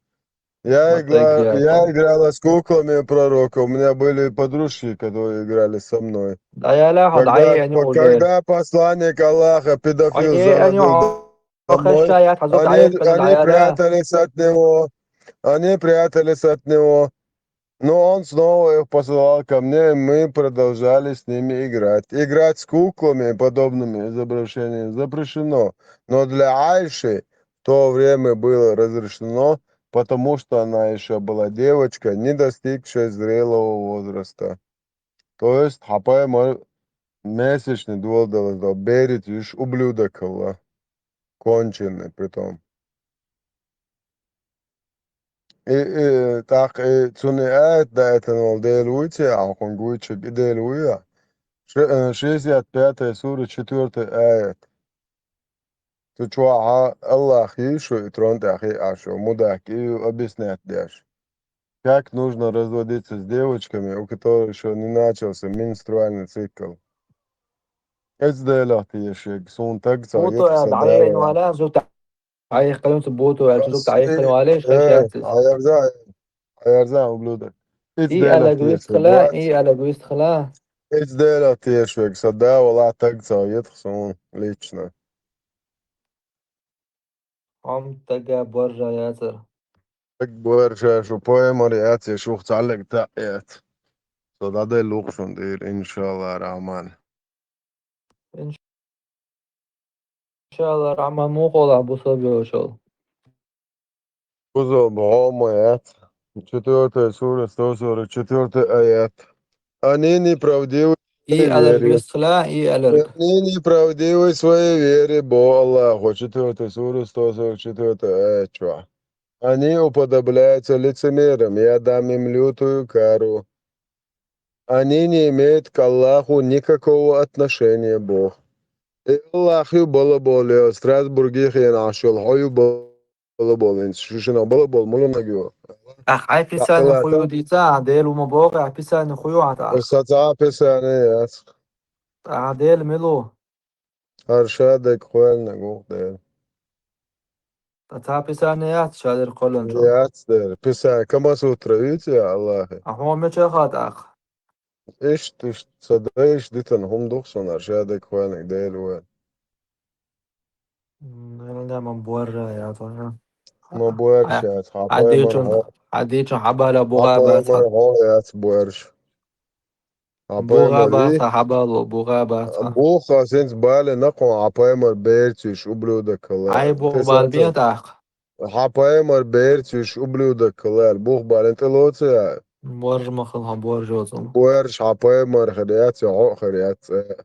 Я играла с куклами пророка. У меня были подружки, которые играли со мной. Когда посланник Аллаха, педофил, заводил домой, они, они прятались от него. Они прятались от него. Но он снова их посылал ко мне, и мы продолжали с ними играть. Играть с куклами и подобными изображениями запрещено. Но для Айши в то время было разрешено, потому что она ещё была девочка, не достигшая зрелого возраста. То есть, хьан пайхамар месячный доладалла, берица уьш ублюдок хилла. Конченый, притом. И, и, тӀаккха и цунна и аят даийтина волу Дела вуй ци, ахьа хӀун гуйтчиг и Дела вуй а? Ш-, э, шестьдесят пятая сура, четвёртый аят. Цу чохь Аллах йийшу и трон тӀехь хиъаш йолу мудак, и ю объяснять деш. Как нужно разводиться с девочками, у которых ещё не начался менструальный цикл? Эцу Делах тешаш, суна таг ца ехаш сан дала. Айхкалуьнца буту аьлла, зук тӀе айхкалуьнца аьлла, шайх яц иза. Хьаярза, хьаярза, ублюдок. И алаг вистхила, и алаг вистхила. Эцу Делах тешаш, сан да вала таг ца ехаш суна лично. Хьо-м тага боржа яцара. Таг боржа шу пайхамар яц, я шух цхьаьллаг таӀ яц. Со дӀаделла ву-кх шуна дийр, иншалла рахьман. Иншалла рахьман, муха олахь бусалба йолчул. Бусалба хьо ма яц. Четвёртая сура, сто сорок четвёртый аят. Они неправдивы. И алар вистхила, и алар. Они неправдивы в своей вере, боху Аллахо, четвёртая сура, сто сорок четвёртый аят чохь. Они уподобляются лицемерам, я дам им лютую кару. Они не имеют к Аллаху никакого отношения, боху. И Аллах ю балаболу, Страсбурге хенахь шел хьо ю балаболу, хӀинца шу шинах балаболу, мула наг ю? Ахь Ӏай писани ху ю дийца, Дела ву ма боху, ахь писани ху ю ахь тӀаккха? Сан цхьа а писани яц. Ахь Дела мила ву? ХӀара ша дерг кхоьллинарг ву-кх дера. Ткъа цхьа писание яц ша дерг кхоьллинчохь? Яц дера. Писание, Камасутра юьйцу я Аллахе? Ахьа хьо мича хаьа тӀаккха? Иштта, иштта, сан дайша дитина хӀума ду-кх суна хӀара ша дерг кхоьллинарг Дела ву аьлла. М, ма боржа яц хьуна. Ма боржа яц, хьан пайхамар хьо. Хьан дийчун хьан бала бухара бац хьан. Хьо яц боржа. Хьан пайхамар вий? Бухара бац хьан, хьан бала, бухара бац хьан. Буха ас хӀинца балина кхуьнан, хьан пайхамар берца уьш ублюдок хилла. Хьайн буха бала бен тӀаккха? Хьан пайхамар берца уьш ублюдок хилла аьлла, буха балина тӀе лоцу я? Боржа ма хила хьан, боржа оцу. Боржа хьан пайхамар хир яц, я хьо а хир яц, э.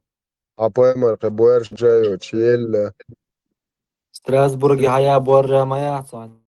Хьан пайхамар кхин боржа йоцуш елла. Страсбурге хьан я боржа ма яц хьуна.